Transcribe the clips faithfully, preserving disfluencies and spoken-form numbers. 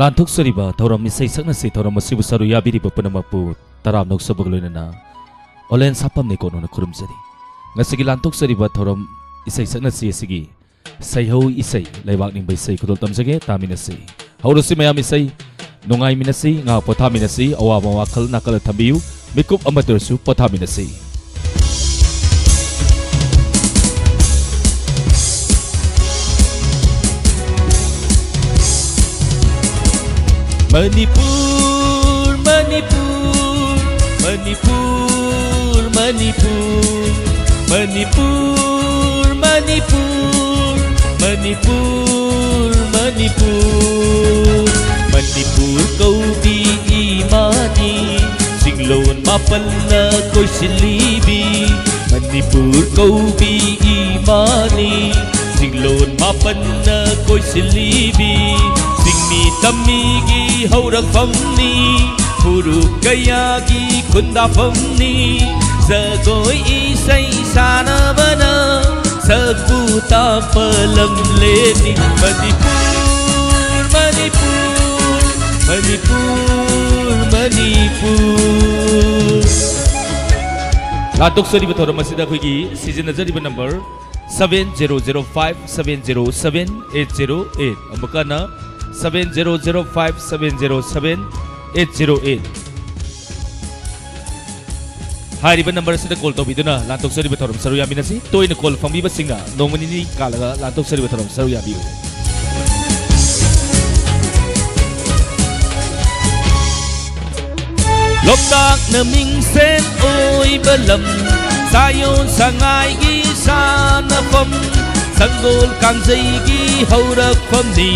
ꯂꯥꯟꯊꯣꯛꯆꯔꯤꯕ ꯊꯧꯔꯝ ꯏꯁꯩ ꯁꯛꯅꯁꯤ ꯊꯧꯔꯝ ꯑꯁꯤꯕꯨ ꯁꯔꯨꯛ ꯌꯥꯕꯤꯔꯤꯕ ꯄꯨꯝꯅꯃꯛꯄꯨ ꯇꯔꯥꯝꯅ ꯑꯣꯛꯆꯕꯒ ꯂꯣꯏꯅꯅ ꯑꯣꯂꯦꯟ ꯁꯥꯄꯝꯅ ꯀꯣꯅꯣꯅ ꯈꯨꯔꯨꯝꯖꯔꯤ꯫ ꯉꯁꯤꯒꯤ ꯂꯥꯟꯊꯣꯛꯆꯔꯤꯕ ꯊꯧꯔꯝ ꯏꯁꯩ ꯁꯛꯅꯁꯤ ꯑꯁꯤꯒꯤ ꯁꯩꯍꯧ ꯏꯁꯩ ꯂꯩꯕꯥꯛ ꯅꯤꯡꯕ ꯏꯁꯩ ꯈꯨꯗꯣꯜ ꯇꯝꯖꯒꯦ, ꯇꯥꯃꯤꯟꯅꯁꯤ꯫ ꯍꯧꯔꯁꯤ ꯃꯌꯥꯝ ꯏꯁꯩ ꯅꯨꯡꯉꯥꯏꯃꯤꯟꯅꯁꯤ, ꯉꯥꯏꯍꯥꯛ ꯄꯣꯊꯥꯃꯤꯟꯅꯁꯤ, ꯑꯋꯥꯕ ꯋꯥꯈꯜ ꯅꯥꯀꯜꯗ ꯊꯝꯕꯤꯌꯨ, ꯃꯤꯀꯨꯞ ꯑꯃꯠꯇ ꯑꯣꯏꯔꯁꯨ ꯄꯣꯊꯥꯃꯤꯟꯅꯁꯤ꯫ ꯃꯅꯤꯄꯨꯔ, ꯃꯅꯤꯄꯨꯔ, ꯃꯅꯤꯄꯨꯔ, ꯃꯅꯤꯄꯨꯔ, ꯃꯅꯤꯄꯨꯔ, ꯃꯅꯤꯄꯨꯔ, ꯃꯅꯤꯄꯨꯔ, ꯃꯅꯤꯄꯨꯔ, ꯃꯅꯤꯄꯨꯔ ꯀꯧꯕꯤ ꯏꯃꯥꯅꯤ, ꯆꯤꯡꯂꯣꯟ ꯃꯥꯄꯟꯅ ꯀꯣꯏꯁꯤꯜꯂꯤꯕꯤ꯫ ꯃꯅꯤꯄꯨꯔ ꯀꯧꯕꯤ ꯏꯃꯥꯅꯤ, ꯆꯤꯡꯂꯣꯟ ꯃꯥꯄꯟꯅ ꯀꯣꯏꯁꯤꯜꯂꯤꯕꯤ꯫ ꯆꯤꯡꯃꯤ ꯇꯝꯃꯤꯒꯤ ꯍꯧꯔꯛꯐꯝꯅꯤ, ꯐꯨꯔꯨꯞ ꯀꯌꯥꯒꯤ ꯈꯨꯟꯗꯥꯐꯝꯅꯤ꯫ ꯖꯒꯣꯏ ꯏꯁꯩ ꯁꯥꯟꯅꯕꯅ ꯁꯛꯄꯨ ꯇꯥꯛꯄ ꯂꯝꯂꯦꯟꯅꯤ꯫ ꯃꯅꯤꯄꯨꯔ, ꯃꯅꯤꯄꯨꯔ, ꯃꯅꯤꯄꯨꯔ, ꯃꯅꯤꯄꯨꯔ꯫ ꯂꯥꯟꯊꯣꯛꯆꯔꯤꯕ ꯊꯧꯔꯝ ꯑꯁꯤꯗ ꯑꯩꯈꯣꯏꯒꯤ ꯁꯤꯖꯤꯟꯅꯖꯔꯤꯕ number seven zero zero five seven zero seven eight zero eight, ꯑꯃꯨꯛꯀ ꯍꯟꯅ seven zero zero five seven zero seven eight zero eight꯫ ꯍꯥꯏꯔꯤꯕ ꯅꯝꯕꯔ ꯑꯁꯤꯗ ꯀꯣꯜ ꯇꯧꯕꯤꯗꯨꯅ ꯂꯥꯟꯊꯣꯛꯆꯔꯤꯕ ꯊꯧꯔꯝ ꯁꯔꯨꯛ ꯌꯥꯃꯤꯟꯅꯁꯤ꯫ ꯇꯣꯏꯅ ꯀꯣꯜ ꯐꯪꯕꯤꯕꯁꯤꯡꯅ ꯅꯣꯡꯃ ꯅꯤꯅꯤ ꯀꯥꯜꯂꯒ ꯂꯥꯟꯊꯣꯛꯆꯔꯤꯕ ꯊꯧꯔꯝ ꯁꯔꯨꯛ ꯌꯥꯕꯤꯌꯨ꯫ ꯂꯣꯛꯇꯥꯛꯅ ꯃꯤꯡꯁꯦꯟ ꯑꯣꯏꯕ ꯂꯝ, ꯁꯥꯌꯣꯟ ꯁꯉꯥꯏꯒꯤ ꯁꯥꯟꯅꯐꯝ, ꯁꯪꯒꯣꯜ ꯀꯥꯡꯖꯩꯒꯤ ꯍꯧꯔꯛꯐꯝꯅꯤ,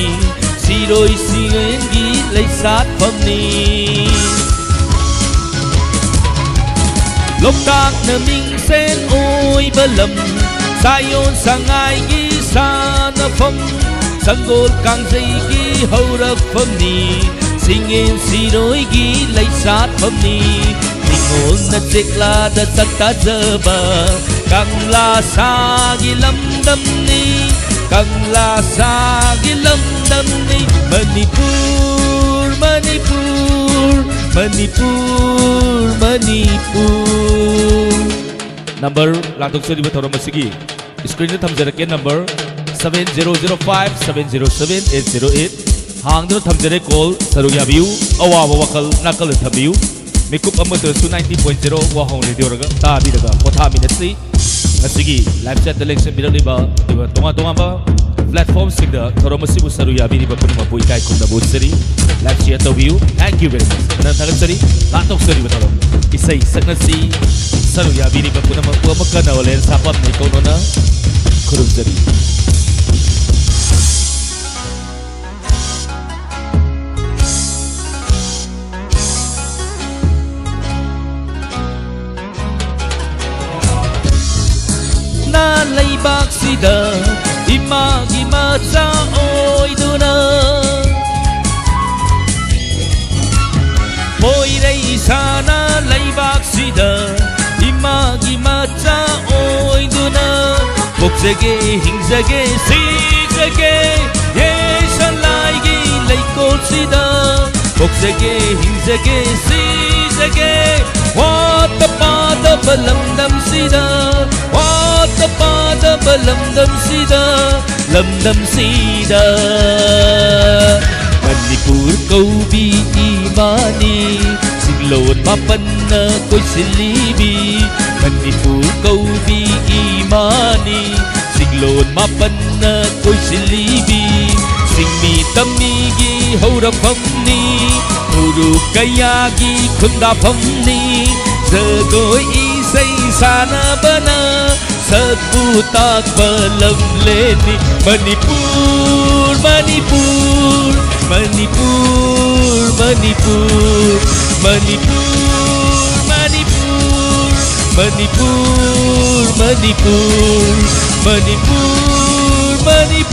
ꯁꯤꯔꯣꯏ ꯁꯤꯡꯒꯦꯟꯒꯤ ꯂꯩꯁꯥꯠꯐꯝꯅꯤ꯫ ꯂꯣꯛꯇꯥꯛꯅ ꯃꯤꯡꯁꯦꯟ ꯑꯣꯏꯕ ꯂꯝ, ꯁꯥꯌꯣꯟ ꯁꯉꯥꯏꯒꯤ ꯁꯥꯟꯅꯐꯝ, ꯁꯪꯒꯣꯜ ꯀꯥꯡꯖꯩꯒꯤ ꯍꯧꯔꯛꯐꯝꯅꯤ, ꯁꯤꯡꯉꯦꯟ ꯁꯤꯔꯣꯏꯒꯤ ꯂꯩꯁꯥꯠꯐꯝꯅꯤ꯫ ꯅꯤꯉꯣꯜꯅ ꯆꯦꯛꯂꯥꯗ ꯆꯥꯛ ꯇꯥꯖꯕ ꯀꯪꯂꯥ ꯁꯥꯒꯤ ꯂꯝꯗꯝꯅꯤ꯫ ꯀꯪꯂꯥ ꯁꯥꯒꯤ ꯂꯝꯗꯝꯅꯤ ꯃꯅꯤꯄꯨꯔ, ꯃꯅꯤꯄꯨꯔ, ꯃꯅꯤꯄꯨꯔ, ꯃꯅꯤꯄꯨꯔ꯫ ꯅꯝꯕꯔ ꯂꯥꯟꯊꯣꯛꯆꯔꯤꯕ ꯊꯧꯔꯝ ꯑꯁꯤꯒꯤ ꯁ꯭ꯀ꯭ꯔꯤꯟꯗ ꯊꯝꯖꯔꯛꯀꯦ, number seven zero zero five seven zero seven eight zero eight꯫ ꯍꯥꯡꯗꯨꯅ ꯊꯝꯖꯔꯦ, ꯀꯣꯜ ꯁꯔꯨꯛ ꯌꯥꯕꯤꯌꯨ, ꯑꯋꯥꯕ ꯋꯥꯈꯜ ꯅꯥꯀꯜꯗ ꯊꯝꯕꯤꯌꯨ꯫ ꯃꯤꯀꯨꯞ ꯑꯃꯠꯇ ꯑꯣꯏꯔꯁꯨ ninety point zero ꯋꯥꯍꯣꯡ ꯔꯦꯗꯤꯑꯣ ꯔꯒ ꯇꯥꯕꯤꯔꯒ ꯄꯣꯊꯥꯃꯤꯟꯅꯁꯤ꯫ ꯉꯁꯤꯒꯤ ꯂꯥꯏꯚ ꯆꯦꯠꯇ ꯂꯦꯡꯁꯤꯟꯕꯤꯔꯛꯂꯤꯕ ꯑꯗꯨꯒ ꯇꯣꯉꯥꯟ ꯇꯣꯉꯥꯟꯕ ꯄ꯭ꯂꯦꯠꯐꯣꯝꯁꯤꯡꯗ ꯊꯧꯔꯝ ꯑꯁꯤꯕꯨ ꯁꯔꯨꯛ ꯌꯥꯕꯤꯔꯤꯕ ꯄꯨꯝꯅꯃꯛꯄꯨ ꯏꯀꯥꯏ ꯈꯨꯝꯅꯕ ꯎꯠꯆꯔꯤ꯫ ꯂꯥꯏꯚ ꯁꯤꯌꯔ ꯇꯧꯕꯤꯌꯨ꯫ Thank you very much꯫ ꯍꯦꯟꯅ ꯊꯥꯒꯠꯆꯔꯤ꯫ ꯂꯥꯟꯊꯣꯛꯆꯔꯤꯕ ꯊꯧꯔꯝ ꯏꯁꯩ ꯁꯛꯅꯁꯤ ꯁꯔꯨꯛ ꯌꯥꯕꯤꯔꯤꯕ ꯄꯨꯝꯅꯃꯛꯄꯨ ꯑꯃꯨꯛꯀ ꯅꯥꯒꯥꯂꯦꯟ ꯁꯥꯄꯝ ꯅꯤꯡꯊꯧꯅꯣꯅ ꯈꯨꯔꯨꯝꯖꯔꯤ꯫ ꯅꯥ ꯂꯩꯕꯥꯛꯁꯤꯗ ꯏꯃꯥꯒꯤ ꯃꯆꯥ ꯑꯣꯏꯗꯨꯅ ꯄꯣꯏꯔꯩ ꯏꯁꯥꯅ ꯂꯩꯕꯥꯛꯁꯤꯗ ꯏꯃꯥꯒꯤ ꯃꯆꯥ ꯑꯣꯏꯗꯨꯅ ꯄꯣꯛꯆꯒꯦ, ꯍꯤꯡꯖꯒꯦ, ꯁꯤꯖꯒꯦ, ꯌꯦꯁꯂꯥꯏꯒꯤ ꯂꯩꯀꯣꯜꯁꯤꯗ ꯄꯣꯛꯆꯒꯦ, ꯍꯤꯡꯖꯒꯦ, ꯁꯤꯖꯒꯦ, ꯋꯥꯠꯇ ꯄꯥꯗꯕ ꯂꯝꯗꯝꯁꯤꯗ, ꯋꯥꯠꯇ ꯄꯥꯗꯕ ꯂꯝꯗꯝꯁꯤꯗ, ꯂꯝꯗꯝꯁꯤꯗ꯫ ꯃꯅꯤꯄꯨꯔ ꯀꯧꯕꯤ ꯏꯃꯥꯅꯤ, ꯆꯤꯡꯂꯣꯟ ꯃꯥꯄꯟꯅ ꯀꯣꯏꯁꯤꯜꯂꯤꯕꯤ꯫ ꯃꯅꯤꯄꯨꯔ ꯀꯧꯕꯤ ꯏꯃꯥꯅꯤ, ꯆꯤꯡꯂꯣꯟ ꯃꯥꯄꯟꯅ ꯀꯣꯏꯁꯤꯜꯂꯤꯕꯤ꯫ ꯆꯤꯡꯃꯤ ꯇꯝꯃꯤꯒꯤ ꯍꯧꯔꯛꯐꯝꯅꯤ, ꯐꯨꯔꯨꯞ ꯀꯌꯥꯒꯤ ꯈꯨꯟꯗꯥꯐꯝꯅꯤ꯫ ꯖꯒꯣꯏ ꯏꯁꯩ ꯁꯥꯟꯅꯕꯅ ꯁꯛꯄꯨ ꯇꯥꯛꯄ ꯂꯝꯂꯦꯟꯅꯤ꯫ ꯃꯅꯤꯄꯨꯔ, ꯃꯅꯤꯄꯨꯔ, ꯃꯅꯤꯄꯨꯔ, ꯃꯅꯤꯄꯨꯔ, ꯃꯅꯤꯄꯨꯔ, ꯃꯅꯤꯄꯨꯔ, ꯃꯅꯤꯄꯨꯔ, ꯃꯅꯤꯄꯨꯔ, ꯃꯅꯤꯄꯨꯔ,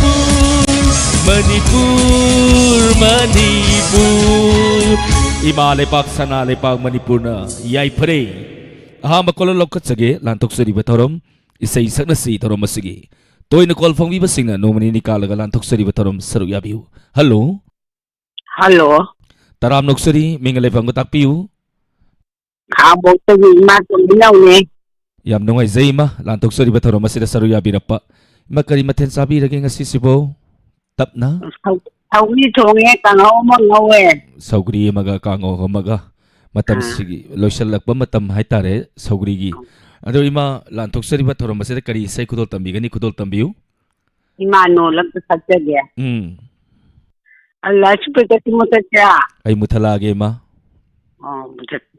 ꯃꯅꯤꯄꯨꯔ, ꯃꯅꯤꯄꯨꯔ꯫ ꯏꯃꯥ ꯂꯩꯄꯥꯛ ꯁꯅꯥ ꯂꯩꯄꯥꯛ ꯃꯅꯤꯄꯨꯔꯅ ꯌꯥꯏꯐꯔꯦ꯫ ꯑꯍꯥꯟꯕ ꯀꯣꯂꯣ ꯂꯧꯈꯠꯆꯒꯦ꯫ ꯂꯥꯟꯊꯣꯛꯆꯔꯤꯕ ꯊꯧꯔꯝ ꯏꯁꯩ ꯁꯛꯅꯁꯤ ꯊꯧꯔꯝ ꯑꯁꯤꯒꯤ ꯇꯣꯏꯅ ꯀꯣꯜ ꯐꯪꯕꯤꯕꯁꯤꯡꯅ ꯅꯣꯡꯃ ꯅꯤꯅꯤ ꯀꯥꯜꯂꯒ ꯂꯥꯟꯊꯣꯛꯆꯔꯤꯕ ꯊꯧꯔꯝ ꯁꯔꯨꯛ ꯌꯥꯕꯤꯌꯨ꯫ ꯍꯜꯂꯣ꯫ ꯍꯜꯂꯣ꯫ ꯇꯔꯥꯝꯅ ꯑꯣꯛꯆꯔꯤ, ꯃꯤꯡꯒ ꯂꯩꯐꯝꯒ ꯇꯥꯛꯄꯤꯌꯨ꯫ ꯈꯥꯉꯕꯣꯛꯇꯒꯤ ꯏꯃꯥ ꯇꯣꯝꯕꯤꯅꯧꯅꯦ꯫ ꯌꯥꯝ ꯅꯨꯡꯉꯥꯏꯖꯩ ꯏꯃꯥ, ꯂꯥꯟꯊꯣꯛꯆꯔꯤꯕ ꯊꯧꯔꯝ ꯑꯁꯤꯗ ꯁꯔꯨꯛ ꯌꯥꯕꯤꯔꯛꯄ꯫ ꯏꯃꯥ, ꯀꯔꯤ ꯃꯊꯦꯜ ꯆꯥꯕꯤꯔꯒꯦ ꯉꯁꯤꯁꯤꯕꯣ? ꯇꯞꯅ꯫ ꯁꯧ-, ꯁꯧꯒ꯭ꯔꯤ ꯊꯣꯡꯉꯦ, ꯀꯥꯡꯍꯧ ꯑꯃ ꯉꯧꯋꯦ꯫ ꯁꯧꯒ꯭ꯔꯤ ꯑꯃꯒ ꯀꯥꯡꯍꯧ ꯑꯃꯒ꯫ ꯑꯥ꯫ ꯃꯇꯝꯁꯤꯒꯤ ꯂꯣꯏꯁꯤꯜꯂꯛꯄ ꯃꯇꯝ ꯍꯥꯏꯇꯥꯔꯦ ꯁꯧꯒ꯭ꯔꯤꯒꯤ꯫ ꯑꯥ꯫ ꯑꯗꯣ ꯏꯃꯥ, ꯂꯥꯟꯊꯣꯛꯆꯔꯤꯕ ꯊꯧꯔꯝ ꯑꯁꯤꯗ ꯀꯔꯤ ꯏꯁꯩ ꯈꯨꯗꯣꯜ ꯇꯝꯕꯤꯒꯅꯤ? ꯈꯨꯗꯣꯜ ꯇꯝꯕꯤꯌꯨ꯫ ꯏꯃꯥꯅꯣꯜ ꯑꯝꯇ ꯁꯛꯆꯒꯦ꯫ ꯎꯝ꯫ ꯑ, ꯂꯥꯎꯠ ꯁ꯭ꯄꯤꯀꯔꯁꯤ ꯃꯨꯊꯠꯁꯤꯔꯥ? ꯑꯩ ꯃꯨꯊꯠꯂꯛꯑꯒꯦ ꯏꯃꯥ꯫ ꯑꯣ, ꯃꯨꯊꯠ-,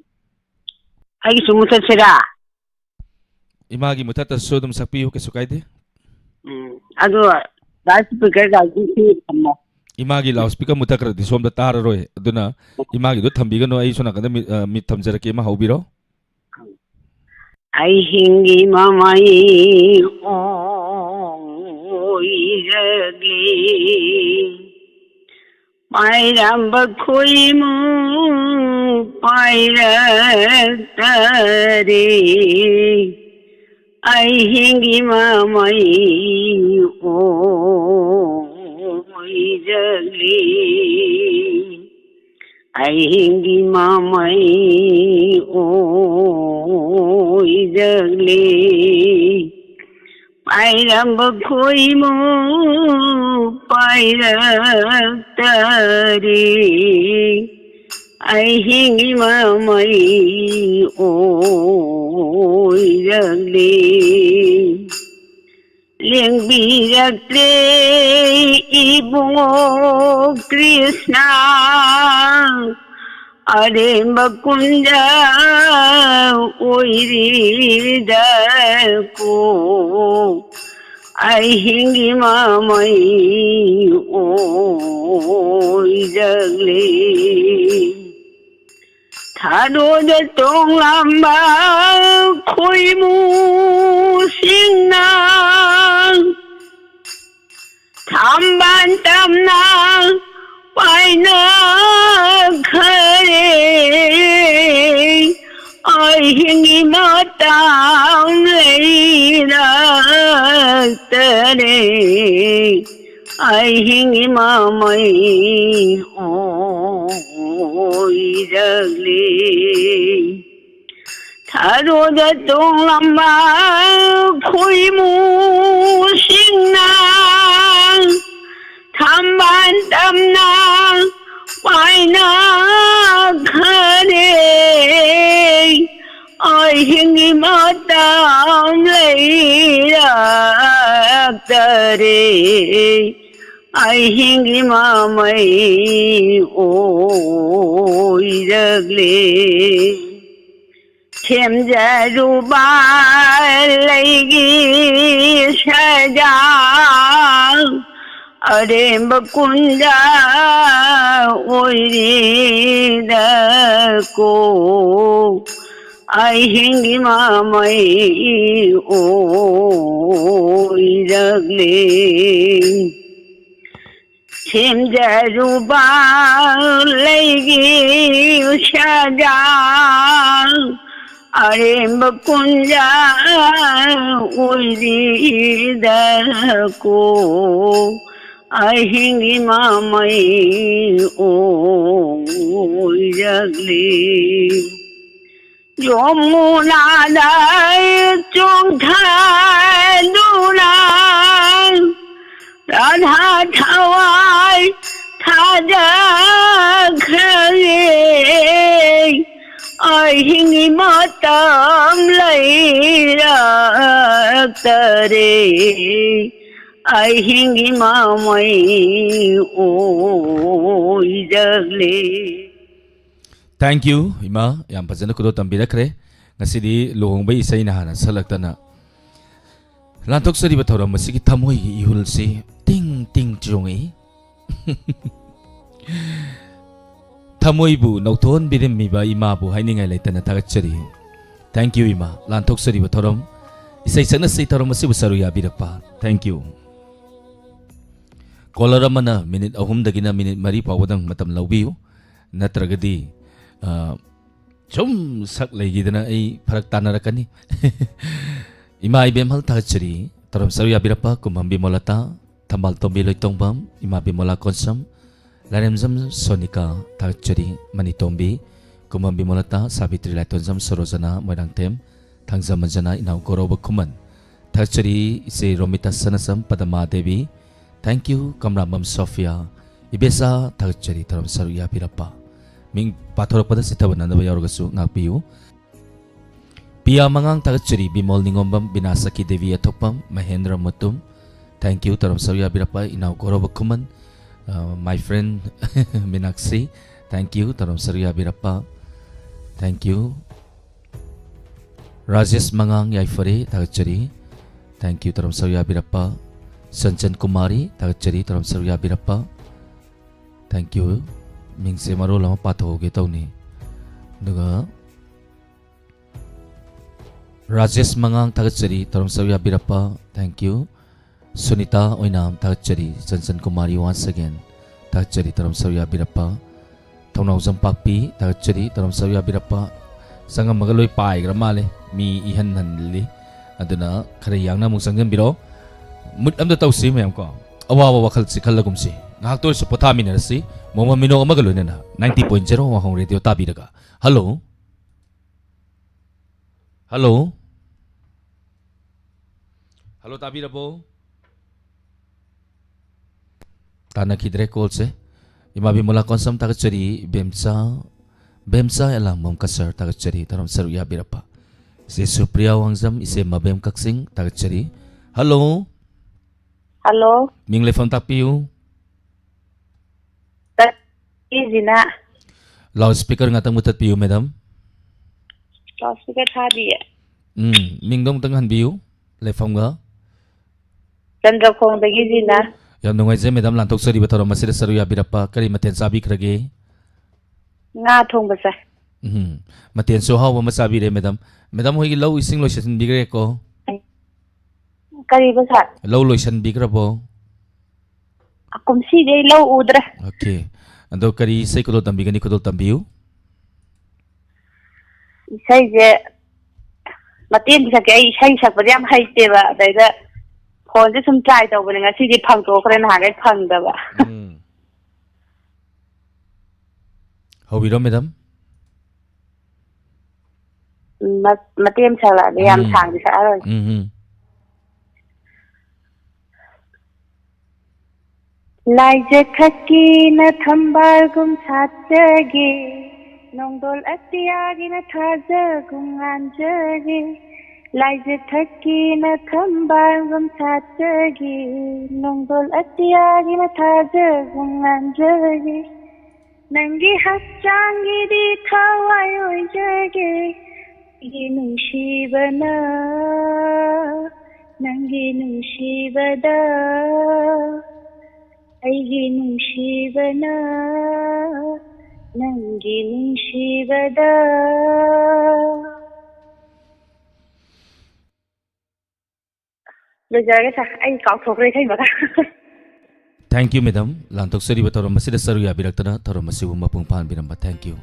ꯑꯩꯒꯤꯁꯨ ꯃꯨꯊꯠꯁꯤꯔꯥ? ꯏꯃꯥꯒꯤ ꯃꯨꯊꯠꯇꯁꯨ ꯑꯗꯨꯝ ꯁꯛꯄꯤꯌꯨ, ꯀꯩꯁꯨ ꯀꯥꯏꯗꯦ꯫ ꯎꯝ, ꯑꯗꯣ ꯂꯥꯎꯠ ꯁ꯭ꯄꯤꯀꯔꯒꯁꯨ ꯁꯤ ꯊꯝꯃꯣ꯫ ꯏꯃꯥꯒꯤ ꯂꯥꯎꯠ ꯁ꯭ꯄꯤꯀꯔ ꯃꯨꯊꯠꯈ꯭ꯔꯗꯤ ꯁꯣꯝꯗ ꯇꯥꯔꯔꯣꯏ꯫ ꯑꯗꯨꯅ ꯏꯃꯥꯒꯤꯗꯣ ꯊꯝꯕꯤꯒꯅꯨ, ꯑꯩ ꯁꯣꯝ ꯅꯥꯀꯟꯗ ꯃꯤ-, ꯑ, ꯃꯤ ꯊꯝꯖꯔꯛꯀꯦ, ꯏꯃꯥ ꯍꯧꯕꯤꯔꯣ꯫ ꯑꯍꯤꯡꯒꯤ ꯃꯃꯩ ꯑꯣꯏꯔꯒꯦ꯫ ꯃꯥꯏꯔꯥꯝꯕ ꯈꯣꯏꯃꯨ ꯄꯥꯏꯔꯛꯇꯔꯦ, ꯑꯍꯤꯡꯒꯤ ꯃꯃꯩ ꯑꯣꯏꯖꯒꯦ, ꯑꯍꯤꯡꯒꯤ ꯃꯃꯩ ꯑꯣꯏꯖꯒꯦ꯫ ꯄꯥꯏꯔꯝꯕ ꯈꯣꯏꯃꯨ ꯄꯥꯏꯔꯛꯇꯔꯦ, ꯑꯍꯤꯡꯒꯤ ꯃꯃꯩ ꯑꯣꯏꯔꯛꯂꯦ꯫ ꯂꯦꯡꯕꯤꯔꯛꯂꯦ ꯏꯕꯨꯡꯉꯣ ꯀ꯭ꯔꯤꯁꯅ, ꯑꯔꯦꯝꯕ ꯀꯨꯟꯖ ꯑꯣꯏꯔꯤꯗꯀꯣ, ꯑꯍꯤꯡꯒꯤ ꯃꯃꯩ ꯑꯣꯏꯖꯒ꯭ꯂꯦ꯫ ꯊꯥꯗꯣꯗ ꯇꯣꯡꯂꯝꯕ ꯈꯣꯏꯃꯨꯁꯤꯡꯅ ꯊꯝꯕꯥꯜ ꯇꯝꯅ ꯄꯥꯏꯅꯈꯔꯦ, ꯑꯍꯤꯡꯒꯤ ꯃꯇꯝ ꯂꯩꯔꯛꯇꯔꯦ꯫ ꯑꯍꯤꯡꯒꯤ ꯃꯃꯩ ꯑꯣꯏꯔꯛꯂꯦ꯫ ꯊꯔꯣꯗ ꯇꯣꯡꯂꯝꯕ ꯈꯣꯏꯃꯨꯁꯤꯡꯅ ꯊꯝꯕꯥꯜ ꯇꯝꯅ ꯄꯥꯏꯅꯈꯔꯦ꯫ ꯑꯍꯤꯡꯒꯤ ꯃꯇꯝ ꯂꯩꯔꯛꯇꯔꯦ꯫ ꯑꯍꯤꯡꯒꯤ ꯃꯃꯩ ꯑꯣꯏꯔꯛꯂꯦ꯫ ꯁꯦꯝꯖꯔꯨꯕ ꯂꯩꯒꯤ ꯁꯖꯥ ꯑꯔꯦꯝꯕ ꯀꯨꯟꯖ ꯑꯣꯏꯔꯤꯗꯀꯣ꯫ ꯑꯍꯤꯡꯒꯤ ꯃꯃꯩ ꯑꯣꯏꯔꯛꯂꯦ꯫ ꯁꯦꯝꯖꯔꯨꯕ ꯂꯩꯒꯤ ꯁꯖꯥ ꯑꯔꯦꯝꯕ ꯀꯨꯟꯖ ꯑꯣꯏꯔꯤꯗꯀꯣ꯫ ꯑꯍꯤꯡꯒꯤ ꯃꯃꯩ ꯑꯣꯏꯔꯛꯂꯤ꯫ ꯌꯣꯃꯨꯅꯥꯗ ꯆꯣꯡꯊꯗꯨꯅ ꯔꯥꯙꯥ ꯊꯋꯥꯏ ꯊꯥꯖꯈ꯭ꯔꯦ꯫ ꯑꯍꯤꯡꯒꯤ ꯃꯇꯝ ꯂꯩꯔꯛꯇꯔꯦ꯫ ꯑꯍꯤꯡꯒꯤ ꯃꯃꯩ ꯑꯣꯏꯔꯛꯂꯦ꯫ Thank you, ꯏꯃꯥ꯫ ꯌꯥꯝ ꯐꯖꯅ ꯈꯨꯗꯣꯜ ꯇꯝꯕꯤꯔꯛꯈ꯭ꯔꯦ꯫ ꯉꯁꯤꯗꯤ ꯂꯨꯍꯣꯡꯕꯒꯤ ꯏꯁꯩꯅ ꯍꯥꯟꯅ ꯁꯛꯂꯛꯇꯅ ꯂꯥꯟꯊꯣꯛꯆꯔꯤꯕ ꯊꯧꯔꯝ ꯑꯁꯤꯒꯤ ꯊꯃꯣꯏꯒꯤ ꯏꯍꯨꯜꯁꯤ ꯇꯤꯡ ꯇꯤꯡ ꯆꯣꯡꯉꯛꯏ꯫ ꯊꯃꯣꯏꯕꯨ ꯅꯧꯊꯣꯛꯍꯟꯕꯤꯔꯝꯃꯤꯕ ꯏꯃꯥꯕꯨ ꯍꯥꯏꯅꯤꯡꯉꯥꯏ ꯂꯩꯇꯅ ꯊꯥꯒꯠꯆꯔꯤ꯫ Thank you, ꯏꯃꯥ꯫ ꯂꯥꯟꯊꯣꯛꯆꯔꯤꯕ ꯊꯧꯔꯝ, ꯏꯁꯩ ꯁꯛꯅꯁꯤ ꯊꯧꯔꯝ ꯑꯁꯤꯕꯨ ꯁꯔꯨꯛ ꯌꯥꯕꯤꯔꯛꯄ꯫ Thank you꯫ Caller ꯑꯃꯅ ꯃꯤꯅꯤꯠ ꯑꯍꯨꯝꯗꯒꯤꯅ ꯃꯤꯅꯤꯠ ꯃꯔꯤ ꯐꯥꯎꯕꯗꯪ ꯃꯇꯝ ꯂꯧꯕꯤꯌꯨ, ꯅꯠꯇ꯭ꯔꯒꯗꯤ, ꯑ, ꯁꯨꯝ ꯁꯛ ꯂꯩꯈꯤꯗꯅ ꯑꯩ ꯐꯔꯛ ꯇꯥꯅꯔꯛꯀꯅꯤ꯫ ꯏꯃꯥ ꯏꯕꯦꯝꯍꯜ ꯊꯥꯒꯠꯆꯔꯤ, ꯇꯧꯔꯝ ꯁꯔꯨꯛ ꯌꯥꯕꯤꯔꯛꯄ ꯀꯨꯝꯕꯝ ꯕꯤꯃꯣꯂꯇꯥ, ꯊꯝꯕꯥꯜ ꯇꯣꯝꯕꯤ ꯂꯣꯏꯇꯣꯡꯕꯝ, ꯏꯃꯥ ꯕꯤꯃꯣꯂꯥ ꯀꯣꯟꯁꯝ, ꯂꯥꯏꯔꯦꯝꯖꯝ ꯁꯣꯅꯤꯀꯥ ꯊꯥꯒꯠꯆꯔꯤ, ꯃꯅꯤꯇꯣꯝꯕꯤ, ꯀꯨꯝꯕꯝ ꯕꯤꯃꯣꯂꯇꯥ, ꯁꯥꯕꯤꯇ꯭ꯔꯤ ꯂꯥꯏꯇꯣꯟꯖꯝ, ꯁꯣꯔꯣꯖꯅꯥ ꯃꯣꯏꯔꯥꯡꯊꯦꯝ, ꯊꯥꯡꯖꯝ ꯃꯟꯖꯅꯥ, ꯏꯅꯥꯎ ꯒꯧꯔꯕ ꯈꯨꯃꯟ ꯊꯥꯒꯠꯆꯔꯤ, ꯏꯆꯦ ꯔꯣꯃꯤꯇꯥ ꯁꯅꯥꯖꯝ, ꯄꯗꯃꯥ ꯗꯦꯕꯤ, thank you, ꯀꯝꯔꯥꯝꯕꯝ ꯁꯣꯐꯤꯌꯥ, ꯏꯕꯦꯆꯥ ꯊꯥꯒꯠꯆꯔꯤ, ꯇꯧꯔꯝ ꯁꯔꯨꯛ ꯌꯥꯕꯤꯔꯛꯄ꯫ ꯃꯤꯡ ꯄꯥꯊꯣꯔꯛꯄꯗ ꯆꯤꯠꯊꯕ ꯅꯪꯅꯕ ꯌꯥꯎꯔꯒꯁꯨ ꯉꯥꯛꯄꯤꯌꯨ꯫ ꯄꯤꯌꯥ ꯃꯉꯥꯡ ꯊꯥꯒꯠꯆꯔꯤ, ꯕꯤꯃꯣꯜ ꯅꯤꯉꯣꯝꯕꯝ, ꯕꯤꯅꯥ ꯁꯈꯤ ꯗꯦꯕꯤ ꯑꯊꯣꯛꯄꯝ, ꯃꯍꯦꯟꯗ꯭ꯔ ꯃꯨꯇꯨꯝ, thank you, ꯇꯧꯔꯝ ꯁꯔꯨꯛ ꯌꯥꯕꯤꯔꯛꯄ, ꯏꯅꯥꯎ ꯒꯧꯔꯕ ꯈꯨꯃꯟ, ꯑ, my friend Meenakshi, thank you, ꯇꯧꯔꯝ ꯁꯔꯨꯛ ꯌꯥꯕꯤꯔꯛꯄ, thank you꯫ ꯔꯥꯖꯦꯁ ꯃꯉꯥꯡ ꯌꯥꯏꯐꯔꯦ, ꯊꯥꯒꯠꯆꯔꯤ, thank you, ꯇꯧꯔꯝ ꯁꯔꯨꯛ ꯌꯥꯕꯤꯔꯛꯄ꯫ ꯆꯟꯆꯟ ꯀꯨꯃꯥꯔꯤ, ꯊꯥꯒꯠꯆꯔꯤ, ꯇꯧꯔꯝ ꯁꯔꯨꯛ ꯌꯥꯕꯤꯔꯛꯄ, thank you꯫ ꯃꯤꯡꯁꯦ ꯃꯔꯣꯜ ꯑꯃ ꯄꯥꯊꯣꯛꯍꯧꯒꯦ ꯇꯧꯅꯤ꯫ ꯑꯗꯨꯒ ꯔꯥꯖꯦꯁ ꯃꯉꯥꯡ, ꯊꯥꯒꯠꯆꯔꯤ, ꯇꯧꯔꯝ ꯁꯔꯨꯛ ꯌꯥꯕꯤꯔꯛꯄ, thank you꯫ ꯁꯨꯅꯤꯇꯥ ꯑꯣꯏꯅꯥꯝ, ꯊꯥꯒꯠꯆꯔꯤ, ꯆꯟꯆꯟ ꯀꯨꯃꯥꯔꯤ once again, ꯊꯥꯒꯠꯆꯔꯤ, ꯇꯧꯔꯝ ꯁꯔꯨꯛ ꯌꯥꯕꯤꯔꯛꯄ꯫ ꯊꯧꯅꯥꯎꯖꯝ ꯄꯥꯛꯄꯤ, ꯊꯥꯒꯠꯆꯔꯤ, ꯇꯧꯔꯝ ꯁꯔꯨꯛ ꯌꯥꯕꯤꯔꯛꯄ꯫ ꯆꯪꯉꯝꯃꯒ ꯂꯣꯏ ꯄꯥꯏꯈ꯭ꯔ ꯃꯥꯜꯂꯦ, ꯃꯤ ꯏꯍꯟ ꯍꯟꯂꯤ꯫ ꯑꯗꯨꯅ ꯈꯔ ꯌꯥꯡꯅ ꯑꯃꯨꯛ ꯆꯪꯁꯤꯟꯕꯤꯔꯣ꯫ ꯃꯨꯠ ꯑꯝꯇ ꯇꯧꯁꯤ ꯃꯌꯥꯝ ꯀꯣ, ꯑꯋꯥꯕ ꯋꯥꯈꯜꯁꯤ ꯈꯜꯂꯒꯨꯝꯁꯤ꯫ ꯉꯥꯏꯍꯥꯛꯇ ꯑꯣꯏꯔꯁꯨ ꯄꯣꯊꯥꯃꯤꯟꯅꯔꯁꯤ, ꯃꯣꯃꯣꯟ ꯃꯤꯅꯣꯛ ꯑꯃꯒ ꯂꯣꯏꯅꯅ ninety point zero ꯋꯥꯍꯣꯡ ꯔꯦꯗꯤꯑꯣ ꯇꯥꯕꯤꯔꯒ꯫ ꯍꯜꯂꯣ꯫ ꯍꯜꯂꯣ꯫ ꯍꯜꯂꯣ, ꯇꯥꯕꯤꯔꯕꯣ? ꯇꯥꯟꯅꯈꯤꯗ꯭ꯔꯦ ꯀꯣꯜꯁꯦ꯫ ꯏꯃꯥ ꯕꯤꯃꯣꯂꯥ ꯀꯣꯟꯁꯝ, ꯊꯥꯒꯠꯆꯔꯤ꯫ ꯕꯦꯝꯆꯥ, ꯕꯦꯝꯆꯥ ꯑꯦꯂꯥꯡꯕꯝ ꯀꯁꯔ, ꯊꯥꯒꯠꯆꯔꯤ, ꯇꯧꯔꯝ ꯁꯔꯨꯛ ꯌꯥꯕꯤꯔꯛꯄ꯫ ꯏꯆꯦ ꯁꯨꯄ꯭ꯔꯤꯌꯥ ꯋꯥꯡꯖꯝ, ꯏꯆꯦ ꯃꯕꯦꯝ ꯀꯛꯆꯤꯡ, ꯊꯥꯒꯠꯆꯔꯤ꯫ ꯍꯜꯂꯣ꯫ ꯍꯜꯂꯣ꯫ ꯃꯤꯡ ꯂꯩꯐꯝ ꯇꯥꯛꯄꯤꯌꯨ꯫ ꯇꯠꯂꯤꯁꯤꯅ꯫ ꯂꯥꯎꯠ ꯁ꯭ꯄꯤꯀꯔ ꯉꯥꯛꯇꯪ ꯃꯨꯊꯠꯄꯤꯌꯨ, ꯃꯦꯗꯥꯝ꯫ ꯂꯥꯎꯠ ꯁ꯭ꯄꯤꯀꯔ ꯊꯥꯗꯤꯌꯦ꯫ ꯎꯝ, ꯃꯤꯡꯗꯣ ꯑꯃꯨꯛꯇꯪ ꯍꯟꯕꯤꯌꯨ, ꯂꯩꯐꯝꯒ꯫ ꯆꯟꯗ꯭ꯔꯈꯣꯡꯗꯒꯤ ꯖꯤꯅꯥ꯫ ꯌꯥꯝ ꯅꯨꯡꯉꯥꯏꯖꯩ, ꯃꯦꯗꯥꯝ, ꯂꯥꯟꯊꯣꯛꯆꯔꯤꯕ ꯊꯧꯔꯝ ꯑꯁꯤꯗ ꯁꯔꯨꯛ ꯌꯥꯕꯤꯔꯛꯄ꯫ ꯀꯔꯤ ꯃꯊꯦꯜ ꯆꯥꯕꯤꯈ꯭ꯔꯒꯦ? ꯉꯥ ꯊꯣꯡꯕ ꯆꯥꯏ꯫ ꯎꯝ, ꯃꯊꯦꯜꯁꯨ ꯑꯍꯥꯎꯕ ꯑꯃ ꯆꯥꯕꯤꯔꯦ, ꯃꯦꯗꯥꯝ꯫ ꯃꯦꯗꯥꯝ ꯍꯣꯏꯒꯤ ꯂꯧ ꯏꯁꯤꯡ ꯂꯣꯏꯁꯤꯟꯕꯤꯈ꯭ꯔꯦꯀꯣ? ꯀꯔꯤꯕ, ꯁꯥꯔ? ꯂꯧ ꯂꯣꯏꯁꯤꯟꯕꯤꯈ꯭ꯔꯕꯣ? ꯀꯨꯝꯁꯤꯗꯤ ꯑꯩ ꯂꯧ ꯎꯗ꯭ꯔꯦ꯫ ꯑꯣꯀꯦ꯫ ꯑꯗꯣ ꯀꯔꯤ ꯏꯁꯩ ꯈꯨꯗꯣꯜ ꯇꯝꯕꯤꯒꯅꯤ? ꯈꯨꯗꯣꯜ ꯇꯝꯕꯤꯌꯨ꯫ ꯏꯁꯩꯁꯦ ꯃꯇꯦꯛ ꯑꯃꯗꯤ ꯁꯛꯀꯦ꯫ ꯑꯩ ꯏꯁꯩ ꯁꯛꯄꯗꯤ ꯌꯥꯝ ꯍꯩꯇꯦꯕ, ꯑꯗꯩꯗ ꯐꯣꯟꯁꯦ ꯁꯨꯝ ꯇ꯭ꯔꯥꯏ ꯇꯧꯕꯅꯦ, ꯉꯁꯤꯗꯤ ꯐꯪꯗꯣꯛꯈ꯭ꯔꯦ, ꯅꯍꯥꯟꯈꯩ ꯐꯪꯗꯕ꯫ ꯎꯝ꯫ ꯍꯧꯕꯤꯔꯣ, ꯃꯦꯗꯥꯝ꯫ ꯎꯝ, ꯃ-, ꯃꯇꯦꯛ ꯑꯃ ꯁꯛꯂꯛꯑꯒꯦ, ꯌꯥꯝ ꯎꯝ꯫ ꯁꯥꯡꯗꯤ ꯁꯛꯑꯔꯣꯏ꯫ ꯎꯝ, ꯎꯝ꯫ ꯂꯥꯏꯖꯊꯛꯀꯤꯅ ꯊꯝꯕꯥꯜꯒꯨꯝ ꯁꯥꯠꯆꯒꯦ, ꯅꯣꯡꯗꯣꯜ ꯑꯇꯤꯌꯥꯒꯤꯅ ꯊꯥꯖꯒꯨꯝ ꯉꯥꯟꯖꯒꯦ꯫ ꯂꯥꯏꯖꯊꯛꯀꯤꯅ ꯊꯝꯕꯥꯜꯒꯨꯝ ꯁꯥꯠꯆꯒꯦ, ꯅꯣꯡꯗꯣꯜ ꯑꯇꯤꯌꯥꯒꯤꯅ ꯊꯥꯖꯒꯨꯝ ꯉꯥꯟꯖꯒꯦ꯫ ꯅꯪꯒꯤ ꯍꯛꯆꯥꯡꯒꯤꯗꯤ ꯊꯋꯥꯏ ꯑꯣꯏꯖꯒꯦ, ꯑꯩꯒꯤ ꯅꯨꯡꯁꯤꯕꯅ, ꯅꯪꯒꯤ ꯅꯨꯡꯁꯤꯕꯗ, ꯑꯩꯒꯤ ꯅꯨꯡꯁꯤꯕꯅ, ꯅꯪꯒꯤ ꯅꯨꯡꯁꯤꯕꯗ꯫ ꯂꯣꯏꯖꯔꯒꯦ ꯁꯥꯔ, ꯑꯩ ꯀꯥꯎꯊꯣꯛꯈ꯭ꯔꯦ ꯏꯁꯩ ꯃꯈꯥ꯫ Thank you, madam꯫ ꯂꯥꯟꯊꯣꯛꯆꯔꯤꯕ ꯊꯧꯔꯝ ꯑꯁꯤꯗ ꯁꯔꯨꯛ ꯌꯥꯕꯤꯔꯛꯇꯨꯅ ꯊꯧꯔꯝ ꯑꯁꯤꯕꯨ ꯃꯄꯨꯡ ꯐꯥꯍꯟꯕꯤꯔꯝꯕ꯫ Thank you꯫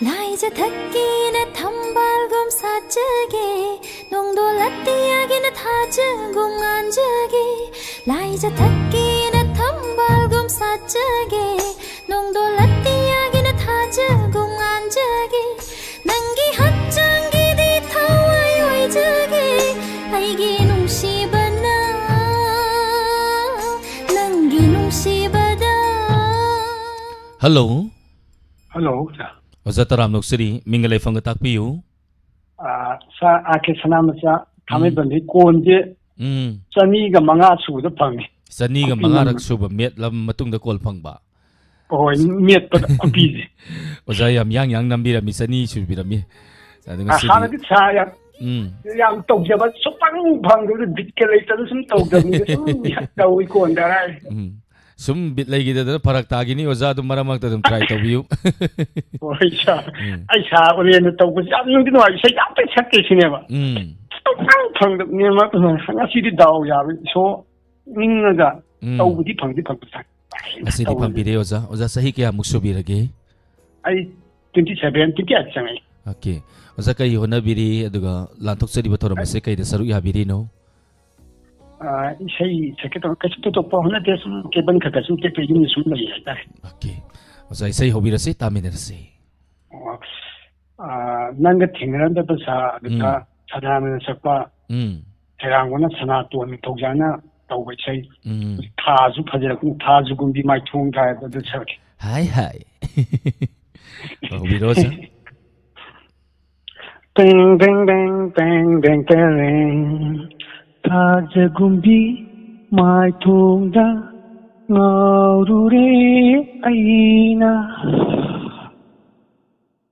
ꯂꯥꯏꯖꯊꯛꯀꯤꯅ ꯊꯝꯕꯥꯜꯒꯨꯝ ꯁꯥꯠꯆꯒꯦ, ꯅꯣꯡꯗꯣꯜ ꯑꯇꯤꯌꯥꯒꯤꯅ ꯊꯥꯖꯒꯨꯝ ꯉꯥꯟꯖꯒꯦ꯫ ꯂꯥꯏꯖꯊꯛꯀꯤꯅ ꯊꯝꯕꯥꯜꯒꯨꯝ ꯁꯥꯠꯆꯒꯦ, ꯅꯣꯡꯗꯣꯜ ꯑꯇꯤꯌꯥꯒꯤꯅ ꯊꯥꯖꯒꯨꯝ ꯉꯥꯟꯖꯒꯦ꯫ ꯅꯪꯒꯤ ꯍꯛꯆꯥꯡꯒꯤꯗꯤ ꯊꯋꯥꯏ ꯑꯣꯏꯖꯒꯦ, ꯑꯩꯒꯤ ꯅꯨꯡꯁꯤꯕꯅ, ꯅꯪꯒꯤ ꯅꯨꯡꯁꯤꯕꯗ꯫ ꯍꯜꯂꯣ꯫ ꯍꯜꯂꯣ, ꯁꯥꯔ꯫ ꯑꯣꯖꯥ ꯇꯔꯥꯝ ꯅꯣꯛꯆꯔꯤ, ꯃꯤꯡꯒ ꯂꯩꯐꯝꯒ ꯇꯥꯛꯄꯤꯌꯨ꯫ ꯑꯥ, ꯁꯥꯔ, ꯑꯥꯔ ꯀꯦ ꯁꯅꯥꯃꯆꯥ, ꯎꯝ꯫ ꯊꯥꯡꯃꯩꯕꯟꯗꯒꯤ꯫ ꯀꯣꯟꯁꯦ ꯎꯝ꯫ ꯆꯅꯤꯒ ꯃꯉꯥ ꯁꯨꯕꯗ ꯐꯪꯉꯤ꯫ ꯆꯅꯤꯒ ꯈꯨꯄꯤ ꯃꯉꯥꯔꯛ ꯅꯝꯕ꯫ ꯁꯨꯕ ꯃꯦꯠꯂꯕ ꯃꯇꯨꯡꯗ ꯀꯣꯜ ꯐꯪꯕ꯫ ꯍꯣꯏ, ꯃꯦꯠꯄꯗ ꯈꯨꯄꯤꯁꯦ꯫ ꯑꯣꯖꯥ ꯌꯥꯝ ꯌꯥꯡ ꯌꯥꯡ ꯅꯝꯕꯤꯔꯝꯃꯤ, ꯆꯅꯤ ꯁꯨꯕꯤꯔꯝꯃꯤ꯫ ꯑꯗꯣ ꯑꯥ, ꯉꯁꯤꯗꯤ ꯍꯥꯟꯅꯗꯤ ꯁꯥꯔ ꯌꯥꯝ, ꯎꯝ꯫ ꯌꯥꯝ ꯇꯧꯖꯕ ꯁꯨꯡꯐꯪ ꯐꯪꯗꯕꯗ ꯕꯤꯠꯀ ꯂꯩꯇꯗꯅ ꯁꯨꯝ ꯇꯧꯗꯕꯅꯤꯗ, ꯁꯨꯝ ꯇꯧꯏ ꯀꯣꯟꯗ ꯍꯥꯏ꯫ ꯎꯝ꯫ ꯁꯨꯝ ꯕꯤꯠ ꯂꯩꯈꯤꯗꯗꯅ ꯐꯔꯛ ꯇꯥꯈꯤꯅꯤ ꯑꯣꯖꯥ, ꯑꯗꯨꯝ ꯃꯔꯛ ꯃꯔꯛꯇ ꯑꯗꯨꯝ ꯇ꯭ꯔꯥꯏ ꯇꯧꯕꯤꯌꯨ꯫ ꯍꯣꯏ, ꯁꯥꯔ꯫ ꯎꯝ꯫ ꯑꯩ ꯁꯥꯔ ꯑꯣꯂꯦꯟꯅ ꯇꯧꯕꯁꯦ ꯌꯥꯝ ꯅꯨꯡꯗꯤ ꯅꯨꯡꯉꯥꯏ, ꯏꯁꯩ ꯌꯥꯝ ꯐꯖꯅ ꯁꯛꯀꯦ ꯁꯤꯅꯦꯕ꯫ ꯎꯝ꯫ ꯁꯨꯡꯐꯪ ꯐꯪꯗꯕꯅꯦ, ꯃꯥ ꯉꯁꯤꯗꯤ ꯗꯥꯎ ꯌꯥꯕ, ꯏꯁꯣꯔ꯫ ꯅꯤꯡꯉꯒ ꯎꯝ꯫ ꯇꯧꯕꯗꯤ ꯐꯪꯗꯤ ꯐꯪꯕ ꯁꯥꯏ꯫ ꯉꯁꯤꯗꯤ ꯇꯧꯕꯗꯤ꯫ ꯐꯪꯕꯤꯔꯦ ꯑꯣꯖꯥ꯫ ꯑꯣꯖꯥ ꯆꯍꯤ ꯀꯌꯥꯃꯨꯛ ꯁꯨꯕꯤꯔꯒꯦ? ꯑꯩ twenty seven, twenty eight ꯆꯪꯉꯛꯏ꯫ ꯑꯣꯀꯦ꯫ ꯑꯣꯖꯥ ꯀꯔꯤ ꯍꯣꯠꯅꯕꯤꯔꯤ? ꯑꯗꯨꯒ ꯂꯥꯟꯊꯣꯛꯆꯔꯤꯕ ꯊꯧꯔꯝ ꯑꯁꯦ ꯀꯩꯗ ꯁꯔꯨꯛ ꯌꯥꯕꯤꯔꯤꯅꯣ? ꯑꯥ, ꯏꯁꯩ ꯁꯛꯀꯦ ꯇꯧꯔ ꯀꯩꯁꯨ ꯊꯣꯏꯗꯣꯛꯄ ꯍꯣꯠꯅꯗꯦ, ꯁꯨꯝ ꯀꯦꯕꯟ ꯈꯔ ꯈꯔ ꯁꯨꯝ ꯇꯦꯛꯄ ꯌꯨꯝꯗ ꯁꯨꯝ ꯂꯩ ꯍꯥꯏꯇꯥꯔꯦ꯫ ꯑꯣꯀꯦ꯫ ꯑꯣꯖꯥ ꯏꯁꯩ ꯍꯧꯕꯤꯔꯁꯤ, ꯇꯥꯃꯤꯟꯅꯔꯁꯤ꯫ ꯑꯣ, ꯑꯥ, ꯅꯪꯒ ꯊꯦꯡꯅꯔꯝꯗꯕ ꯁꯥ ꯑꯗꯨꯗ ꯎꯝ꯫ ꯁꯅꯥꯅ ꯁꯛꯄ ꯎꯝ꯫ ꯁꯩꯔꯥꯡꯕꯅ ꯁꯅꯥꯇꯣꯟ ꯊꯧꯖꯥꯅ ꯇꯧꯕ ꯏꯁꯩ꯫ ꯎꯝ꯫ ꯊꯥꯁꯨ ꯐꯖꯔꯛꯄꯅꯤ, ꯊꯥꯁꯨ ꯒꯨꯝꯕꯤ ꯃꯥꯏꯊꯣꯡ ꯊꯥꯏꯕ ꯑꯗꯨ ꯁꯛꯀꯦ꯫ ꯍꯥꯏ ꯍꯥꯏ꯫ ꯍꯧꯕꯤꯔꯣ ꯑꯣꯖꯥ꯫ ꯇꯦꯡ, ꯇꯦꯡ, ꯇꯦꯡ, ꯇꯦꯡ, ꯇꯦꯡ, ꯇꯦꯔꯦꯡ꯫ ꯊꯥꯖꯒꯨꯝꯕꯤ ꯃꯥꯏꯊꯣꯡꯗ ꯉꯥꯎꯔꯨꯔꯦ ꯑꯩꯅ꯫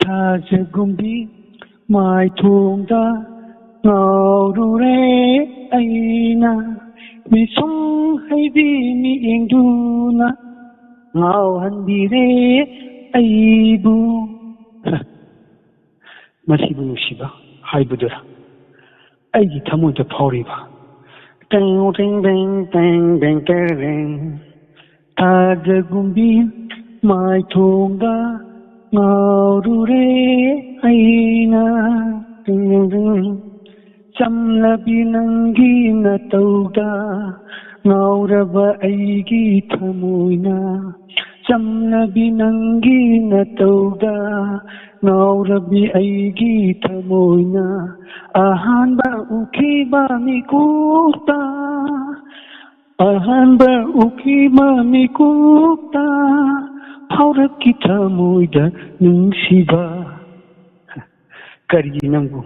ꯊꯥꯖꯒꯨꯝꯕꯤ ꯃꯥꯏꯊꯣꯡꯗ ꯉꯥꯎꯔꯨꯔꯦ ꯑꯩꯅ꯫ ꯃꯤꯁꯨꯝ ꯍꯩꯕꯤ ꯃꯤꯠꯌꯦꯡꯗꯨꯅ ꯉꯥꯎꯍꯟꯕꯤꯔꯦ ꯑꯩꯕꯨ꯫ ꯃꯁꯤꯕꯨ ꯅꯨꯡꯁꯤꯕ ꯍꯥꯏꯕꯗꯨꯔ? ꯑꯩꯒꯤ ꯊꯃꯣꯏꯗ ꯐꯥꯎꯔꯤꯕ꯫ ꯇꯦꯡ ꯇꯦꯡ ꯇꯦꯡ ꯇꯦꯡ ꯇꯦꯡ ꯇꯦꯔꯦꯡ꯫ ꯊꯥꯖꯒꯨꯝꯕꯤ ꯃꯥꯏꯊꯣꯡꯗ ꯉꯥꯎꯔꯨꯔꯦ ꯑꯩꯅ꯫ ꯇꯦꯡ ꯇꯦꯡ ꯇꯦꯡ꯫ ꯆꯝꯂꯕꯤ ꯅꯪꯒꯤ ꯅꯇꯧꯗ ꯉꯥꯎꯔꯕ ꯑꯩꯒꯤ ꯊꯃꯣꯏꯅ꯫ ꯆꯝꯂꯕꯤ ꯅꯪꯒꯤ ꯅꯇꯧꯗ ꯉꯥꯎꯔꯕꯤ ꯑꯩꯒꯤ ꯊꯃꯣꯏꯅ꯫ ꯑꯍꯥꯟꯕ ꯎꯈꯤꯕ ꯃꯤꯀꯨꯞꯇ, ꯑꯍꯥꯟꯕ ꯎꯈꯤꯕ ꯃꯤꯀꯨꯞꯇ ꯐꯥꯎꯔꯛꯈꯤ ꯊꯃꯣꯏꯗ ꯅꯨꯡꯁꯤꯕ꯫ ꯀꯔꯤꯒꯤ ꯅꯪꯕꯨ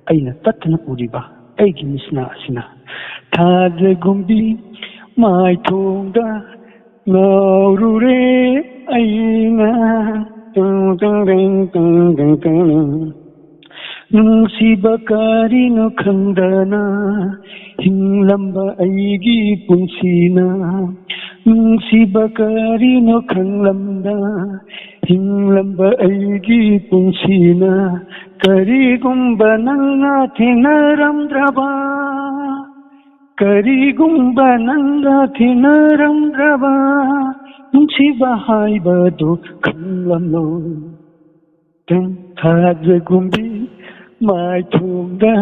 ꯑꯩꯅ ꯇꯠꯇꯅ ꯎꯔꯤꯕ ꯑꯩꯒꯤ ꯃꯤꯠꯁꯅꯥ ꯑꯁꯤꯅ? ꯊꯥꯖꯒꯨꯝꯕꯤ ꯃꯥꯏꯊꯣꯡꯗ ꯉꯥꯎꯔꯨꯔꯦ ꯑꯩꯅ꯫ ꯇꯨꯡ ꯇꯨꯡ ꯇꯤꯡ ꯇꯨꯡ ꯇꯤꯡ ꯇꯤꯡ꯫ ꯅꯨꯡꯁꯤꯕ ꯀꯔꯤꯅꯣ ꯈꯪꯗꯅ ꯍꯤꯡꯂꯝꯕ ꯑꯩꯒꯤ ꯄꯨꯟꯁꯤꯅ꯫ ꯅꯨꯡꯁꯤꯕ ꯀꯔꯤꯅꯣ ꯈꯪꯂꯝꯗ ꯍꯤꯡꯂꯝꯕ ꯑꯩꯒꯤ ꯄꯨꯟꯁꯤꯅ꯫ ꯀꯔꯤꯒꯨꯝꯕ ꯅꯪꯅ ꯊꯦꯡꯅꯔꯝꯗ꯭ꯔꯕ ꯀꯔꯤꯒꯨꯝꯕ ꯅꯪꯒ ꯊꯦꯡꯅꯔꯝꯗ꯭ꯔꯕ ꯅꯨꯡꯁꯤꯕ ꯍꯥꯏꯕꯗꯨ ꯈꯪꯂꯝꯂꯣꯏ꯫ ꯊꯥꯖꯒꯨꯝꯕꯤ ꯃꯥꯏꯊꯣꯡꯗ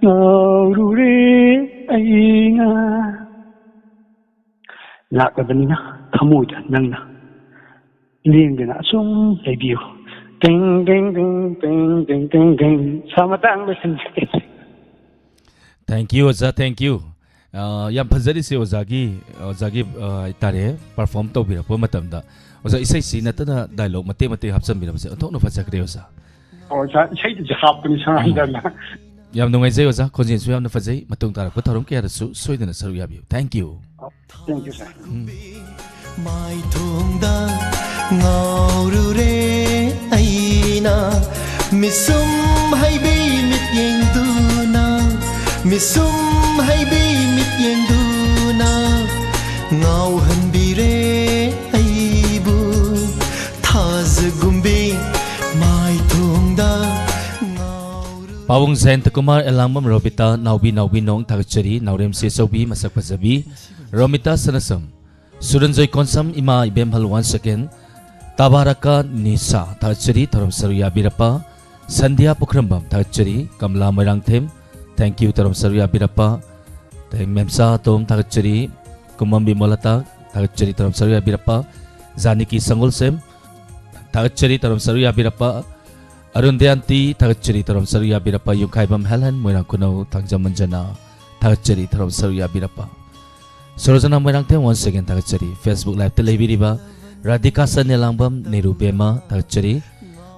ꯉꯥꯎꯔꯨꯔꯦ ꯑꯩꯅ꯫ ꯂꯥꯛꯂꯕꯅꯤꯅ ꯊꯃꯣꯏꯗ ꯅꯪꯅ ꯂꯦꯡꯗꯅ ꯑꯁꯨꯝ ꯂꯩꯕꯤꯌꯨ꯫ ꯇꯦꯡ ꯇꯦꯡ ꯇꯦꯡ ꯇꯦꯡ ꯇꯦꯡ ꯇꯦꯡ ꯇꯦꯡ꯫ ꯁꯥ ꯃꯇꯥꯡ ꯂꯣꯏꯁꯤꯟꯖꯒꯦ꯫ Thank you, ꯑꯣꯖꯥ, thank you. ꯑ, ꯌꯥꯝ ꯐꯖꯔꯤꯁꯦ ꯑꯣꯖꯥꯒꯤ, ꯑꯣꯖꯥꯒꯤ, ꯑ, ꯍꯥꯏꯇꯥꯔꯦ, perform ꯇꯧꯕꯤꯔꯛꯄ ꯃꯇꯝꯗ꯫ ꯑꯣꯖꯥ, ꯏꯁꯩꯁꯤ ꯅꯠꯇꯅ dialogue ꯃꯇꯦꯛ ꯃꯇꯦꯛ ꯍꯥꯞꯆꯤꯟꯕꯤꯔꯝꯕꯁꯦ ꯑꯣꯟꯊꯣꯛꯅ ꯐꯖꯈ꯭ꯔꯦ, ꯑꯣꯖꯥ꯫ ꯑꯣ, ꯑꯣꯖꯥ, ꯏꯁꯩꯗꯨꯁꯨ ꯍꯥꯞꯄꯅꯤ, ꯁꯣꯝ ꯎꯝ꯫ ꯍꯟꯗꯛꯅ꯫ ꯌꯥꯝ ꯅꯨꯡꯉꯥꯏꯖꯩ, ꯑꯣꯖꯥ꯫ ꯈꯣꯟꯖꯦꯜꯁꯨ ꯌꯥꯝꯅ ꯐꯖꯩ꯫ ꯃꯇꯨꯡ ꯇꯥꯔꯛꯄ ꯊꯧꯔꯝ ꯀꯌꯥꯗꯁꯨ ꯁꯣꯏꯗꯅ ꯁꯔꯨꯛ ꯌꯥꯕꯤꯌꯨ꯫ Thank you. Thank you, sir. ꯎꯝ꯫ ꯃꯥꯏꯊꯣꯡꯗ ꯉꯥꯎꯔꯨꯔꯦ ꯑꯩꯅ, ꯃꯤꯁꯨꯝ ꯍꯩꯕꯤ ꯃꯤꯠꯌꯦꯡꯗꯨꯅ, ꯃꯤꯁꯨꯝ ꯍꯩꯕꯤ ꯃꯤꯠꯌꯦꯡꯗꯨꯅ ꯉꯥꯎꯍꯟꯕꯤꯔꯦ ꯑꯩꯕꯨ꯫ ꯊꯥꯖꯒꯨꯝꯕꯤ ꯃꯥꯏꯊꯣꯡꯗ ꯉꯥꯎꯔꯨ- ꯄꯥꯕꯨꯡ ꯖꯌꯟꯇ ꯀꯨꯃꯥꯔ, ꯑꯦꯂꯥꯡꯕꯝ ꯔꯣꯕꯤꯇꯥ, ꯅꯥꯎꯕꯤ ꯅꯥꯎꯕꯤ ꯅꯣꯡ ꯊꯥꯒꯠꯆꯔꯤ꯫ ꯅꯥꯎꯔꯦꯝ ꯁꯦꯆꯧꯕꯤ, ꯃꯁꯛ ꯐꯖꯕꯤ ꯔꯣꯃꯤꯇꯥ ꯁꯅꯥꯁꯝ, ꯁꯨꯔꯟꯖꯣꯏ ꯀꯣꯟꯁꯝ, ꯏꯃꯥ ꯏꯕꯦꯝꯍꯜ, once again, ꯇꯥꯕꯥꯔꯥꯀꯥ ꯅꯤꯁꯥ ꯊꯥꯒꯠꯆꯔꯤ, ꯊꯧꯔꯝ ꯁꯔꯨꯛ ꯌꯥꯕꯤꯔꯛꯄ꯫ ꯁꯟꯙ꯭ꯌꯥ ꯄꯨꯈ꯭ꯔꯝꯕꯝ ꯊꯥꯒꯠꯆꯔꯤ, ꯀꯃꯂꯥ ꯃꯣꯏꯔꯥꯡꯊꯦꯝ, thank you, ꯊꯧꯔꯝ ꯁꯔꯨꯛ ꯌꯥꯕꯤꯔꯛꯄ꯫ ꯑꯗꯩ ꯃꯦꯝꯆꯥ ꯇꯣꯝ ꯊꯥꯒꯠꯆꯔꯤ, ꯀꯨꯃꯝ ꯕꯤꯃꯣꯂꯇꯥ ꯊꯥꯒꯠꯆꯔꯤ, ꯊꯧꯔꯝ ꯁꯔꯨꯛ ꯌꯥꯕꯤꯔꯛꯄ꯫ ꯖꯥꯅꯤꯀꯤ ꯁꯪꯒꯣꯜꯁꯦꯝ ꯊꯥꯒꯠꯆꯔꯤ, ꯊꯧꯔꯝ ꯁꯔꯨꯛ ꯌꯥꯕꯤꯔꯛꯄ꯫ ꯑꯔꯨꯟ ꯗꯌꯥꯟꯇꯤ ꯊꯥꯒꯠꯆꯔꯤ, ꯊꯧꯔꯝ ꯁꯔꯨꯛ ꯌꯥꯕꯤꯔꯛꯄ꯫ ꯌꯨꯝꯈꯥꯏꯕꯝ ꯍꯦꯂꯟ, ꯃꯣꯏꯔꯥꯡ ꯈꯨꯅꯧ ꯊꯥꯡꯖꯃꯟꯖꯅ ꯊꯥꯒꯠꯆꯔꯤ, ꯊꯧꯔꯝ ꯁꯔꯨꯛ ꯌꯥꯕꯤꯔꯛꯄ꯫ ꯁꯣꯔꯣꯖꯅꯥ ꯃꯣꯏꯔꯥꯡꯊꯦꯝ, once again ꯊꯥꯒꯠꯆꯔꯤ꯫ Facebook live ꯇ ꯂꯩꯕꯤꯔꯤꯕ ꯔꯥꯙꯤꯀꯥ ꯁꯅꯦꯂꯥꯡꯕꯝ, ꯅꯦꯔꯨ ꯕꯦꯝꯃ ꯊꯥꯒꯠꯆꯔꯤ꯫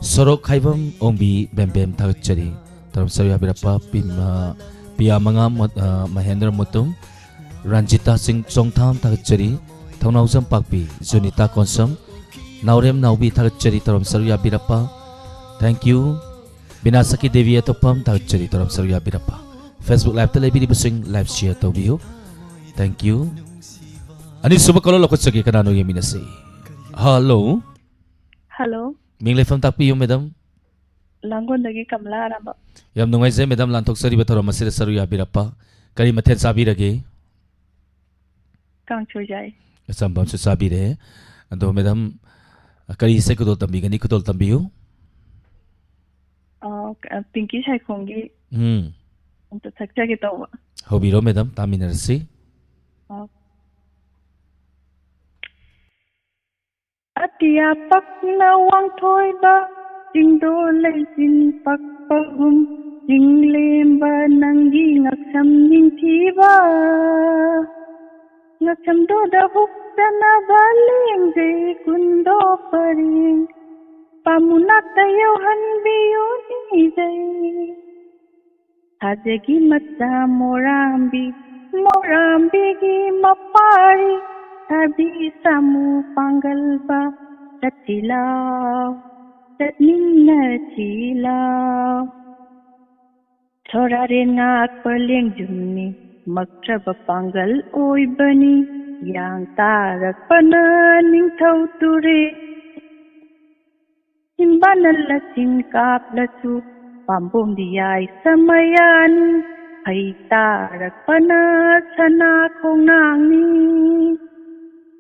ꯁꯣꯔꯣꯛ ꯈꯥꯏꯕꯝ ꯑꯣꯡꯕꯤ ꯕꯦꯝꯕꯦꯝ ꯊꯥꯒꯠꯆꯔꯤ꯫ ꯊꯧꯔꯝ ꯁꯔꯨꯛ ꯌꯥꯕꯤꯔꯛꯄ ꯄꯤꯃ-, ꯄꯤꯌꯥ ꯃꯉꯥ ꯃꯣ-, ꯑ, ꯃꯍꯦꯟꯗ꯭ꯔ ꯃꯨꯇꯨꯝ, ꯔꯟꯖꯤꯇꯥ ꯁꯤꯡ ꯆꯣꯡꯊꯥꯝ ꯊꯥꯒꯠꯆꯔꯤ꯫ ꯊꯧꯅꯥꯎꯖꯝ ꯄꯥꯛꯄꯤ, ꯖꯨꯅꯤꯇꯥ ꯀꯣꯟꯁꯝ, ꯅꯥꯎꯔꯦꯝ ꯅꯥꯎꯕꯤ ꯊꯥꯒꯠꯆꯔꯤ꯫ ꯊꯧꯔꯝ ꯁꯔꯨꯛ ꯌꯥꯕꯤꯔꯛꯄ, thank you꯫ ꯕꯤꯅꯥꯁꯀꯤ ꯗꯦꯕꯤ ꯑꯇꯣꯞꯄꯝ ꯊꯥꯒꯠꯆꯔꯤ, ꯊꯧꯔꯝ ꯁꯔꯨꯛ ꯌꯥꯕꯤꯔꯛꯄ꯫ Facebook live ꯇ ꯂꯩꯕꯤꯔꯤꯕꯁꯤꯡ live share ꯇꯧꯕꯤꯌꯨ꯫ Thank you꯫ ꯑꯅꯤꯁꯨꯕ caller ꯂꯧꯈꯠꯆꯒꯦ, ꯀꯅꯥꯅꯣ ꯌꯦꯡꯃꯤꯟꯅꯁꯤ꯫ Hello꯫ Hello꯫ ꯃꯤꯡ ꯂꯩꯐꯝ ꯇꯥꯛꯄꯤꯌꯨ, madam꯫ ꯂꯥꯡꯒꯣꯜꯗꯒꯤ ꯀꯃꯂꯥ ꯑꯔꯥꯝꯕ꯫ ꯌꯥꯝ ꯅꯨꯡꯉꯥꯏꯖꯩ, madam, ꯂꯥꯟꯊꯣꯛꯆꯔꯤꯕ ꯊꯧꯔꯝ ꯑꯁꯤꯗ ꯁꯔꯨꯛ ꯌꯥꯕꯤꯔꯛꯄ꯫ ꯀꯔꯤ ꯃꯊꯦꯜ ꯆꯥꯕꯤꯔꯒꯦ? ꯀꯥꯡꯁꯣꯏ ꯆꯥꯏ꯫ ꯑꯆꯝꯕ ꯑꯃꯁꯨ ꯆꯥꯕꯤꯔꯦ꯫ ꯑꯗꯣ ꯃꯦꯗꯥꯝ, ꯀꯔꯤ ꯏꯁꯩ ꯈꯨꯗꯣꯜ ꯇꯝꯕꯤꯒꯅꯤ? ꯈꯨꯗꯣꯜ ꯇꯝꯕꯤꯌꯨ꯫ ꯑꯥ, ꯀ-, ꯄꯤꯡꯀꯤ ꯁꯥꯏꯈꯣꯝꯒꯤ ꯎꯝ꯫ ꯑꯝꯇ ꯁꯛꯆꯒꯦ ꯇꯧꯕ꯫ ꯍꯧꯕꯤꯔꯣ ꯃꯦꯗꯥꯝ, ꯇꯥꯃꯤꯟꯅꯔꯁꯤ꯫ ꯑꯥ꯫ ꯑꯇꯤꯌꯥ ꯄꯛꯅ ꯋꯥꯡꯊꯣꯏꯕ, ꯆꯤꯡꯗꯣ ꯂꯩꯆꯤꯟ ꯄꯛꯄꯒꯨꯝ, ꯆꯤꯡꯂꯦꯝꯕ ꯅꯪꯒꯤ ꯉꯛꯁꯝ ꯅꯤꯡꯊꯤꯕ꯫ ꯉꯛꯁꯝꯗꯨꯗ ꯍꯨꯛꯆꯅꯕ ꯂꯦꯡꯖꯩ ꯀꯨꯟꯗꯣ ꯄꯔꯦꯡ, ꯄꯥꯝꯃꯨ ꯅꯥꯛꯇ ꯌꯧꯍꯟꯕꯤꯌꯨ ꯅꯤꯖꯩ꯫ ꯊꯥꯖꯒꯤ ꯃꯆꯥ ꯃꯣꯔꯥꯝꯕꯤ, ꯃꯣꯔꯥꯝꯕꯤꯒꯤ ꯃꯄꯥꯔꯤ, ꯊꯥꯕꯤ ꯁꯥꯃꯨ ꯄꯥꯡꯒꯜꯕ, ꯆꯠꯁꯤ ꯂꯥꯎ, ꯆꯠꯃꯤꯟꯅꯁꯤ ꯂꯥꯎ꯫ ꯁꯣꯔꯥꯔꯦꯟ ꯉꯥꯛꯄ ꯂꯦꯡꯖꯨꯝꯅꯤ, ꯃꯛꯇ꯭ꯔꯕ ꯄꯥꯡꯒꯜ ꯑꯣꯏꯕꯅꯤ, ꯌꯥꯡ ꯇꯥꯔꯛꯄꯅ ꯅꯤꯡꯊꯧ ꯇꯨꯔꯦꯜ꯫ ꯏꯝꯕꯥꯅ ꯂꯆꯤꯟ ꯀꯥꯞꯂꯁꯨ, ꯄꯥꯝꯕꯣꯝꯗꯤ ꯌꯥꯏ ꯁꯃꯌꯥꯅꯤ, ꯐꯩ ꯇꯥꯔꯛꯄꯅ ꯁꯅꯥ ꯈꯣꯡꯅꯥꯡꯅꯤ꯫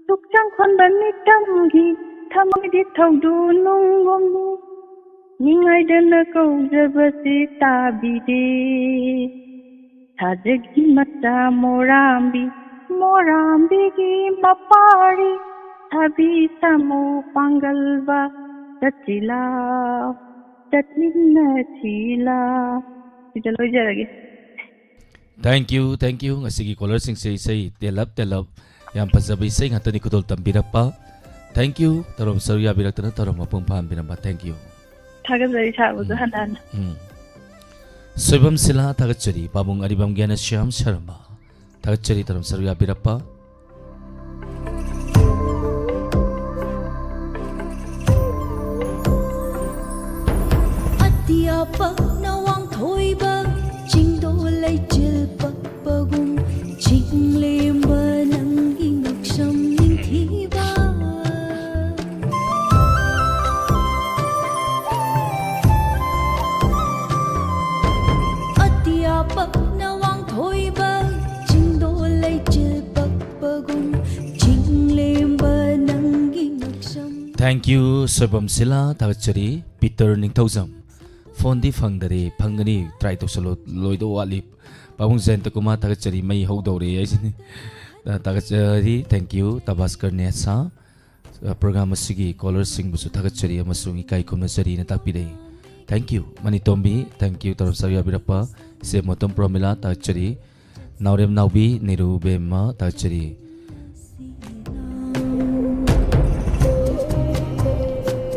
ꯁꯨꯛꯆꯥꯡ ꯈꯣꯟꯕ ꯃꯤꯇꯝꯒꯤ ꯊꯃꯣꯏꯗꯤ ꯊꯧꯗꯨ ꯅꯨꯡꯒꯨꯝꯅꯤ, ꯅꯤꯡꯉꯥꯏꯗꯅ ꯀꯧꯖꯕꯁꯤ ꯇꯥꯕꯤꯗꯦ꯫ ꯊꯥꯖꯒꯤ ꯃꯆꯥ ꯃꯣꯔꯥꯝꯕꯤ, ꯃꯣꯔꯥꯝꯕꯤꯒꯤ ꯃꯄꯥꯔꯤ, ꯊꯥꯕꯤ ꯁꯥꯃꯨ ꯄꯥꯡꯒꯜꯕ, ꯆꯠꯁꯤ ꯂꯥꯎ, ꯆꯠꯃꯤꯟꯅꯁꯤ ꯂꯥꯎ꯫ ꯁꯤꯗ ꯂꯣꯏꯖꯔꯒꯦ꯫ Thank you, thank you꯫ ꯉꯁꯤꯒꯤ ꯀꯣꯂꯔꯁꯤꯡꯁꯦ ꯏꯁꯩ ꯇꯦꯜꯂꯞ ꯇꯦꯜꯂꯞ, ꯌꯥꯝ ꯐꯖꯕ ꯏꯁꯩ ꯉꯥꯛꯇꯅꯤ ꯈꯨꯗꯣꯜ ꯇꯝꯕꯤꯔꯛꯄ꯫ Thank you꯫ ꯊꯧꯔꯝ ꯁꯔꯨꯛ ꯌꯥꯕꯤꯔꯛꯇꯅ ꯊꯧꯔꯝ ꯃꯄꯨꯡ ꯐꯥꯍꯟꯕꯤꯔꯝꯕ꯫ Thank you꯫ ꯊꯥꯒꯠꯆꯔꯤ ꯁꯥꯔꯕꯨꯁꯨ ꯎꯝ꯫ ꯍꯟꯅ ꯍꯟꯅ꯫ ꯎꯝ꯫ ꯁꯣꯏꯕꯝ ꯁꯤꯂꯥ ꯊꯥꯒꯠꯆꯔꯤ꯫ ꯄꯥꯕꯨꯡ ꯑꯔꯤꯕꯝ ꯒ꯭ꯌꯥꯅꯁ꯭ꯌꯥꯝ ꯁꯔꯃ ꯊꯥꯒꯠꯆꯔꯤ ꯊꯧꯔꯝ ꯁꯔꯨꯛ ꯌꯥꯕꯤꯔꯛꯄ꯫ ꯑꯇꯤꯌꯥ ꯄꯛꯅ ꯋꯥꯡꯊꯣꯏꯕ, ꯆꯤꯡꯗꯣ ꯂꯩꯆꯤꯜ ꯄꯛꯄꯒꯨꯝ, ꯆꯤꯡꯂꯦꯝꯕ ꯅꯪꯒꯤ ꯉꯛꯁꯝ ꯅꯤꯡꯊꯤꯕ꯫ ꯑꯇꯤꯌꯥ ꯄꯛꯅ ꯋꯥꯡꯊꯣꯏꯕ, Thank you, ꯁꯣꯏꯕꯝ ꯁꯤꯂꯥ, ꯊꯥꯒꯠꯆꯔꯤ꯫ ꯄꯤꯇꯔ ꯅꯤꯡꯊꯧꯖꯝ, ꯐꯣꯟꯗꯤ ꯐꯪꯗꯔꯦ, ꯐꯪꯒꯅꯤ, try ꯇꯧꯁꯜꯂꯣ, ꯂꯣꯏꯗꯧ ꯋꯥꯠꯂꯤ꯫ ꯄꯥꯕꯨꯡ ꯖꯌꯟꯇ ꯀꯨꯃꯥꯔ, ꯊꯥꯒꯠꯆꯔꯤ, ꯃꯩ ꯍꯧꯗꯧꯔꯦ ꯍꯥꯏꯁꯤꯅꯤ꯫ ꯑ, ꯊꯥꯒꯠꯆꯔꯤ, thank you, ꯇꯕꯥꯁꯀꯔ ꯅꯦꯁꯥ꯫ ꯑ, program ꯑꯁꯤꯒꯤ callerꯁꯤꯡꯕꯨꯁꯨ ꯊꯥꯒꯠꯆꯔꯤ ꯑꯃꯁꯨꯡ ꯏꯀꯥꯏ ꯈꯨꯝꯅꯖꯔꯤꯅ ꯇꯥꯛꯄꯤꯔꯛꯏ꯫ Thank you, ꯃꯅꯤꯇꯣꯝꯕꯤ, thank you, ꯇꯧꯔꯝ ꯁꯔꯨꯛ ꯌꯥꯕꯤꯔꯛꯄ꯫ ꯏꯆꯦ ꯃꯣꯇꯝ ꯄ꯭ꯔꯣꯃꯤꯂꯥ, ꯊꯥꯒꯠꯆꯔꯤ꯫ ꯅꯥꯎꯔꯦꯝ ꯅꯥꯎꯕꯤ, ꯅꯤꯔꯨꯕꯦꯝꯃ, ꯊꯥꯒꯠꯆꯔꯤ꯫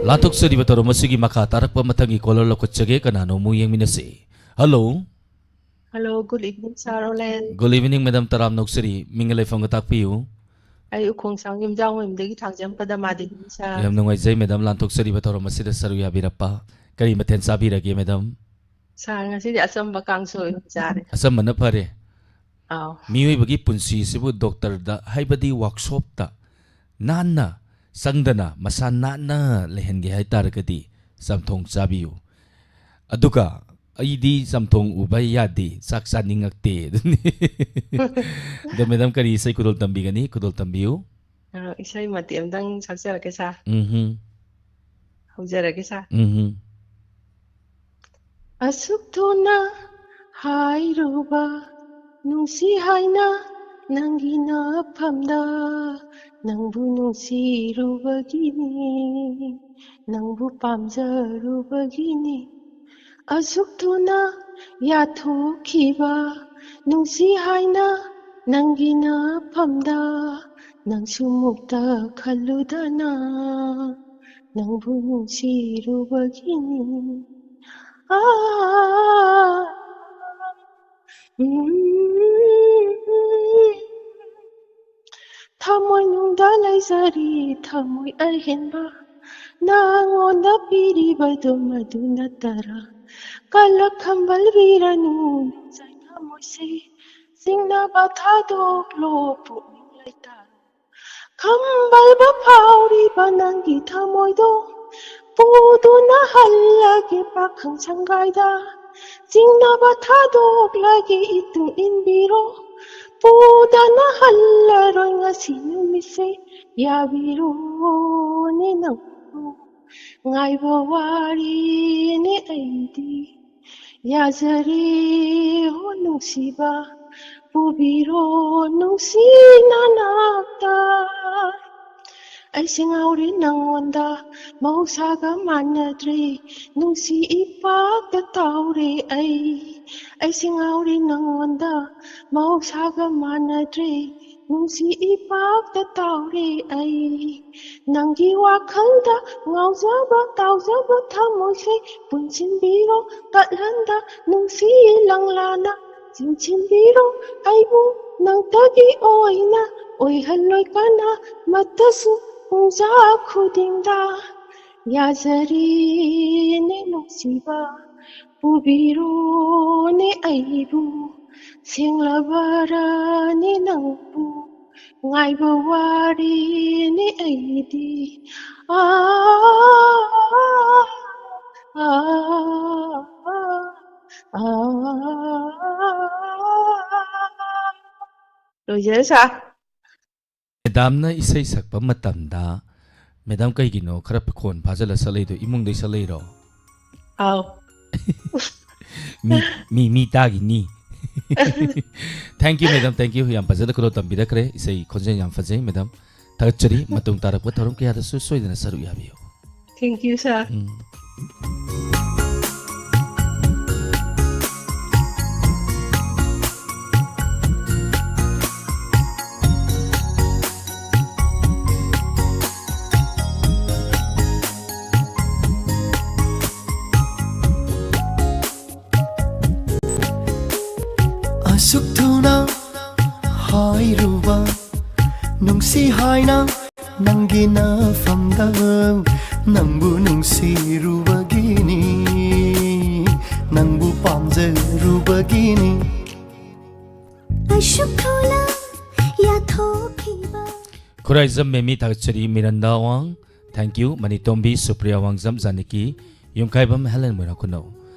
ꯂꯥꯟꯊꯣꯛꯆꯔꯤꯕ ꯊꯧꯔꯝ ꯑꯁꯤꯒꯤ ꯃꯈꯥ ꯇꯥꯔꯛꯄ ꯃꯊꯪꯒꯤ caller ꯂꯧꯈꯠꯆꯒꯦ꯫ ꯀꯅꯥꯅꯣ ꯑꯃꯨꯛ ꯌꯦꯡꯃꯤꯟꯅꯁꯤ꯫ Hello꯫ Hello, good evening, sir Roland. Good evening, madam, ꯇꯔꯥꯝ ꯅꯣꯛꯆꯔꯤ꯫ ꯃꯤꯡꯒ ꯂꯩꯐꯝꯒ ꯇꯥꯛꯄꯤꯌꯨ꯫ ꯑꯩ ꯎꯈꯣꯡꯁꯥꯡ ꯌꯨꯝꯖꯥꯎ ꯃꯌꯨꯝꯗꯒꯤ ꯊꯥꯡꯖꯝ ꯄꯗꯃꯥꯗꯦꯕꯤꯅꯤ, sir꯫ ꯌꯥꯝ ꯅꯨꯡꯉꯥꯏꯖꯩ, madam, ꯂꯥꯟꯊꯣꯛꯆꯔꯤꯕ ꯊꯧꯔꯝ ꯑꯁꯤꯗ ꯁꯔꯨꯛ ꯌꯥꯕꯤꯔꯛꯄ꯫ ꯀꯔꯤ ꯃꯊꯦꯜ ꯆꯥꯕꯤꯔꯒꯦ, madam? Sir, ꯉꯁꯤꯗꯤ ꯑꯆꯝꯕ ꯀꯥꯡꯁꯣꯏ ꯑꯣꯏꯅ ꯆꯥꯔꯦ꯫ ꯑꯆꯝꯕꯅ ꯐꯔꯦ꯫ ꯑꯥꯎ꯫ ꯃꯤꯑꯣꯏꯕꯒꯤ ꯄꯨꯟꯁꯤꯁꯤꯕꯨ doctorꯗ, ꯍꯥꯏꯕꯗꯤ workshopꯇ ꯅꯥꯟꯅ ꯆꯪꯗꯅ, ꯃꯁꯥ ꯅꯥꯟꯅ ꯂꯩꯍꯟꯒꯦ ꯍꯥꯏ ꯇꯥꯔꯒꯗꯤ ꯆꯝꯊꯣꯡ ꯆꯥꯕꯤꯌꯨ꯫ ꯑꯗꯨꯒ ꯑꯩꯗꯤ ꯆꯝꯊꯣꯡ ꯎꯕ ꯌꯥꯗꯦ, ꯆꯥꯛ ꯆꯥꯅꯤꯡꯉꯛꯇꯦ꯫ ꯑꯗꯨꯅꯤ꯫ ꯑꯗꯣ madam, ꯀꯔꯤ ꯏꯁꯩ ꯈꯨꯗꯣꯜ ꯇꯝꯕꯤꯒꯅꯤ? ꯈꯨꯗꯣꯜ ꯇꯝꯕꯤꯌꯨ꯫ ꯑ, ꯏꯁꯩ ꯃꯇꯦꯛ ꯑꯝꯇꯪ ꯁꯛꯆꯔꯛꯀꯦ, sir꯫ ꯎꯝꯍꯨꯝ꯫ ꯍꯧꯖꯔꯒꯦ, sir꯫ ꯎꯝꯍꯨꯝ꯫ ꯑꯁꯨꯛ ꯊꯨꯅ ꯍꯥꯏꯔꯨꯕ ꯅꯨꯡꯁꯤ ꯍꯥꯏꯅ ꯅꯪꯒꯤ ꯅꯐꯝꯗ, ꯅꯪꯕꯨ ꯅꯨꯡꯁꯤꯔꯨꯕꯒꯤꯅꯤ, ꯅꯪꯕꯨ ꯄꯥꯝꯖꯔꯨꯕꯒꯤꯅꯤ꯫ ꯑꯁꯨꯛ ꯊꯨꯅ ꯌꯥꯊꯣꯛꯈꯤꯕ ꯅꯨꯡꯁꯤ ꯍꯥꯏꯅ ꯅꯪꯒꯤ ꯅꯐꯝꯗ, ꯅꯪꯁꯨ ꯃꯨꯛꯇ ꯈꯜꯂꯨꯗꯅ, ꯅꯪꯕꯨ ꯅꯨꯡꯁꯤꯔꯨꯕꯒꯤꯅꯤ꯫ ꯑꯥ, ꯎꯝ, ꯊꯃꯣꯏꯅꯨꯡꯗ ꯂꯩꯖꯔꯤ ꯊꯃꯣꯏ ꯑꯍꯦꯟꯕ, ꯅꯉꯣꯟꯗ ꯄꯤꯔꯤꯕꯗꯨ ꯃꯗꯨ ꯅꯠꯇꯔꯥ? ꯀꯂꯛ ꯈꯝꯕꯜꯕꯤꯔꯅꯨ ꯅꯨꯡꯖꯥꯏ ꯊꯃꯣꯏꯁꯦ, ꯆꯤꯡꯅꯕ ꯊꯥꯗꯣꯛꯂꯣ ꯄꯨꯛꯅꯤꯡ ꯂꯩꯇꯥꯔꯣ꯫ ꯈꯝꯕꯜꯕ ꯐꯥꯎꯔꯤꯕ ꯅꯪꯒꯤ ꯊꯃꯣꯏꯗꯣ ꯄꯨꯗꯨꯅ ꯍꯜꯂꯒꯦ ꯄꯥꯈꯪ ꯁꯪꯒꯥꯏꯗ꯫ ꯆꯤꯡꯅꯕ ꯊꯥꯗꯣꯛꯂꯒꯦ ꯏꯇꯨꯡ ꯏꯟꯕꯤꯔꯣ꯫ ꯄꯨꯗꯅ ꯍꯜꯂꯔꯣꯏ ꯉꯁꯤ ꯅꯨꯃꯤꯠꯁꯦ ꯌꯥꯕꯤꯔꯣ꯫ ꯅꯪꯕꯨ ꯉꯥꯏꯕ ꯋꯥꯔꯤꯅꯤ ꯑꯩꯗꯤ꯫ ꯌꯥꯖꯔꯦ ꯍꯣ ꯅꯨꯡꯁꯤꯕ, ꯄꯨꯕꯤꯔꯣ ꯅꯨꯡꯁꯤ ꯅꯅꯥꯛꯇ꯫ ꯑꯩꯁꯦ ꯉꯥꯎꯔꯦ ꯅꯪꯉꯣꯟꯗ, ꯃꯍꯧꯁꯥꯒ ꯃꯥꯟꯅꯗ꯭ꯔꯦ, ꯅꯨꯡꯁꯤ ꯏꯄꯥꯛꯇ ꯇꯥꯎꯔꯦ ꯑꯩ꯫ ꯑꯩꯁꯦ ꯉꯥꯎꯔꯦ ꯅꯪꯉꯣꯟꯗ, ꯃꯍꯧꯁꯥꯒ ꯃꯥꯟꯅꯗ꯭ꯔꯦ, ꯅꯨꯡꯁꯤ ꯏꯄꯥꯛꯇ ꯇꯥꯎꯔꯦ ꯑꯩ꯫ ꯅꯪꯒꯤ ꯋꯥꯈꯜꯗ ꯉꯥꯎꯖꯕ ꯇꯥꯎꯖꯕ ꯊꯃꯣꯏꯁꯦ ꯄꯨꯟꯁꯤꯟꯕꯤꯔꯣ ꯀꯠꯍꯟꯗ, ꯅꯨꯡꯁꯤ ꯂꯪꯂꯥꯅ ꯆꯤꯡꯁꯤꯟꯕꯤꯔꯣ ꯑꯩꯕꯨ꯫ ꯅꯪꯇꯒꯤ ꯑꯣꯏꯅ ꯑꯣꯏꯍꯜꯂꯣꯏ ꯀꯅꯥꯃꯠꯇꯁꯨ ꯄꯨꯡꯖꯥ ꯈꯨꯗꯤꯡꯗ꯫ ꯌꯥꯖꯔꯤꯅꯦ ꯅꯨꯡꯁꯤꯕ, ꯄꯨꯕꯤꯔꯣꯅꯦ ꯑꯩꯕꯨ, ꯁꯦꯡꯂꯕꯔꯅꯦ ꯅꯪꯕꯨ ꯉꯥꯏꯕ ꯋꯥꯔꯤꯅꯦ ꯑꯩꯗꯤ꯫ ꯑꯥ, ꯑꯥ, ꯑꯥ, ꯑꯥ, ꯑꯥ꯫ ꯂꯣꯏꯖꯔꯦ ꯁꯥꯔ꯫ ꯃꯦꯗꯥꯝꯅ ꯏꯁꯩ ꯁꯛꯄ ꯃꯇꯝꯗ, ꯃꯦꯗꯥꯝ ꯀꯩꯒꯤꯅꯣ ꯈꯔ ꯈꯣꯟ ꯐꯥꯖꯤꯜꯂ ꯁꯛꯂꯛꯏꯗꯣ? ꯏꯃꯨꯡꯗꯩ ꯁꯛꯂꯛꯏꯔꯣ? ꯑꯥꯎ꯫ ꯃꯤ, ꯃꯤ, ꯃꯤ ꯇꯥꯈꯤꯅꯤ꯫ Thank you, madam, thank you꯫ ꯌꯥꯝ ꯐꯖꯅ ꯈꯨꯗꯣꯜ ꯇꯝꯕꯤꯔꯛꯈ꯭ꯔꯦ꯫ ꯏꯁꯩ ꯈꯣꯟꯖꯦꯜ ꯌꯥꯝ ꯐꯖꯩ, ꯃꯦꯗꯥꯝ꯫ ꯊꯥꯒꯠꯆꯔꯤ꯫ ꯃꯇꯨꯡ ꯇꯥꯔꯛꯄ ꯊꯧꯔꯝ ꯀꯌꯥꯗꯁꯨ ꯁꯣꯏꯗꯅ ꯁꯔꯨꯛ ꯌꯥꯕꯤꯌꯨ꯫ Thank you, sir꯫ ꯎꯝ꯫ ꯑꯁꯨꯛ ꯊꯨꯅ ꯍꯥꯏꯔꯨꯕ, ꯅꯨꯡꯁꯤ ꯍꯥꯏꯅ ꯅꯪꯒꯤ ꯅꯐꯝꯗ, ꯅꯪꯕꯨ ꯅꯨꯡꯁꯤꯔꯨꯕꯒꯤꯅꯤ, ꯅꯪꯕꯨ ꯄꯥꯝꯖꯔꯨꯕꯒꯤꯅꯤ꯫ ꯑꯁꯨꯛ ꯊꯨꯅ ꯌꯥꯊꯣꯛꯈꯤꯕ꯫ ꯈꯨꯔꯥꯏꯖꯝ ꯃꯦꯃꯤ ꯊꯥꯒꯠꯆꯔꯤ, ꯃꯤꯔꯟꯗꯥ ꯋꯥꯡ, thank you꯫ ꯃꯅꯤꯇꯣꯝꯕꯤ, ꯁꯨꯄ꯭ꯔꯤꯌꯥ ꯋꯥꯡꯖꯝ, ꯖꯥꯅꯀꯤ, ꯌꯨꯝꯈꯥꯏꯕꯝ ꯍꯦꯂꯦꯟ ꯃꯣꯏꯔꯥꯡ ꯈꯨꯅꯧ꯫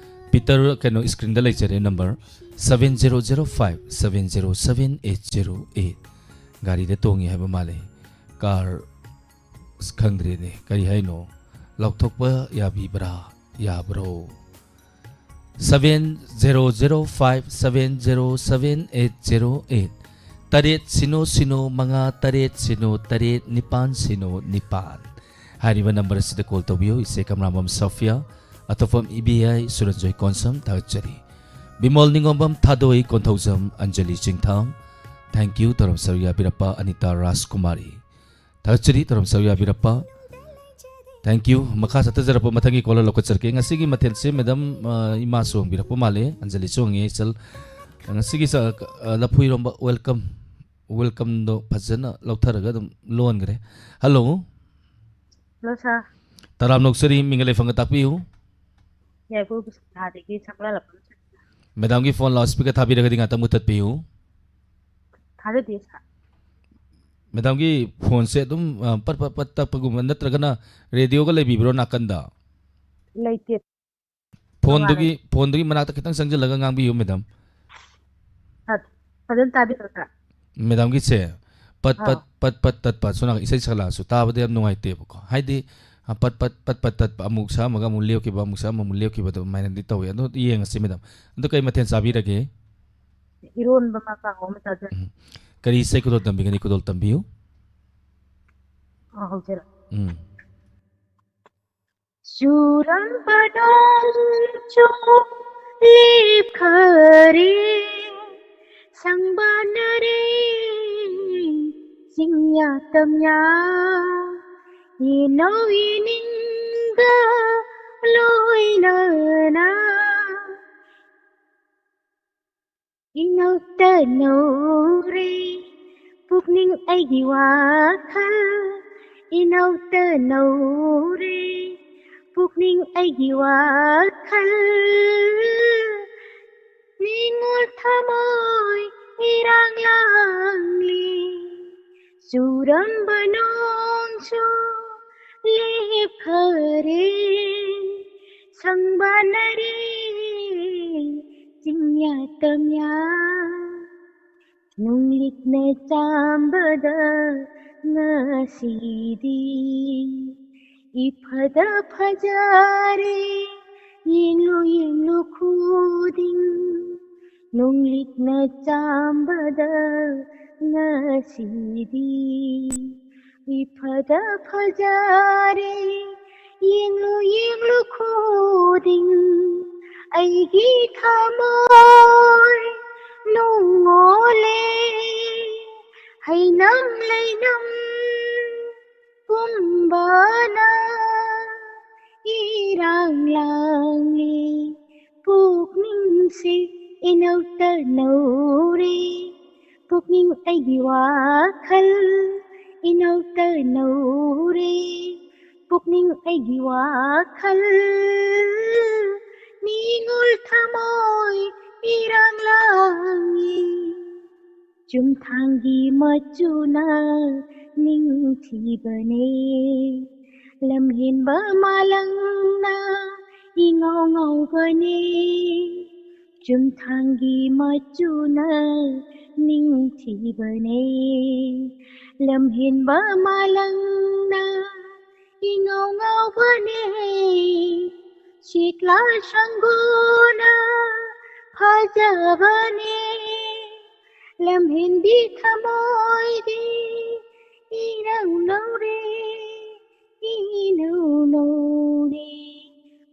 ꯄꯤꯇꯔ, ꯀꯩꯅꯣ, screenꯗ ꯂꯩꯖꯔꯦ, number seven zero zero five seven zero seven eight zero eight꯫ ꯒꯥꯔꯤꯗ ꯇꯣꯡꯉꯤ ꯍꯥꯏꯕ ꯃꯥꯜꯂꯦ꯫ Car ꯑꯁ, ꯈꯪꯗ꯭ꯔꯦꯅꯦ, ꯀꯔꯤ ꯍꯥꯏꯅꯣ? ꯂꯥꯎꯊꯣꯛꯄ ꯌꯥꯕꯤꯕ꯭ꯔꯥ? ꯌꯥꯕ꯭ꯔꯣ? Seven zero zero five seven zero seven eight zero eight, ꯇꯔꯦꯠ ꯁꯤꯅꯣ ꯁꯤꯅꯣ ꯃꯉꯥ ꯇꯔꯦꯠ ꯁꯤꯅꯣ ꯇꯔꯦꯠ ꯅꯤꯄꯥꯟ ꯁꯤꯅꯣ ꯅꯤꯄꯥꯟ ꯍꯥꯏꯔꯤꯕ ꯅꯝꯕꯔ ꯑꯁꯤꯗ ꯀꯣꯜ ꯇꯧꯕꯤꯌꯨ꯫ ꯏꯆꯦ ꯀꯃꯂꯥꯕꯝ ꯁꯣꯐꯤꯌꯥ, ꯑꯇꯣꯞꯐꯝ ꯏꯕꯦꯌꯥꯏ ꯁꯨꯔꯟꯖꯣꯏ ꯀꯣꯟꯁꯝ, ꯊꯥꯒꯠꯆꯔꯤ꯫ ꯕꯤꯃꯣꯜ ꯅꯤꯉꯣꯝꯕꯝ, ꯊꯥꯗꯣꯏ ꯀꯣꯟꯊꯧꯖꯝ, ꯑꯟꯖꯂꯤ ꯆꯤꯡꯊꯥꯝ, thank you, ꯇꯧꯔꯝ ꯁꯔꯨꯛ ꯌꯥꯕꯤꯔꯛꯄ ꯑꯅꯤꯇꯥ ꯔꯥꯖꯀꯨꯃꯥꯔꯤ, ꯊꯥꯒꯠꯆꯔꯤ꯫ ꯇꯧꯔꯝ ꯁꯔꯨꯛ ꯌꯥꯕꯤꯔꯛꯄ, thank you꯫ ꯃꯈꯥ ꯆꯠꯊꯖꯔꯛꯄ ꯃꯊꯪꯒꯤ ꯀꯣꯂꯔ ꯂꯧꯈꯠꯆꯔꯛꯀꯦ꯫ ꯉꯁꯤꯒꯤ ꯃꯊꯦꯜꯁꯦ ꯃꯦꯗꯥꯝ, ꯑ, ꯏꯃꯥꯁꯨ ꯍꯪꯕꯤꯔꯛꯄ ꯃꯥꯜꯂꯦ, ꯑꯟꯖꯂꯤꯁꯨ ꯍꯪꯉꯤ, ꯏꯆꯜ꯫ ꯉꯁꯤꯒꯤ ꯆ-, ꯑ, ꯂꯐꯨ ꯏꯔꯣꯝꯕ, welcome, welcomeꯗꯣ ꯐꯖꯅ ꯂꯧꯊꯔꯒ ꯑꯗꯨꯝ ꯂꯣꯟꯈ꯭ꯔꯦ꯫ ꯍꯜꯂꯣ꯫ ꯍꯜꯂꯣ, ꯁꯥꯔ꯫ ꯇꯔꯥꯝꯅ ꯑꯣꯛꯆꯔꯤ, ꯃꯤꯡꯒ ꯂꯩꯐꯝꯒ ꯇꯥꯛꯄꯤꯌꯨ꯫ ꯌꯥꯏꯐꯧ ꯁꯅꯥꯗꯒꯤ ꯁꯛꯂꯥꯂꯛꯄ꯫ ꯃꯦꯗꯥꯝꯒꯤ ꯐꯣꯟ ꯂꯥꯎꯠ ꯁ꯭ꯄꯤꯀꯔ ꯊꯥꯕꯤꯔꯒꯗꯤ ꯉꯥꯛꯇꯪ ꯃꯨꯊꯠꯄꯤꯌꯨ꯫ ꯊꯥꯖꯗꯦ, ꯁꯥꯔ꯫ ꯃꯦꯗꯥꯝꯒꯤ ꯐꯣꯟꯁꯦ ꯑꯗꯨꯝ, ꯑ, ꯄꯠ ꯄꯠ ꯄꯠ ꯇꯠꯄꯒꯨꯝꯕ, ꯅꯠꯇ꯭ꯔꯒꯅ ꯔꯦꯗꯤꯑꯣꯒ ꯂꯩꯕꯤꯕ꯭ꯔꯣ ꯅꯥꯀꯟꯗ? ꯂꯩꯇꯦ꯫ ꯐꯣꯟꯗꯨꯒꯤ, ꯇꯣꯉꯥꯟꯅ꯫ ꯐꯣꯟꯗꯨꯒꯤ ꯃꯅꯥꯛꯇ ꯈꯤꯇꯪ ꯆꯪꯁꯤꯜꯂꯒ ꯉꯥꯡꯕꯤꯌꯨ, ꯃꯦꯗꯥꯝ꯫ ꯐ-, ꯐꯖꯅ ꯇꯥꯕꯤꯕ꯭ꯔꯥ, ꯁꯥꯔ? ꯃꯦꯗꯥꯝꯒꯤꯁꯦ ꯄꯠ ꯄꯠ, ꯑꯥ꯫ ꯄꯠ ꯄꯠ ꯇꯠꯄ, ꯁꯣꯝ ꯅꯥꯀꯟ ꯏꯁꯩ ꯁꯛꯂꯛꯑꯁꯨ ꯇꯥꯕꯗ ꯌꯥꯝ ꯅꯨꯡꯉꯥꯏꯇꯦꯕꯀꯣ꯫ ꯍꯥꯏꯗꯤ, ꯑ, ꯄꯠ ꯄꯠ, ꯄꯠ ꯄꯠ ꯇꯠꯄ, ꯑꯃꯨꯛ ꯁꯛꯑꯝꯃꯒ ꯑꯃꯨꯛ ꯂꯦꯞꯈꯤꯕ, ꯑꯃꯨꯛ ꯁꯛꯑꯝꯃ ꯑꯃꯨꯛ ꯂꯦꯞꯈꯤꯕ, ꯑꯗꯨꯃꯥꯏꯅꯗꯤ ꯇꯧꯋꯦ꯫ ꯑꯗꯣ ꯌꯦꯡꯉꯁꯤ, ꯃꯦꯗꯥꯝ꯫ ꯑꯗꯣ ꯀꯩ ꯃꯊꯦꯜ ꯆꯥꯕꯤꯔꯒꯦ? ꯏꯔꯣꯟꯕ ꯑꯃ, ꯀꯥꯡꯍꯧ ꯑꯃ ꯆꯥꯖꯔꯦ꯫ ꯎꯝ꯫ ꯀꯔꯤ ꯏꯁꯩ ꯈꯨꯗꯣꯜ ꯇꯝꯕꯤꯒꯅꯤ? ꯈꯨꯗꯣꯜ ꯇꯝꯕꯤꯌꯨ꯫ ꯑ, ꯍꯧꯖꯔꯛ꯫ ꯎꯝ꯫ ꯆꯨꯔꯝꯕ ꯅꯣꯡꯁꯨ ꯂꯦꯞꯈꯔꯦ, ꯁꯪꯕꯥꯅꯔꯦ ꯆꯤꯡꯌꯥ ꯇꯝꯌꯥ, ꯏꯅꯧ ꯏꯅꯤꯡꯒ ꯂꯣꯏꯅꯅ꯫ ꯏꯅꯧꯇ ꯅꯧꯔꯦ ꯄꯨꯛꯅꯤꯡ ꯑꯩꯒꯤ ꯋꯥꯈꯜ, ꯏꯅꯧꯇ ꯅꯧꯔꯦ ꯄꯨꯛꯅꯤꯡ ꯑꯩꯒꯤ ꯋꯥꯈꯜ꯫ ꯅꯤꯡꯉꯣꯜ ꯊꯃꯣꯏ ꯏꯔꯥꯡ ꯂꯥꯡꯂꯤ, ꯆꯨꯔꯝꯕ ꯅꯣꯡꯁꯨ ꯂꯦꯞꯈꯔꯦ, ꯁꯪꯕꯥꯅꯔꯦ ꯆꯤꯡꯌꯥ ꯇꯝꯌꯥ꯫ ꯅꯨꯡꯂꯤꯛꯅ ꯆꯥꯝꯕꯗ ꯉꯁꯤꯗꯤ ꯏꯐꯗ ꯐꯖꯔꯦ, ꯌꯦꯡꯂꯨ ꯌꯦꯡꯂꯨ ꯈꯨꯗꯤꯡ꯫ ꯅꯨꯡꯂꯤꯛꯅ ꯆꯥꯝꯕꯗ ꯉꯁꯤꯗꯤ ꯏꯐꯗ ꯐꯖꯔꯦ, ꯌꯦꯡꯂꯨ ꯌꯦꯡꯂꯨ ꯈꯨꯗꯤꯡ꯫ ꯑꯩꯒꯤ ꯊꯃꯣꯏ ꯅꯨꯡꯉꯣꯜꯂꯦ, ꯍꯩꯅꯝ ꯂꯩꯅꯝ ꯄꯨꯝꯕꯅ ꯏꯔꯥꯡ ꯂꯥꯡꯂꯤ꯫ ꯄꯨꯛꯅꯤꯡꯁꯤ ꯏꯅꯧꯇ ꯅꯧꯔꯦ, ꯄꯨꯛꯅꯤꯡ ꯑꯩꯒꯤ ꯋꯥꯈꯜ ꯏꯅꯧꯇ ꯅꯧꯔꯦ, ꯄꯨꯛꯅꯤꯡ ꯑꯩꯒꯤ ꯋꯥꯈꯜ ꯅꯤꯡꯉꯣꯜ ꯊꯃꯣꯏ ꯏꯔꯥꯡ ꯂꯥꯡꯉꯤ꯫ ꯆꯨꯝꯊꯥꯡꯒꯤ ꯃꯆꯨꯅ ꯅꯤꯡꯊꯤꯕꯅꯦ, ꯂꯝꯍꯦꯟꯕ ꯃꯥꯂꯪꯅ ꯏꯉꯥꯎ ꯉꯥꯎꯕꯅꯦ꯫ ꯆꯨꯝꯊꯥꯡꯒꯤ ꯃꯆꯨꯅ ꯅꯤꯡꯊꯤꯕꯅꯦ, ꯂꯝꯍꯦꯟꯕ ꯃꯥꯂꯪꯅ ꯏꯉꯥꯎ ꯉꯥꯎꯕꯅꯦ꯫ ꯁꯤꯛꯂꯥ ꯁꯪꯒꯨꯅ ꯐꯖꯕꯅꯦ, ꯂꯝꯍꯦꯟꯕꯤ ꯊꯃꯣꯏꯗꯤ ꯏꯅꯧ ꯅꯧꯔꯦ, ꯏꯅꯧ ꯅꯧꯔꯦ꯫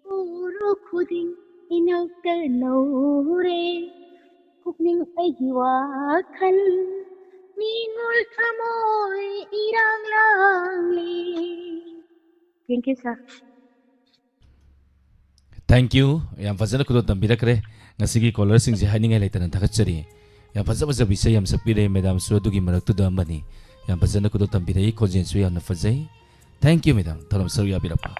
ꯎꯔꯨ ꯈꯨꯗꯤꯡ ꯏꯅꯧꯇ ꯅꯧꯔꯦ, ꯄꯨꯛꯅꯤꯡ ꯑꯩꯒꯤ ꯋꯥꯈꯜ ꯅꯤꯡꯉꯣꯜ ꯊꯃꯣꯏ ꯏꯔꯥꯡ ꯂꯥꯡꯂꯤ꯫ Thank you, sir. Thank you. ꯌꯥꯝ ꯐꯖꯅ ꯈꯨꯗꯣꯜ ꯇꯝꯕꯤꯔꯛꯈ꯭ꯔꯦ꯫ ꯉꯁꯤꯒꯤ ꯀꯣꯂꯔꯁꯤꯡꯁꯦ ꯍꯥꯏꯅꯤꯡꯉꯥꯏ ꯂꯩꯇꯅ ꯊꯥꯒꯠꯆꯔꯤ꯫ ꯌꯥꯝ ꯐꯖ ꯐꯖꯕ ꯏꯁꯩ ꯌꯥꯝ ꯁꯛꯄꯤꯔꯦ꯫ ꯃꯦꯗꯥꯝꯁꯨ ꯑꯗꯨꯒꯤ ꯃꯔꯛꯇꯨꯗ ꯑꯃꯅꯤ꯫ ꯌꯥꯝ ꯐꯖꯅ ꯈꯨꯗꯣꯜ ꯇꯝꯕꯤꯔꯛꯏ꯫ ꯈꯣꯟꯖꯦꯜꯁꯨ ꯌꯥꯝꯅ ꯐꯖꯩ꯫ Thank you, ꯃꯦꯗꯥꯝ, ꯊꯧꯔꯝ ꯁꯔꯨꯛ ꯌꯥꯕꯤꯔꯛꯄ꯫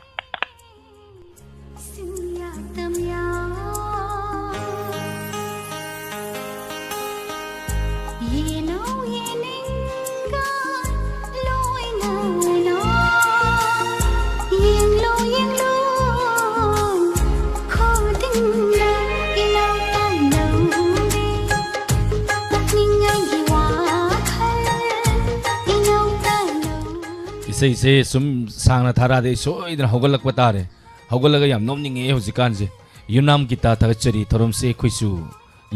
ꯑꯩꯁꯦ ꯁꯨꯝ ꯁꯥꯡꯅ ꯊꯥꯔꯛꯑꯗꯤ ꯑꯩ ꯁꯣꯏꯗꯅ ꯍꯧꯒꯠꯂꯛꯄ ꯇꯥꯔꯦ꯫ ꯍꯧꯒꯠꯂꯒ ꯌꯥꯝ ꯅꯣꯛꯅꯤꯡꯉꯦ ꯍꯧꯖꯤꯛꯀꯥꯟꯁꯦ꯫ ꯌꯨꯝꯅꯥꯝ ꯒꯤꯇꯥ ꯊꯥꯒꯠꯆꯔꯤ, ꯊꯧꯔꯝꯁꯦ ꯑꯩꯈꯣꯏꯁꯨ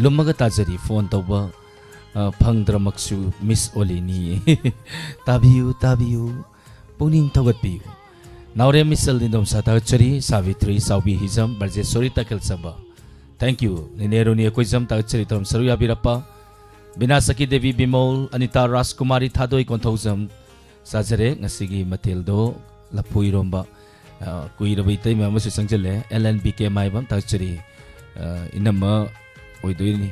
ꯂꯨꯝꯃꯒ ꯇꯥꯖꯔꯤ꯫ ꯐꯣꯟ ꯇꯧꯕ, ꯑ, ꯐꯪꯗ꯭ꯔꯃꯛꯁꯨ ꯃꯤꯁ ꯑꯣꯂꯤꯅꯤ꯫ ꯇꯥꯕꯤꯌꯨ, ꯇꯥꯕꯤꯌꯨ, ꯄꯨꯛꯅꯤꯡ ꯊꯧꯒꯠꯄꯤꯌꯨ꯫ ꯅꯥꯎꯔꯦꯝ ꯃꯤꯁꯦꯜ ꯅꯤꯡꯗꯣꯝꯁꯥ ꯊꯥꯒꯠꯆꯔꯤ, ꯁꯥꯕꯤꯇ꯭ꯔꯤ, ꯆꯥꯎꯕꯤ ꯍꯤꯖꯝ, ꯕ꯭ꯔꯖꯦꯁꯣꯔꯤ ꯇꯈꯦꯜꯆꯝꯕ꯫ Thank you꯫ ꯅꯤꯅꯦ ꯔꯨꯅꯤ ꯑꯩꯈꯣꯏꯖꯝ ꯊꯥꯒꯠꯆꯔꯤ, ꯊꯧꯔꯝ ꯁꯔꯨꯛ ꯌꯥꯕꯤꯔꯛꯄ꯫ ꯕꯤꯅꯥ ꯁꯈꯤ ꯗꯦꯕꯤ ꯕꯤꯃꯣꯜ, ꯑꯅꯤꯇꯥ ꯔꯥꯖꯀꯨꯃꯥꯔꯤ ꯊꯥꯗꯣꯏ ꯀꯣꯟꯊꯧꯖꯝ꯫ ꯆꯥꯖꯔꯦ ꯉꯁꯤꯒꯤ ꯃꯊꯦꯜꯗꯣ, ꯂꯐꯨ ꯏꯔꯣꯝꯕ꯫ ꯑ, ꯀꯨꯏꯔꯕ ꯏꯇꯩꯃ ꯑꯃꯁꯨ ꯆꯪꯁꯤꯜꯂꯦ, ꯑꯦꯜ ꯑꯦꯟ ꯕꯤ ꯀꯦ ꯃꯥꯏꯕꯝ ꯊꯥꯒꯠꯆꯔꯤ꯫ ꯑ, ꯏꯅꯝꯃ ꯑꯣꯏꯗꯣꯏꯅꯤ꯫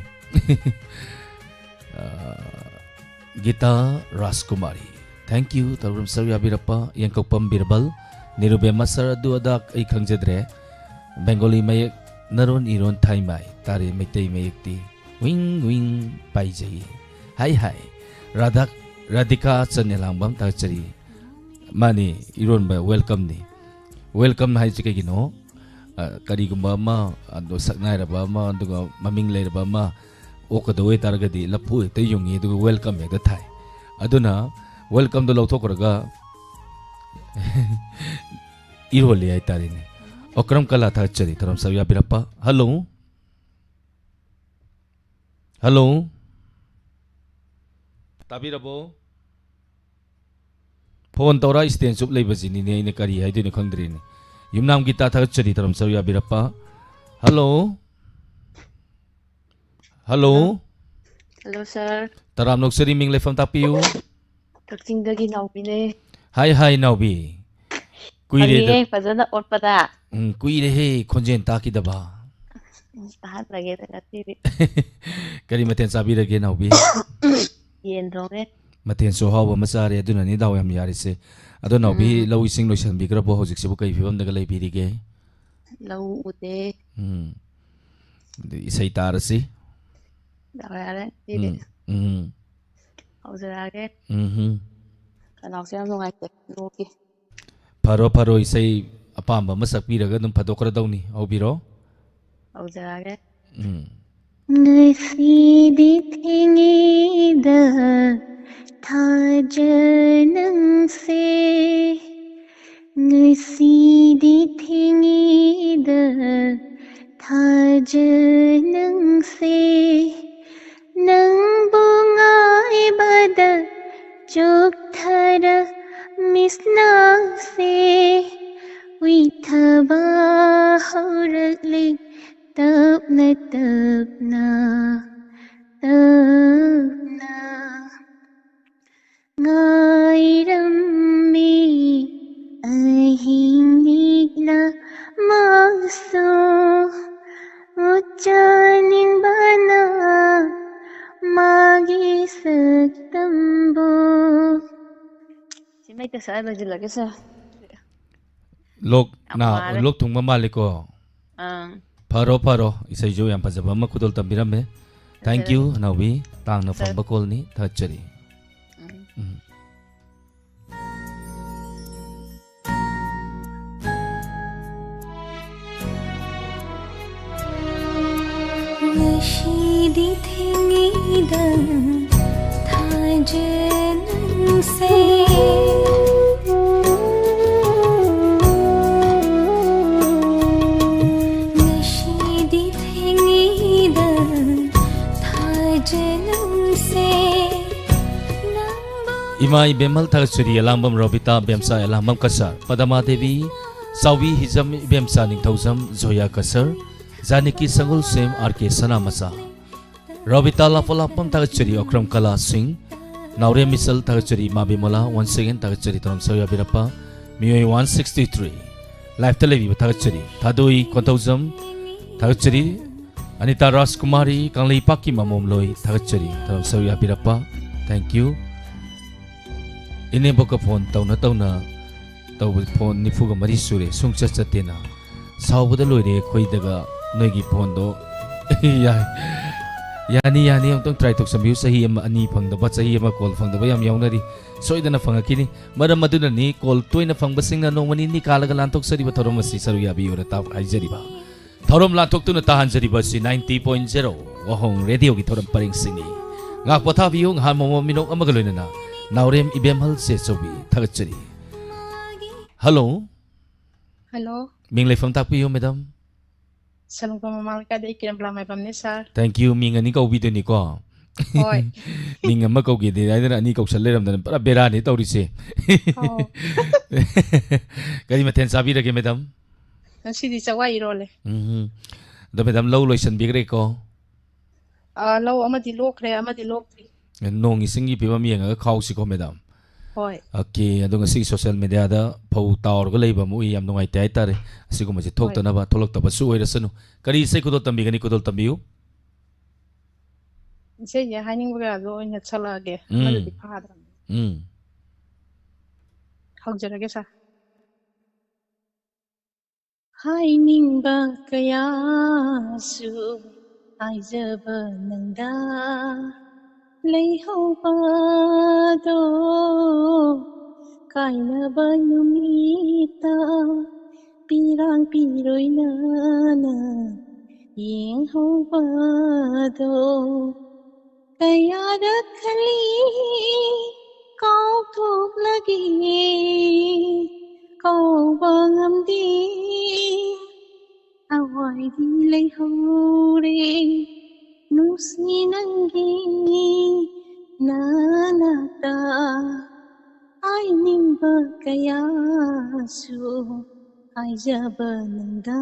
ꯑ, ꯒꯤꯇꯥ ꯔꯥꯖꯀꯨꯃꯥꯔꯤ꯫ Thank you꯫ ꯊꯧꯔꯝ ꯁꯔꯨꯛ ꯌꯥꯕꯤꯔꯛꯄ ꯌꯦꯡꯀꯣꯛꯄꯝ ꯕꯤꯔꯕꯜ, ꯅꯤꯔꯨꯕꯦꯝꯃ ꯁꯔ ꯑꯗꯨ ꯑꯗꯥ ꯑꯩ ꯈꯪꯖꯗ꯭ꯔꯦ꯫ ꯕꯦꯡꯒꯣꯂꯤ ꯃꯌꯦꯛ ꯅꯔꯣꯟ ꯏꯔꯣꯟ ꯊꯥꯏꯃꯥꯏ ꯇꯥꯔꯦ ꯃꯩꯇꯩ ꯃꯌꯦꯛꯇꯤ꯫ ꯋꯤꯡ ꯋꯤꯡ ꯄꯥꯏꯖꯩ꯫ ꯍꯥꯏ ꯍꯥꯏ꯫ ꯔꯥꯙꯥ, ꯔꯥꯙꯤꯀꯥ ꯆꯟ ꯌꯦꯂꯥꯡꯕꯝ ꯊꯥꯒꯠꯆꯔꯤ꯫ ꯃꯥꯅꯤ, ꯏꯔꯣꯟꯕ welcome ꯅꯤ꯫ Welcome ꯍꯥꯏꯁꯤ ꯀꯩꯒꯤꯅꯣ? ꯑ, ꯀꯔꯤꯒꯨꯝꯕ ꯑꯃ, ꯑꯗꯣ ꯁꯛꯅꯥꯏꯔꯕ ꯑꯃ, ꯑꯗꯨꯒ ꯃꯃꯤꯡ ꯂꯩꯔꯕ ꯑꯃ ꯑꯣꯛꯀꯗꯧ ꯑꯣꯏꯇꯥꯔꯒꯗꯤ ꯂꯐꯨ ꯍꯦꯛꯇ ꯌꯨꯡꯉꯤ, ꯑꯗꯨꯒ welcome ꯍꯦꯛꯇ ꯊꯥꯏ꯫ ꯑꯗꯨꯅ welcome ꯗꯣ ꯂꯧꯊꯣꯛꯈ꯭ꯔꯒ ꯏꯔꯣꯜꯂꯤ ꯍꯥꯏꯇꯥꯔꯦꯅꯦ꯫ ꯑꯣꯀ꯭ꯔꯝ ꯀꯂꯥ ꯊꯥꯒꯠꯆꯔꯤ, ꯊꯧꯔꯝ ꯁꯔꯨꯛ ꯌꯥꯕꯤꯔꯛꯄ꯫ Hello? Hello? ꯇꯥꯕꯤꯔꯕꯣ? ꯐꯣꯟ ꯇꯧꯔ stand ꯆꯨꯞ ꯂꯩꯕꯁꯤꯅꯤꯅꯦ ꯑꯩꯅ ꯀꯔꯤ ꯍꯥꯏꯗꯣꯏꯅꯣ ꯈꯪꯗ꯭ꯔꯦꯅꯦ꯫ ꯌꯨꯝꯅꯥꯝ ꯒꯤꯇꯥ ꯊꯥꯒꯠꯆꯔꯤ, ꯊꯧꯔꯝ ꯁꯔꯨꯛ ꯌꯥꯕꯤꯔꯛꯄ꯫ Hello? Hello? Hello, sir. ꯇꯔꯥꯝꯅ ꯑꯣꯛꯆꯔꯤ, ꯃꯤꯡ ꯂꯩꯐꯝ ꯇꯥꯛꯄꯤꯌꯨ꯫ ꯀꯛꯆꯤꯡꯗꯒꯤ ꯅꯥꯎꯕꯤꯅꯦ꯫ ꯍꯥꯏ, ꯍꯥꯏ, ꯅꯥꯎꯕꯤ꯫ ꯀꯨꯏꯔꯦꯗ꯫ ꯐꯪꯉꯤꯍꯦ, ꯐꯖꯅ ꯑꯣꯠꯄꯗ꯫ ꯎꯝ, ꯀꯨꯏꯔꯦꯍꯦ, ꯈꯣꯟꯖꯦꯜ ꯇꯥꯈꯤꯗꯕ꯫ ꯎꯝ, ꯇꯥꯍꯜꯂꯒꯦꯗ ꯉꯁꯤꯗꯤ꯫ ꯀꯔꯤ ꯃꯊꯦꯜ ꯆꯥꯕꯤꯔꯒꯦ, ꯅꯥꯎꯕꯤ? ꯌꯦꯟ ꯊꯣꯡꯉꯦ꯫ ꯃꯊꯦꯜꯁꯨ ꯑꯍꯥꯎꯕ ꯑꯃ ꯆꯥꯔꯦ, ꯑꯗꯨꯅꯅꯤ ꯗꯥꯎ ꯌꯥꯝ ꯌꯥꯔꯤꯁꯦ꯫ ꯑꯗꯣ, ꯅꯥꯎꯕꯤ, ꯎꯝ꯫ ꯂꯧ ꯏꯁꯤꯡ ꯂꯣꯏꯁꯤꯟꯕꯤꯈ꯭ꯔꯕꯣ? ꯍꯧꯖꯤꯛꯁꯤꯕꯨ ꯀꯩ ꯐꯤꯕꯝꯗꯒ ꯂꯩꯕꯤꯔꯤꯒꯦ? ꯂꯧ ꯎꯗꯦ꯫ ꯎꯝ꯫ ꯑꯗꯨ ꯏꯁꯩ ꯇꯥꯔꯁꯤ꯫ ꯗꯥꯎ ꯌꯥꯔꯦ ꯉꯁꯤꯗꯤ꯫ ꯎꯝ, ꯎꯝ꯫ ꯍꯧꯖꯔꯛꯑꯒꯦ꯫ ꯎꯝꯍꯨꯝ꯫ ꯈꯅꯥꯎꯁꯦ ꯌꯥꯝ ꯅꯨꯡꯉꯥꯏꯇꯦ, ꯂꯣꯛꯀꯤ꯫ ꯐꯔꯣ, ꯐꯔꯣ, ꯏꯁꯩ ꯑꯄꯥꯝꯕ ꯑꯃ ꯁꯛꯄꯤꯔꯒ ꯑꯗꯨꯝ ꯐꯥꯗꯣꯛꯈ꯭ꯔꯗꯧꯅꯤ꯫ ꯍꯧꯕꯤꯔꯣ꯫ ꯍꯧꯖꯔꯛꯑꯒꯦ꯫ ꯎꯝ꯫ ꯉꯁꯤꯗꯤ ꯊꯦꯡꯉꯦꯗ, ꯊꯥꯖ ꯅꯪꯁꯦ ꯉꯁꯤꯗꯤ ꯊꯦꯡꯉꯤꯗ, ꯊꯥꯖ ꯅꯪꯁꯦ ꯅꯪꯕꯨ ꯉꯥꯏꯕꯗ ꯆꯣꯛꯊꯔ ꯃꯤꯠꯅꯥꯁꯦ ꯎꯏꯊꯕ ꯍꯧꯔꯛꯂꯤ ꯇꯞꯅ ꯇꯞꯅ, ꯇꯞꯅ꯫ ꯉꯥꯏꯔꯝꯃꯤ ꯑꯍꯤꯡ ꯂꯤꯛꯅ ꯃꯥꯁꯨ, ꯎꯠꯆꯅꯤꯡꯕꯅ ꯃꯥꯒꯤ ꯁꯛꯇꯝꯕꯨ꯫ ꯁꯤꯃꯩ ꯇꯁꯥ ꯂꯣꯏꯁꯤꯜꯂꯒꯦ, ꯁꯥꯔ꯫ ꯂꯣꯛ ꯌꯥꯝ ꯅꯥ-, ꯋꯥꯔꯦ꯫ ꯂꯣꯛ ꯊꯨꯡꯕ ꯃꯥꯜꯂꯤꯀꯣ? ꯑꯥ꯫ ꯐꯔꯣ, ꯐꯔꯣ꯫ ꯏꯁꯩꯁꯨ ꯌꯥꯝ ꯐꯖꯕ ꯑꯃ ꯈꯨꯗꯣꯜ ꯇꯝꯕꯤꯔꯝꯃꯦ꯫ Thank you, ꯐꯖꯔꯦ꯫ ꯍꯅꯥꯎꯕꯤ꯫ ꯇꯥꯡꯅ ꯁꯥꯔ꯫ ꯐꯪꯕ ꯀꯣꯜꯅꯤ꯫ ꯊꯥꯒꯠꯆꯔꯤ꯫ ꯎꯝ꯫ ꯎꯝ꯫ ꯉꯁꯤꯗꯤ ꯊꯦꯡꯉꯤꯗ ꯊꯥꯖ ꯅꯪꯁꯦ꯫ ꯉꯁꯤꯗꯤ ꯊꯦꯡꯉꯤꯗ ꯊꯥꯖ ꯅꯪꯁꯦ꯫ ꯏꯃꯥ ꯏꯕꯦꯝꯃꯜ ꯊꯥꯒꯠꯆꯔꯤ, ꯑꯦꯂꯥꯡꯕꯝ ꯔꯣꯕꯤꯇꯥ, ꯕꯦꯝꯆꯥ ꯑꯦꯂꯥꯡꯕꯝ ꯀꯁꯥꯔ, ꯄꯗꯃꯥ ꯗꯦꯕꯤ, ꯆꯥꯎꯕꯤ ꯍꯤꯖꯝ, ꯏꯕꯦꯝꯆꯥ ꯅꯤꯡꯊꯧꯖꯝ, ꯖꯣꯌꯥ ꯀꯁꯔ, ꯖꯥꯅꯀꯤ ꯁꯪꯒꯨꯜꯁꯦꯝ, ꯑꯥꯔ ꯀꯦ ꯁꯅꯥꯃꯆꯥ꯫ ꯔꯣꯕꯤꯇꯥ ꯂꯥꯐꯣꯂꯥꯐꯝ ꯊꯥꯒꯠꯆꯔꯤ, ꯑꯣꯀ꯭ꯔꯝ ꯀꯂꯥ ꯁꯤꯡ, ꯅꯥꯎꯔꯦꯝ ꯃꯤꯁꯜ ꯊꯥꯒꯠꯆꯔꯤ, ꯏꯃꯥ ꯕꯤꯃꯣꯂꯥ, once again ꯊꯥꯒꯠꯆꯔꯤ, ꯊꯧꯔꯝ ꯁꯔꯨꯛ ꯌꯥꯕꯤꯔꯛꯄ ꯃꯤꯑꯣꯏ one sixty three꯫ Live ꯇ ꯂꯩꯕꯤꯕ ꯊꯥꯒꯠꯆꯔꯤ, ꯊꯥꯗꯣꯏ ꯀꯣꯟꯊꯧꯖꯝ ꯊꯥꯒꯠꯆꯔꯤ, ꯑꯅꯤꯇꯥ ꯔꯥꯖꯀꯨꯃꯥꯔꯤ, ꯀꯪꯂꯩꯄꯥꯛꯀꯤ ꯃꯃꯣꯝꯂꯣꯏ ꯊꯥꯒꯠꯆꯔꯤ, ꯊꯧꯔꯝ ꯁꯔꯨꯛ ꯌꯥꯕꯤꯔꯛꯄ꯫ Thank you꯫ ꯏꯅꯦꯝꯕꯣꯛꯀ ꯐꯣꯟ ꯇꯧꯅ ꯇꯧꯅ ꯇꯧꯕ ꯐꯣꯟ ꯅꯤꯐꯨꯒ ꯃꯔꯤ ꯁꯨꯔꯦ, ꯁꯨꯡꯆꯠ ꯆꯠꯇꯦꯅ꯫ ꯁꯥꯎꯕꯗ ꯂꯣꯏꯔꯦ ꯑꯩꯈꯣꯏꯗꯒ ꯅꯣꯏꯒꯤ ꯐꯣꯟꯗꯣ꯫ ꯌꯥꯏ꯫ ꯌꯥꯅꯤ, ꯌꯥꯅꯤ, ꯑꯃꯨꯛꯇꯪ try ꯇꯧꯁꯟꯕꯤꯌꯨ꯫ ꯆꯍꯤ ꯑꯃ ꯑꯅꯤ ꯐꯪꯗꯕ, ꯆꯍꯤ ꯑꯃ ꯀꯣꯜ ꯐꯪꯗꯕ ꯌꯥꯝ ꯌꯥꯎꯅꯔꯤ꯫ ꯁꯣꯏꯗꯅ ꯐꯪꯉꯛꯈꯤꯅꯤ꯫ ꯃꯔꯝ ꯑꯗꯨꯅꯅꯤ ꯀꯣꯜ ꯇꯣꯏꯅ ꯐꯪꯕꯁꯤꯡꯅ ꯅꯣꯡꯃ ꯅꯤꯅꯤ ꯀꯥꯜꯂꯒ ꯂꯥꯟꯊꯣꯛꯆꯔꯤꯕ ꯊꯧꯔꯝ ꯑꯁꯤ ꯁꯔꯨꯛ ꯌꯥꯕꯤꯌꯨꯅ ꯇꯥ-, ꯍꯥꯏꯖꯔꯤꯕ꯫ ꯊꯧꯔꯝ ꯂꯥꯟꯊꯣꯛꯇꯨꯅ ꯇꯥꯍꯟꯖꯔꯤꯕ ꯑꯁꯤ ninety point zero ꯋꯥꯍꯣꯡ ꯔꯦꯗꯤꯑꯣꯒꯤ ꯊꯧꯔꯝ ꯄꯔꯦꯡꯁꯤꯡꯅꯤ꯫ ꯉꯥꯏꯍꯥꯛ ꯄꯣꯊꯥꯕꯤꯌꯨ, ꯉꯥꯏꯍꯥꯛ ꯃꯣꯃꯣꯟ ꯃꯤꯅꯣꯛ ꯑꯃꯒ ꯂꯣꯏꯅꯅ꯫ ꯅꯥꯎꯔꯦꯝ ꯏꯕꯦꯝꯍꯜ ꯆꯦꯆꯧꯕꯤ, ꯊꯥꯒꯠꯆꯔꯤ꯫ ꯍꯜꯂꯣ꯫ ꯍꯜꯂꯣ꯫ ꯃꯤꯡ ꯂꯩꯐꯝ ꯇꯥꯛꯄꯤꯌꯨ, ꯃꯦꯗꯥꯝ꯫ ꯁꯅꯨꯄ ꯃꯃꯥ ꯂꯩꯀꯥꯏꯗ ꯑꯩ ꯀꯤꯔꯟ ꯕꯂꯥ ꯃꯥꯏꯕꯝꯅꯦ, ꯁꯥꯔ꯫ Thank you꯫ ꯃꯤꯡ ꯑꯅꯤ ꯀꯧꯕꯤꯗꯣꯏꯅꯤꯀꯣ꯫ ꯍꯣꯏ꯫ ꯃꯤꯡ ꯑꯃ ꯀꯧꯒꯦꯗꯤ ꯍꯥꯏꯗꯅ ꯑꯅꯤ ꯀꯧꯁꯜ ꯂꯩꯔꯝꯗꯅ ꯄꯨꯔꯥ ꯕꯦꯔꯥꯅꯤ ꯇꯧꯔꯤꯁꯦ꯫ ꯑꯧ꯫ ꯀꯔꯤ ꯃꯊꯦꯜ ꯆꯥꯕꯤꯔꯒꯦ, ꯃꯦꯗꯥꯝ? ꯉꯁꯤꯗꯤ ꯆꯋꯥꯏ ꯏꯔꯣꯜꯂꯦ꯫ ꯎꯝ꯫ ꯑꯗꯣ ꯃꯦꯗꯥꯝ, ꯂꯧ ꯂꯣꯏꯁꯟꯕꯤꯈ꯭ꯔꯦꯀꯣ? ꯑꯥ, ꯂꯧ ꯑꯃꯗꯤ ꯂꯣꯛꯈ꯭ꯔꯦ, ꯑꯃꯗꯤ ꯂꯣꯛꯇ꯭ꯔꯤ꯫ ꯅꯣꯡ ꯏꯁꯤꯡꯒꯤ ꯐꯤꯕꯝ ꯌꯦꯡꯉꯒ ꯈꯥꯎꯁꯤꯀꯣ, ꯃꯦꯗꯥꯝ꯫ ꯍꯣꯏ꯫ OK, ꯑꯗꯣ ꯉꯁꯤꯒꯤ social media ꯗ ꯐꯧ ꯇꯥꯎꯔꯒ ꯂꯩꯕ ꯑꯃ ꯎꯏ, ꯌꯥꯝ ꯅꯨꯡꯉꯥꯏꯇꯦ ꯍꯥꯏꯇꯥꯔꯦ꯫ ꯑꯁꯤꯒꯨꯝꯕꯁꯦ ꯍꯣꯏ꯫ ꯊꯣꯛꯇꯅꯕ, ꯊꯣꯛꯂꯛꯇꯕꯁꯨ ꯑꯣꯏꯔꯁꯅꯨ꯫ ꯀꯔꯤ ꯏꯁꯩ ꯈꯨꯗꯣꯜ ꯇꯝꯕꯤꯒꯅꯤ? ꯈꯨꯗꯣꯜ ꯇꯝꯕꯤꯌꯨ꯫ ꯏꯁꯩꯁꯦ ꯍꯥꯏꯅꯤꯡꯕꯒ ꯑꯗꯣ ꯑꯣꯏꯅ ꯁꯛꯂꯛꯑꯒꯦ꯫ ꯎꯝ꯫ ꯑꯃꯗꯨꯗꯤ ꯐꯥꯗ꯭ꯔꯕꯅꯤ꯫ ꯎꯝ꯫ ꯍꯧꯖꯔꯒꯦ, ꯁꯥꯔ꯫ ꯍꯥꯏꯅꯤꯡꯕ ꯀꯌꯥꯁꯨ ꯍꯥꯏꯖꯕ ꯅꯪꯗ ꯂꯩꯍꯧꯕꯗꯣ, ꯀꯥꯏꯅꯕ ꯅꯨꯃꯤꯠꯇ ꯄꯤꯔꯥꯡ ꯄꯤꯔꯣꯏꯅꯅ ꯌꯦꯡꯍꯧꯕꯗꯣ, ꯀꯌꯥꯔꯛ ꯈꯜꯂꯤ ꯀꯥꯎꯊꯣꯛꯂꯒꯦ, ꯀꯥꯎꯕ ꯉꯝꯗꯦ꯫ ꯊꯋꯥꯏꯗꯤ ꯂꯩꯍꯧꯔꯦ ꯅꯨꯡꯁꯤ ꯅꯪꯒꯤ ꯅꯅꯥꯛꯇ꯫ ꯍꯥꯏꯅꯤꯡꯕ ꯀꯌꯥꯁꯨ ꯍꯥꯏꯖꯕ ꯅꯪꯗ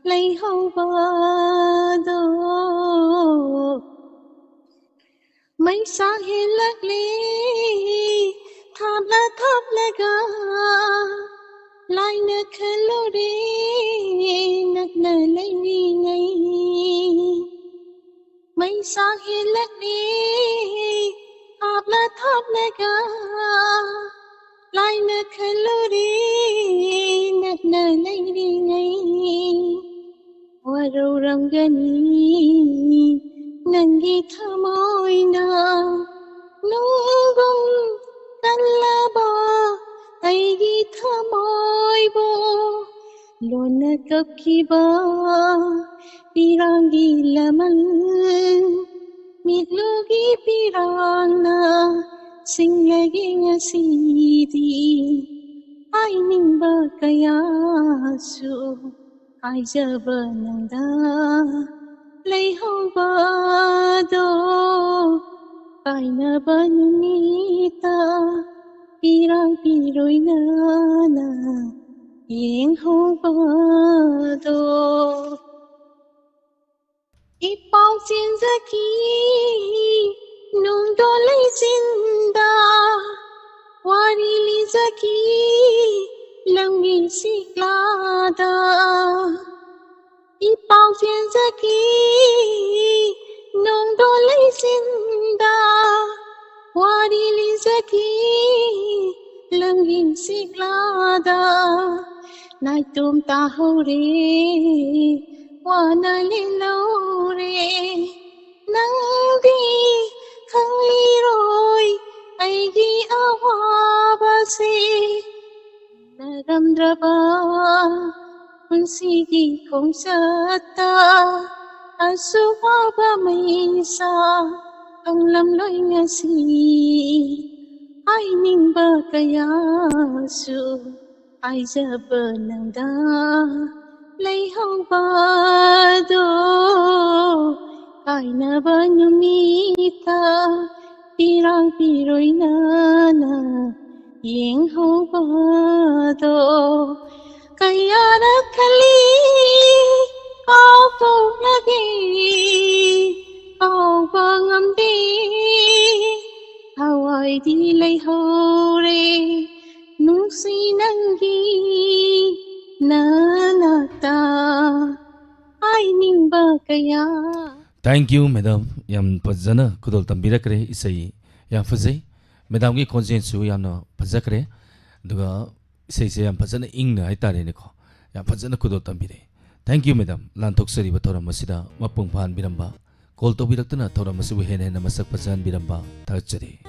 ꯂꯩꯍꯧꯕꯗꯣ꯫ ꯃꯩꯁꯥ ꯍꯦꯜꯂꯛꯂꯦ ꯊꯥꯞꯂ ꯊꯥꯞꯂꯒ, ꯂꯥꯏꯅ ꯈꯜꯂꯨꯔꯦ ꯅꯛꯅ ꯂꯩꯔꯤꯉꯩ꯫ ꯃꯩꯁꯥ ꯍꯦꯜꯂꯛꯂꯦ ꯊꯥꯞꯂ ꯊꯥꯞꯂꯒ, ꯂꯥꯏꯅ ꯈꯜꯂꯨꯔꯦ ꯅꯛꯅ ꯂꯩꯔꯤꯉꯩ꯫ ꯋꯥꯔꯧꯔꯝꯒꯅꯤ ꯅꯪꯒꯤ ꯊꯃꯣꯏꯅ ꯅꯨꯡꯒꯨꯝ ꯀꯜꯂꯕ ꯑꯩꯒꯤ ꯊꯃꯣꯏꯕꯨ꯫ ꯂꯣꯟꯅ ꯀꯞꯈꯤꯕ ꯄꯤꯔꯥꯡꯒꯤ ꯂꯃꯟ ꯃꯤꯠꯂꯨꯒꯤ ꯄꯤꯔꯥꯡꯅ ꯁꯤꯡꯂꯒꯦ ꯉꯁꯤꯗꯤ꯫ ꯍꯥꯏꯅꯤꯡꯕ ꯀꯌꯥꯁꯨ ꯍꯥꯏꯖꯕ ꯅꯪꯗ ꯂꯩꯍꯧꯕꯗꯣ꯫ ꯀꯥꯏꯅꯕ ꯅꯨꯃꯤꯠꯇ ꯄꯤꯔꯥꯡ ꯄꯤꯔꯣꯏꯅꯅ ꯌꯦꯡꯍꯧꯕꯗꯣ꯫ ꯏꯄꯥꯎ ꯆꯦꯟꯖꯈꯤ ꯅꯣꯡꯗꯣ ꯂꯩꯆꯤꯟꯗ, ꯋꯥꯔꯤ ꯂꯤꯖꯈꯤ ꯂꯝꯒꯤ ꯁꯤꯛꯂꯥꯗ꯫ ꯏꯄꯥꯎ ꯆꯦꯟꯖꯈꯤ ꯅꯣꯡꯗꯣ ꯂꯩꯆꯤꯟꯗ, ꯋꯥꯔꯤ ꯂꯤꯖꯈꯤ ꯂꯝꯒꯤ ꯁꯤꯛꯂꯥꯗ꯫ ꯅꯥꯏꯇꯣꯝ ꯇꯥꯍꯧꯔꯦ, ꯋꯥꯅ ꯂꯦꯜꯍꯧꯔꯦ꯫ ꯅꯪꯗꯤ ꯈꯪꯂꯤꯔꯣꯏ ꯑꯩꯒꯤ ꯑꯋꯥꯕꯁꯦ꯫ ꯅꯔꯝꯗ꯭ꯔꯕ ꯄꯨꯟꯁꯤꯒꯤ ꯈꯣꯡꯆꯠꯇ ꯑꯁꯨꯛ ꯋꯥꯕ ꯃꯩꯁꯥ ꯈꯪꯂꯝꯂꯣꯏ ꯉꯁꯤ꯫ ꯍꯥꯏꯅꯤꯡꯕ ꯀꯌꯥꯁꯨ ꯍꯥꯏꯖꯕ ꯅꯪꯗ ꯂꯩꯍꯧꯕꯗꯣ꯫ ꯀꯥꯏꯅꯕ ꯅꯨꯃꯤꯠꯇ ꯄꯤꯔꯥꯡ ꯄꯤꯔꯣꯏꯅꯅ ꯌꯦꯡꯍꯧꯕꯗꯣ꯫ ꯀꯌꯥꯔꯛ ꯈꯜꯂꯤ ꯀꯥꯎꯊꯣꯛꯂꯒꯦ, ꯀꯥꯎꯕ ꯉꯝꯗꯦ꯫ ꯊꯋꯥꯏꯗꯤ ꯂꯩꯍꯧꯔꯦ ꯅꯨꯡꯁꯤ ꯅꯪꯒꯤ ꯅꯅꯥꯛꯇ꯫ ꯍꯥꯏꯅꯤꯡꯕ ꯀꯌꯥ꯫ Thank you, madam. ꯌꯥꯝ ꯐꯖꯅ ꯈꯨꯗꯣꯜ ꯇꯝꯕꯤꯔꯛꯈ꯭ꯔꯦ ꯏꯁꯩ꯫ ꯌꯥꯝ ꯐꯖꯩ꯫ Madamꯒꯤ ꯈꯣꯟꯖꯦꯜꯁꯨ ꯌꯥꯝꯅ ꯐꯖꯈ꯭ꯔꯦ꯫ ꯑꯗꯨꯒ ꯏꯁꯩꯁꯦ ꯌꯥꯝ ꯐꯖꯅ ꯏꯪꯅ ꯍꯥꯏꯇꯥꯔꯦꯅꯦꯀꯣ, ꯌꯥꯝ ꯐꯖꯅ ꯈꯨꯗꯣꯜ ꯇꯝꯕꯤꯔꯦ꯫ Thank you, madam. ꯂꯥꯟꯊꯣꯛꯆꯔꯤꯕ ꯊꯧꯔꯝ ꯑꯁꯤꯗ ꯃꯄꯨꯡ ꯐꯥꯍꯟꯕꯤꯔꯝꯕ, call ꯇꯧꯕꯤꯔꯛꯇꯨꯅ ꯊꯧꯔꯝ ꯑꯁꯤꯕꯨ ꯍꯦꯟꯅ ꯍꯦꯟꯅ ꯃꯁꯛ ꯐꯖꯍꯟꯕꯤꯔꯝꯕ ꯊꯥꯒꯠꯆꯔꯤ꯫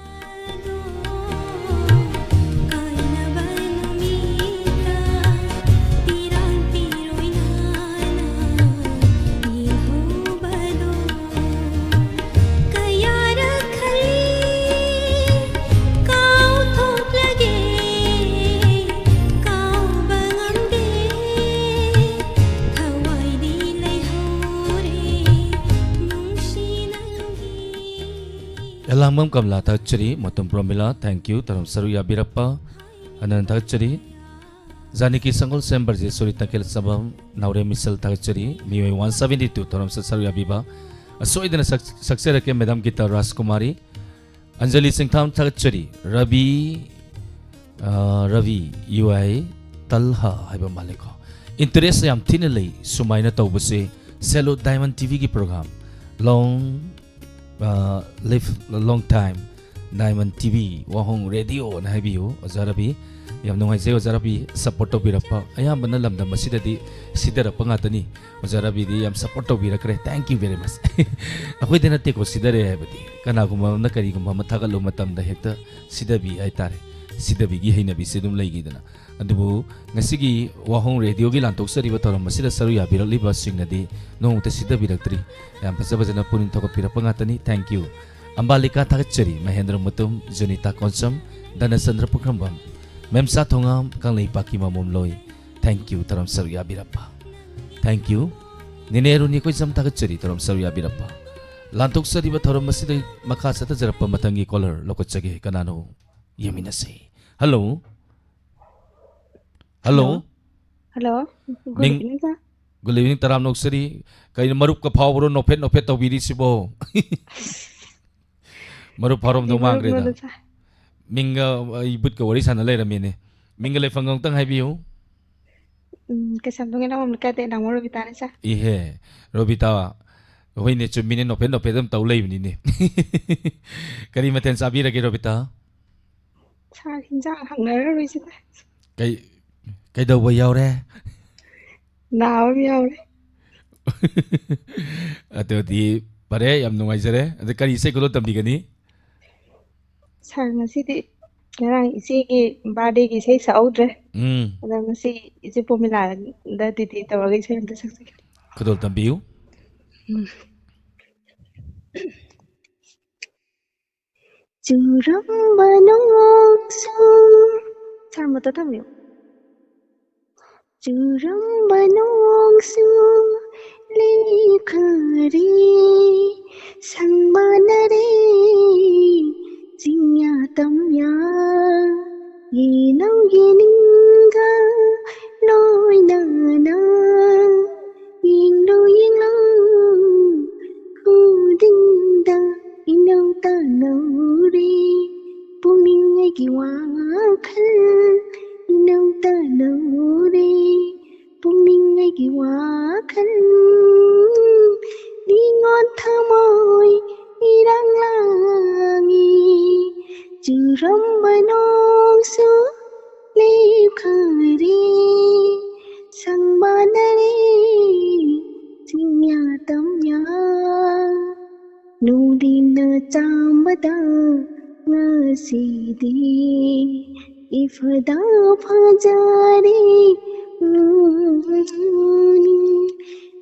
ꯂꯥꯡꯕꯝ ꯀꯃꯂꯥ ꯊꯥꯒꯠꯆꯔꯤ, ꯃꯣꯇꯝ ꯄ꯭ꯔꯣꯃꯤꯂꯥ, thank you, ꯊꯧꯔꯝ ꯁꯔꯨꯛ ꯌꯥꯕꯤꯔꯛꯄ꯫ ꯑꯅꯟ ꯊꯥꯒꯠꯆꯔꯤ꯫ ꯖꯥꯅꯀꯤ ꯁꯪꯒꯣꯜ ꯁꯦꯝ ꯕ꯭ꯔꯖꯦꯁꯣꯔꯤ ꯇꯈꯦꯜ ꯆꯃꯝ, ꯅꯥꯎꯔꯦꯝ ꯃꯤꯁꯦꯜ ꯊꯥꯒꯠꯆꯔꯤ꯫ ꯃꯤꯑꯣꯏ one seventy two ꯊꯧꯔꯝꯁꯤꯗ ꯁꯔꯨꯛ ꯌꯥꯕꯤꯕ꯫ ꯑꯁꯣꯏꯗꯅ ꯁꯛ-, ꯁꯛꯆꯔꯛꯀꯦ ꯃꯦꯗꯥꯝ ꯒꯤꯇꯥ ꯔꯥꯖꯀꯨꯃꯥꯔꯤ꯫ ꯑꯟꯖꯂꯤ ꯆꯤꯡꯊꯥꯝ ꯊꯥꯒꯠꯆꯔꯤ꯫ ꯔꯕꯤ, ꯑ, ꯔꯕꯤ, ꯌꯨ ꯑꯥꯏ ꯇꯜꯍꯥ ꯍꯥꯏꯕ ꯃꯥꯜꯂꯦꯀꯣ꯫ Interest ꯌꯥꯝ ꯊꯤꯅ ꯂꯩ ꯁꯨꯃꯥꯏꯅ ꯇꯧꯕꯁꯦ꯫ Salute Diamond ꯇꯤ ꯚꯤꯒꯤ program꯫ Long, ꯑ, live long time Diamond T V, ꯋꯥꯍꯣꯡ ꯔꯦꯗꯤꯑꯣꯅ ꯍꯥꯏꯕꯤꯌꯨ, ꯑꯣꯖꯥ ꯔꯕꯤ꯫ ꯌꯥꯝ ꯅꯨꯡꯉꯥꯏꯖꯩ, ꯑꯣꯖꯥ ꯔꯕꯤ, support ꯇꯧꯕꯤꯔꯛꯄ꯫ ꯑꯌꯥꯝꯕꯅ ꯂꯝꯗꯝ ꯑꯁꯤꯗꯗꯤ ꯁꯤꯗꯔꯛꯄ ꯉꯥꯛꯇꯅꯤ꯫ ꯑꯣꯖꯥ ꯔꯕꯤꯗꯤ ꯌꯥꯝ support ꯇꯧꯕꯤꯔꯛꯈ꯭ꯔꯦ, thank you very much꯫ ꯑꯩꯈꯣꯏꯗ ꯅꯠꯇꯦꯀꯣ ꯁꯤꯗꯔꯦ ꯍꯥꯏꯕꯗꯤ, ꯀꯅꯥꯒꯨꯝꯕ ꯑꯃꯅ ꯀꯔꯤꯒꯨꯝꯕ ꯑꯃ ꯊꯥꯒꯠꯂꯨꯕ ꯃꯇꯝꯗ ꯍꯦꯛꯇ ꯁꯤꯗꯕꯤ ꯍꯥꯏꯇꯥꯔꯦ꯫ ꯁꯤꯗꯕꯤꯒꯤ ꯍꯩꯅꯕꯤꯁꯦ ꯑꯗꯨꯝ ꯂꯩꯈꯤꯗꯅ꯫ ꯑꯗꯨꯕꯨ ꯉꯁꯤꯒꯤ ꯋꯥꯍꯣꯡ ꯔꯦꯗꯤꯑꯣꯒꯤ ꯂꯥꯟꯊꯣꯛꯆꯔꯤꯕ ꯊꯧꯔꯝ ꯑꯁꯤꯗ ꯁꯔꯨꯛ ꯌꯥꯕꯤꯔꯛꯂꯤꯕꯁꯤꯡꯅꯗꯤ ꯅꯣꯡꯃꯇ ꯁꯤꯗꯕꯤꯔꯛꯇ꯭ꯔꯤ꯫ ꯌꯥꯝ ꯐꯖ ꯐꯖꯅ ꯄꯨꯛꯅꯤꯡ ꯊꯧꯒꯠꯄꯤꯔꯛꯄ ꯉꯥꯛꯇꯅꯤ꯫ Thank you꯫ ꯑꯝꯕꯥꯂꯤꯀꯥ ꯊꯥꯒꯠꯆꯔꯤ, ꯃꯍꯦꯟꯗ꯭ꯔ ꯃꯨꯇꯨꯝ, ꯖꯨꯅꯤꯇꯥ ꯀꯣꯟꯁꯝ, ꯙꯅꯆꯟꯗ꯭ꯔ ꯄꯨꯈ꯭ꯔꯝꯕꯝ, ꯃꯦꯝꯆꯥ ꯊꯣꯉꯥꯝ, ꯀꯪꯂꯩꯄꯥꯛꯀꯤ ꯃꯃꯣꯝꯂꯣꯏ꯫ Thank you, ꯊꯧꯔꯝ ꯁꯔꯨꯛ ꯌꯥꯕꯤꯔꯛꯄ꯫ Thank you꯫ ꯅꯤꯅꯦ ꯔꯨꯅꯤ ꯀꯣꯏꯖꯝ ꯊꯥꯒꯠꯆꯔꯤ, ꯊꯧꯔꯝ ꯁꯔꯨꯛ ꯌꯥꯕꯤꯔꯛꯄ꯫ ꯂꯥꯟꯊꯣꯛꯆꯔꯤꯕ ꯊꯧꯔꯝ ꯑꯁꯤꯗ ꯃꯈꯥ ꯆꯠꯊꯖꯔꯛꯄ ꯃꯊꯪꯒꯤ caller ꯂꯧꯈꯠꯆꯒꯦ꯫ ꯀꯅꯥꯅꯣ? ꯌꯦꯡꯃꯤꯟꯅꯁꯤ꯫ Hello꯫ Hello꯫ Hello꯫ Hello꯫ Good evening, sir꯫ Good evening, ꯇꯔꯥꯝꯅ ꯑꯣꯛꯆꯔꯤ꯫ ꯀꯩꯅꯣ, ꯃꯔꯨꯞꯀ ꯐꯥꯎꯕ꯭ꯔꯣ ꯅꯣꯛꯐꯦꯠ ꯅꯣꯛꯐꯦꯠ ꯇꯧꯕꯤꯔꯤꯁꯤꯕꯣ? ꯃꯔꯨꯞ ꯐꯥꯎꯔꯝꯗꯧ ꯀꯩ ꯃꯥꯟꯈ꯭ꯔꯦꯗ꯫ ꯃꯔꯨꯞꯅꯣꯗ, sir? ꯃꯤꯡꯒ, ꯑꯩ ꯕꯨꯠꯀ ꯋꯥꯔꯤ ꯁꯥꯟꯅ ꯂꯩꯔꯝꯃꯤꯅꯦ꯫ ꯃꯤꯡꯒ ꯂꯩꯐꯝꯒ ꯑꯃꯨꯛꯇꯪ ꯍꯥꯏꯕꯤꯌꯨ꯫ ꯎꯝ, ꯀꯩꯁꯥꯝꯊꯣꯡꯒꯤ ꯅꯥꯎꯕꯝ ꯂꯩꯀꯥꯏꯗꯩ ꯅꯥꯎꯃꯣ ꯔꯣꯕꯤꯇꯥꯅꯦ, sir꯫ ꯏꯍꯦ, ꯔꯣꯕꯤꯇꯥ꯫ ꯍꯣꯏꯅꯦ, ꯆꯨꯝꯃꯤꯅꯦ, ꯅꯣꯛꯐꯦꯠ ꯅꯣꯛꯐꯦꯠ ꯑꯗꯨꯝ ꯇꯧ ꯂꯩꯕꯅꯤꯅꯦ꯫ ꯀꯔꯤ ꯃꯊꯦꯜ ꯆꯥꯕꯤꯔꯒꯦ, ꯔꯣꯕꯤꯇꯥ? Sir, ꯍꯤꯟꯖꯥꯡ ꯍꯪꯅꯔꯔꯣꯏꯁꯤꯗ꯫ ꯀꯩ, ꯀꯩꯗꯧꯕ ꯌꯥꯎꯔꯦ? ꯅꯥꯕ ꯑꯃ ꯌꯥꯎꯔꯦ꯫ ꯑꯗꯨꯗꯤ ꯐꯔꯦ, ꯌꯥꯝ ꯅꯨꯡꯉꯥꯏꯖꯔꯦ꯫ ꯑꯗ ꯀꯔꯤ ꯏꯁꯩ ꯈꯨꯗꯣꯜ ꯇꯝꯕꯤꯒꯅꯤ? Sir, ꯉꯁꯤꯗꯤ ꯉꯔꯥꯡ ꯏꯆꯦꯒꯤ birthdayꯒꯤ ꯏꯁꯩ ꯁꯛꯍꯧꯗ꯭ꯔꯦ꯫ ꯎꯝ꯫ ꯑꯗꯣ ꯉꯁꯤ ꯏꯆꯦ ꯄꯣꯃꯤꯂꯥꯗ dedicate ꯇꯧꯔꯒ ꯏꯁꯩ ꯑꯝꯇ ꯁꯛꯆꯒꯦ꯫ ꯈꯨꯗꯣꯜ ꯇꯝꯕꯤꯌꯨ꯫ ꯎꯝ꯫ ꯆꯨꯔꯝꯕ ꯅꯣꯡꯁꯨ, sir, ꯃꯇꯣꯟ ꯊꯝꯕꯤꯌꯨ꯫ ꯆꯨꯔꯝꯕ ꯅꯣꯡꯁꯨ ꯂꯦꯞꯈꯔꯦ, ꯁꯪꯕꯥꯅꯔꯦ꯫ ꯋꯥꯈꯜ ꯏꯅꯧꯇ ꯅꯧꯔꯦ, ꯄꯨꯛꯅꯤꯡ ꯑꯩꯒꯤ ꯋꯥꯈꯜ ꯅꯤꯉꯣꯜ ꯊꯃꯣꯏ ꯏꯔꯥꯡ ꯂꯥꯡꯉꯤ꯫ ꯆꯨꯔꯝꯕ ꯅꯣꯡꯁꯨ ꯂꯦꯞꯈꯔꯦ, ꯁꯪꯕꯥꯅꯔꯦ ꯆꯤꯡꯌꯥ ꯇꯝꯌꯥ꯫ ꯅꯨꯡꯗꯤꯟꯅ ꯆꯥꯝꯕꯗ ꯉꯁꯤꯗꯤ ꯏꯐꯗ ꯐꯖꯔꯦ꯫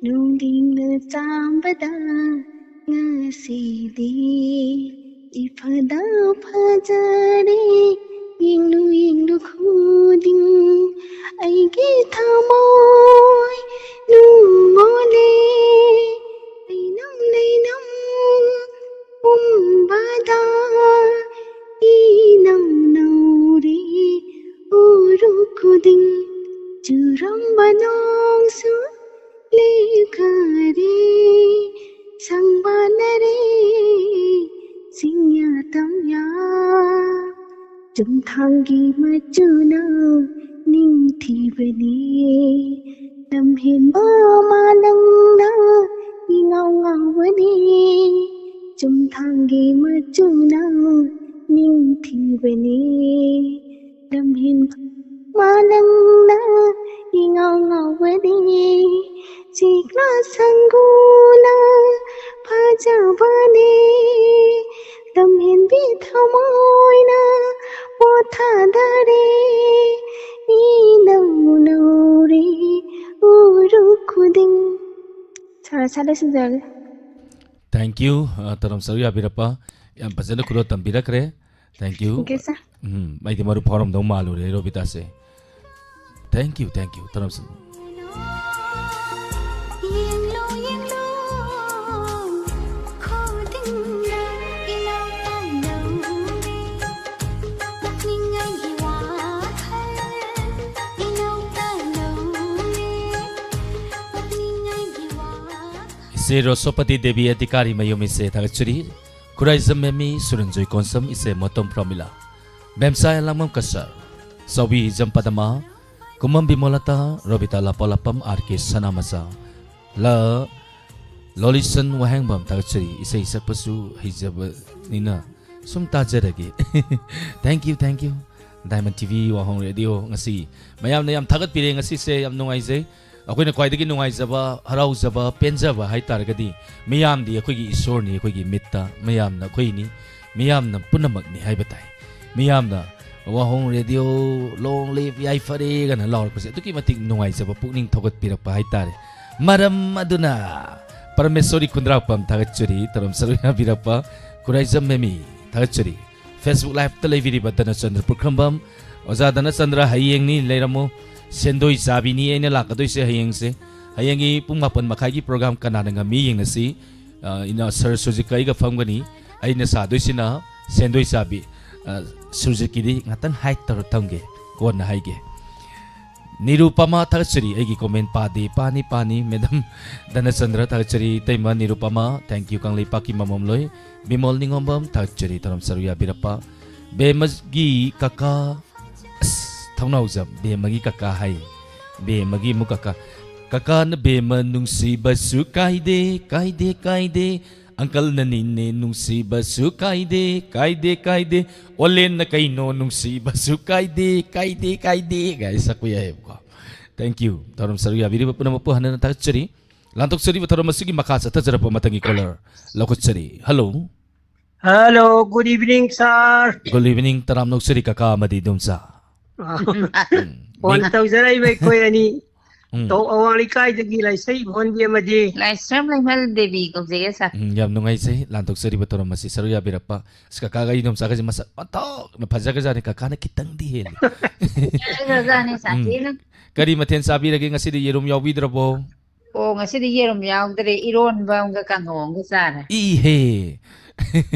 ꯅꯨꯡꯗꯤꯟꯅ ꯆꯥꯝꯕꯗ ꯉꯁꯤꯗꯤ ꯏꯐꯗ ꯐꯖꯔꯦ꯫ ꯌꯦꯡꯂꯨ ꯌꯦꯡꯂꯨ ꯈꯨꯗꯤꯡ ꯑꯩꯒꯤ ꯊꯃꯣꯏ ꯅꯨꯡꯉꯣꯜꯂꯦ꯫ ꯂꯩꯅꯝ ꯂꯩꯅꯝ ꯄꯨꯝꯕꯗ ꯏꯅꯧ ꯅꯧꯔꯤ꯫ ꯎꯔꯨ ꯈꯨꯗꯤꯡ ꯆꯨꯔꯝꯕ ꯅꯣꯡꯁꯨ ꯂꯦꯞꯈꯔꯦ, ꯁꯪꯕꯥꯅꯔꯦ ꯆꯤꯡꯌꯥ ꯇꯝꯌꯥ꯫ ꯆꯨꯝꯊꯥꯡꯒꯤ ꯃꯆꯨꯅ ꯅꯤꯡꯊꯤꯕꯅꯤ, ꯂꯝꯍꯦꯟꯕ ꯃꯥꯂꯪꯅ ꯏꯉꯥꯎ ꯉꯥꯎꯕꯅꯤ꯫ ꯆꯨꯝꯊꯥꯡꯒꯤ ꯃꯆꯨꯅ ꯅꯤꯡꯊꯤꯕꯅꯤ, ꯂꯝꯍꯦꯟꯕ ꯃꯥꯂꯪꯅ ꯏꯉꯥꯎ ꯉꯥꯎꯕꯅꯤ꯫ ꯆꯦꯛꯂꯥ ꯁꯪꯒꯨꯅ ꯐꯖꯕꯅꯤ, ꯂꯝꯍꯦꯟꯕꯤ ꯊꯃꯣꯏꯅ ꯄꯣꯊꯥꯗꯔꯦ꯫ ꯏꯅꯧ ꯅꯧꯔꯤ ꯎꯔꯨ ꯈꯨꯗꯤꯡ꯫ ꯁꯥꯔ, ꯁꯥꯔ, ꯂꯣꯏꯁꯤꯟꯖꯔꯒꯦ꯫ Thank you, ꯑ, ꯇꯔꯝ ꯁꯔꯨ ꯌꯥꯕꯤꯔꯛꯄ꯫ ꯌꯥꯝ ꯐꯖꯅ ꯈꯨꯗꯣꯜ ꯇꯝꯕꯤꯔꯛꯈ꯭ꯔꯦ꯫ Thank you꯫ Thank you, sir꯫ ꯎꯝ, ꯑꯩꯗꯤ ꯃꯔꯨꯞ ꯐꯥꯎꯔꯝꯗꯧ ꯃꯥꯜꯂꯨꯔꯦ, ꯔꯣꯕꯤꯇꯥꯁꯦ꯫ Thank you, thank you, term ꯁꯔꯨ꯫ ꯌꯦꯡꯂꯣ, ꯌꯦꯡꯂꯣ, ꯈꯨꯗꯤꯡꯅ ꯏꯅꯧ ꯇꯧꯅꯧꯔꯦ꯫ ꯄꯨꯛꯅꯤꯡ ꯑꯩꯒꯤ ꯋꯥꯈꯜ ꯏꯅꯧ ꯇꯧꯅꯧꯔꯦ꯫ ꯄꯨꯛꯅꯤꯡ ꯑꯩꯒꯤ ꯋꯥꯈꯜ ꯏꯆꯦ ꯔꯣꯁꯣꯄꯇꯤ ꯗꯦꯕꯤ ꯑꯙꯤꯀꯥꯔꯤ ꯃꯌꯨꯝ ꯏꯆꯦ ꯊꯥꯒꯠꯆꯔꯤ꯫ ꯈꯨꯔꯥꯏꯖꯝ ꯃꯦꯃꯤ, ꯁꯨꯔꯟꯖꯣꯏ ꯀꯣꯟꯁꯝ, ꯏꯆꯦ ꯃꯣꯇꯣꯝ ꯄ꯭ꯔꯃꯤꯂꯥ꯫ ꯕꯦꯝꯁꯥꯏ ꯂꯥꯡꯕꯝ ꯀꯁꯔ, ꯆꯥꯎꯕꯤ ꯖꯝꯄꯗꯃꯥ, ꯀꯨꯃꯝ ꯕꯤꯃꯣꯂꯇꯥ, ꯔꯣꯕꯤꯇꯥ ꯂꯥꯄꯥꯂꯥꯄꯝ, ꯑꯥꯔ ꯀꯦ ꯁꯅꯥꯃꯆꯥ, ꯂ, ꯂꯣꯂꯤꯁꯟ ꯋꯥꯍꯦꯡꯕꯝ ꯊꯥꯒꯠꯆꯔꯤ꯫ ꯏꯁꯩ ꯁꯛꯄꯁꯨ ꯍꯩꯖꯕꯅꯤꯅ ꯁꯨꯝ ꯇꯥꯖꯔꯒꯦ꯫ Thank you, thank you꯫ Diamond T V ꯋꯥꯍꯣꯡ ꯔꯦꯗꯤꯑꯣ ꯉꯁꯤ ꯃꯌꯥꯝꯅ ꯌꯥꯝ ꯊꯥꯒꯠꯄꯤꯔꯦ꯫ ꯉꯁꯤꯁꯦ ꯌꯥꯝ ꯅꯨꯡꯉꯥꯏꯖꯩ꯫ ꯑꯩꯈꯣꯏꯅ ꯈ꯭ꯋꯥꯏꯗꯒꯤ ꯅꯨꯡꯉꯥꯏꯖꯕ, ꯍꯔꯥꯎꯖꯕ, ꯄꯦꯟꯖꯕ ꯍꯥꯏ ꯇꯥꯔꯒꯗꯤ ꯃꯤꯌꯥꯝꯗꯤ ꯑꯩꯈꯣꯏꯒꯤ ꯏꯁꯣꯔꯅꯤ, ꯑꯩꯈꯣꯏꯒꯤ ꯃꯤꯠꯇ ꯃꯤꯌꯥꯝꯅ ꯑꯩꯈꯣꯏꯅꯤ, ꯃꯤꯌꯥꯝꯅ ꯄꯨꯝꯅꯃꯛꯅꯤ ꯍꯥꯏꯕ ꯇꯥꯏ꯫ ꯃꯤꯌꯥꯝꯅ "ꯋꯥꯍꯣꯡ ꯔꯦꯗꯤꯑꯣ, long live, ꯌꯥꯏꯐꯔꯦ" ꯒꯅ ꯂꯥꯎꯔꯛꯄꯁꯦ ꯑꯗꯨꯛꯀꯤ ꯃꯇꯤꯛ ꯅꯨꯡꯉꯥꯏꯖꯕ, ꯄꯨꯛꯅꯤꯡ ꯊꯧꯒꯠꯄꯤꯔꯛꯄ ꯍꯥꯏ ꯇꯥꯔꯦ꯫ ꯃꯔꯝ ꯑꯗꯨꯅ ꯄꯔꯃꯦꯁꯣꯔꯤ ꯈꯨꯟꯗ꯭ꯔꯥꯛꯄꯝ ꯊꯥꯒꯠꯆꯔꯤ, ꯇꯔꯝ ꯁꯔꯨꯛ ꯌꯥꯕꯤꯔꯛꯄ꯫ ꯈꯨꯔꯥꯏꯖꯝ ꯃꯦꯃꯤ ꯊꯥꯒꯠꯆꯔꯤ꯫ Facebook Live ꯇ ꯂꯩꯕꯤꯔꯤꯕ ꯙꯅꯆꯟꯗ꯭ꯔ ꯄꯨꯈ꯭ꯔꯝꯕꯝ, "ꯑꯣꯖꯥ ꯙꯅꯆꯟꯗ꯭ꯔ, ꯍꯌꯦꯡꯅꯤ, ꯂꯩꯔꯝꯃꯨ, ꯁꯦꯟꯗꯣꯏ ꯆꯥꯕꯤꯅꯤ ꯑꯩꯅ ꯂꯥꯛꯀꯗꯣꯏꯁꯦ ꯍꯌꯦꯡꯁꯦ꯫ ꯍꯌꯦꯡꯒꯤ ꯄꯨꯡ ꯃꯥꯄꯟ ꯃꯈꯥꯏꯒꯤ program ꯀꯅꯥꯅ ꯉꯝꯃꯤ ꯌꯦꯡꯅꯁꯤ꯫ ꯑ, ꯏꯅꯥ ꯁꯔ ꯁꯨꯖꯤꯛꯀ ꯑꯩꯒ ꯐꯝꯒꯅꯤ꯫ ꯑꯩꯅ ꯁꯥꯗꯣꯏꯁꯤꯅ ꯁꯦꯟꯗꯣꯏ ꯆꯥꯕꯤ, ꯑ, ꯁꯨꯖꯤꯛꯀꯤꯗꯤ ꯉꯥꯛꯇꯪ hide ꯇꯧꯔ ꯊꯝꯒꯦ, ꯀꯣꯟꯅ ꯍꯥꯏꯒꯦ꯫" ꯅꯤꯔꯨꯄꯃꯥ ꯊꯥꯒꯠꯆꯔꯤ, ꯑꯩꯒꯤ comment ꯄꯥꯗꯦ, ꯄꯥꯅꯤ, ꯄꯥꯅꯤ꯫ Madam ꯙꯅꯆꯟꯗ꯭ꯔ ꯊꯥꯒꯠꯆꯔꯤ, ꯏꯇꯩꯃ ꯅꯤꯔꯨꯄꯃꯥ, thank you, ꯀꯪꯂꯩꯄꯥꯛꯀꯤ ꯃꯃꯣꯝꯂꯣꯏ꯫ ꯕꯤꯃꯣꯜ ꯅꯤꯉꯣꯝꯕꯝ ꯊꯥꯒꯠꯆꯔꯤ, ꯇꯔꯝ ꯁꯔꯨꯛ ꯌꯥꯕꯤꯔꯛꯄ꯫ ꯕꯦꯝꯃꯒꯤ ꯀꯀꯥ, ꯑꯁ, ꯊꯧꯅꯥꯎꯖꯝ, ꯕꯦꯝꯃꯒꯤ ꯀꯀꯥ ꯍꯥꯏ, ꯕꯦꯝꯃꯒꯤ ꯑꯃꯨꯛ ꯀꯀꯥ꯫ "ꯀꯀꯥꯅ ꯕꯦꯝꯃ ꯅꯨꯡꯁꯤꯕꯁꯨ ꯀꯥꯏꯗꯦ, ꯀꯥꯏꯗꯦ, ꯀꯥꯏꯗꯦ꯫ ꯑꯪꯀꯜꯅ ꯅꯤꯅꯦ ꯅꯨꯡꯁꯤꯕꯁꯨ ꯀꯥꯏꯗꯦ, ꯀꯥꯏꯗꯦ, ꯀꯥꯏꯗꯦ꯫ ꯑꯣꯂꯦꯟꯅ ꯀꯩꯅꯣ ꯅꯨꯡꯁꯤꯕꯁꯨ ꯀꯥꯏꯗꯦ, ꯀꯥꯏꯗꯦ, ꯀꯥꯏꯗꯦ" ꯒꯥꯏ ꯁꯛꯄ ꯌꯥꯏꯌꯦꯕꯀꯣ꯫ Thank you꯫ ꯊꯧꯔꯝ ꯁꯔꯨꯛ ꯌꯥꯕꯤꯔꯤꯕ ꯄꯨꯝꯅꯃꯛꯄꯨ ꯍꯟꯅ ꯍꯟꯅ ꯊꯥꯒꯠꯆꯔꯤ꯫ ꯂꯥꯟꯊꯣꯛꯆꯔꯤꯕ ꯊꯧꯔꯝ ꯑꯁꯤꯒꯤ ꯃꯈꯥ ꯆꯠꯊꯖꯔꯛꯄ ꯃꯊꯪꯒꯤ caller ꯂꯧꯈꯠꯆꯔꯤ꯫ Hello꯫ Hello, good evening, sir꯫ Good evening, ꯇꯔꯥꯝꯅ ꯑꯣꯛꯆꯔꯤ ꯀꯀꯥ ꯑꯃꯗꯤ ꯏꯗꯣꯝꯆꯥ꯫ ꯐꯣꯟ ꯃꯤꯡ? ꯇꯧꯖꯔꯛꯏꯕ ꯑꯩꯈꯣꯏ ꯑꯅꯤ꯫ ꯎꯝ꯫ ꯇꯣꯞ ꯑꯋꯥꯡ ꯂꯩꯀꯥꯏꯗꯒꯤ ꯂꯥꯏꯁ꯭ꯔꯝ ꯏꯕꯣꯟꯕꯤ ꯑꯃꯗꯤ꯫ ꯂꯥꯏꯁ꯭ꯔꯝ ꯂꯩꯃꯜ ꯗꯦꯕꯤ ꯀꯧꯖꯩꯌꯦ, sir꯫ ꯎꯝ, ꯌꯥꯝ ꯅꯨꯡꯉꯥꯏꯖꯩ ꯂꯥꯟꯊꯣꯛꯆꯔꯤꯕ ꯊꯧꯔꯝ ꯑꯁꯤ ꯁꯔꯨꯛ ꯌꯥꯕꯤꯔꯛꯄ꯫ ꯑꯁ, ꯀꯀꯥꯒ ꯏꯗꯣꯝꯆꯥꯒꯁꯦ ꯃꯁꯛ ꯑꯣꯟꯊꯣꯛꯅ ꯐꯖꯈ꯭ꯔꯖꯥꯠꯅꯤ, ꯀꯀꯥꯅ ꯈꯤꯇꯪꯗꯤ ꯍꯦꯜꯂꯤ꯫ ꯐꯖꯈ꯭ꯔꯖꯥꯠꯅꯤ, ꯎꯝ꯫ ꯁꯥꯊꯤꯅ꯫ ꯀꯔꯤ ꯃꯊꯦꯜ ꯆꯥꯕꯤꯔꯒꯦ ꯉꯁꯤꯗꯤ? ꯌꯦꯔꯨꯝ ꯌꯥꯎꯕꯤꯗ꯭ꯔꯕꯣ? ꯑꯣ, ꯉꯁꯤꯗꯤ ꯌꯦꯔꯨꯝ ꯌꯥꯎꯗ꯭ꯔꯦ, ꯏꯔꯣꯟꯕ ꯑꯃꯒ ꯀꯥꯡꯍꯧ ꯑꯃꯒ ꯆꯥꯔꯦ꯫ ꯏꯍꯦ!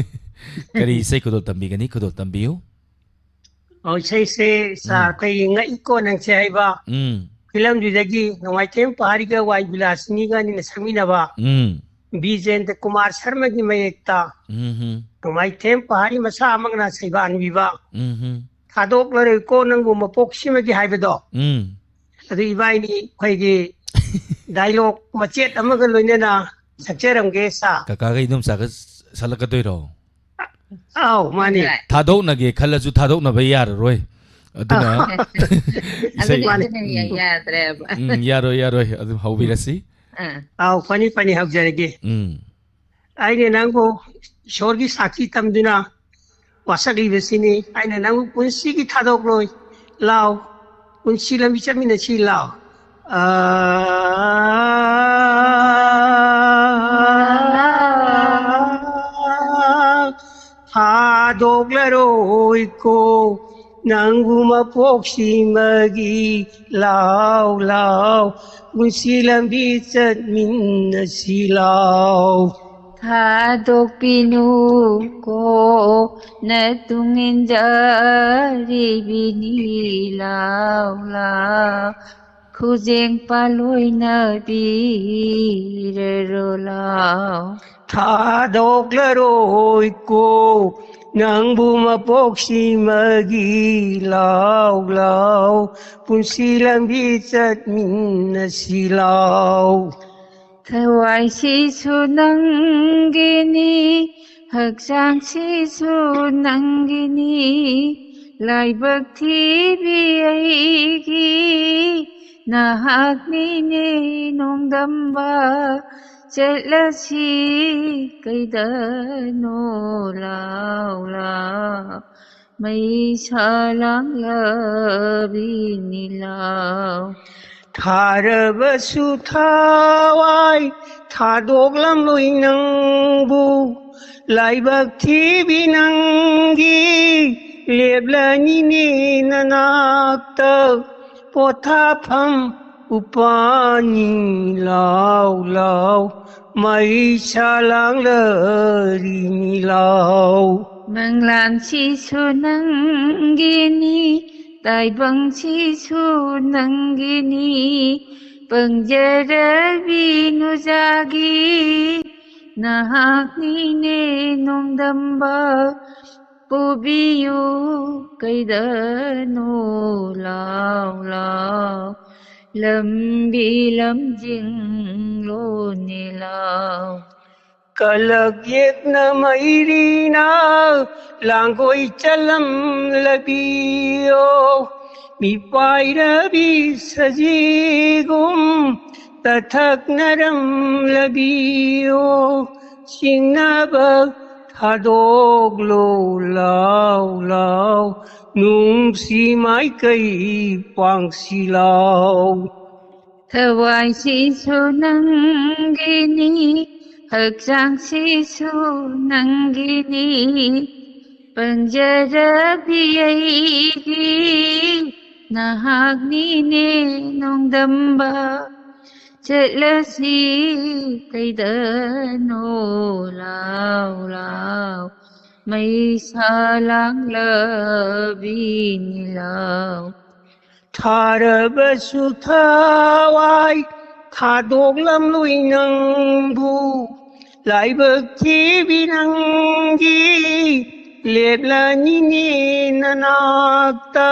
ꯀꯔꯤ ꯏꯁꯩ ꯈꯨꯗꯣꯜ ꯇꯝꯕꯤꯒꯅꯤ? ꯈꯨꯗꯣꯜ ꯇꯝꯕꯤꯌꯨ꯫ ꯑꯣ, ꯏꯁꯩꯁꯦ, sir, ꯎꯝ꯫ ꯑꯩꯈꯣꯏꯒꯤ "ꯉꯛꯏꯀꯣ ꯅꯪꯁꯦ" ꯍꯥꯏꯕ ꯎꯝ꯫ ꯐꯤꯂꯝꯗꯨꯗꯒꯤ ꯅꯣꯡꯃꯥꯏꯊꯦꯝ ꯄꯍꯥꯔꯤꯒ ꯋꯥꯏ ꯕꯤꯂꯥꯁꯤꯅꯤꯒ ꯑꯅꯤꯅ ꯁꯛꯃꯤꯟꯅꯕ ꯎꯝ꯫ ꯕꯤꯖꯦꯟꯗ꯭ꯔ ꯀꯨꯃꯥꯔ ꯁꯔꯃꯒꯤ ꯃꯌꯦꯛꯇ ꯎꯝ ꯅꯣꯡꯃꯥꯏꯊꯦꯝ ꯄꯍꯥꯔꯤ ꯃꯆꯥ ꯑꯃꯒꯅ ꯁꯩꯕꯥꯟꯕꯤꯕ ꯎꯝ "ꯊꯥꯗꯣꯛꯂꯔꯣꯏꯀꯣ ꯅꯪꯕꯨ ꯃꯄꯣꯛꯁꯤꯃꯒꯤ" ꯍꯥꯏꯕꯗꯣ, ꯎꯝ ꯑꯗꯨ ꯏꯕꯥꯏꯅꯤ ꯑꯩꯈꯣꯏꯒꯤ ꯗꯥꯏꯂꯣꯛ ꯃꯆꯦꯠ ꯑꯃꯒ ꯂꯣꯏꯅꯅ ꯁꯛꯆꯔꯝꯒꯦ ꯁꯥ꯫ ꯀꯀꯥꯒ ꯏꯗꯣꯝꯆꯥꯒ ꯁꯜꯂꯛꯀꯗꯣꯏꯔꯣ? ꯑꯥꯎ, ꯃꯥꯅꯤ꯫ ꯊꯥꯗꯣꯛꯅꯒꯦ ꯈꯜꯂꯁꯨ ꯊꯥꯗꯣꯛꯅꯕ ꯌꯥꯔꯔꯣꯏ꯫ ꯑꯗꯨꯅ ꯏꯁꯩ ꯑꯗꯨꯅ ꯃꯥꯅꯤ꯫ ꯑꯗꯨꯅ ꯌꯥ- ꯌꯥꯗ꯭ꯔꯦꯕ꯫ ꯎꯝ, ꯌꯥꯔꯣꯏ, ꯌꯥꯔꯣꯏ꯫ ꯑꯗꯨꯝ ꯍꯧꯕꯤꯔꯁꯤ꯫ ꯑꯥ, ꯑꯥꯎ, ꯐꯅꯤ ꯐꯅꯤ, ꯍꯧꯖꯔꯒꯦ꯫ ꯎꯝ ꯑꯩꯅ ꯅꯪꯕꯨ ꯏꯁꯣꯔꯒꯤ ꯁꯥꯈꯤ ꯇꯝꯗꯨꯅ ꯋꯥꯁꯛꯂꯤꯕꯁꯤꯅꯤ꯫ ꯑꯩꯅ ꯅꯪꯕꯨ ꯄꯨꯟꯁꯤꯒꯤ ꯊꯥꯗꯣꯛꯂꯣꯏ, ꯂꯥꯎ, ꯄꯨꯟꯁꯤ ꯂꯝꯕꯤ ꯆꯠꯃꯤꯟꯅꯁꯤ, ꯂꯥꯎ꯫ ꯑꯥ, ꯊꯥꯗꯣꯛꯂꯔꯣꯏꯀꯣ ꯅꯪꯕꯨ ꯃꯄꯣꯛꯁꯤꯃꯒꯤ, ꯂꯥꯎ, ꯂꯥꯎ, ꯄꯨꯟꯁꯤ ꯂꯝꯕꯤ ꯆꯠꯃꯤꯟꯅꯁꯤ, ꯂꯥꯎ꯫ ꯊꯥꯗꯣꯛꯄꯤꯅꯨꯀꯣ ꯅꯇꯨꯡ ꯏꯟꯖꯔꯤꯕꯤꯅꯤ, ꯂꯥꯎ ꯂꯥꯎ, ꯈꯨꯖꯦꯡ ꯄꯥꯂꯣꯏꯅ ꯄꯤꯔꯔꯣ, ꯂꯥꯎ꯫ ꯊꯥꯗꯣꯛꯂꯔꯣꯏꯀꯣ ꯅꯪꯕꯨ ꯃꯄꯣꯛꯁꯤꯃꯒꯤ, ꯂꯥꯎ, ꯂꯥꯎ, ꯄꯨꯟꯁꯤ ꯂꯝꯕꯤ ꯆꯠꯃꯤꯟꯅꯁꯤ, ꯂꯥꯎ꯫ ꯊꯋꯥꯏꯁꯤꯁꯨ ꯅꯪꯒꯤꯅꯤ, ꯍꯛꯆꯥꯡꯁꯤꯁꯨ ꯅꯪꯒꯤꯅꯤ, ꯂꯥꯏꯕꯛ ꯊꯤꯕꯤ ꯑꯩꯒꯤ ꯅꯍꯥꯛꯅꯤꯅꯦ ꯅꯣꯡꯗꯝꯕ꯫ ꯆꯠꯂꯁꯤ ꯀꯩꯗꯅꯣ, ꯂꯥꯎ ꯂꯥꯎ, ꯃꯩꯁꯥ ꯂꯥꯡꯂꯕꯤꯅꯤ, ꯂꯥꯎ꯫ ꯊꯥꯔꯕꯁꯨ ꯊꯋꯥꯏ ꯊꯥꯗꯣꯛꯂꯝꯂꯣꯏ ꯅꯪꯕꯨ, ꯂꯥꯏꯕꯛ ꯊꯤꯕꯤ ꯅꯪꯒꯤ ꯂꯦꯞꯂꯅꯤꯅꯦ ꯅꯅꯥꯛꯇ ꯄꯣꯊꯥꯐꯝ ꯎꯄꯥꯅꯤ, ꯂꯥꯎ ꯂꯥꯎ, ꯃꯩꯁꯥ ꯂꯥꯡꯂꯔꯤꯅꯤ, ꯂꯥꯎ꯫ ꯃꯪꯂꯥꯟꯁꯤꯁꯨ ꯅꯪꯒꯤꯅꯤ, ꯇꯥꯏꯕꯪꯁꯤꯁꯨ ꯅꯪꯒꯤꯅꯤ, ꯄꯪꯖꯔꯕꯤ ꯅꯨꯖꯥꯒꯤ ꯅꯍꯥꯛꯅꯤꯅꯦ ꯅꯣꯡꯗꯝꯕ꯫ ꯄꯨꯕꯤꯌꯨ ꯀꯩꯗꯅꯣ ꯂꯥꯎ ꯂꯥꯎ, ꯂꯝꯕꯤ ꯂꯝꯖꯤꯡꯂꯣꯅꯦ ꯂꯥꯎ꯫ ꯀꯂꯛ ꯌꯦꯛꯅ ꯃꯩꯔꯤꯅ ꯂꯥꯡꯒꯣꯏ ꯆꯂꯝꯂꯕꯤꯌꯣ꯫ ꯃꯤꯄꯥꯏꯔꯕꯤ ꯁꯖꯤꯒꯨꯝ ꯇꯊꯛꯅꯔꯝꯂꯕꯤꯌꯣ꯫ ꯆꯤꯡꯅꯕ ꯊꯥꯗꯣꯛꯂꯣ ꯂꯥꯎ ꯂꯥꯎ, ꯅꯨꯡꯁꯤ ꯃꯥꯏꯀꯩ ꯄꯥꯡꯁꯤ ꯂꯥꯎ꯫ ꯊꯋꯥꯏꯁꯤꯁꯨ ꯅꯪꯒꯤꯅꯤ, ꯍꯛꯆꯥꯡꯁꯤꯁꯨ ꯅꯪꯒꯤꯅꯤ꯫ ꯄꯪꯖꯔꯕꯤ ꯑꯩꯒꯤ ꯅꯍꯥꯛꯅꯤꯅꯦ ꯅꯣꯡꯗꯝꯕ꯫ ꯆꯠꯂꯁꯤ ꯀꯩꯗꯅꯣ ꯂꯥꯎ ꯂꯥꯎ, ꯃꯩꯁꯥ ꯂꯥꯡꯂꯕꯤꯅꯤ ꯂꯥꯎ꯫ ꯊꯥꯔꯕꯁꯨ ꯊꯋꯥꯏ ꯊꯥꯗꯣꯛꯂꯝꯂꯣꯏ ꯅꯪꯕꯨ꯫ ꯂꯥꯏꯕꯛ ꯊꯤꯕꯤ ꯅꯪꯒꯤ ꯂꯦꯞꯂꯅꯤꯅꯦ ꯅꯅꯥꯛꯇ꯫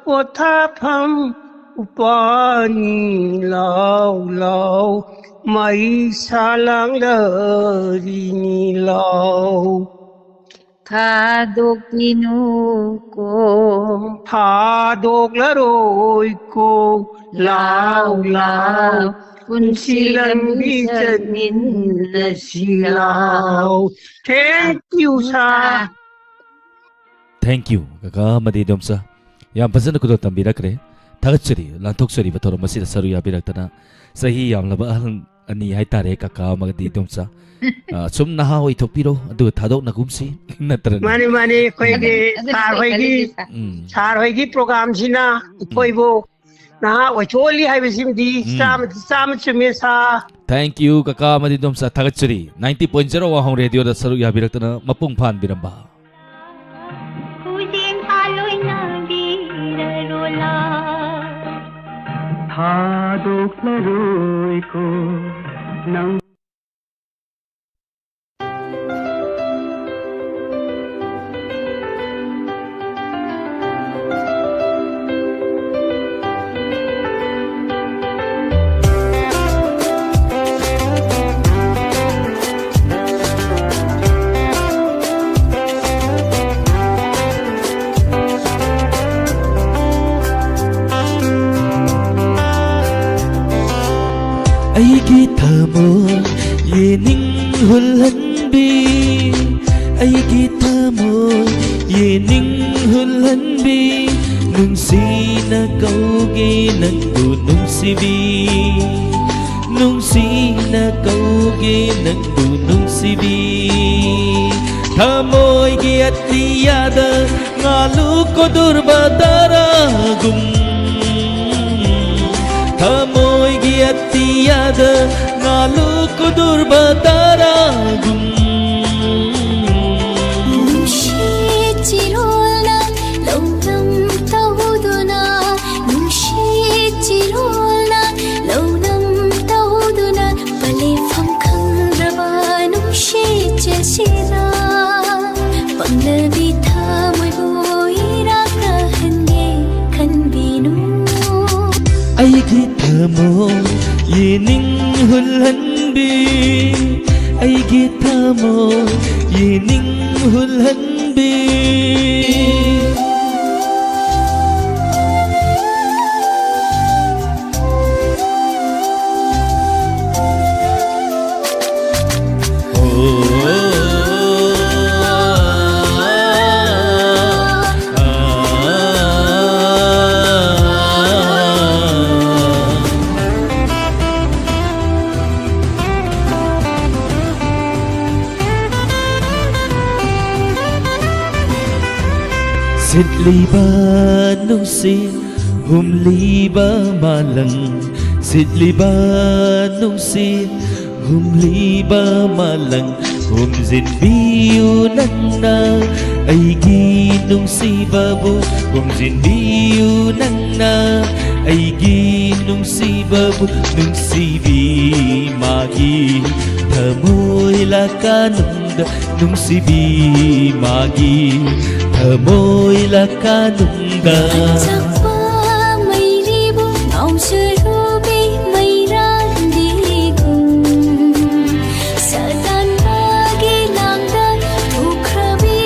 ꯄꯣꯊꯥꯐꯝ ꯎꯄꯥꯅꯤ ꯂꯥꯎ ꯂꯥꯎ, ꯃꯩꯁꯥ ꯂꯥꯡꯂꯔꯤꯅꯤ ꯂꯥꯎ꯫ ꯊꯥꯗꯣꯛꯄꯤꯅꯨꯀꯣ꯫ ꯊꯥꯗꯣꯛꯂꯔꯣꯏꯀꯣ꯫ ꯂꯥꯎ ꯂꯥꯎ, ꯄꯨꯟꯁꯤ ꯂꯝꯕꯤ ꯆꯠꯃꯤꯟꯅꯁꯤ ꯂꯥꯎ꯫ Thank you, sir. Thank you, ꯀꯀꯥ ꯑꯃꯗꯤ ꯏꯗꯣꯝꯆꯥ꯫ ꯌꯥꯝ ꯐꯖꯅ ꯈꯨꯗꯣꯜ ꯇꯝꯕꯤꯔꯛꯈ꯭ꯔꯦ꯫ ꯊꯥꯒꯠꯆꯔꯤ, ꯂꯥꯟꯊꯣꯛꯆꯔꯤꯕ ꯊꯧꯔꯝ ꯑꯁꯤꯗ ꯁꯔꯨꯛ ꯌꯥꯕꯤꯔꯛꯇꯅ꯫ ꯆꯍꯤ ꯌꯥꯝꯂꯕ ꯑꯍꯜ ꯑꯅꯤ ꯍꯥꯏꯇꯥꯔꯦ, ꯀꯀꯥ ꯑꯃꯗꯤ ꯏꯗꯣꯝꯆꯥ꯫ ꯑ, ꯁꯨꯝ ꯅꯍꯥ ꯑꯣꯏꯊꯣꯛꯄꯤꯔꯣ, ꯑꯗꯨꯒ ꯊꯥꯗꯣꯛꯅꯒꯨꯝꯁꯤ꯫ ꯅꯠꯇ꯭ꯔꯅꯦ? ꯃꯥꯅꯤ, ꯃꯥꯅꯤ, ꯑꯩꯈꯣꯏꯒꯤ ꯑꯗꯨꯅ, ꯑꯗꯨꯅ ꯁꯥꯔ ꯍꯣꯏꯒꯤ, ꯐꯩ, ꯂꯤꯁꯥ꯫ ꯎꯝ꯫ ꯁꯥꯔ ꯍꯣꯏꯒꯤ ꯄ꯭ꯔꯣꯒ꯭ꯔꯥꯝꯁꯤꯅ ꯎꯝ꯫ ꯑꯩꯈꯣꯏꯕꯨ ꯅꯍꯥ ꯑꯣꯏꯊꯣꯛꯍꯜꯂꯤ ꯍꯥꯏꯕꯁꯤꯃꯗꯤ ꯎꯝ꯫ ꯆꯥꯝꯃꯗ ꯆꯥꯝꯃ ꯆꯨꯝꯃꯦ, ꯁꯥꯔ꯫ Thank you, ꯀꯀꯥ ꯑꯃꯗꯤ ꯏꯗꯣꯝꯆꯥ, ꯊꯥꯒꯠꯆꯔꯤ꯫ Ninety point zero ꯋꯥꯍꯣꯡ ꯔꯦꯗꯤꯑꯣꯗ ꯁꯔꯨꯛ ꯌꯥꯕꯤꯔꯛꯇꯅ ꯃꯄꯨꯡ ꯐꯥꯍꯟꯕꯤꯔꯝꯕ꯫ ꯈꯨꯖꯦꯡ ꯊꯥ ꯂꯣꯏꯅꯕꯤꯔꯔꯣꯂꯥ꯫ ꯊꯥꯗꯣꯛꯂꯔꯣꯏꯀꯣ ꯅꯪ꯫ ꯑꯩꯒꯤ ꯊꯃꯣꯏ ꯌꯦꯅꯤꯡ ꯍꯨꯜꯍꯟꯕꯤ, ꯑꯩꯒꯤ ꯊꯃꯣꯏ ꯌꯦꯅꯤꯡ ꯍꯨꯜꯍꯟꯕꯤ, ꯅꯨꯡꯁꯤꯅ ꯀꯧꯒꯦ ꯅꯪꯕꯨ ꯅꯨꯡꯁꯤꯕꯤ, ꯅꯨꯡꯁꯤꯅ ꯀꯧꯒꯦ ꯅꯪꯕꯨ ꯅꯨꯡꯁꯤꯕꯤ꯫ ꯊꯃꯣꯏꯒꯤ ꯑꯇꯤꯌꯥꯗ ꯉꯥꯂꯨ ꯀꯣꯗꯨꯔꯕ ꯇꯥꯔꯥꯒꯨꯝ, ꯊꯃꯣꯏꯒꯤ ꯑꯇꯤꯌꯥꯗ ꯉꯥꯂꯨ ꯀꯣꯗꯨꯔꯕ ꯇꯥꯔꯥꯒꯨꯝ꯫ ꯅꯨꯡꯁꯤꯠ ꯆꯤꯔꯣꯜꯅ ꯂꯧꯅꯝ ꯇꯧꯗꯨꯅ, ꯅꯨꯡꯁꯤꯠ ꯆꯤꯔꯣꯜꯅ ꯂꯧꯅꯝ ꯇꯧꯗꯨꯅ, ꯄꯂꯦꯐꯝ ꯈꯪꯗ꯭ꯔꯕ ꯅꯨꯡꯁꯤꯠ ꯆꯦꯜꯁꯤꯗ, ꯄꯪꯂꯕꯤ ꯊꯃꯣꯏꯕꯨ ꯏꯔꯥꯛꯅꯍꯟꯒꯦ ꯈꯟꯕꯤꯅꯨ꯫ ꯑꯩꯒꯤ ꯊꯃꯣꯏ ꯌꯦꯅꯤꯡ ꯍꯨꯜꯍꯟꯕꯤ, ꯑꯩꯒꯤ ꯊꯃꯣꯏ ꯌꯦꯅꯤꯡ ꯍꯨꯜꯍꯟꯕꯤ꯫ ꯁꯤꯠꯂꯤꯕ ꯅꯨꯡꯁꯤꯠ ꯍꯨꯝꯂꯤꯕ ꯃꯥꯂꯪ, ꯁꯤꯠꯂꯤꯕ ꯅꯨꯡꯁꯤꯠ ꯍꯨꯝꯂꯤꯕ ꯃꯥꯂꯪ, ꯍꯨꯝꯖꯤꯟꯕꯤꯌꯨ ꯅꯪꯅ ꯑꯩꯒꯤ ꯅꯨꯡꯁꯤꯕꯕꯨ, ꯍꯨꯝꯖꯤꯟꯕꯤꯌꯨ ꯅꯪꯅ ꯑꯩꯒꯤ ꯅꯨꯡꯁꯤꯕꯕꯨ ꯅꯨꯡꯁꯤꯕꯤ ꯃꯥꯒꯤ ꯊꯃꯣꯏ ꯂꯥꯀꯥꯅꯨꯡꯗ, ꯅꯨꯡꯁꯤꯕꯤ ꯃꯥꯒꯤ ꯊꯃꯣꯏ ꯂꯥꯀꯥꯅꯨꯡꯗ꯫ ꯆꯥꯛꯄ ꯃꯩꯔꯤꯕꯨ ꯉꯥꯎꯖꯔꯨꯕꯤ ꯃꯩꯔꯥꯟꯕꯤꯒꯨꯝ, ꯁꯥꯇꯥꯟꯕꯒꯤ ꯂꯥꯡꯗ ꯊꯣꯛꯈ꯭ꯔꯕꯤ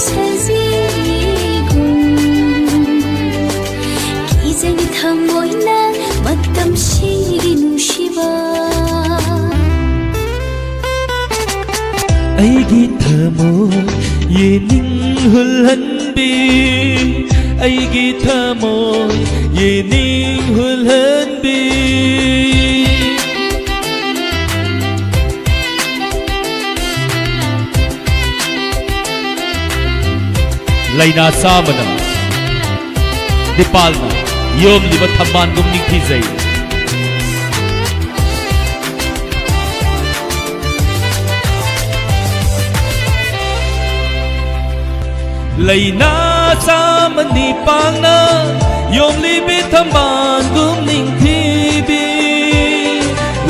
ꯁꯖꯤꯒꯨꯝ꯫ ꯀꯤꯖꯩ ꯊꯃꯣꯏꯅ ꯃꯇꯝꯁꯤꯒꯤ ꯅꯨꯡꯁꯤꯕ꯫ ꯑꯩꯒꯤ ꯊꯃꯣꯏ ꯌꯦꯅꯤꯡ ꯍꯨꯜꯍꯟꯕꯤ, ꯑꯩꯒꯤ ꯊꯃꯣꯏ ꯌꯦꯅꯤꯡ ꯍꯨꯜꯍꯟꯕꯤ꯫ ꯂꯩꯅꯥ ꯆꯥꯝꯃꯅ ꯅꯤꯄꯥꯜꯅ ꯌꯣꯝꯂꯤꯕ ꯊꯝꯕꯥꯜꯒꯨꯝ ꯅꯤꯡꯊꯤꯖꯩ꯫ ꯂꯩꯅꯥ ꯆꯥꯝꯃ ꯅꯤꯄꯥꯜꯅ ꯌꯣꯝꯂꯤꯕꯤ ꯊꯝꯕꯥꯜꯒꯨꯝ ꯅꯤꯡꯊꯤꯕꯤ꯫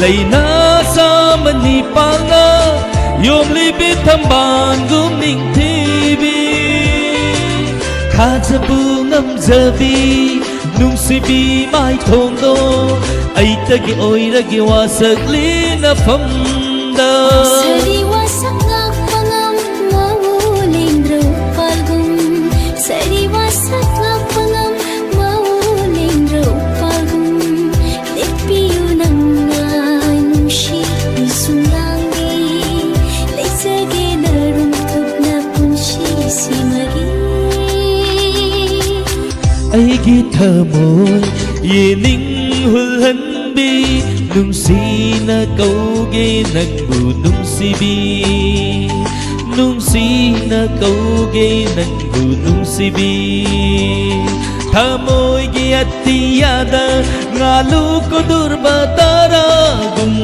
ꯂꯩꯅꯥ ꯆꯥꯝꯃ ꯅꯤꯄꯥꯜꯅ ꯌꯣꯝꯂꯤꯕꯤ ꯊꯝꯕꯥꯜꯒꯨꯝ ꯅꯤꯡꯊꯤꯕꯤ꯫ ꯊꯥꯖꯕꯨ ꯉꯝꯖꯕꯤ ꯅꯨꯡꯁꯤꯕꯤ ꯃꯥꯏꯊꯣꯡꯗꯣ, ꯑꯩꯇꯒꯤ ꯑꯣꯏꯔꯒꯦ ꯋꯥꯁꯛꯂꯤ ꯅꯐꯝꯗ꯫ ꯁꯥꯔꯤ ꯋꯥꯁꯛ ꯉꯥꯛꯄ ꯉꯝ ꯃꯥꯎ ꯂꯦꯡꯗ꯭ꯔꯧ ꯄꯥꯜꯒꯨꯝ, ꯁꯥꯔꯤ ꯋꯥꯁꯛ ꯉꯥꯛꯄ ꯉꯝ ꯃꯥꯎ ꯂꯦꯡꯗ꯭ꯔꯧ ꯄꯥꯜꯒꯨꯝ꯫ ꯂꯦꯞꯄꯤꯌꯨ ꯅꯪꯅ ꯅꯨꯡꯁꯤ ꯅꯤꯡꯁꯨꯝ ꯂꯥꯡꯒꯦ, ꯂꯩꯖꯒꯦ ꯅꯔꯨꯝ ꯊꯨꯞꯅ ꯄꯨꯟꯁꯤꯁꯤꯃꯒꯤ꯫ ꯑꯩꯒꯤ ꯊꯃꯣꯏ ꯌꯦꯅꯤꯡ ꯍꯨꯜꯍꯟꯕꯤ, ꯅꯨꯡꯁꯤꯅ ꯀꯧꯒꯦ ꯅꯪꯕꯨ ꯅꯨꯡꯁꯤꯕꯤ, ꯅꯨꯡꯁꯤꯅ ꯀꯧꯒꯦ ꯅꯪꯕꯨ ꯅꯨꯡꯁꯤꯕꯤ꯫ ꯊꯃꯣꯏꯒꯤ ꯑꯇꯤꯌꯥꯗ ꯉꯥꯂꯨ ꯀꯨꯗꯨꯔꯕ ꯇꯥꯔꯥꯒꯨꯝ,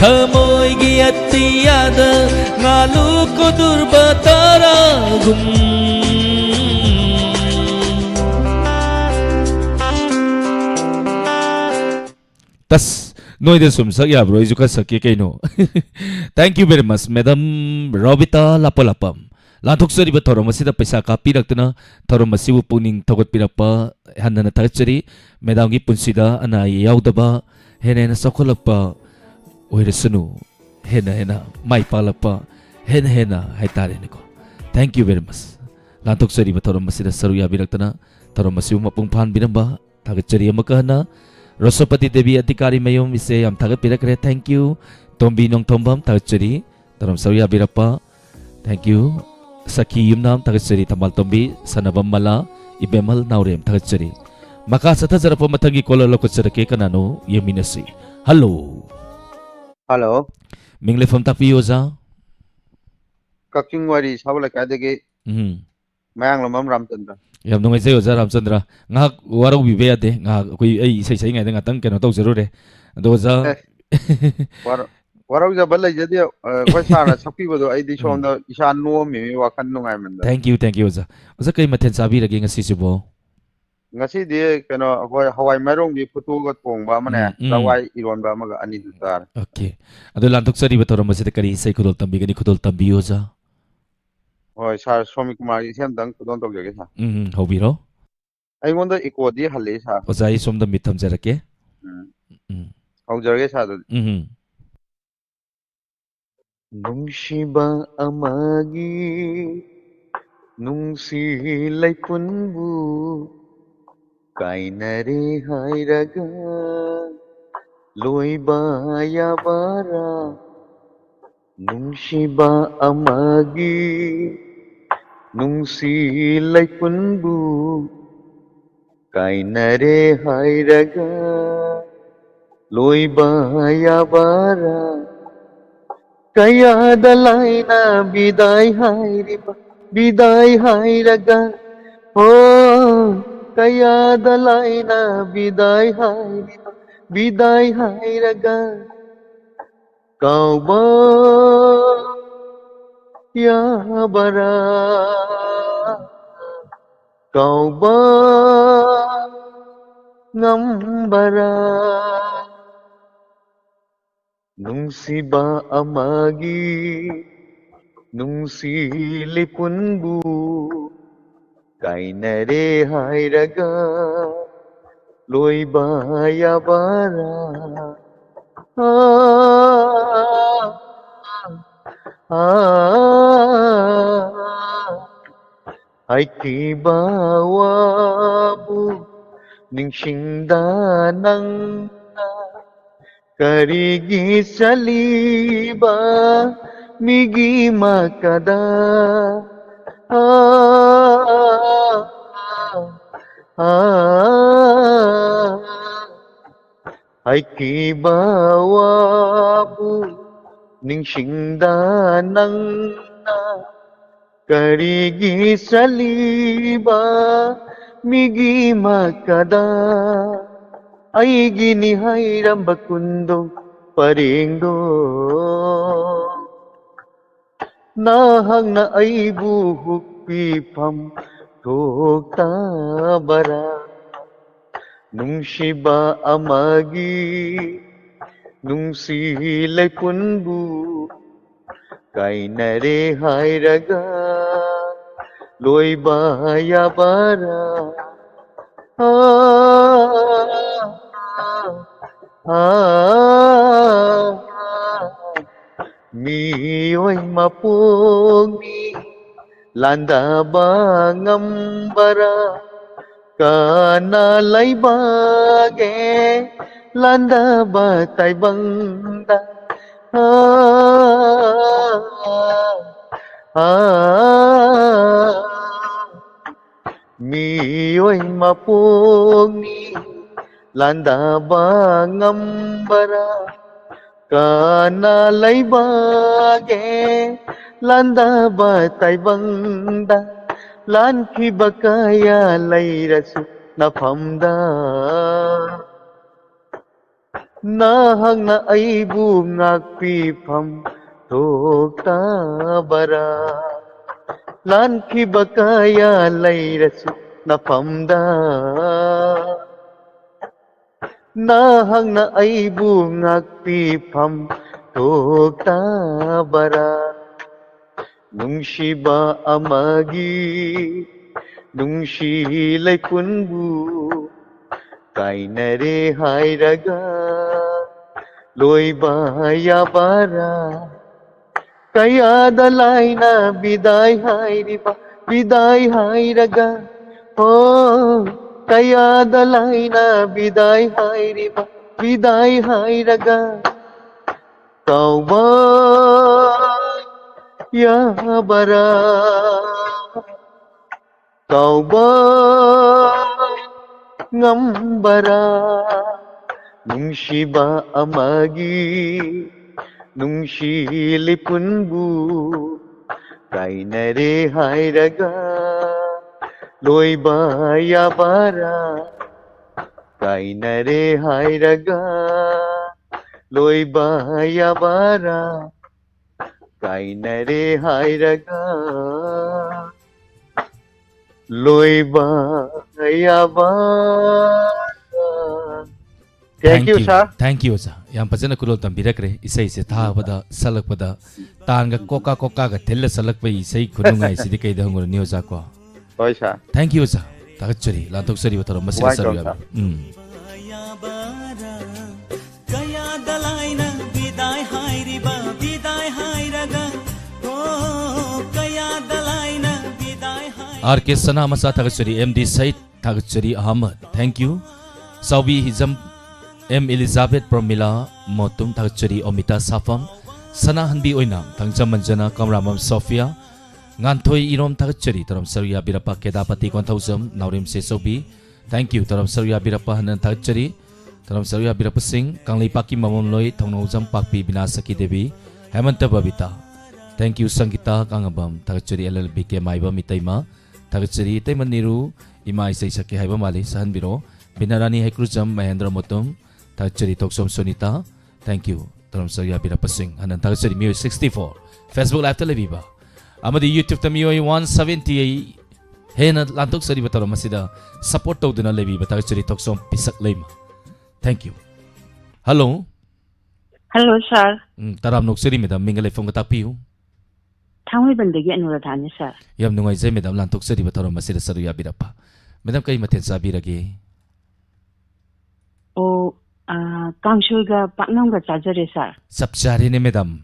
ꯊꯃꯣꯏꯒꯤ ꯑꯇꯤꯌꯥꯗ ꯉꯥꯂꯨ ꯀꯨꯗꯨꯔꯕ ꯇꯥꯔꯥꯒꯨꯝ꯫ ꯇꯁ, ꯅꯣꯏꯗ ꯁꯨꯝ ꯁꯛ ꯌꯥꯕ꯭ꯔꯣ? ꯑꯩꯁꯨ ꯈꯔ ꯁꯛꯀꯦ ꯀꯩꯅꯣ꯫ Thank you very much, Madam Robita ꯂꯥꯄꯣꯂꯥꯄꯝ꯫ ꯂꯥꯟꯊꯣꯛꯆꯔꯤꯕ ꯊꯧꯔꯝ ꯑꯁꯤꯗ ꯄꯩꯁꯥ ꯀꯥꯞꯄꯤꯔꯛꯇꯨꯅ ꯊꯧꯔꯝ ꯑꯁꯤꯕꯨ ꯄꯨꯛꯅꯤꯡ ꯊꯧꯒꯠꯄꯤꯔꯛꯄ ꯍꯟꯅ ꯍꯟꯅ ꯊꯥꯒꯠꯆꯔꯤ꯫ Madamꯒꯤ ꯄꯨꯟꯁꯤꯗ ꯑꯅꯥ ꯑꯌꯦꯛ ꯌꯥꯎꯗꯕ, ꯍꯦꯟꯅ ꯍꯦꯟꯅ ꯆꯥꯎꯈꯠꯂꯛꯄ ꯑꯣꯏꯔꯁꯅꯨ, ꯍꯦꯟꯅ ꯍꯦꯟꯅ ꯃꯥꯏ ꯄꯥꯛꯂꯛꯄ, ꯍꯦꯟꯅ ꯍꯦꯟꯅ ꯍꯥꯏꯇꯥꯔꯦꯅꯦꯀꯣ꯫ Thank you very much꯫ ꯂꯥꯟꯊꯣꯛꯆꯔꯤꯕ ꯊꯧꯔꯝ ꯑꯁꯤꯗ ꯁꯔꯨꯛ ꯌꯥꯕꯤꯔꯛꯇꯅ ꯊꯧꯔꯝ ꯑꯁꯤꯕꯨ ꯃꯄꯨꯡ ꯐꯥꯍꯟꯕꯤꯔꯝꯕ ꯊꯥꯒꯠꯆꯔꯤ꯫ ꯑꯃꯨꯛꯀ ꯍꯟꯅ ꯔꯣꯁꯣꯄꯇꯤ ꯗꯦꯕꯤ ꯑꯙꯤꯀꯥꯔꯤ ꯃꯌꯨꯝ ꯏꯆꯦ ꯌꯥꯝ ꯊꯥꯒꯠꯄꯤꯔꯛꯈ꯭ꯔꯦ, thank you꯫ ꯇꯣꯝꯕꯤ ꯅꯣꯡꯊꯣꯝꯕꯝ ꯊꯥꯒꯠꯆꯔꯤ, ꯊꯧꯔꯝ ꯁꯔꯨꯛ ꯌꯥꯕꯤꯔꯛꯄ, thank you꯫ ꯁꯈꯤ ꯌꯨꯝꯅꯥꯝ ꯊꯥꯒꯠꯆꯔꯤ, ꯊꯝꯕꯥꯜ ꯇꯣꯝꯕꯤ꯫ ꯁꯅꯕꯝ ꯃꯂꯥ, ꯏꯕꯦꯝꯍꯜ ꯅꯥꯎꯔꯦꯝ ꯊꯥꯒꯠꯆꯔꯤ꯫ ꯃꯈꯥ ꯆꯠꯊꯖꯔꯛꯄ ꯃꯊꯪꯒꯤ caller ꯂꯧꯈꯠꯆꯔꯛꯀꯦ, ꯀꯅꯥꯅꯣ ꯌꯦꯡꯃꯤꯟꯅꯁꯤ꯫ Hello꯫ Hello꯫ ꯃꯤꯡ ꯂꯩꯐꯝ ꯇꯥꯛꯄꯤꯌꯨ ꯑꯣꯖꯥ꯫ ꯀꯛꯆꯤꯡ ꯋꯥꯏꯔꯤ ꯁꯥꯕ ꯂꯩꯀꯥꯏꯗꯒꯤ ꯎꯝ꯫ ꯃꯌꯥꯡꯂꯝꯕꯝ ꯔꯥꯝꯆꯟꯗ꯭ꯔ꯫ ꯌꯥꯝ ꯅꯨꯡꯉꯥꯏꯖꯩ ꯑꯣꯖꯥ ꯔꯥꯝꯆꯟꯗ꯭ꯔ꯫ ꯉꯥꯏꯍꯥꯛ ꯋꯥꯔꯧꯕꯤꯕ ꯌꯥꯗꯦ꯫ ꯉꯥꯏꯍꯥꯛ ꯑꯩꯈꯣꯏ, ꯑꯩ ꯏꯁꯩ ꯁꯛꯏꯉꯩꯗ ꯉꯥꯛꯇꯪ ꯀꯩꯅꯣ ꯇꯧꯖꯔꯨꯔꯦ꯫ ꯑꯗꯣ ꯑꯣꯖꯥ ꯑꯦ, ꯋꯥꯔ-, ꯋꯥꯔꯧꯖꯕ ꯂꯩꯖꯗꯦ꯫ ꯑ, ꯑꯩꯈꯣꯏ ꯁꯥꯔꯅ ꯁꯛꯄꯤꯕꯗꯣ ꯑꯩꯗꯤ ꯎꯝ꯫ ꯁꯣꯝꯗ ꯏꯁꯥ ꯅꯣꯝꯃꯤꯃꯤ, ꯋꯥꯈꯜ ꯅꯨꯡꯉꯥꯏꯃꯟꯗꯅ꯫ Thank you, thank you ꯑꯣꯖꯥ꯫ ꯑꯣꯖꯥ ꯀꯩ ꯃꯊꯦꯜ ꯆꯥꯕꯤꯔꯒꯦ ꯉꯁꯤꯁꯤꯕꯣ? ꯉꯁꯤꯗꯤ ꯀꯩꯅꯣ, ꯑꯩꯈꯣꯏ ꯍꯋꯥꯏ ꯃꯥꯏꯔꯣꯡꯕꯤ ꯐꯨꯠꯇꯣꯛꯑꯒ ꯊꯣꯡꯕ ꯑꯃꯅꯦ, ꯎꯝ, ꯎꯝ꯫ ꯆꯋꯥꯏ ꯏꯔꯣꯟꯕ ꯑꯃꯒ ꯑꯅꯤꯗꯨ ꯆꯥꯔꯦ꯫ Okay꯫ ꯑꯗꯣ ꯂꯥꯟꯊꯣꯛꯆꯔꯤꯕ ꯊꯧꯔꯝ ꯑꯁꯤꯗ ꯀꯔꯤ ꯏꯁꯩ ꯈꯨꯗꯣꯜ ꯇꯝꯕꯤꯒꯅꯤ? ꯈꯨꯗꯣꯜ ꯇꯝꯕꯤꯌꯨ ꯑꯣꯖꯥ꯫ ꯍꯣꯏ ꯁꯥꯔ, ꯁꯣꯃꯤ ꯀꯨꯃꯥꯔꯒꯤ ꯏꯁꯩ ꯑꯝꯇꯪ ꯈꯨꯗꯣꯜ ꯇꯧꯖꯒꯦ ꯁꯥꯔ꯫ ꯎꯝ, ꯎꯝ, ꯍꯧꯕꯤꯔꯣ꯫ ꯑꯩꯉꯣꯟꯗ echoꯗꯤ ꯍꯜꯂꯛꯑꯦ ꯁꯥꯔ꯫ ꯑꯣꯖꯥ ꯑꯩ ꯁꯣꯝꯗ mute ꯊꯝꯖꯔꯛꯀꯦ꯫ ꯎꯝ꯫ ꯎꯝ꯫ ꯍꯧꯖꯔꯒꯦ ꯁꯥꯔ ꯑꯗꯨꯗꯤ꯫ ꯎꯝ, ꯎꯝ꯫ ꯅꯨꯡꯁꯤꯕ ꯑꯃꯒꯤ ꯅꯨꯡꯁꯤ ꯂꯩꯄꯨꯟꯕꯨ ꯀꯥꯏꯅꯔꯦ ꯍꯥꯏꯔꯒ ꯂꯣꯏꯕ ꯌꯥꯕꯔꯥ? ꯅꯨꯡꯁꯤꯕ ꯑꯃꯒꯤ ꯅꯨꯡꯁꯤ ꯂꯩꯄꯨꯟꯕꯨ ꯀꯥꯏꯅꯔꯦ ꯍꯥꯏꯔꯒ ꯂꯣꯏꯕ ꯌꯥꯕꯔꯥ? ꯀꯌꯥꯗ ꯂꯥꯏꯅ ꯕꯤꯗꯥꯏ ꯍꯥꯏꯔꯤꯕ, ꯕꯤꯗꯥꯏ ꯍꯥꯏꯔꯒ, ꯍꯣ, ꯀꯌꯥꯗ ꯂꯥꯏꯅ ꯕꯤꯗꯥꯏ ꯍꯥꯏꯔꯤꯕ, ꯕꯤꯗꯥꯏ ꯍꯥꯏꯔꯒ ꯀꯥꯎꯕ ꯌꯥꯕꯔꯥ? ꯀꯥꯎꯕ ꯉꯝꯕꯔꯥ? ꯅꯨꯡꯁꯤꯕ ꯑꯃꯒꯤ ꯅꯨꯡꯁꯤ ꯂꯩꯄꯨꯟꯕꯨ ꯀꯥꯏꯅꯔꯦ ꯍꯥꯏꯔꯒ ꯂꯣꯏꯕ ꯌꯥꯕꯔꯥ? ꯑꯥ, ꯑꯥ, ꯍꯥꯏꯈꯤꯕ ꯋꯥꯕꯨ ꯅꯤꯡꯁꯤꯡꯗ ꯅꯪꯅ ꯀꯔꯤꯒꯤ ꯆꯠꯂꯤꯕ ꯃꯤꯒꯤ ꯃꯀꯗ? ꯑꯥ, ꯑꯥ, ꯍꯥꯏꯈꯤꯕ ꯋꯥꯕꯨ ꯅꯤꯡꯁꯤꯡꯗ ꯅꯪꯅ ꯀꯔꯤꯒꯤ ꯆꯠꯂꯤꯕ ꯃꯤꯒꯤ ꯃꯀꯗ? ꯑꯩꯒꯤꯅꯤ ꯍꯥꯏꯔꯝꯕ ꯀꯨꯟꯗꯣ ꯄꯔꯦꯡꯗꯣ ꯅꯍꯥꯛꯅ ꯑꯩꯕꯨ ꯍꯨꯛꯄꯤꯐꯝ ꯊꯣꯛꯇꯕꯔꯥ? ꯅꯨꯡꯁꯤꯕ ꯑꯃꯒꯤ ꯅꯨꯡꯁꯤ ꯂꯩꯄꯨꯟꯕꯨ ꯀꯥꯏꯅꯔꯦ ꯍꯥꯏꯔꯒ ꯂꯣꯏꯕ ꯌꯥꯕꯔꯥ? ꯑꯥ, ꯑꯥ, ꯃꯤꯑꯣꯏ ꯃꯄꯣꯛꯅꯤ ꯂꯥꯟꯗꯥꯕ ꯉꯝꯕꯔꯥ? ꯀꯅꯥ ꯂꯩꯕꯒꯦ ꯂꯥꯟꯗꯥꯕ ꯇꯥꯏꯕꯪꯗ? ꯑꯥ, ꯑꯥ, ꯃꯤꯑꯣꯏ ꯃꯄꯣꯛꯅꯤ ꯂꯥꯟꯗꯥꯕ ꯉꯝꯕꯔꯥ? ꯀꯅꯥ ꯂꯩꯕꯒꯦ ꯂꯥꯟꯗꯥꯕ ꯇꯥꯏꯕꯪꯗ? ꯂꯥꯟꯈꯤꯕ ꯀꯌꯥ ꯂꯩꯔꯁꯨ ꯅꯐꯝꯗ ꯅꯍꯥꯛꯅ ꯑꯩꯕꯨ ꯉꯥꯛꯄꯤꯐꯝ ꯊꯣꯛꯇꯕꯔꯥ? ꯂꯥꯟꯈꯤꯕ ꯀꯌꯥ ꯂꯩꯔꯁꯨ ꯅꯐꯝꯗ ꯅꯍꯥꯛꯅ ꯑꯩꯕꯨ ꯉꯥꯛꯄꯤꯐꯝ ꯊꯣꯛꯇꯕꯔꯥ? ꯅꯨꯡꯁꯤꯕ ꯑꯃꯒꯤ ꯅꯨꯡꯁꯤ ꯂꯩꯄꯨꯟꯕꯨ ꯀꯥꯏꯅꯔꯦ ꯍꯥꯏꯔꯒ ꯂꯣꯏꯕ ꯌꯥꯕꯔꯥ? ꯀꯌꯥꯗ ꯂꯥꯏꯅ ꯕꯤꯗꯥꯏ ꯍꯥꯏꯔꯤꯕ, ꯕꯤꯗꯥꯏ ꯍꯥꯏꯔꯒ, ꯑꯣ, ꯀꯌꯥꯗ ꯂꯥꯏꯅ ꯕꯤꯗꯥꯏ ꯍꯥꯏꯔꯤꯕ, ꯕꯤꯗꯥꯏ ꯍꯥꯏꯔꯒ ꯀꯥꯎꯕ ꯌꯥꯕꯔꯥ? ꯀꯥꯎꯕ ꯉꯝꯕꯔꯥ? ꯅꯨꯡꯁꯤꯕ ꯑꯃꯒꯤ ꯅꯨꯡꯁꯤ ꯂꯤꯄꯨꯟꯕꯨ ꯀꯥꯏꯅꯔꯦ ꯍꯥꯏꯔꯒ ꯂꯣꯏꯕ ꯌꯥꯕꯔꯥ? ꯀꯥꯏꯅꯔꯦ ꯍꯥꯏꯔꯒ ꯂꯣꯏꯕ ꯌꯥꯕꯔꯥ? ꯀꯥꯏꯅꯔꯦ ꯍꯥꯏꯔꯒ ꯂꯣꯏꯕ ꯌꯥꯕꯔꯥ? Thank you, sir. Thank you, ꯑꯣꯖꯥ꯫ ꯌꯥꯝ ꯐꯖꯅ ꯈꯨꯗꯣꯜ ꯇꯝꯕꯤꯔꯛꯈ꯭ꯔꯦ꯫ ꯏꯁꯩꯁꯦ ꯊꯥꯕꯗ, ꯁꯛꯂꯛꯄꯗ, ꯇꯥꯟꯒ ꯀꯣꯀꯥ ꯀꯣꯀꯥꯒ ꯊꯤꯜꯂ ꯁꯛꯂꯛꯄꯒꯤ ꯏꯁꯩ ꯈꯨꯅꯨꯡꯉꯥꯏꯁꯤꯗꯤ ꯀꯩꯗ ꯍꯪꯉꯨꯔꯅꯤ, ꯑꯣꯖꯥ ꯀꯣ? ꯍꯣꯏ, sir꯫ Thank you, ꯑꯣꯖꯥ꯫ ꯊꯥꯒꯠꯆꯔꯤ꯫ ꯂꯥꯟꯊꯣꯛꯆꯔꯤꯕ ꯊꯧꯔꯝ ꯑꯁꯤꯗ Welcome, ꯁꯔꯨꯛ sir꯫ ꯌꯥꯕꯤꯌꯨ꯫ ꯎꯝ꯫ ꯌꯥꯕꯔꯥ? ꯀꯌꯥꯗ ꯂꯥꯏꯅ ꯕꯤꯗꯥꯏ ꯍꯥꯏꯔꯤꯕ, ꯕꯤꯗꯥꯏ ꯍꯥꯏꯔꯒ, ꯑꯣ, ꯀꯌꯥꯗ ꯂꯥꯏꯅ ꯕꯤꯗꯥꯏ ꯍꯥꯏ ꯑꯥꯔ ꯀꯦ ꯁꯅꯥꯃꯆꯥ ꯊꯥꯒꯠꯆꯔꯤ꯫ ꯑꯦꯝ ꯗꯤ ꯁꯩꯠ ꯊꯥꯒꯠꯆꯔꯤ꯫ Ahmad, thank you꯫ Chaobi Hijam, M ꯏꯂꯤꯖꯥꯕꯦꯠ, ꯄ꯭ꯔꯃꯤꯂꯥ ꯃꯣꯇꯨꯝ ꯊꯥꯒꯠꯆꯔꯤ꯫ ꯑꯣꯃꯤꯇꯥ ꯁꯥꯐꯝ, ꯁꯅꯥꯍꯟꯕꯤ ꯑꯣꯏꯅꯥꯝ, ꯊꯥꯡꯖꯝ ꯃꯟꯖꯅꯥ, ꯀꯪꯂꯥꯃꯝ ꯁꯣꯐꯤꯌꯥ, ꯉꯥꯟꯊꯣꯏ ꯏꯔꯣꯝ ꯊꯥꯒꯠꯆꯔꯤ꯫ ꯊꯧꯔꯝ ꯁꯔꯨꯛ ꯌꯥꯕꯤꯔꯛꯄ ꯀꯦꯗꯥꯄꯇꯤ ꯀꯣꯟꯊꯧꯖꯝ, ꯅꯥꯎꯔꯦꯝ ꯁꯦꯆꯧꯕꯤ, thank you꯫ ꯊꯧꯔꯝ ꯁꯔꯨꯛ ꯌꯥꯕꯤꯔꯛꯄ ꯍꯟꯅ ꯊꯥꯒꯠꯆꯔꯤ꯫ ꯊꯧꯔꯝ ꯁꯔꯨꯛ ꯌꯥꯕꯤꯔꯛꯄꯁꯤꯡ, ꯀꯪꯂꯩꯄꯥꯛꯀꯤ ꯃꯃꯝꯂꯣꯏ, ꯊꯧꯅꯧꯖꯝ ꯄꯥꯛꯄꯤ, ꯕꯤꯅꯥ ꯁꯈꯤ ꯗꯦꯕꯤ, ꯍꯦꯃꯟꯇ ꯕꯕꯤꯇꯥ, thank you꯫ ꯁꯪꯒꯤꯇꯥ ꯀꯥꯡꯉꯕꯝ ꯊꯥꯒꯠꯆꯔꯤ꯫ ꯑꯦꯜ ꯑꯦꯜ ꯕꯤ ꯀꯦ ꯃꯥꯏꯕꯝ ꯏꯇꯩꯃ ꯊꯥꯒꯠꯆꯔꯤ꯫ ꯏꯇꯩꯃ ꯅꯤꯔꯨ, ꯏꯃꯥ ꯏꯁꯩ ꯁꯛꯀꯦ ꯍꯥꯏꯕ ꯃꯥꯜꯂꯤ, ꯁꯛꯍꯟꯕꯤꯔꯣ꯫ ꯕꯤꯅꯥꯔꯥꯅꯤ ꯍꯩꯀ꯭ꯔꯨꯖꯝ, ꯃꯍꯦꯟꯗ꯭ꯔ ꯃꯣꯇꯨꯝ ꯊꯥꯒꯠꯆꯔꯤ꯫ ꯊꯣꯛꯆꯣꯝ ꯁꯣꯅꯤꯇꯥ, thank you꯫ ꯊꯧꯔꯝ ꯁꯔꯨꯛ ꯌꯥꯕꯤꯔꯛꯄꯁꯤꯡ ꯍꯟꯅ ꯊꯥꯒꯠꯆꯔꯤ꯫ ꯃꯤꯑꯣꯏ sixty four, Facebook Live-ꯇ ꯂꯩꯕꯤꯕ ꯑꯃꯗꯤ YouTube-ꯇ ꯃꯤꯑꯣꯏ one seventy ꯍꯦꯟꯅ ꯂꯥꯟꯊꯣꯛꯆꯔꯤꯕ ꯊꯧꯔꯝ ꯑꯁꯤꯗ support ꯇꯧꯗꯨꯅ ꯂꯩꯕꯤꯕ ꯊꯥꯒꯠꯆꯔꯤ꯫ ꯊꯣꯛꯆꯣꯝ ꯄꯤꯁꯛ ꯂꯩꯃ꯫ Thank you. Hello. Hello, sir. ꯎꯝ, ꯇꯔꯥꯝꯅ ꯑꯣꯛꯆꯔꯤ, madam꯫ ꯃꯤꯡꯒ ꯂꯩꯐꯝꯒ ꯇꯥꯛꯄꯤꯌꯨ꯫ ꯊꯥꯡꯃꯩꯕꯟꯗꯒꯤ ꯑꯅꯨꯔꯥꯙꯥꯅꯤ, sir꯫ ꯌꯥꯝ ꯅꯨꯡꯉꯥꯏꯖꯩ, madam꯫ ꯂꯥꯟꯊꯣꯛꯆꯔꯤꯕ ꯊꯧꯔꯝ ꯑꯁꯤꯗ ꯁꯔꯨꯛ ꯌꯥꯕꯤꯔꯛꯄ꯫ Madam, ꯀꯩ ꯃꯊꯦꯜ ꯆꯥꯕꯤꯔꯒꯦ? ꯑꯣ, ꯑꯥ, ꯀꯥꯡꯁꯣꯏꯒ ꯄꯥꯛꯅꯝꯒ ꯆꯥꯖꯔꯦ, sir꯫ ꯆꯞ ꯆꯥꯔꯦꯅꯦ, madam꯫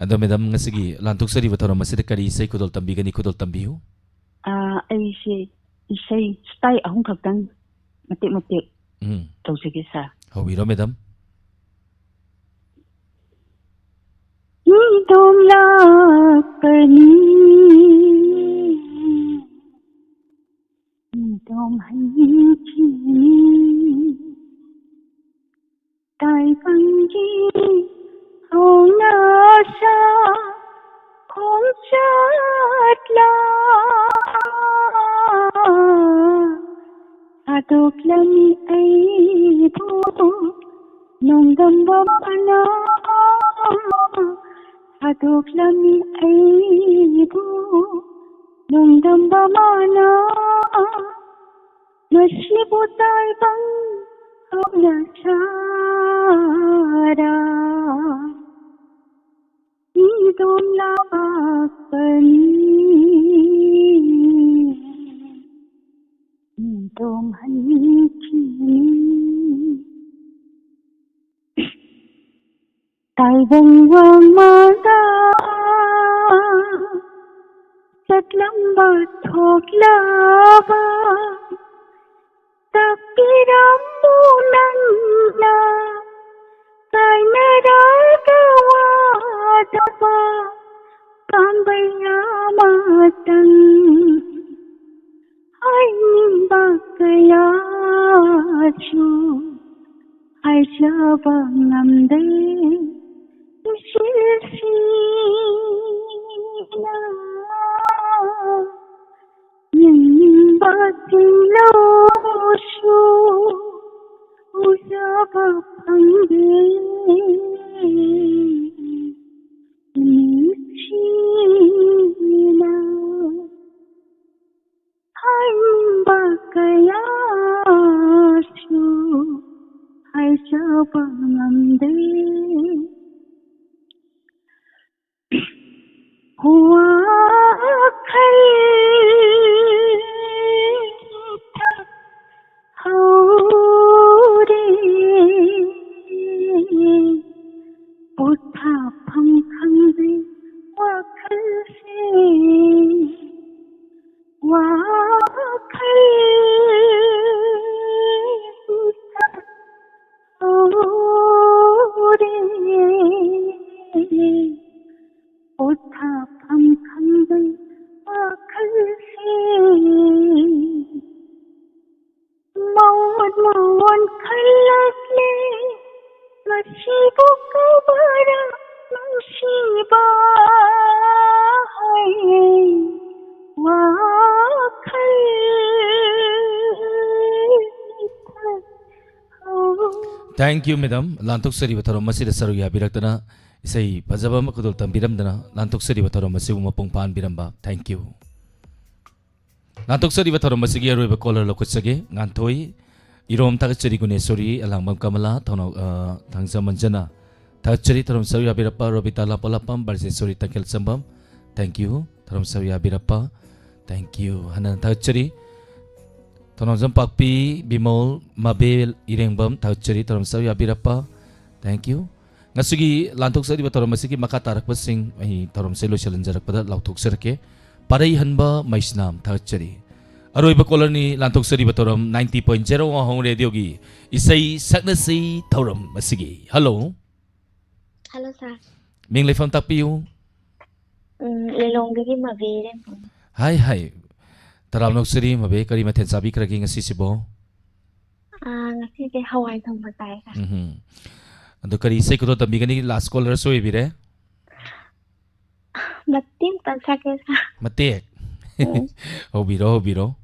ꯑꯗꯣ, madam, ꯉꯁꯤꯒꯤ ꯂꯥꯟꯊꯣꯛꯆꯔꯤꯕ ꯊꯧꯔꯝ ꯑꯁꯤꯗ ꯀꯔꯤ ꯏꯁꯩ ꯈꯨꯗꯣꯜ ꯇꯝꯕꯤꯒꯅꯤ? ꯈꯨꯗꯣꯜ ꯇꯝꯕꯤꯌꯨ꯫ ꯑꯥ, ꯑꯩꯁꯦ ꯏꯁꯩ style ꯑꯍꯨꯝ ꯈꯛꯇꯪ ꯃꯇꯦꯛ ꯃꯇꯦꯛ ꯎꯝ꯫ ꯇꯧꯖꯒꯦ, sir꯫ ꯍꯧꯕꯤꯔꯣ, madam꯫ ꯏꯗꯣꯝ ꯂꯥꯛꯄꯅꯤ, ꯏꯗꯣꯝ ꯍꯟꯈꯤꯅꯤ, ꯇꯥꯏꯕꯪꯒꯤ ꯍꯧꯅꯁꯥ ꯈꯣꯡꯆꯠꯂ ꯊꯥꯗꯣꯛꯂꯝꯃꯤ ꯑꯩꯕꯨ ꯅꯣꯡꯗꯝꯕ ꯃꯅꯥ, ꯊꯥꯗꯣꯛꯂꯝꯃꯤ ꯑꯩꯕꯨ ꯅꯣꯡꯗꯝꯕ ꯃꯅꯥ꯫ ꯃꯁꯤꯕꯨ ꯇꯥꯏꯕꯪ ꯍꯧꯅ ꯁꯥꯔ ꯏꯗꯣꯝ ꯂꯥꯛꯄꯅꯤ, ꯏꯗꯣꯝ ꯍꯟꯈꯤꯅꯤ꯫ ꯇꯥꯏꯕꯪ ꯋꯥꯡꯃꯗ ꯆꯠꯂꯝꯕ ꯊꯣꯛꯂꯕ ꯇꯥꯛꯄꯤꯔꯝꯃꯨ ꯅꯪꯅ ꯀꯥꯏꯅꯔꯒ ꯋꯥꯗꯕ ꯄꯥꯝꯕꯩ ꯑꯃꯇꯪ ꯍꯥꯏꯅꯤꯡꯕ ꯀꯌꯥꯁꯨ ꯍꯥꯏꯖꯕ ꯉꯝꯗꯦ ꯅꯨꯡꯁꯤꯔꯁꯤꯅ꯫ ꯌꯦꯡꯅꯤꯡꯕ ꯆꯤꯡꯂꯧꯁꯨ ꯎꯖꯕ ꯐꯪꯗꯦ ꯅꯨꯃꯤꯠꯁꯤꯅ꯫ ꯍꯥꯏꯅꯤꯡꯕ ꯀꯌꯥꯁꯨ ꯉꯝꯗꯦ꯫ ꯋꯥꯈꯜ ꯍꯧꯔꯦ꯫ ꯄꯣꯊꯥꯐꯝ ꯈꯪꯗꯦ ꯋꯥꯈꯜꯁꯦ꯫ ꯋꯥꯈꯜ ꯍꯧꯔꯦ꯫ ꯄꯣꯊꯥꯐꯝ ꯈꯪꯗꯦ ꯋꯥꯈꯜꯁꯦ꯫ ꯃꯑꯣꯟ ꯃꯑꯣꯟ ꯈꯜꯂꯛꯂꯦ꯫ ꯃꯁꯤꯕꯨ ꯀꯧꯕꯔꯥ ꯅꯨꯡꯁꯤꯕ ꯍꯥꯏ? ꯋꯥꯈꯜ Thank you, madam꯫ ꯂꯥꯟꯊꯣꯛꯆꯔꯤꯕ ꯊꯧꯔꯝ ꯑꯁꯤꯗ ꯁꯔꯨꯛ ꯌꯥꯕꯤꯔꯛꯇꯅ, ꯏꯁꯩ ꯐꯖꯕ ꯑꯃ ꯈꯨꯗꯣꯜ ꯇꯝꯕꯤꯔꯝꯗꯅ, ꯂꯥꯟꯊꯣꯛꯆꯔꯤꯕ ꯊꯧꯔꯝ ꯑꯁꯤꯕꯨ ꯃꯄꯨꯡ ꯐꯥꯍꯟꯕꯤꯔꯝꯕ꯫ Thank you꯫ ꯂꯥꯟꯊꯣꯛꯆꯔꯤꯕ ꯊꯧꯔꯝ ꯑꯁꯤꯒꯤ ꯑꯔꯣꯏꯕ caller ꯂꯧꯈꯠꯆꯒꯦ꯫ ꯉꯥꯟꯊꯣꯏ, ꯏꯔꯣꯝ ꯊꯥꯒꯠꯆꯔꯤ꯫ ꯒꯨꯅꯦꯁꯣꯔꯤ, ꯑꯂꯥꯡꯕꯝ ꯀꯃꯂꯥ, ꯊꯧꯅꯥꯎ, ꯑ, ꯊꯥꯡꯖꯝ ꯑꯟꯖꯅꯥ ꯊꯥꯒꯠꯆꯔꯤ꯫ ꯊꯧꯔꯝ ꯁꯔꯨꯛ ꯌꯥꯕꯤꯔꯛꯄ ꯔꯣꯕꯤꯇꯥ ꯂꯥꯄꯣꯂꯥꯄꯝ, ꯕ꯭ꯔꯖꯦꯁꯣꯔꯤ ꯇꯈꯦꯜꯁꯝꯕꯝ, thank you꯫ ꯊꯧꯔꯝ ꯁꯔꯨꯛ ꯌꯥꯕꯤꯔꯛꯄ, thank you꯫ ꯍꯟꯅ ꯊꯥꯒꯠꯆꯔꯤ꯫ ꯊꯧꯅꯥꯎꯖꯝ ꯄꯥꯛꯄꯤ, ꯕꯤꯃꯣꯜ, ꯃꯥꯕꯦꯜ, ꯏꯔꯦꯡꯕꯝ ꯊꯥꯒꯠꯆꯔꯤ꯫ ꯊꯧꯔꯝ ꯁꯔꯨꯛ ꯌꯥꯕꯤꯔꯛꯄ, thank you꯫ ꯉꯁꯤꯒꯤ ꯂꯥꯟꯊꯣꯛꯆꯔꯤꯕ ꯊꯧꯔꯝ ꯑꯁꯤꯒꯤ ꯃꯈꯥ ꯇꯥꯔꯛꯄꯁꯤꯡ ꯑꯩ ꯊꯧꯔꯝꯁꯦ ꯂꯣꯏꯁꯤꯜꯍꯟꯖꯔꯛꯄꯗ ꯂꯥꯎꯊꯣꯛꯆꯔꯛꯀꯦ꯫ ꯄꯥꯔꯩꯍꯟꯕ ꯃꯩꯁꯅꯥꯝ ꯊꯥꯒꯠꯆꯔꯤ꯫ ꯑꯔꯣꯏꯕ caller ꯅꯤ ꯂꯥꯟꯊꯣꯛꯆꯔꯤꯕ ꯊꯧꯔꯝ ninety point zero ꯋꯥꯍꯣꯡ ꯔꯦꯗꯤꯑꯣꯒꯤ ꯏꯁꯩ ꯁꯛꯅꯁꯤ ꯊꯧꯔꯝ ꯑꯁꯤꯒꯤ꯫ Hello꯫ Hello, sir꯫ ꯃꯤꯡ ꯂꯩꯐꯝ ꯇꯥꯛꯄꯤꯌꯨ꯫ ꯎꯝ, ꯂꯤꯂꯣꯡꯗꯒꯤ ꯃꯕꯦ ꯏꯔꯦꯡꯕꯝ꯫ ꯍꯥꯏ, ꯍꯥꯏ꯫ ꯇꯔꯥꯝꯅ ꯑꯣꯛꯆꯔꯤ ꯃꯕꯦ, ꯀꯔꯤ ꯃꯊꯦꯜ ꯆꯥꯕꯤꯈ꯭ꯔꯒꯦ ꯉꯁꯤꯁꯤꯕꯣ? ꯑꯥ, ꯉꯁꯤꯗꯤ ꯍꯋꯥꯏ ꯊꯣꯡꯕ ꯆꯥꯏ, sir꯫ ꯎꯝꯍꯨꯝ꯫ ꯑꯗꯣ ꯀꯔꯤ ꯏꯁꯩ ꯈꯨꯗꯣꯜ ꯇꯝꯕꯤꯒꯅꯤ? Last caller ꯁꯨ ꯑꯣꯏꯕꯤꯔꯦ꯫ ꯃꯇꯦꯛ ꯑꯝꯇꯪ ꯁꯛꯀꯦ, sir꯫ ꯃꯇꯦꯛ? ꯎꯝ꯫ ꯍꯧꯕꯤꯔꯣ, ꯍꯧꯕꯤꯔꯣ꯫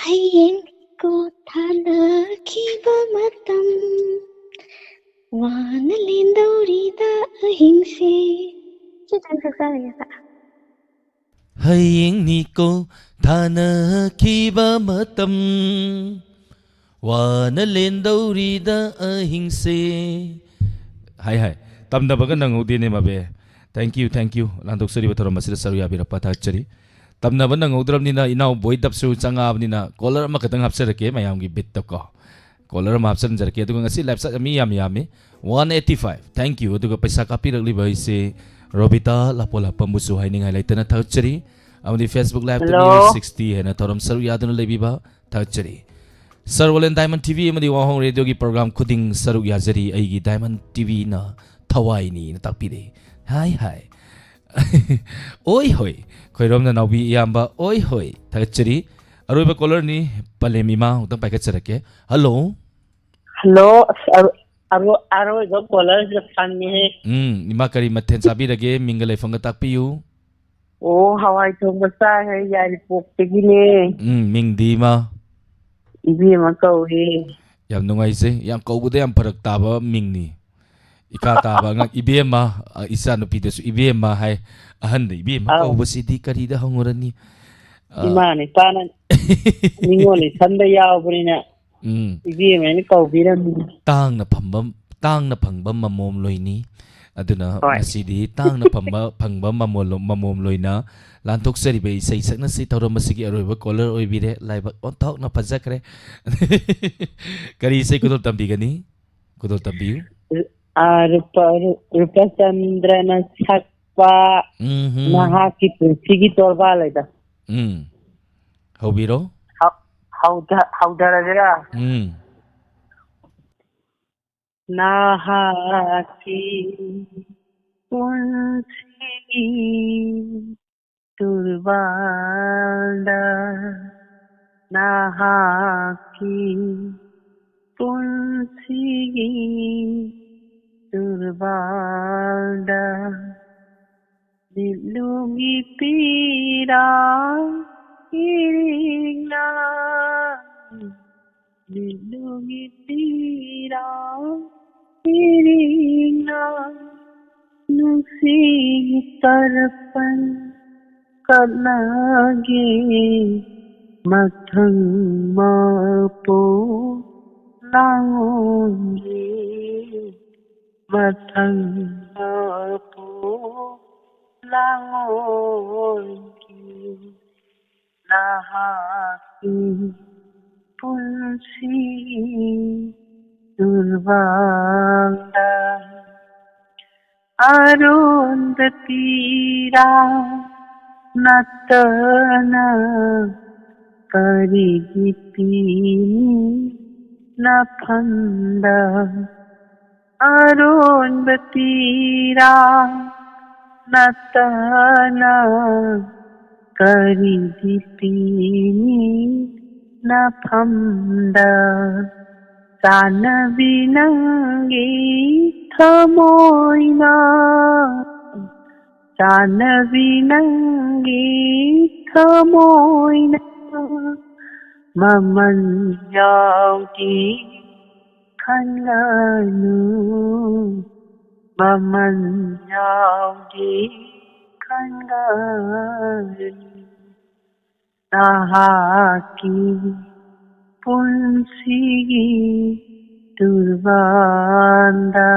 ꯍꯌꯦꯡ ꯀꯣ ꯊꯥꯅꯈꯤꯕ ꯃꯇꯝ, ꯋꯥꯅ ꯂꯦꯟꯗꯧꯔꯤꯗ ꯑꯍꯤꯡꯁꯦ꯫ ꯁꯤ ꯆꯪ ꯁꯛꯆꯔꯒꯦ ꯁꯥ꯫ ꯍꯌꯦꯡꯅꯤꯀꯣ ꯊꯥꯅꯈꯤꯕ ꯃꯇꯝ, ꯋꯥꯅ ꯂꯦꯟꯗꯧꯔꯤꯗ ꯑꯍꯤꯡꯁꯦ꯫ ꯍꯥꯏ ꯍꯥꯏ, ꯇꯝꯅꯕꯒ ꯅꯪꯍꯧꯗꯦꯅꯦ ꯃꯕꯦ꯫ Thank you, thank you꯫ ꯂꯥꯟꯊꯣꯛꯆꯔꯤꯕ ꯊꯧꯔꯝ ꯑꯁꯤꯗ ꯁꯔꯨꯛ ꯌꯥꯕꯤꯔꯛꯄ ꯊꯥꯒꯠꯆꯔꯤ꯫ ꯇꯝꯅꯕ ꯅꯪꯍꯧꯗ꯭ꯔꯕꯅꯤꯅ ꯏꯅꯥꯎ ꯕꯣꯏ ꯗꯞꯁꯨ ꯆꯪꯉꯛꯑꯕꯅꯤꯅ caller ꯑꯃꯈꯛꯇꯪ ꯍꯥꯞꯆꯔꯛꯀꯦ ꯃꯌꯥꯝꯒꯤ ꯕꯤꯠꯇ ꯀꯣ꯫ Caller ꯑꯃ ꯍꯥꯞꯆꯤꯟꯖꯔꯛꯀꯦ꯫ ꯑꯗꯨꯒ ꯉꯁꯤ live chat ꯃꯤ ꯌꯥꯝ ꯌꯥꯝꯃꯤ, one eighty five꯫ Thank you꯫ ꯑꯗꯨꯒ ꯄꯩꯁꯥ ꯀꯥꯞꯄꯤꯔꯛꯂꯤꯕ ꯑꯩꯁꯦ ꯔꯣꯕꯤꯇꯥ ꯂꯥꯄꯣꯂꯥꯄꯝꯕꯨꯁꯨ ꯍꯥꯏꯅꯤꯡꯉꯥꯏ ꯂꯩꯇꯅ ꯊꯥꯒꯠꯆꯔꯤ꯫ ꯑꯃꯗꯤ Facebook live ꯇ ꯃꯤꯑꯣꯏ Hello꯫ Sixty ꯍꯦꯟꯅ ꯊꯧꯔꯝ ꯁꯔꯨꯛ ꯌꯥꯗꯨꯅ ꯂꯩꯕꯤꯕ ꯊꯥꯒꯠꯆꯔꯤ꯫ Sir Wallen Diamond T V ꯑꯃꯗꯤ ꯋꯥꯍꯣꯡ Radio ꯒꯤ program ꯈꯨꯗꯤꯡ ꯁꯔꯨꯛ ꯌꯥꯖꯔꯤ꯫ ꯑꯩꯒꯤ Diamond T V ꯅ ꯊꯋꯥꯏꯅꯤꯅ ꯇꯥꯛꯄꯤꯔꯦ꯫ ꯍꯥꯏ ꯍꯥꯏ꯫ ꯑꯣꯏ ꯍꯣꯏ꯫ ꯈꯣꯏꯔꯣꯝ ꯅꯅꯥꯎꯕꯤ ꯏꯌꯥꯝꯕ ꯑꯣꯏ ꯍꯣꯏ꯫ ꯊꯥꯒꯠꯆꯔꯤ꯫ ꯑꯔꯣꯏꯕ caller ꯅꯤ, ꯄꯂꯦꯝ ꯏꯃꯥ ꯑꯃꯨꯛꯇꯪ ꯄꯥꯏꯈꯠꯆꯔꯛꯀꯦ꯫ Hello꯫ Hello꯫ ꯑꯁ, ꯑꯔꯣ-, ꯑꯔꯣ-, ꯑꯔꯣꯏꯕ caller ꯁꯤꯗ ꯐꯪꯉꯦꯍꯦ꯫ ꯎꯝ, ꯏꯃꯥ ꯀꯔꯤ ꯃꯊꯦꯜ ꯆꯥꯕꯤꯔꯒꯦ? ꯃꯤꯡꯒ ꯂꯩꯐꯝꯒ ꯇꯥꯛꯄꯤꯌꯨ꯫ ꯑꯣ, ꯍꯋꯥꯏ ꯊꯣꯡꯕ ꯆꯥꯏ ꯍꯥꯏ, ꯌꯥꯏꯔꯤꯄꯣꯛꯇꯒꯤꯅꯦ꯫ ꯎꯝ, ꯃꯤꯡꯗꯤ ꯏꯃꯥ? ꯏꯕꯦꯝꯃ ꯀꯧꯏ꯫ ꯌꯥꯝ ꯅꯨꯡꯉꯥꯏꯖꯩ꯫ ꯌꯥꯝ ꯀꯧꯕꯗ ꯌꯥꯝ ꯐꯔꯛ ꯇꯥꯕ ꯃꯤꯡꯅꯤ꯫ ꯏꯀꯥ ꯇꯥꯕ ꯑꯉꯥꯡ, ꯏꯕꯦꯝꯃ, ꯑ, ꯏꯆꯥ ꯅꯨꯄꯤꯗꯁꯨ ꯏꯕꯦꯝꯃ ꯍꯥꯏ, ꯑꯍꯟꯗ ꯏꯕꯦꯝꯃ ꯑꯧ꯫ ꯀꯧꯕꯁꯤꯗꯤ ꯀꯔꯤꯗ ꯍꯪꯉꯨꯔꯅꯤ? ꯑ, ꯏꯃꯥ ꯏꯄꯥꯅ ꯅꯤꯉꯣꯜ ꯏꯁꯝꯗ ꯌꯥꯎꯕꯅꯤꯅ ꯎꯝ꯫ ꯏꯕꯦꯝꯃ ꯍꯥꯏꯅ ꯀꯧꯕꯤꯔꯝꯃꯤ꯫ ꯇꯥꯡꯅ ꯐꯝꯕ, ꯇꯥꯡꯅ ꯐꯪꯕ ꯃꯃꯣꯝ ꯂꯣꯏꯅꯤ꯫ ꯑꯗꯨꯅ ꯍꯣꯏ꯫ ꯉꯁꯤꯗꯤ ꯇꯥꯡꯅ ꯐꯪꯕ, ꯐꯪꯕ ꯃꯃꯣꯜ-, ꯃꯃꯣꯝ ꯂꯣꯏꯅ ꯂꯥꯟꯊꯣꯛꯆꯔꯤꯕ ꯏꯁꯩ ꯁꯛꯅꯁꯤ ꯊꯧꯔꯝ ꯑꯁꯤꯒꯤ ꯑꯔꯣꯏꯕ caller ꯑꯣꯏꯕꯤꯔꯦ꯫ ꯂꯥꯏꯕꯛ ꯑꯣꯟꯊꯣꯛꯅ ꯐꯖꯈ꯭ꯔꯦ꯫ ꯀꯔꯤ ꯏꯁꯩ ꯈꯨꯗꯣꯜ ꯇꯝꯕꯤꯒꯅꯤ? ꯈꯨꯗꯣꯜ ꯇꯝꯕꯤꯌꯨ꯫ ꯑ, ꯔꯨꯄ-, ꯔꯨ-, ꯔꯨꯄꯆꯟꯗ꯭ꯔꯅ ꯁꯛꯄ ꯎꯝꯍꯨꯝ꯫ ꯅꯍꯥꯛꯀꯤ ꯄꯨꯟꯁꯤꯒꯤ ꯇꯣꯔꯕꯥꯟ ꯍꯥꯏꯗꯣ꯫ ꯎꯝ꯫ ꯍꯧꯕꯤꯔꯣ꯫ ꯍꯧ-, ꯍꯧꯗ-, ꯍꯧꯗꯔꯒꯦꯔꯥ? ꯎꯝ꯫ ꯅꯍꯥꯛꯀꯤ ꯄꯨꯟꯁꯤꯒꯤ ꯇꯨꯔꯕꯥꯟꯗ ꯅꯍꯥꯛꯀꯤ ꯄꯨꯟꯁꯤꯒꯤ ꯇꯨꯔꯕꯥꯟꯗ ꯃꯤꯠꯂꯨꯒꯤ ꯄꯤꯔꯥꯡ ꯏꯔꯤꯛꯅ ꯃꯤꯠꯂꯨꯒꯤ ꯄꯤꯔꯥꯡ ꯏꯔꯤꯅ ꯅꯨꯡꯁꯤꯒꯤ ꯇꯔꯄꯟ ꯀꯠꯂꯒꯦ꯫ ꯃꯊꯪ ꯃꯄꯣꯛ ꯂꯥꯡꯑꯣꯏꯒꯦ꯫ ꯃꯊꯪ ꯃꯄꯣꯛ ꯂꯥꯡꯑꯣꯏꯒꯦ꯫ ꯅꯍꯥꯛꯀꯤ ꯄꯨꯟꯁꯤ ꯇꯨꯔꯕꯥꯡꯗ ꯑꯔꯣꯟꯕ ꯄꯤꯔꯥ ꯅꯠꯇꯅ ꯀꯔꯤꯒꯤ ꯄꯤꯅꯤ ꯅꯐꯝꯗ? ꯑꯔꯣꯟꯕ ꯄꯤꯔꯥ ꯅꯠꯇꯅ ꯀꯔꯤꯒꯤ ꯄꯤꯅꯤ ꯅꯐꯝꯗ? ꯆꯥꯟꯅꯕꯤ ꯅꯪꯒꯤ ꯊꯃꯣꯏꯅ, ꯆꯥꯟꯅꯕꯤ ꯅꯪꯒꯤ ꯊꯃꯣꯏꯅ ꯃꯃꯜ ꯌꯥꯎꯗꯤ ꯈꯟꯒꯅꯨ, ꯃꯃꯜ ꯌꯥꯎꯗꯤ ꯈꯟꯒꯅꯨ꯫ ꯅꯍꯥꯛꯀꯤ ꯄꯨꯟꯁꯤꯒꯤ ꯇꯨꯔꯕꯥꯟꯗ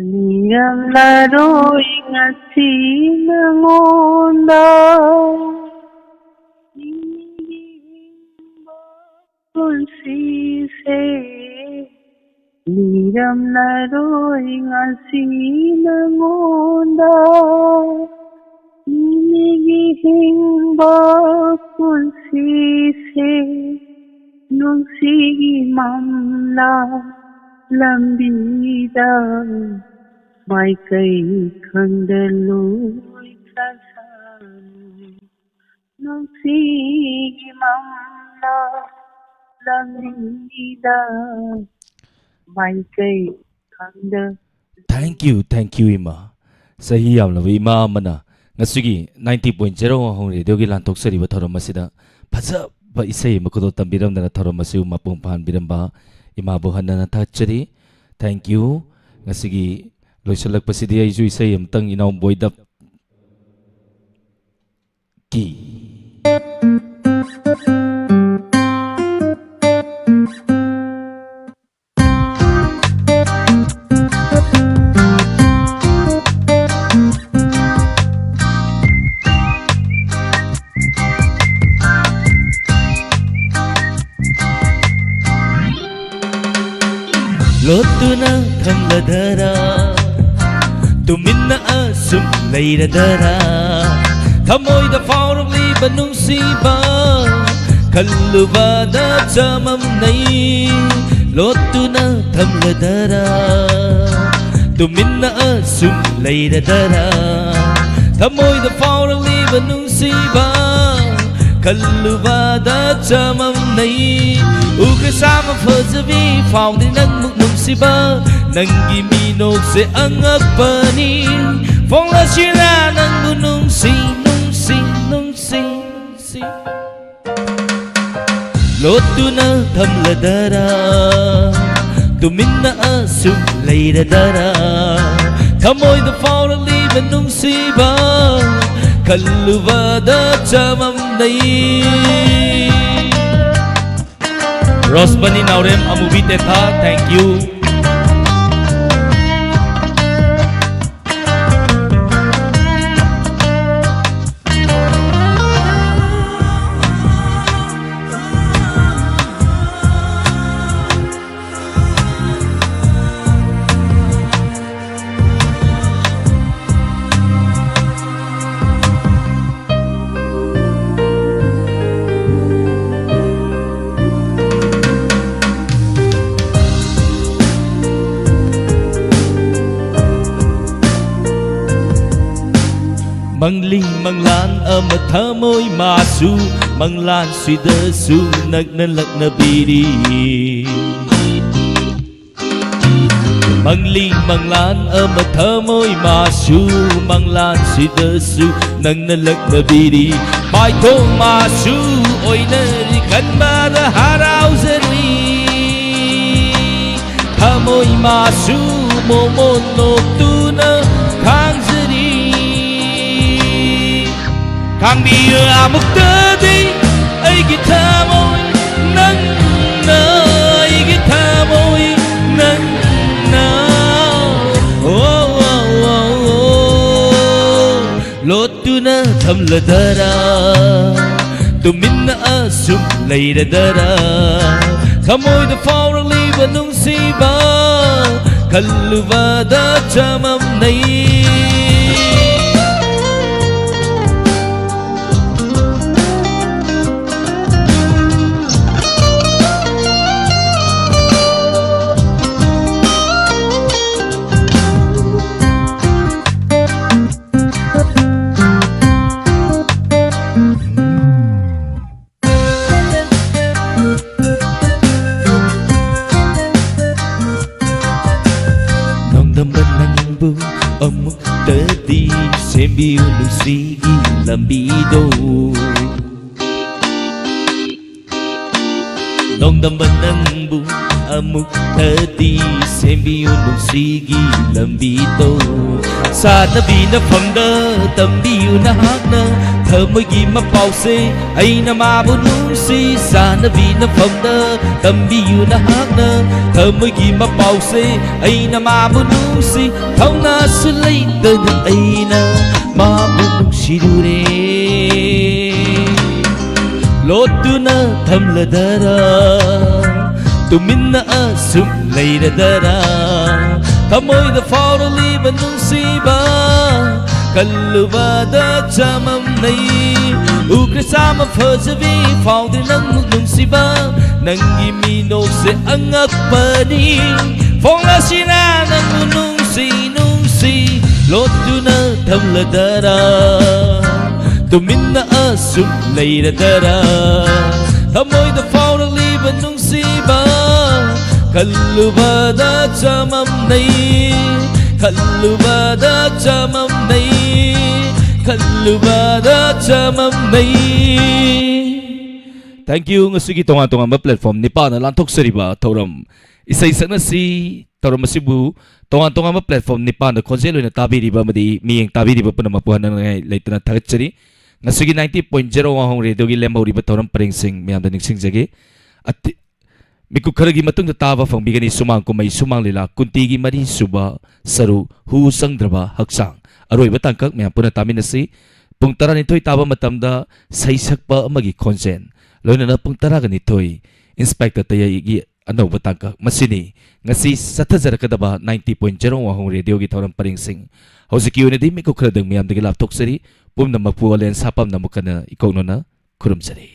ꯂꯤꯔꯝꯂꯔꯣꯏ ꯉꯁꯤ ꯅꯉꯣꯟꯗ꯫ ꯄꯨꯟꯁꯤꯁꯦ ꯂꯤꯔꯝꯂꯔꯣꯏ ꯉꯁꯤ ꯅꯉꯣꯟꯗ꯫ ꯃꯤꯒꯤ ꯍꯤꯡꯕ ꯄꯨꯟꯁꯤꯁꯦ ꯅꯨꯡꯁꯤꯒꯤ ꯃꯝꯂꯥ ꯂꯝꯕꯤꯗ ꯃꯥꯏꯀꯩ ꯈꯪꯗ ꯂꯣꯏ ꯆꯠꯁꯅꯨ꯫ ꯅꯨꯡꯁꯤꯒꯤ ꯃꯝꯂꯥ ꯂꯝꯕꯤꯗ ꯃꯥꯏꯀꯩ ꯈꯪꯗ꯫ Thank you, thank you, ꯏꯃꯥ꯫ ꯆꯍꯤ ꯌꯥꯝꯂꯕ ꯏꯃꯥ ꯑꯃꯅ ꯉꯁꯤꯒꯤ ninety point zero One Home Radio ꯒꯤ ꯂꯥꯟꯊꯣꯛꯆꯔꯤꯕ ꯊꯧꯔꯝ ꯑꯁꯤꯗ ꯐꯖꯕ ꯏꯁꯩ ꯑꯃ ꯈꯨꯗꯣꯜ ꯇꯝꯕꯤꯔꯝꯗꯅ ꯊꯧꯔꯝ ꯑꯁꯤꯕꯨ ꯃꯄꯨꯡ ꯐꯥꯍꯟꯕꯤꯔꯝꯕ ꯏꯃꯥꯕꯨ ꯍꯟꯅ ꯍꯟꯅ ꯊꯥꯒꯠꯆꯔꯤ꯫ Thank you꯫ ꯉꯁꯤꯒꯤ ꯂꯣꯏꯁꯤꯜꯂꯛꯄꯁꯤꯗꯤ ꯑꯩꯁꯨ ꯏꯁꯩ ꯑꯃꯇꯪ ꯏꯅꯥꯎ ꯕꯣꯏꯗꯞꯀꯤ꯫ ꯂꯣꯠꯇꯨꯅ ꯊꯝꯂꯗꯔꯥ, ꯇꯨꯃꯤꯟꯅ ꯑꯁꯨꯝ ꯂꯩꯔꯗꯔꯥ? ꯊꯃꯣꯏꯗ ꯐꯥꯎꯔꯛꯂꯤꯕ ꯅꯨꯡꯁꯤꯕ, ꯈꯜꯂꯨꯕꯗ ꯆꯃꯝꯅꯩ꯫ ꯂꯣꯠꯇꯨꯅ ꯊꯝꯂꯗꯔꯥ, ꯇꯨꯃꯤꯟꯅ ꯑꯁꯨꯝ ꯂꯩꯔꯗꯔꯥ? ꯊꯃꯣꯏꯗ ꯐꯥꯎꯔꯛꯂꯤꯕ ꯅꯨꯡꯁꯤꯕ, ꯈꯜꯂꯨꯕꯗ ꯆꯃꯝꯅꯩ꯫ ꯎꯈ꯭ꯔ ꯁꯥꯕ ꯐꯖꯕꯤ, ꯐꯥꯎꯗꯦ ꯅꯪꯃꯨꯛ ꯅꯨꯡꯁꯤꯕ, ꯅꯪꯒꯤ ꯃꯤꯅꯣꯛꯁꯦ ꯑꯉꯛꯄꯅꯤ꯫ ꯐꯣꯡꯂꯁꯤꯔꯥ ꯅꯪꯕꯨ ꯅꯨꯡꯁꯤ, ꯅꯨꯡꯁꯤ, ꯅꯨꯡꯁꯤ, ꯅꯨꯡꯁꯤ꯫ ꯂꯣꯠꯇꯨꯅ ꯊꯝꯂꯗꯔꯥ, ꯇꯨꯃꯤꯟꯅ ꯑꯁꯨꯝ ꯂꯩꯔꯗꯔꯥ? ꯊꯃꯣꯏꯗ ꯐꯥꯎꯔꯛꯂꯤꯕ ꯅꯨꯡꯁꯤꯕ, ꯈꯜꯂꯨꯕꯗ ꯆꯃꯝꯅꯩ꯫ ꯔꯣꯁꯃꯅꯤ ꯅꯥꯎꯔꯦꯝ ꯑꯃꯨꯕꯤ ꯇꯦꯟꯊꯥ, thank you꯫ ꯃꯪꯂꯤ ꯃꯪꯂꯥꯟ ꯑꯃ ꯊꯃꯣꯏ ꯃꯥꯁꯨ, ꯃꯪꯂꯥꯟꯁꯤꯗꯁꯨ ꯅꯛꯅ ꯂꯛꯅꯕꯤꯔꯤ꯫ ꯃꯪꯂꯤ ꯃꯪꯂꯥꯟ ꯑꯃ ꯊꯃꯣꯏ ꯃꯥꯁꯨ, ꯃꯪꯂꯥꯟꯁꯤꯗꯁꯨ ꯅꯪꯅ ꯂꯛꯅꯕꯤꯔꯤ꯫ ꯃꯥꯏꯊꯣꯡ ꯃꯥꯁꯨ ꯑꯣꯏꯅꯔꯤ, ꯈꯟꯕꯗ ꯍꯔꯥꯎꯖꯔꯤ꯫ ꯃꯥꯁꯨ ꯃꯣꯃꯣꯟ ꯅꯣꯛꯇꯨꯅ ꯈꯥꯡꯖꯔꯤ꯫ ꯈꯥꯡꯕꯤꯌꯨ ꯑꯃꯨꯛꯇꯗꯤ ꯑꯩꯒꯤ ꯊꯃꯣꯏ ꯅꯪꯅ, ꯑꯩꯒꯤ ꯊꯃꯣꯏ ꯅꯪꯅ꯫ ꯑꯣ, ꯑꯣ, ꯑꯣ, ꯑꯣ꯫ ꯂꯣꯠꯇꯨꯅ ꯊꯝꯂꯗꯔꯥ, ꯇꯨꯃꯤꯟꯅ ꯑꯁꯨꯝ ꯂꯩꯔꯗꯔꯥ? ꯊꯃꯣꯏꯗ ꯐꯥꯎꯔꯛꯂꯤꯕ ꯅꯨꯡꯁꯤꯕ ꯈꯜꯂꯨꯕꯗ ꯆꯃꯝꯅꯩ꯫ ꯅꯣꯡꯗꯝꯕ ꯅꯪꯕꯨ ꯑꯃꯨꯛꯇꯗꯤ ꯁꯦꯝꯕꯤꯌꯨ ꯅꯨꯡꯁꯤꯒꯤ ꯂꯝꯕꯤꯗꯣ꯫ ꯅꯣꯡꯗꯝꯕ ꯅꯪꯕꯨ ꯑꯃꯨꯛꯇꯗꯤ ꯁꯦꯝꯕꯤꯌꯨ ꯅꯨꯡꯁꯤꯒꯤ ꯂꯝꯕꯤꯗꯣ꯫ ꯁꯥꯟꯅꯕꯤ ꯅꯐꯝꯗ ꯇꯝꯕꯤꯌꯨ ꯅꯍꯥꯛꯅ ꯊꯃꯣꯏꯒꯤ ꯃꯄꯥꯎꯁꯦ꯫ ꯑꯩꯅ ꯃꯥꯕꯨ ꯅꯨꯡꯁꯤ꯫ ꯁꯥꯟꯅꯕꯤ ꯅꯐꯝꯗ ꯇꯝꯕꯤꯌꯨ ꯅꯍꯥꯛꯅ ꯊꯃꯣꯏꯒꯤ ꯃꯄꯥꯎꯁꯦ꯫ ꯑꯩꯅ ꯃꯥꯕꯨ ꯅꯨꯡꯁꯤ꯫ ꯊꯧꯅꯥꯁꯨ ꯂꯩꯇꯅ ꯑꯩꯅ ꯃꯥꯕꯨ ꯅꯨꯡꯁꯤꯔꯨꯔꯦ꯫ ꯂꯣꯠꯇꯨꯅ ꯊꯝꯂꯗꯔꯥ, ꯇꯨꯃꯤꯟꯅ ꯑꯁꯨꯝ ꯂꯩꯔꯗꯔꯥ? ꯊꯃꯣꯏꯗ ꯐꯥꯎꯔꯛꯂꯤꯕ ꯅꯨꯡꯁꯤꯕ ꯈꯜꯂꯨꯕꯗ ꯆꯃꯝꯅꯩ꯫ ꯎꯈ꯭ꯔꯦ ꯆꯥꯃ ꯐꯖꯕꯤ, ꯐꯥꯎꯗ꯭ꯔꯦ ꯅꯪꯃꯨꯛ ꯅꯨꯡꯁꯤꯕ꯫ ꯅꯪꯒꯤ ꯃꯤꯅꯣꯛꯁꯦ ꯑꯉꯛꯄꯅꯤ꯫ ꯐꯣꯡꯂꯁꯤꯔꯥ ꯅꯪꯕꯨ ꯅꯨꯡꯁꯤ ꯅꯨꯡꯁꯤ, ꯂꯣꯠꯇꯨꯅ ꯊꯝꯂꯗꯔꯥ? ꯇꯨꯃꯤꯟꯅ ꯑꯁꯨꯝ ꯂꯩꯔꯗꯔꯥ? ꯊꯃꯣꯏꯗ ꯐꯥꯎꯔꯛꯂꯤꯕ ꯅꯨꯡꯁꯤꯕ ꯈꯜꯂꯨꯕꯗ ꯆꯃꯝꯅꯩ, ꯈꯜꯂꯨꯕꯗ ꯆꯃꯝꯅꯩ, ꯈꯜꯂꯨꯕꯗ ꯆꯃꯝꯅꯩ꯫ Thank you꯫ ꯉꯁꯤꯒꯤ ꯇꯣꯉꯥꯟ ꯇꯣꯉꯥꯟꯕ platform ꯅꯤꯄꯥꯟꯗ ꯂꯥꯟꯊꯣꯛꯆꯔꯤꯕ ꯊꯧꯔꯝ ꯏꯁꯩ ꯁꯛꯅꯁꯤ ꯊꯧꯔꯝ ꯑꯁꯤꯕꯨ ꯇꯣꯉꯥꯟ ꯇꯣꯉꯥꯟꯕ platform ꯅꯤꯄꯥꯟꯗ ꯈꯣꯟꯖꯦꯜ ꯑꯣꯏꯅ ꯇꯥꯕꯤꯔꯤꯕ ꯑꯃꯗꯤ ꯃꯤꯠꯌꯦꯡ ꯇꯥꯕꯤꯔꯤꯕ ꯄꯨꯝꯅꯃꯛꯄꯨ ꯍꯟꯅ ꯅꯤꯡꯉꯥꯏ ꯂꯩꯇꯅ ꯊꯥꯒꯠꯆꯔꯤ꯫ ꯉꯁꯤꯒꯤ ninety point zero ꯋꯥꯍꯣꯡ ꯔꯦꯗꯤꯑꯣꯒꯤ ꯂꯦꯝꯍꯧꯔꯤꯕ ꯊꯧꯔꯝ ꯄꯔꯦꯡꯁꯤꯡ ꯃꯌꯥꯝꯗ ꯅꯤꯡꯁꯤꯡꯖꯒꯦ꯫ ꯑꯇꯤ-, ꯃꯤꯀꯨꯞ ꯈꯔꯒꯤ ꯃꯇꯨꯡꯗ ꯇꯥꯕ ꯐꯪꯕꯤꯒꯅꯤ ꯁꯨꯃꯥꯡ ꯀꯨꯝꯍꯩ ꯁꯨꯃꯥꯡ ꯂꯤꯂꯥ ꯀꯨꯟꯇꯤꯒꯤ ꯃꯔꯤꯁꯨꯕ ꯁꯔꯨꯛ ꯍꯨ ꯆꯪꯗ꯭ꯔꯕ ꯍꯛꯆꯥꯡ꯫ ꯑꯔꯣꯏꯕ ꯇꯥꯡꯀꯛ ꯃꯌꯥꯝ ꯄꯨꯟꯅ ꯇꯥꯃꯤꯟꯅꯁꯤ꯫ ꯄꯨꯡ ꯇꯔꯥꯅꯤꯊꯣꯏ ꯇꯥꯕ ꯃꯇꯝꯗ ꯁꯩꯁꯛꯄ ꯑꯃꯒꯤ ꯈꯣꯟꯖꯦꯜ, ꯂꯣꯏꯅꯅ ꯄꯨꯡ ꯇꯔꯥꯒ ꯅꯤꯊꯣꯏ ꯏꯟꯁꯄꯦꯛꯇꯔ ꯇꯌꯩꯒꯤ ꯑꯅꯧꯕ ꯇꯥꯡꯀꯛ꯫ ꯃꯁꯤꯅꯤ ꯉꯁꯤ ꯆꯠꯊꯖꯔꯛꯀꯗꯕ ninety point zero ꯋꯥꯍꯣꯡ ꯔꯦꯗꯤꯑꯣꯒꯤ ꯊꯧꯔꯝ ꯄꯔꯦꯡꯁꯤꯡ꯫ ꯍꯧꯖꯤꯛꯀꯤ ꯑꯣꯏꯅꯗꯤ ꯃꯤꯀꯨꯞ ꯈꯔꯗꯪ ꯃꯌꯥꯝꯗꯒꯤ ꯂꯥꯞꯊꯣꯛꯆꯔꯤ꯫ ꯄꯨꯝꯅꯃꯛꯄꯨ ꯑꯂꯦꯟ ꯁꯥꯄꯝꯅ ꯑꯃꯨꯛ ꯍꯟꯅ ꯏꯀꯧꯅꯅ ꯈꯨꯔꯨꯝꯖꯔꯤ꯫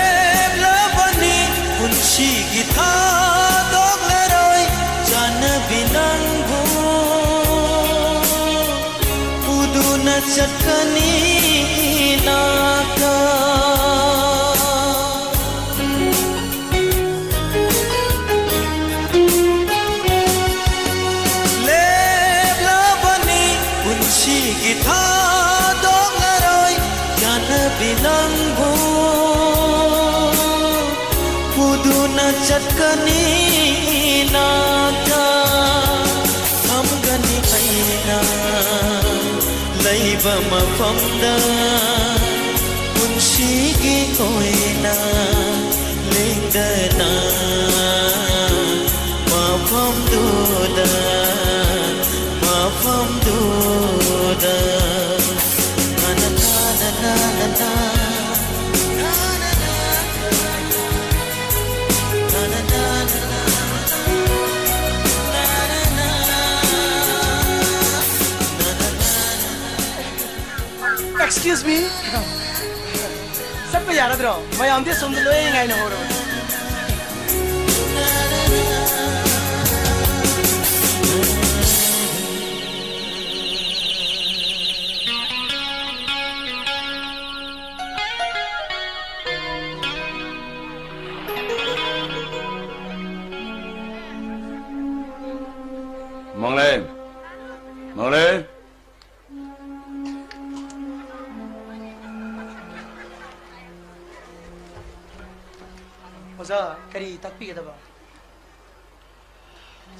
ꯂꯦꯞꯂꯕꯅꯤ ꯄꯨꯟꯁꯤꯒꯤ ꯊꯥꯗꯣꯛꯂꯔꯣꯏ ꯆꯥꯟꯅꯕꯤ ꯅꯪꯕꯨ꯫ ꯄꯨꯗꯨꯅ ꯆꯠꯀꯅꯤ ꯏꯅꯥꯛꯇ꯫ ꯂꯦꯞꯂꯕꯅꯤ ꯄꯨꯟꯁꯤꯒꯤ ꯊꯥꯗꯣꯛꯂꯔꯣꯏ ꯌꯥꯅꯕꯤ ꯅꯪꯕꯨ꯫ ꯄꯨꯗꯨꯅ ꯆꯠꯀꯅꯤ ꯏꯅꯥꯛꯇ꯫ ꯊꯝꯒꯅꯤ ꯑꯩꯅ ꯂꯩꯕ ꯃꯐꯝꯗ ꯄꯨꯟꯁꯤꯒꯤ ꯑꯣꯏꯅ ꯂꯦꯡꯗꯅ꯫ ꯃꯐꯝꯗꯨꯗ, ꯃꯐꯝꯗꯨꯗ, ꯅꯥ, ꯅꯥ, ꯅꯥ꯫ Excuse me. ꯆꯠꯄ ꯌꯥꯔꯗ꯭ꯔꯣ? ꯃꯌꯥꯝꯗꯤ ꯑꯁꯣꯝꯗ ꯂꯣꯏ ꯉꯥꯏꯅ ꯍꯧꯔꯕꯅꯤ꯫ ꯃꯪꯂꯦ, ꯃꯪꯂꯦ꯫ ꯑꯣꯖꯥ, ꯀꯔꯤ ꯇꯥꯛꯄꯤꯒꯗꯕ?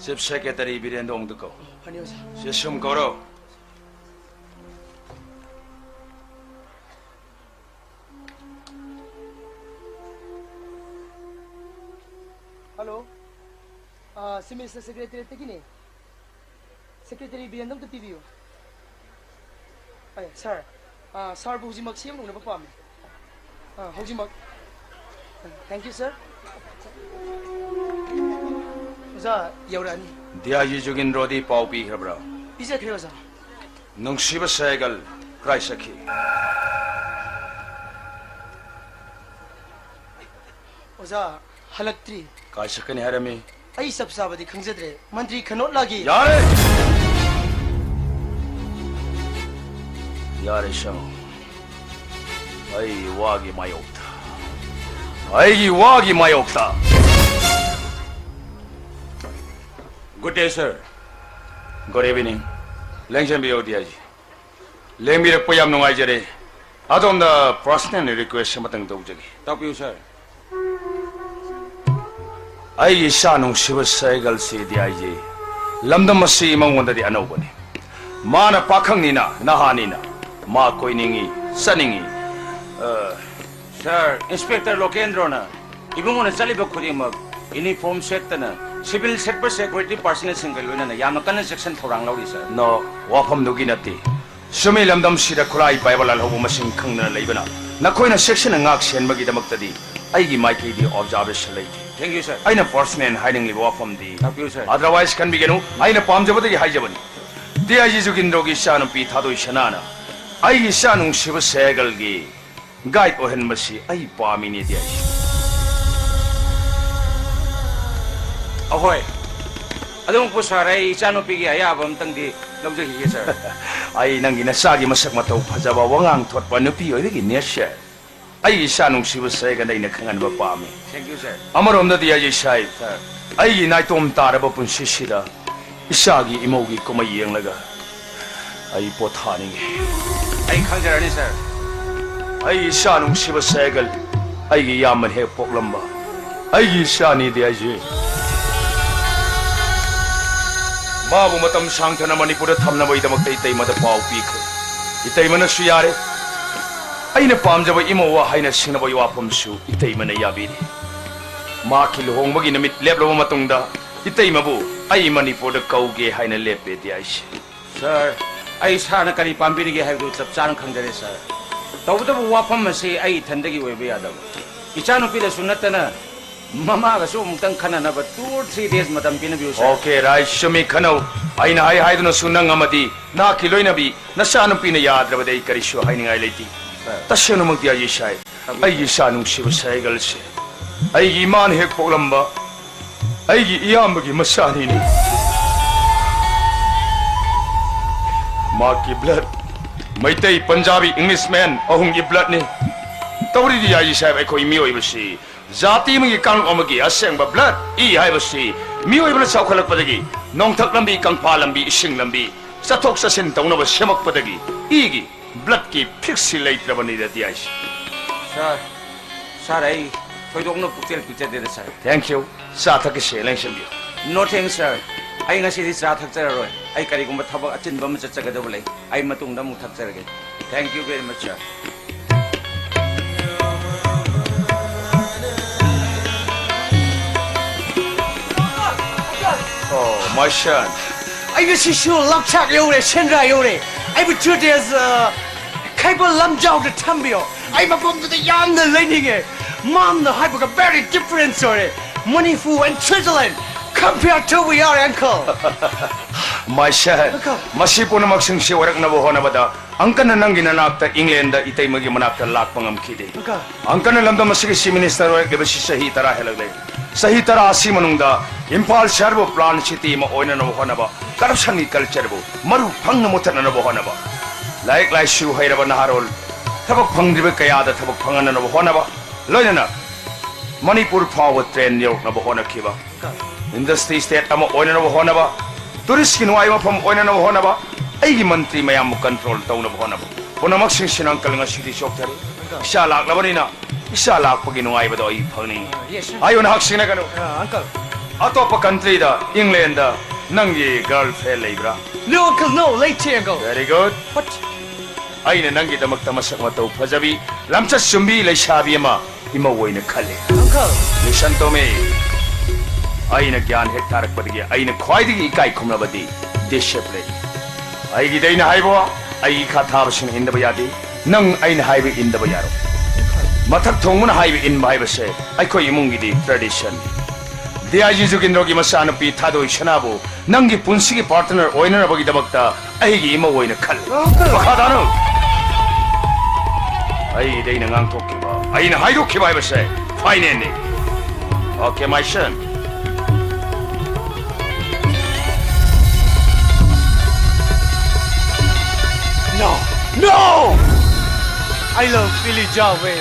Chief Secretary ꯕꯤꯔꯦꯟꯗꯣ ꯑꯃꯨꯛꯇ ꯀꯧ꯫ ꯐꯅꯤ, ꯑꯣꯖꯥ꯫ ꯁꯦ, ꯁꯨꯝ ꯀꯧꯔꯣ꯫ ꯍꯜꯂꯣ꯫ ꯑꯥ, ꯁꯤ ꯃꯤꯁꯇꯔ ꯁꯦꯀ꯭ꯔꯦꯇꯔꯤꯌꯦꯠꯇꯒꯤꯅꯦ꯫ ꯁꯦꯀ꯭ꯔꯦꯇꯔꯤ ꯕꯤꯔꯦꯟꯗꯣ ꯑꯝꯇ ꯄꯤꯕꯤꯌꯨ꯫ ꯑꯦ, ꯁꯥꯔ, ꯑꯥ, ꯁꯥꯔꯕꯨ ꯍꯧꯖꯤꯛꯃꯛ ꯁꯤ ꯑꯦꯝ ꯎꯅꯕ ꯄꯥꯝꯃꯤ꯫ ꯑꯥ, ꯍꯧꯖꯤꯛꯃꯛ꯫ Thank you, sir. ꯑꯣꯖꯥ, ꯌꯧꯔꯛꯑꯅꯤ꯫ ꯗꯤ ꯑꯥꯏ ꯖꯤ ꯖꯨꯒꯤꯟꯗ꯭ꯔꯣꯗꯤ ꯄꯥꯎ ꯄꯤꯈ꯭ꯔꯕ꯭ꯔꯥ? ꯄꯤꯖꯈ꯭ꯔꯦ, ꯑꯣꯖꯥ꯫ ꯅꯨꯡꯁꯤꯕ ꯁꯦꯍꯒꯜ ꯀꯔꯥꯏ ꯆꯠꯈꯤ? ꯑꯣꯖꯥ, ꯍꯜꯂꯛꯇ꯭ꯔꯤ꯫ ꯀꯥꯏ ꯆꯠꯀꯅꯤ ꯍꯥꯏꯔꯝꯃꯤ? ꯑꯩ ꯆꯞ ꯆꯥꯕꯗꯤ ꯈꯪꯖꯗ꯭ꯔꯦ, ꯃꯟꯇ꯭ꯔꯤ ꯈꯅꯣꯠꯂꯥꯒꯤ꯫ ꯌꯥꯔꯦ! ꯌꯥꯔꯦ, ꯁꯪꯉꯨ꯫ ꯑꯩꯒꯤ ꯋꯥꯒꯤ ꯃꯥꯌꯣꯛꯇ, ꯑꯩꯒꯤ ꯋꯥꯒꯤ ꯃꯥꯌꯣꯛꯇ꯫ Good day, sir. Good evening. ꯂꯦꯡꯁꯤꯟꯕꯤꯌꯨ, ꯗꯤ ꯑꯥꯏ ꯖꯤ꯫ ꯂꯦꯡꯕꯤꯔꯛꯄ ꯌꯥꯝ ꯅꯨꯡꯉꯥꯏꯖꯔꯦ꯫ ꯑꯗꯣꯝꯗ personal request ꯑꯃꯇꯪ ꯇꯧꯖꯒꯦ꯫ ꯇꯥꯛꯄꯤꯌꯨ, ꯁꯥꯔ꯫ ꯑꯩꯒꯤ ꯏꯆꯥ ꯅꯨꯡꯁꯤꯕ ꯁꯦꯍꯒꯜꯁꯤ, ꯗꯤ ꯑꯥꯏ ꯖꯤ, ꯂꯝꯗꯝ ꯑꯁꯤ ꯃꯉꯣꯟꯗꯗꯤ ꯑꯅꯧꯕꯅꯤ꯫ ꯃꯥꯅ ꯄꯥꯈꯪꯅꯤꯅ, ꯅꯍꯥꯅꯤꯅ, ꯃꯥ ꯀꯣꯏꯅꯤꯡꯏ, ꯆꯠꯅꯤꯡꯏ꯫ ꯑ, ꯁꯥꯔ, ꯏꯟꯁꯄꯦꯛꯇꯔ ꯂꯣꯀꯦꯟꯗ꯭ꯔꯣꯅ ꯏꯕꯨꯡꯉꯣꯅ ꯆꯠꯂꯤꯕ ꯈꯨꯗꯤꯡꯃꯛ ꯌꯨꯅꯤꯐꯣꯔꯝ ꯁꯦꯠꯇꯅ Civil ꯁꯦꯠꯄ security personnelꯁꯤꯡꯒ ꯂꯣꯏꯅꯅ ꯌꯥꯝꯅ ꯀꯟꯅ ꯆꯦꯛꯁꯤꯟ ꯊꯧꯔꯥꯡ ꯂꯧꯔꯤ, sir꯫ No, ꯋꯥꯐꯝꯗꯨꯒꯤ ꯅꯠꯇꯦ꯫ ꯁꯨꯃꯤ ꯂꯝꯗꯝꯁꯤꯗ ꯈꯨꯠꯂꯥꯏ ꯄꯥꯏꯕ ꯂꯥꯜꯍꯧꯕ ꯃꯁꯤꯡ ꯈꯪꯗꯅ ꯂꯩꯕꯅ ꯅꯈꯣꯏꯅ ꯆꯦꯛꯁꯤꯟꯅ ꯉꯥꯛ ꯁꯦꯟꯕꯒꯤꯗꯃꯛꯇꯗꯤ ꯑꯩꯒꯤ ꯃꯥꯏꯀꯩꯗꯤ observation ꯂꯩꯇꯦ꯫ Thank you, sir꯫ ꯑꯩꯅ personal ꯍꯥꯏꯅꯤꯡꯂꯤꯕ ꯋꯥꯐꯝꯗꯤ ꯇꯥꯛꯄꯤꯌꯨ, sir꯫ Otherwise ꯈꯟꯕꯤꯒꯅꯨ, ꯑꯩꯅ ꯄꯥꯝꯖꯕꯗꯒꯤ ꯍꯥꯏꯖꯕꯅꯤ꯫ D I G ꯖꯨꯒꯤꯟꯗ꯭ꯔꯣꯒꯤ ꯏꯆꯥꯅꯨꯄꯤ ꯊꯥꯗꯣꯏ ꯁꯅꯥꯅ ꯑꯩꯒꯤ ꯏꯆꯥ ꯅꯨꯡꯁꯤꯕ ꯁꯦꯒꯜꯒꯤ guide ꯑꯣꯏꯍꯟꯕꯁꯤ ꯑꯩ ꯄꯥꯝꯃꯤꯅꯦ, D I G꯫ ꯑꯍꯣꯏ꯫ ꯑꯗꯨꯃꯛꯄꯨ sir, ꯑꯩ ꯏꯆꯥꯅꯨꯄꯤꯒꯤ ꯑꯌꯥꯕ ꯑꯝꯇꯪꯗꯤ ꯂꯧꯖꯈꯤꯒꯦ, sir꯫ ꯑꯩ ꯅꯪꯒꯤ ꯅꯆꯥꯒꯤ ꯃꯁꯛ ꯃꯇꯧ ꯐꯖꯕ, ꯋꯥꯉꯥꯡ ꯊꯣꯠꯄ ꯅꯨꯄꯤ ꯑꯣꯏꯕꯒꯤ nature, ꯑꯩꯒꯤ ꯏꯆꯥ ꯅꯨꯡꯁꯤꯕ ꯁꯦꯒꯜ ꯑꯩꯅ ꯈꯪꯍꯟꯕ ꯄꯥꯝꯃꯤ꯫ Thank you, sir꯫ ꯑꯃꯔꯣꯝꯗꯗꯤ ꯑꯩꯒꯤ ꯏꯆꯥ, sir, ꯑꯩꯒꯤ ꯅꯥꯏꯇꯣꯝ ꯇꯥꯔꯕ ꯄꯨꯟꯁꯤꯁꯤꯗ ꯏꯆꯥꯒꯤ ꯏꯃꯧꯒꯤ ꯀꯨꯝꯍꯩ ꯌꯦꯡꯂꯒ ꯑꯩ ꯄꯣꯊꯥꯅꯤꯡꯉꯤ꯫ ꯑꯩ ꯈꯪꯖꯔꯅꯤ, sir꯫ ꯑꯩ ꯏꯆꯥ ꯅꯨꯡꯁꯤꯕ ꯁꯦꯒꯜ, ꯑꯩꯒꯤ ꯏꯌꯥꯝꯕꯅ ꯍꯦꯛ ꯄꯣꯛꯂꯝꯕ ꯑꯩꯒꯤ ꯏꯆꯥꯅꯤ, D I G꯫ ꯃꯥꯕꯨ ꯃꯇꯝ ꯁꯥꯡꯊꯅ ꯃꯅꯤꯄꯨꯔꯗ ꯊꯝꯅꯕꯒꯤꯗꯃꯛꯇ ꯏꯇꯩꯃꯗ ꯄꯥꯎ ꯄꯤꯈ꯭ꯔꯦ꯫ ꯏꯇꯩꯃꯅꯁꯨ ꯌꯥꯔꯦ꯫ ꯑꯩꯅ ꯄꯥꯝꯖꯕ ꯏꯃꯧ ꯍꯥꯏꯅ ꯁꯤꯡꯅꯕꯒꯤ ꯋꯥꯐꯝꯁꯨ ꯏꯇꯩꯃꯅ ꯌꯥꯕꯤꯔꯦ꯫ ꯃꯍꯥꯛꯀꯤ ꯂꯨꯍꯣꯡꯕꯒꯤ ꯅꯨꯃꯤꯠ ꯂꯦꯞꯂꯕ ꯃꯇꯨꯡꯗ ꯏꯇꯩꯃꯕꯨ ꯑꯩ ꯃꯅꯤꯄꯨꯔꯗ ꯀꯧꯒꯦ ꯍꯥꯏꯅ ꯂꯦꯞꯄꯦ, D I G꯫ Sir, ꯑꯩ sirꯅ ꯀꯔꯤ ꯄꯥꯝꯕꯤꯔꯤꯒꯦ ꯍꯥꯏꯕꯗꯨ ꯆꯞ ꯆꯥꯅ ꯈꯪꯖꯔꯦ, sir꯫ ꯇꯧꯕꯇꯕꯨ ꯋꯥꯐꯝ ꯑꯁꯤ ꯑꯩ ꯏꯊꯟꯗꯒꯤ ꯑꯣꯏꯕ ꯌꯥꯗꯕ꯫ ꯏꯆꯥꯅꯨꯄꯤꯗꯁꯨ ꯅꯠꯇꯅ ꯃꯃꯥꯒꯁꯨ ꯑꯃꯨꯛꯇꯪ ꯈꯟꯅꯅꯕ two or three days ꯃꯇꯝ ꯄꯤꯅꯕꯤꯌꯨ, sir꯫ Okay, right, ꯆꯨꯝꯃꯤ, ꯈꯟꯅꯧ꯫ ꯑꯩꯅ ꯍꯥꯏ ꯍꯥꯏꯗꯨꯅꯁꯨ ꯅꯪ ꯑꯃꯗꯤ ꯅꯍꯥꯛꯀꯤ ꯂꯣꯏꯅꯕꯤ ꯅꯆꯥꯅꯨꯄꯤꯅ ꯌꯥꯗ꯭ꯔꯕꯗꯤ ꯑꯩ ꯀꯔꯤꯁꯨ ꯍꯥꯏꯅꯤꯡꯉꯥꯏ ꯂꯩꯇꯦ꯫ Sir꯫ ꯇꯁꯦꯡꯅꯃꯛ, D I G ꯁꯥꯍꯦꯕ, ꯑꯩꯒꯤ ꯏꯆꯥ ꯅꯨꯡꯁꯤꯕ ꯁꯦꯒꯜꯁꯦ ꯑꯩꯒꯤ ꯏꯃꯥꯅ ꯍꯦꯛ ꯄꯣꯛꯂꯝꯕ ꯑꯩꯒꯤ ꯏꯌꯥꯝꯕꯒꯤ ꯃꯆꯥꯅꯤꯅꯤ꯫ ꯃꯍꯥꯛꯀꯤ blood ꯃꯩꯇꯩ, ꯄꯟꯖꯥꯕꯤ, Englishman ꯑꯍꯨꯝꯒꯤ bloodꯅꯤ꯫ ꯇꯧꯔꯤꯗꯤ, D I G ꯁꯥꯍꯦꯕ, ꯑꯩꯈꯣꯏ ꯃꯤꯑꯣꯏꯕꯁꯤ ꯖꯥꯇꯤ ꯑꯃꯒꯤ ꯀꯥꯡꯂꯨꯞ ꯑꯃꯒꯤ ꯑꯁꯦꯡꯕ blood ꯏ ꯍꯥꯏꯕꯁꯤ ꯃꯤꯑꯣꯏꯕꯅ ꯆꯥꯎꯈꯠꯂꯛꯄꯗꯒꯤ ꯅꯣꯡꯊꯛ ꯂꯝꯕꯤ, ꯀꯪꯐꯥ ꯂꯝꯕꯤ, ꯏꯁꯤꯡ ꯂꯝꯕꯤ ꯆꯠꯊꯣꯛ ꯆꯠꯁꯤꯟ ꯇꯧꯅꯕ ꯁꯦꯝꯃꯛꯄꯗꯒꯤ ꯏꯒꯤ bloodꯀꯤ fixꯁꯤ ꯂꯩꯇ꯭ꯔꯕꯅꯤꯗ, D I G꯫ Sir, sir, ꯑꯩ ꯊꯣꯏꯗꯣꯛꯅ ꯄꯨꯛꯆꯦꯜ ꯄꯤꯛꯆꯗꯦꯗ, sir꯫ Thank you꯫ ꯆꯥ ꯊꯛꯀꯦ ꯁꯦ, ꯂꯦꯡꯁꯤꯟꯕꯤꯌꯨ꯫ No thanks, sir꯫ ꯑꯩ ꯉꯁꯤꯗꯤ ꯆꯥ ꯊꯛꯆꯔꯔꯣꯏ꯫ ꯑꯩ ꯀꯔꯤꯒꯨꯝꯕ ꯊꯕꯛ ꯑꯆꯤꯟꯕ ꯑꯃ ꯆꯠꯆꯒꯗꯕ ꯂꯩ꯫ ꯑꯩ ꯃꯇꯨꯡꯗ ꯑꯃꯨꯛ ꯊꯛꯆꯔꯒꯦ꯫ Thank you very much, sir꯫ My son. ꯑꯩ ꯉꯁꯤꯁꯨ ꯂꯝꯆꯥꯛ ꯌꯧꯔꯦ, ꯁꯦꯟꯗ꯭ꯔꯥ ꯌꯧꯔꯦ꯫ ꯑꯩꯕꯨ two days, uh, ꯈꯩꯕ ꯂꯝꯖꯥꯎꯗ ꯊꯝꯕꯤꯌꯣ꯫ ꯑꯩ ꯃꯐꯝꯗꯨꯗ ꯌꯥꯝꯅ ꯂꯩꯅꯤꯡꯉꯦ꯫ ꯃꯥꯝꯅ ꯍꯥꯏꯕꯒ very different ꯑꯣꯏꯔꯦ꯫ Manipur and Switzerland compare ꯇꯧꯕ ꯌꯥꯔꯦ, uncle꯫ My son, uncle. ꯃꯁꯤ ꯄꯨꯝꯅꯃꯛꯁꯤꯡꯁꯤ ꯑꯣꯏꯔꯛꯅꯕ ꯍꯣꯠꯅꯕꯗ uncle ꯅ ꯅꯪꯒꯤ ꯅꯅꯥꯛꯇ England ꯗ ꯏꯇꯩꯃꯒꯤ ꯃꯅꯥꯛꯇ ꯂꯥꯛꯄ ꯉꯝꯈꯤꯗꯦ꯫ Uncle꯫ Uncle ꯅ ꯂꯝꯗꯝ ꯑꯁꯤꯒꯤ Chief Minister ꯑꯣꯏꯔꯛꯂꯤꯕꯁꯤ ꯆꯍꯤ ꯇꯔꯥ ꯍꯦꯜꯂꯛꯂꯦ꯫ ꯆꯍꯤ ꯇꯔꯥ ꯑꯁꯤ ꯃꯅꯨꯡꯗ ꯏꯝꯐꯥꯜ ꯁꯍꯔꯕꯨ plan city ꯑꯃ ꯑꯣꯏꯅꯅꯕ ꯍꯣꯠꯅꯕ, corruption ꯒꯤ culture ꯕꯨ ꯃꯔꯨ ꯐꯪꯅ ꯃꯨꯊꯠꯅꯅꯕ ꯍꯣꯠꯅꯕ, ꯂꯥꯏꯔꯤꯛ ꯂꯥꯏꯁꯨ ꯍꯩꯔꯕ ꯅꯍꯥꯔꯣꯜ ꯊꯕꯛ ꯐꯪꯗ꯭ꯔꯤꯕ ꯀꯌꯥꯗ ꯊꯕꯛ ꯐꯪꯍꯟꯅꯅꯕ ꯍꯣꯠꯅꯕ, ꯂꯣꯏꯅꯅ ꯃꯅꯤꯄꯨꯔ ꯐꯥꯎꯕ train ꯌꯧꯔꯛꯅꯕ ꯍꯣꯠꯅꯈꯤꯕ, industry state ꯑꯃ ꯑꯣꯏꯅꯅꯕ ꯍꯣꯠꯅꯕ, tourist ꯀꯤ ꯅꯨꯡꯉꯥꯏꯕ ꯃꯐꯝ ꯑꯣꯏꯅꯅꯕ ꯍꯣꯠꯅꯕ, ꯑꯩꯒꯤ ꯃꯟꯇ꯭ꯔꯤ ꯃꯌꯥꯝꯕꯨ control ꯇꯧꯅꯕ ꯍꯣꯠꯅꯕ, ꯄꯨꯝꯅꯃꯛꯁꯤꯡꯁꯤꯅ uncle ꯉꯁꯤꯗꯤ ꯆꯣꯛꯊꯔꯤ꯫ Uncle꯫ ꯏꯆꯥ ꯂꯥꯛꯂꯕꯅꯤꯅ ꯏꯆꯥ ꯂꯥꯛꯄꯒꯤ ꯅꯨꯡꯉꯥꯏꯕꯗꯣ ꯑꯩ ꯐꯪꯅꯤꯡꯏ꯫ Yes, sir. ꯍꯥꯏꯌꯨꯅ ꯍꯛꯁꯤꯡꯅꯒꯅꯨ꯫ ꯑ, uncle꯫ ꯑꯇꯣꯞꯄ country ꯗ, England ꯗ ꯅꯪꯒꯤ girlfriend ꯂꯩꯕ꯭ꯔꯥ? No, uncle, no, ꯂꯩꯇꯦ, uncle꯫ Very good. But ꯑꯩꯅ ꯅꯪꯒꯤꯗꯃꯛꯇ ꯃꯁꯛ ꯃꯇꯧ ꯐꯖꯕꯤ, ꯂꯝꯆꯠ ꯆꯨꯝꯕꯤ ꯂꯩꯁꯥꯕꯤ ꯑꯃ ꯏꯃꯧ ꯑꯣꯏꯅ ꯈꯜꯂꯤ꯫ Uncle꯫ Listen to me. ꯑꯩꯅ ꯒ꯭ꯌꯥꯟ ꯍꯦꯛ ꯇꯥꯔꯛꯄꯗꯒꯤ ꯑꯩꯅ ꯈ꯭ꯋꯥꯏꯗꯒꯤ ꯏꯀꯥꯏ ꯈꯨꯝꯅꯕꯗꯤ discipline꯫ ꯑꯩꯒꯤꯗꯤ ꯑꯩꯅ ꯍꯥꯏꯕ, ꯑꯩꯒꯤ ꯏꯈꯥ ꯊꯥꯕꯁꯤꯡꯅ ꯏꯟꯗꯕ ꯌꯥꯗꯦ꯫ ꯅꯪ ꯑꯩꯅ ꯍꯥꯏꯕ ꯏꯟꯗꯕ ꯌꯥꯔꯣꯏ꯫ ꯃꯊꯛ ꯊꯣꯡꯕꯅ ꯍꯥꯏꯕ ꯏꯟꯕ ꯍꯥꯏꯕꯁꯦ ꯑꯩꯈꯣꯏ ꯏꯃꯨꯡꯒꯤꯗꯤ tradition꯫ D I G ꯖꯨꯒꯤꯟꯗ꯭ꯔꯣꯒꯤ ꯃꯆꯥꯅꯨꯄꯤ ꯊꯥꯗꯣꯏ ꯁꯅꯥꯕꯨ ꯅꯪꯒꯤ ꯄꯨꯟꯁꯤꯒꯤ partner ꯑꯣꯏꯅꯅꯕꯒꯤꯗꯃꯛꯇ ꯑꯩꯒꯤ ꯏꯃꯧ ꯑꯣꯏꯅ ꯈꯜꯂꯨ꯫ Uncle! ꯃꯈꯥ ꯇꯥꯅꯨ꯫ ꯑꯩꯗꯤ ꯑꯩꯅ ꯉꯥꯡꯊꯣꯛꯈꯤꯕ, ꯑꯩꯅ ꯍꯥꯏꯗꯣꯛꯈꯤꯕ ꯍꯥꯏꯕꯁꯦ final ꯅꯤ꯫ Okay, my son. No! No! I love Elijah Wei.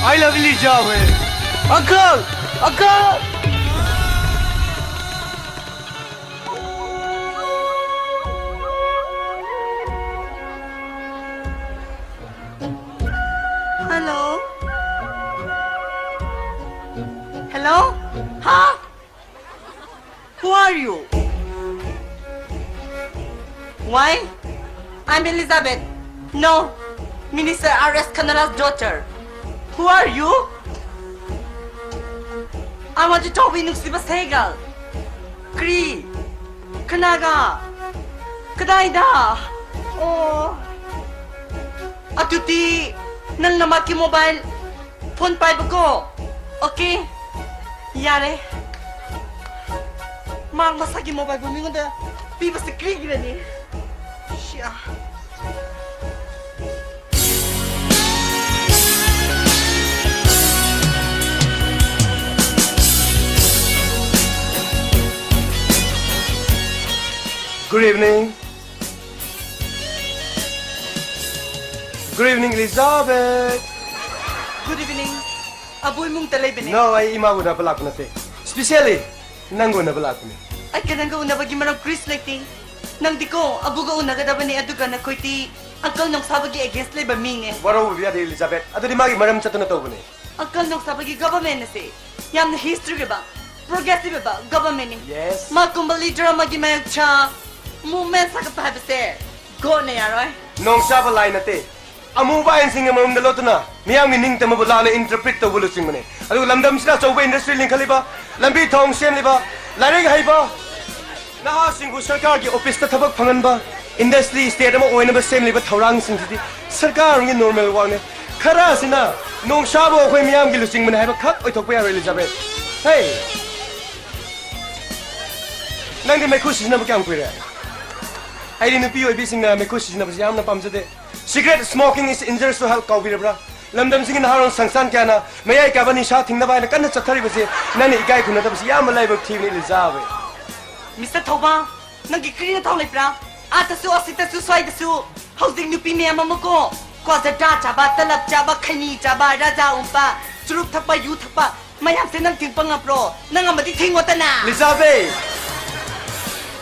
I love Elijah Wei. Uncle! Uncle! Hello? Hello? Huh? Who are you? Why? I'm Elizabeth. No, Minister R S Khanala's daughter. Who are you? I want to talk with Nuksiba Segal. ꯀ꯭ꯔꯤ? ꯀꯅꯥꯒ? ꯀꯗꯥꯏꯗ? ꯑꯣ꯫ ꯑꯗꯨꯗꯤ ꯅꯪꯅ ꯃꯥꯒꯤ mobile phone ꯄꯥꯏꯕꯀꯣ? Okay꯫ ꯌꯥꯔꯦ꯫ ꯃꯥ ꯃꯁꯥꯒꯤ mobileꯕꯨ ꯃꯤꯉꯣꯟꯗ ꯄꯤꯕꯁꯦ ꯀꯔꯤꯒꯤꯔꯅꯤ? ꯁꯤꯌꯥ꯫ Good evening. Good evening, Elizabeth. Good evening. Abu ꯏꯃꯨꯡꯗ ꯂꯩꯕꯅꯦ꯫ No, ꯑꯩ ꯏꯃꯥ ꯎꯅꯕ ꯂꯥꯛꯄ ꯅꯠꯇꯦ꯫ Specially ꯅꯪꯒ ꯎꯅꯕ ꯂꯥꯛꯄꯅꯦ꯫ ꯑꯩꯒ ꯅꯪꯒ ꯎꯅꯕꯒꯤ ꯃꯔꯝ ꯀ꯭ꯔꯤꯁ ꯂꯩꯇꯦ꯫ ꯅꯪꯗꯤꯀꯣ ꯑꯕꯨꯒ ꯎꯅꯒꯗꯕꯅꯦ, ꯑꯗꯨꯒ ꯅꯈꯣꯏꯗꯤ uncle ꯅꯣꯡꯁꯥꯕꯒꯤ against ꯂꯩꯕ ꯃꯤꯅꯦ꯫ ꯋꯥꯔꯧꯕꯤꯕ ꯌꯥꯗꯦ, Elizabeth꯫ ꯑꯗꯨꯗꯤ ꯃꯥꯒꯤ ꯃꯔꯝ ꯆꯠꯇꯅ ꯇꯧꯕꯅꯦ꯫ Uncle ꯅꯣꯡꯁꯥꯕꯒꯤ government ꯑꯁꯦ ꯌꯥꯝꯅ history ꯑꯣꯏꯕ, progressive ꯑꯣꯏꯕ governmentꯅꯤ꯫ Yes꯫ ꯃꯥꯒꯨꯝꯕ leader ꯑꯃꯒꯤ ꯃꯥꯌꯣꯛꯇ movement ꯁꯥꯒꯠꯄ ꯍꯥꯏꯕꯁꯦ ꯒꯣꯠꯅ ꯌꯥꯔꯣꯏ꯫ ꯅꯣꯡꯁꯥꯕ ꯂꯥꯏ ꯅꯠꯇꯦ꯫ ꯑꯃꯨꯕ ꯑꯥꯏꯟꯁꯤꯡꯒꯤ ꯃꯔꯨꯝꯗ ꯂꯣꯠꯇꯨꯅ ꯃꯤꯌꯥꯝꯒꯤ ꯅꯤꯡꯇꯝꯕꯕꯨ ꯂꯥꯟꯅ interpret ꯇꯧꯕ ꯂꯨꯆꯤꯡꯕꯅꯤ꯫ ꯑꯗꯨꯒ ꯂꯝꯗꯝꯁꯤꯗ ꯑꯆꯧꯕ industry ꯂꯤꯡꯈꯠꯂꯤꯕ, ꯂꯝꯕꯤ ꯊꯣꯡ ꯁꯦꯝꯂꯤꯕ, ꯂꯥꯏꯔꯤꯛ ꯍꯩꯕ ꯅꯍꯥꯁꯤꯡꯕꯨ ꯁꯔꯀꯥꯔꯒꯤ officeꯇ ꯊꯕꯛ ꯐꯪꯍꯟꯕ, industry state ꯑꯃ ꯑꯣꯏꯅꯕ ꯁꯦꯝꯂꯤꯕ ꯊꯧꯔꯥꯡꯁꯤꯡꯁꯤꯗꯤ ꯁꯔꯀꯥꯔꯒꯤ normal workꯅꯤ꯫ ꯈꯔ ꯑꯁꯤꯅ ꯅꯣꯡꯁꯥꯕꯨ ꯑꯩꯈꯣꯏ ꯃꯤꯌꯥꯝꯒꯤ ꯂꯨꯆꯤꯡꯕꯅꯤ ꯍꯥꯏꯕ ꯈꯛ ꯑꯣꯏꯊꯣꯛꯄ ꯌꯥꯔꯣꯏ, Elizabeth꯫ Hey! ꯅꯪꯗꯤ ꯃꯩꯈꯨ ꯁꯤꯖꯤꯟꯅꯕ ꯀꯌꯥꯝ ꯀꯨꯏꯔꯦ? ꯑꯩꯗꯤ ꯅꯨꯄꯤ ꯑꯣꯏꯕꯤꯁꯤꯡꯅ ꯃꯩꯈꯨ ꯁꯤꯖꯤꯟꯅꯕꯁꯤ ꯌꯥꯝꯅ ꯄꯥꯝꯖꯗꯦ꯫ Cigarette smoking is injurious to health ꯀꯥꯎꯕꯤꯔꯕ꯭ꯔꯥ? ꯂꯝꯗꯝꯁꯤꯒꯤ ꯅꯍꯥꯔꯣꯜ ꯁꯪꯁꯥꯟ ꯀꯌꯥꯅ ꯃꯌꯥꯏ ꯀꯥꯕ ꯅꯤꯁꯥ ꯊꯤꯡꯅꯕ ꯍꯥꯏꯅ ꯀꯟꯅ ꯆꯠꯊꯔꯤꯕꯁꯤ ꯅꯪꯅ ꯏꯀꯥꯏ ꯈꯨꯝꯅꯗꯕꯁꯤ ꯌꯥꯝꯅ ꯂꯥꯏꯕꯛ ꯊꯤꯕꯅꯤ, ꯏꯂꯤꯖꯥꯕꯦꯠ꯫ Mister ꯊꯧꯕꯥ, ꯅꯪꯒꯤ ꯀꯔꯤꯅ ꯊꯧ ꯂꯩꯕ꯭ꯔꯥ? ꯑꯥꯗꯁꯨ, ꯑꯁꯤꯗꯁꯨ, ꯁ꯭ꯋꯥꯏꯗꯁꯨ ꯍꯧꯖꯤꯛ ꯅꯨꯄꯤ ꯃꯌꯥꯝ ꯑꯃ ꯀꯣ, ꯀ꯭ꯋꯥ ꯖꯔꯗꯥ ꯆꯥꯕ, ꯇꯂꯞ ꯆꯥꯕ, ꯈꯩꯅꯤ ꯆꯥꯕ, ꯔꯥꯖꯥ ꯎꯝꯕ, ꯆꯨꯔꯨꯞ ꯊꯛꯄ, ꯌꯨ ꯊꯛꯄ, ꯃꯌꯥꯝꯁꯦ ꯅꯪ ꯊꯤꯡꯕ ꯉꯝꯕ꯭ꯔꯣ? ꯅꯪ ꯑꯃꯗꯤ ꯊꯤꯡꯉꯣꯗꯅ꯫ ꯏꯂꯤꯖꯥꯕꯦꯠ!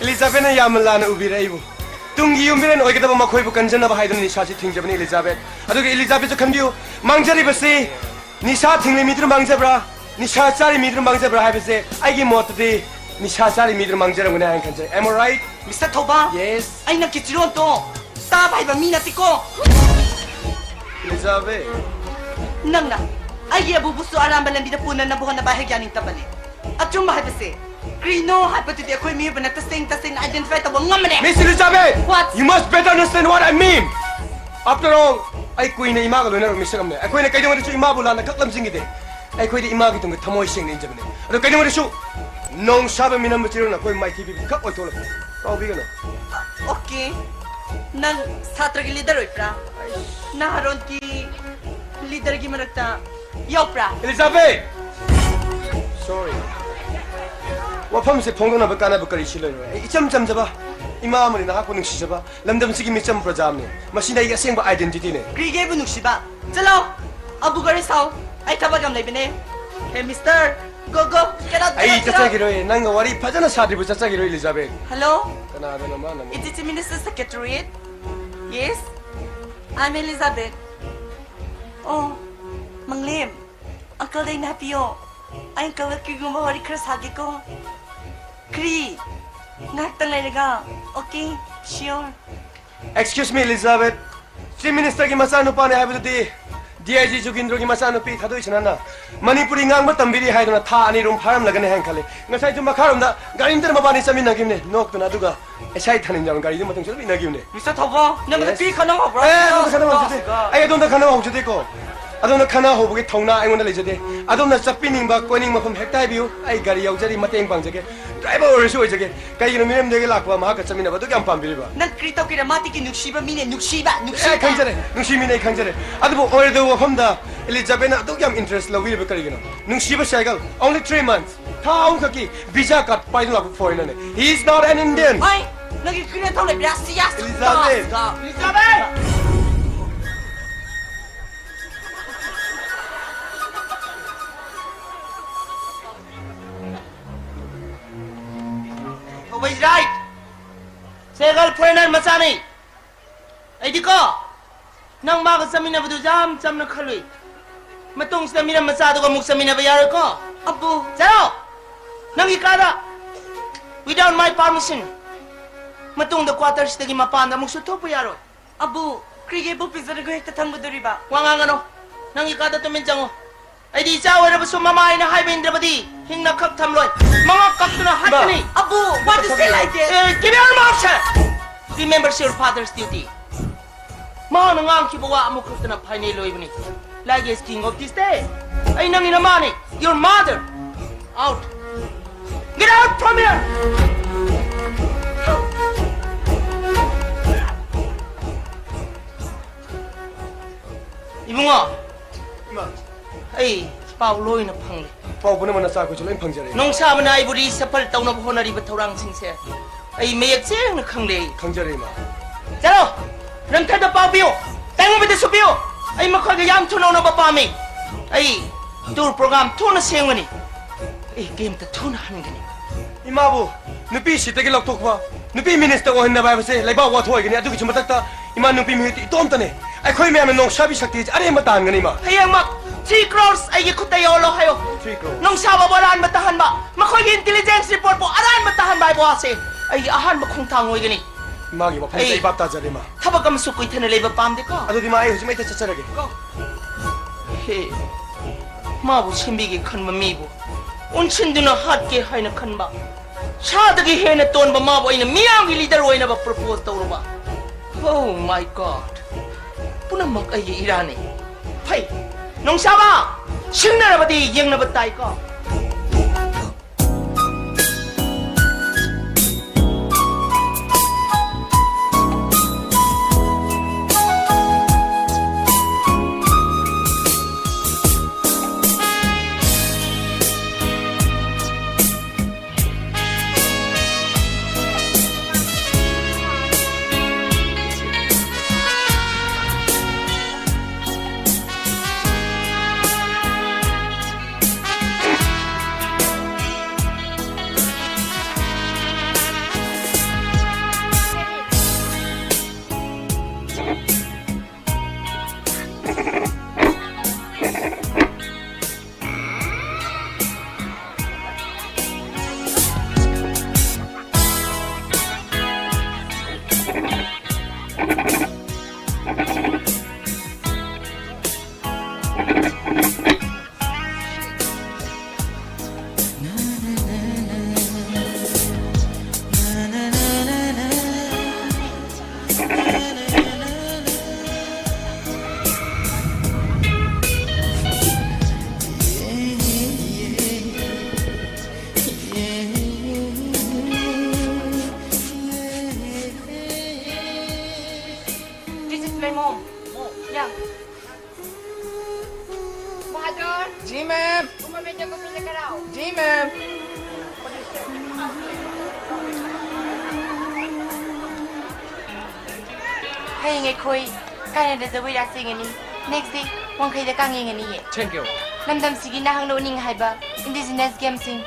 ꯏꯂꯤꯖꯥꯕꯦꯠꯅ ꯌꯥꯝꯅ ꯂꯥꯟꯅ ꯎꯕꯤꯔꯦ ꯑꯩꯕꯨ꯫ ꯇꯨꯡꯒꯤ ꯌꯨꯝꯕꯤꯔꯦꯟ ꯑꯣꯏꯒꯗꯕ ꯃꯈꯣꯏꯕꯨ ꯀꯟꯖꯅꯕ ꯍꯥꯏꯗꯨꯅ ꯅꯤꯁꯥꯁꯤ ꯊꯤꯡꯖꯕꯅꯤ, ꯏꯂꯤꯖꯥꯕꯦꯠ꯫ ꯑꯗꯨꯒ ꯏꯂꯤꯖꯥꯕꯦꯠꯁꯨ ꯈꯟꯕꯤꯌꯨ, ꯃꯥꯡꯖꯔꯤꯕꯁꯤ ꯅꯤꯁꯥ ꯊꯤꯡꯂꯤ ꯃꯤꯗꯨꯅ ꯃꯥꯡꯖꯕ꯭ꯔꯥ, ꯅꯤꯁꯥ ꯆꯥꯔꯤ ꯃꯤꯗꯨꯅ ꯃꯥꯡꯖꯕ꯭ꯔꯥ ꯍꯥꯏꯕꯁꯦ ꯑꯩꯒꯤ ꯃꯣꯠꯇꯗꯤ ꯅꯤꯁꯥ ꯆꯥꯔꯤ ꯃꯤꯗꯨꯅ ꯃꯥꯡꯖꯔꯝꯒꯅꯤ ꯍꯥꯏꯅ ꯈꯟꯖꯩ꯫ Am I right? Mister ꯊꯧꯕꯥ, Yes. ꯑꯩ ꯅꯪꯒꯤ ꯆꯤꯔꯣꯟꯗꯣ ꯇꯥꯕ ꯍꯩꯕ ꯃꯤ ꯅꯠꯇꯦꯀꯣ꯫ ꯏꯂꯤꯖꯥꯕꯦꯠ꯫ ꯅꯪꯅ ꯑꯩꯒꯤ ꯑꯕꯨꯕꯨꯁꯨ ꯑꯔꯥꯟꯕ ꯂꯝꯕꯤꯗ ꯄꯨꯅꯅꯕ ꯍꯣꯠꯅꯕ ꯍꯦꯛ ꯌꯥꯅꯤꯡꯗꯕꯅꯦ꯫ ꯑꯆꯨꯝꯕ ꯍꯥꯏꯕꯁꯦ ꯀ꯭ꯔꯤꯅꯣ ꯍꯥꯏꯕꯗꯨꯗꯤ ꯑꯩꯈꯣꯏ ꯃꯤꯑꯣꯏꯕꯅ ꯇꯁꯦꯡ ꯇꯁꯦꯡꯅ identify ꯇꯧꯕ ꯉꯝꯕꯅꯦ꯫ Miss Elizabeth! What? You must better understand what I mean! After all, ꯑꯩ ꯀꯨꯏꯅ ꯏꯃꯥꯒ ꯂꯣꯏꯅꯔꯛꯄ ꯃꯤꯁꯛ ꯑꯃꯅꯦ꯫ ꯑꯩꯈꯣꯏꯅ ꯀꯩꯗꯧꯉꯩꯗꯁꯨ ꯏꯃꯥꯕꯨ ꯂꯥꯟꯅ ꯀꯛ ꯂꯝꯖꯤꯡꯈꯤꯗꯦ꯫ ꯑꯩꯈꯣꯏꯗꯤ ꯏꯃꯥꯒꯤ ꯇꯨꯡꯗ ꯊꯃꯣꯏ ꯁꯦꯡꯅ ꯏꯟꯖꯕꯅꯦ꯫ ꯑꯗꯣ ꯀꯩꯗꯧꯉꯩꯗꯁꯨ ꯅꯣꯡ ꯁꯥꯕ ꯃꯤꯅꯝꯕ ꯆꯤꯔꯨꯅ ꯑꯩꯈꯣꯏ ꯃꯥꯏꯊꯤꯕꯤꯕꯗꯤ ꯈꯛ ꯑꯣꯏꯊꯣꯛꯂꯣꯏ꯫ ꯀꯥꯎꯕꯤꯒꯅꯨ꯫ Okay. ꯅꯪ ꯁꯥꯇ꯭ꯔꯒꯤ leader ꯑꯣꯏꯕ꯭ꯔꯥ? ꯅꯍꯥꯔꯣꯟꯒꯤ leaderꯒꯤ ꯃꯔꯛꯇ ꯌꯥꯎꯕ꯭ꯔꯥ? Elizabeth! Sorry. ꯋꯥꯐꯝꯁꯦ ꯐꯣꯡꯗꯣꯛꯅꯕ ꯀꯥꯟꯅꯕ ꯀꯔꯤꯁꯨ ꯂꯩꯔꯣꯏ꯫ ꯑꯩ ꯏꯆꯝ ꯆꯝꯖꯕ ꯏꯃꯥ ꯑꯃꯅꯤ, ꯅꯍꯥꯛꯄꯨ ꯅꯨꯡꯁꯤꯖꯕ ꯂꯝꯗꯝꯁꯤꯒꯤ ꯃꯤꯆꯝ ꯄ꯭ꯔꯖꯥ ꯑꯃꯅꯤ꯫ ꯃꯁꯤꯅ ꯑꯩꯒꯤ ꯑꯁꯦꯡꯕ identityꯅꯦ꯫ ꯀ꯭ꯔꯤꯒꯦꯕꯨ ꯅꯨꯡꯁꯤꯕ? ꯆꯠꯂꯣ! ꯑꯕꯨ ꯒꯥꯔꯤ ꯁꯥꯎ꯫ ꯑꯩ ꯊꯕꯛ ꯌꯥꯝ ꯂꯩꯕꯅꯦ꯫ Hey, mister, go, go, get out, get ꯑꯩ out, get out. ꯆꯠꯆꯈꯤꯔꯣꯏ꯫ ꯅꯪꯒ ꯋꯥꯔꯤ ꯐꯖꯅ ꯁꯥꯗ꯭ꯔꯤꯕ ꯆꯠꯆꯈꯤꯔꯣꯏ, Elizabeth꯫ Hello? ꯀꯅꯥꯗꯅꯣ ꯃꯥꯅ ꯑꯃꯨꯛ? Is it Chief Minister Secretariat? Yes? I'm Elizabeth. ꯑꯣ, ꯃꯪꯂꯦꯝ꯫ Uncleꯗ ꯑꯩꯅ ꯍꯥꯏꯄꯤꯌꯣ꯫ ꯑꯩ uncleꯒ ꯀꯔꯤꯒꯨꯝꯕ ꯋꯥꯔꯤ ꯈꯔ ꯁꯥꯒꯦꯀꯣ꯫ ꯀ꯭ꯔꯤ? ꯉꯥꯏꯍꯥꯛꯇꯪ ꯂꯩꯔꯒ꯫ Okay, sure. Excuse me, Elizabeth. Chief Ministerꯒꯤ ꯃꯆꯥꯅꯨꯄꯥꯅꯦ ꯍꯥꯏꯕꯗꯨꯗꯤ D I G ꯖꯨꯒꯤꯟꯗ꯭ꯔꯣꯒꯤ ꯃꯆꯥꯅꯨꯄꯤ ꯊꯥꯗꯣꯏꯁꯅꯥꯅ ꯃꯅꯤꯄꯨꯔꯤ ꯉꯥꯡꯕ ꯇꯝꯕꯤꯔꯤ ꯍꯥꯏꯗꯨꯅ ꯊꯥ ꯑꯅꯤ ꯑꯗꯨꯝ ꯐꯥꯔꯝꯂꯒꯅꯤ ꯍꯥꯏꯅ ꯈꯜꯂꯤ꯫ ꯉꯁꯥꯏꯁꯨ ꯃꯈꯥꯔꯣꯝꯗ ꯒꯥꯔꯤ ꯑꯃꯇꯅ ꯃꯕꯥꯅꯤ ꯆꯠꯃꯤꯟꯅꯈꯤꯕꯅꯦ, ꯅꯣꯛꯇꯨꯅ, ꯑꯗꯨꯒ ꯑꯦꯁꯥꯏ ꯊꯥꯅꯤꯟꯖꯝ ꯒꯥꯔꯤꯗꯨ ꯃꯇꯨꯡ ꯆꯠꯂ ꯏꯟꯅꯈꯤꯕꯅꯦ꯫ Mister ꯊꯧꯕ, ꯅꯪꯅ Yes. ꯅꯨꯄꯤ ꯈꯠꯅꯕ ꯍꯧꯕ꯭ꯔꯥ? ꯑꯦ, ꯑꯗꯣꯝꯗ ꯈꯠꯅꯕ ꯍꯧꯖꯗꯦ꯫ ꯑꯩ ꯑꯗꯣꯝꯗ ꯈꯠꯅꯕ ꯍꯧꯖꯗꯦꯀꯣ꯫ ꯑꯗꯣꯝꯅ ꯈꯠꯅ ꯍꯧꯕꯒꯤ ꯊꯧꯅꯥ ꯑꯩꯉꯣꯟꯗ ꯂꯩꯖꯗꯦ꯫ ꯑꯗꯣꯝꯅ ꯆꯠꯄꯤꯅꯤꯡꯕ, ꯀꯣꯏꯅꯤꯡꯕ ꯃꯐꯝ ꯍꯦꯛꯇ ꯍꯥꯏꯕꯤꯌꯨ꯫ ꯑꯩ ꯒꯥꯔꯤ ꯌꯧꯖꯔꯤ, ꯃꯇꯦꯡ ꯄꯥꯡꯖꯒꯦ꯫ Driver ꯑꯣꯏꯔꯁꯨ ꯑꯣꯏꯖꯒꯦ꯫ ꯀꯩꯒꯤꯅꯣ ꯃꯤꯔꯝꯗꯒꯤ ꯂꯥꯛꯄ ꯃꯍꯥꯛꯀ ꯆꯠꯃꯤꯟꯅꯕ ꯑꯗꯨꯛ ꯌꯥꯝ ꯄꯥꯝꯕꯤꯔꯤꯕ? ꯅꯪ ꯀ꯭ꯔꯤ ꯇꯧꯒꯦꯔꯥ? ꯃꯥꯗꯤ ꯀꯤ ꯅꯨꯡꯁꯤꯕ ꯃꯤꯅꯦ, ꯅꯨꯡꯁꯤꯕ, ꯑꯦ, ꯅꯨꯡꯁꯤꯕ꯫ ꯈꯪꯖꯔꯦ, ꯅꯨꯡꯁꯤ ꯃꯤꯅꯦ, ꯑꯩ ꯈꯪꯖꯔꯦ꯫ ꯑꯗꯨꯕꯨ ꯑꯣꯏꯔꯣꯏꯗꯕ ꯋꯥꯐꯝꯗ Elizabethꯅ ꯑꯗꯨꯛ ꯌꯥꯝ interest ꯂꯧꯕꯤꯔꯤꯕ ꯀꯔꯤꯒꯤꯅꯣ? ꯅꯨꯡꯁꯤꯕ cycle, only three months, ꯊꯥ ꯑꯍꯨꯝꯈꯛꯀꯤ visa card ꯄꯥꯏꯗꯨꯅ ꯂꯥꯛꯄ foreignꯔꯅꯦ꯫ He is not an Indian. ꯍꯣꯏ, ꯅꯪꯒꯤ ꯀ꯭ꯔꯤ ꯊꯧ ꯂꯩꯕ꯭ꯔꯥ? ꯁꯤꯌꯥ, Elizabeth. Elizabeth! Always right. Cycle foreigner ꯃꯆꯥꯅꯤ꯫ ꯑꯩꯗꯤꯀꯣ, ꯅꯪ ꯃꯥꯒ ꯆꯠꯃꯤꯟꯅꯕꯗꯨ ꯌꯥꯝ ꯆꯝꯅ ꯈꯜꯂꯨꯏ꯫ ꯃꯇꯨꯡꯁꯤꯗ ꯃꯤꯔꯝ ꯃꯆꯥꯗꯨꯒ ꯑꯃꯨꯛ ꯆꯠꯃꯤꯟꯅꯕ ꯌꯥꯔꯣꯏꯀꯣ꯫ ꯑꯕꯨ꯫ ꯆꯠꯂꯣ! ꯅꯪꯒꯤ ꯀꯥꯗ! Without my permission! ꯃꯇꯨꯡꯗ quarterꯁꯤꯗꯒꯤ ꯃꯄꯥꯟꯗ ꯑꯃꯨꯛꯁꯨ ꯊꯣꯛꯄ ꯌꯥꯔꯣꯏ꯫ ꯑꯕꯨ, ꯀ꯭ꯔꯤꯒꯤ ꯑꯕꯨ ꯄꯤꯖꯔꯒ ꯍꯦꯛꯇ ꯊꯝꯒꯗꯧꯔꯤꯕ? ꯋꯥ ꯉꯥꯡꯒꯅꯨ꯫ ꯅꯪꯒꯤ ꯀꯥꯗ ꯇꯨꯃꯤꯟ ꯆꯪꯉꯨ꯫ ꯑꯩꯗꯤ ꯏꯆꯥ ꯑꯣꯏꯔꯕꯁꯨ ꯃꯃꯥ ꯍꯥꯏꯅ ꯍꯥꯏꯕ ꯏꯟꯗ꯭ꯔꯕꯗꯤ ꯍꯤꯡꯅ ꯈꯛ ꯊꯝꯂꯣꯏ꯫ ꯃꯉꯛ ꯀꯛꯇꯨꯅ ꯍꯥꯠꯀꯅꯤ꯫ ꯑꯕꯨ, what is it like this? Eh, give your mouth shut! Remember your father's duty. ꯃꯍꯥꯛꯅ ꯉꯥꯡꯈꯤꯕ ꯋꯥ ꯑꯃꯈꯛꯇꯅ final ꯑꯣꯏꯕꯅꯤ꯫ Like is king of this day. ꯑꯩ ꯅꯪꯒꯤ ꯅꯃꯥꯅꯤ꯫ Your mother. Out. Get out from here! ꯏꯕꯨꯡꯉꯣ, ꯏꯃꯥ꯫ ꯑꯩ ꯄꯥꯎ ꯂꯣꯏꯅ ꯐꯪꯂꯦ꯫ ꯄꯥꯎ ꯄꯨꯝꯅꯃꯛ ꯅꯆꯥ ꯑꯩꯈꯣꯏꯁꯨ ꯂꯣꯏ ꯐꯪꯖꯔꯦ꯫ ꯅꯣꯡꯁꯥꯕꯅ ꯑꯩꯕꯨ reshuffle ꯇꯧꯅꯕ ꯍꯣꯠꯅꯔꯤꯕ ꯊꯧꯔꯥꯡꯁꯤꯡꯁꯦ ꯑꯩ ꯃꯌꯦꯛ ꯁꯦꯡꯅ ꯈꯪꯂꯦ꯫ ꯈꯪꯖꯔꯦ, ꯏꯃꯥ꯫ ꯆꯠꯂꯣ! ꯔꯟꯊꯔꯗ ꯄꯥꯎ ꯄꯤꯌꯨ꯫ ꯇꯥꯏꯉꯝꯕꯤꯗꯁꯨ ꯄꯤꯌꯨ꯫ ꯑꯩ ꯃꯈꯣꯏꯒ ꯌꯥꯝ ꯊꯨꯅ ꯎꯅꯕ ꯄꯥꯝꯃꯤ꯫ ꯑꯩ tour program ꯊꯨꯅ ꯁꯦꯝꯒꯅꯤ꯫ ꯑꯩ ꯀꯦꯝꯇ ꯊꯨꯅ ꯍꯟꯒꯅꯤ꯫ ꯏꯃꯥꯕꯨ ꯅꯨꯄꯤ ꯁꯤꯠꯇꯒꯤ ꯂꯧꯊꯣꯛꯄ, ꯅꯨꯄꯤ minister ꯑꯣꯏꯍꯟꯗꯕ ꯍꯥꯏꯕꯁꯦ ꯂꯩꯕꯥꯛ ꯋꯥꯊꯣꯛ ꯑꯣꯏꯒꯅꯤ꯫ ꯑꯗꯨꯒꯤꯁꯨ ꯃꯊꯛꯇ ꯏꯃꯥ ꯅꯨꯄꯤ ꯃꯤꯍꯨꯠꯇꯤ ꯏꯇꯣꯝꯇꯅꯦ꯫ ꯑꯩꯈꯣꯏ ꯃꯌꯥꯝꯅ ꯅꯣꯡꯁꯥꯕꯤ ꯁꯛꯇꯤꯁꯦ ꯑꯔꯦꯝꯕ ꯇꯥꯍꯟꯒꯅꯤ, ꯏꯃꯥ꯫ ꯍꯌꯦꯡꯃꯛ three crores ꯑꯩꯒꯤ ꯈꯨꯠꯇ ꯌꯧꯍꯜꯂꯣ ꯍꯥꯏꯌꯣ꯫ Three crores꯫ ꯅꯣꯡꯁꯥꯕꯕꯨ ꯑꯔꯥꯟꯕ ꯇꯥꯍꯟꯕ, ꯃꯈꯣꯏꯒꯤ intelligence reportꯄꯨ ꯑꯔꯥꯟꯕ ꯇꯥꯍꯟꯕ ꯍꯥꯏꯕ ꯋꯥꯁꯦ ꯑꯩꯒꯤ ꯑꯍꯥꯟꯕ ꯈꯣꯡꯊꯥꯡ ꯑꯣꯏꯒꯅꯤ꯫ ꯏꯃꯥꯒꯤ ꯋꯥꯐꯝꯁꯦ ꯑꯩ ꯑꯩ ꯚꯥꯞ ꯇꯥꯖꯔꯦ, ꯏꯃꯥ꯫ ꯊꯕꯛ ꯑꯃꯁꯨ ꯀꯨꯏꯊꯅ ꯂꯩꯕ ꯄꯥꯝꯗꯦꯀꯣ꯫ ꯑꯗꯨꯗꯤ, ꯏꯃꯥ, ꯑꯩ ꯍꯧꯖꯤꯛꯃꯛ ꯍꯦꯛꯇ ꯆꯠꯆꯔꯒꯦ꯫ ꯍꯦ, ꯃꯥꯕꯨ ꯁꯦꯝꯕꯤꯒꯦ ꯈꯟꯕ ꯃꯤꯕꯨ ꯎꯟꯁꯤꯟꯗꯨꯅ ꯍꯥꯠꯀꯦ ꯍꯥꯏꯅ ꯈꯟꯕ, ꯁꯥꯗꯒꯤ ꯍꯦꯟꯅ ꯇꯣꯟꯕ ꯃꯥꯕꯨ ꯑꯩꯅ ꯃꯤꯌꯥꯝꯒꯤ leader ꯑꯣꯏꯅꯕ propose ꯇꯧꯔꯨꯕ꯫ Oh my God! ꯄꯨꯝꯅꯃꯛ ꯑꯩꯒꯤ ꯏꯔꯥꯟꯅꯤ꯫ ꯐꯩ, ꯅꯣꯡꯁꯥꯕ, ꯁꯤꯡꯅꯔꯕꯗꯤ ꯌꯦꯡꯅꯕ ꯇꯥꯏꯀꯣ꯫ ꯍꯌꯦꯡ ꯑꯩꯈꯣꯏ ꯀꯥꯏꯅꯗ ꯖꯒꯣꯏ ꯔꯥꯁ ꯌꯦꯡꯒꯅꯤ꯫ Next day ꯋꯥꯡꯈꯩꯗ ꯀꯥꯡ ꯌꯦꯡꯒꯅꯤꯌꯦ꯫ Thank you. ꯂꯝꯗꯝꯁꯤꯒꯤ ꯅꯍꯥꯛꯅ ꯎꯠꯅꯤꯡ ꯍꯥꯏꯕ indigenous gamesꯁꯤꯡ,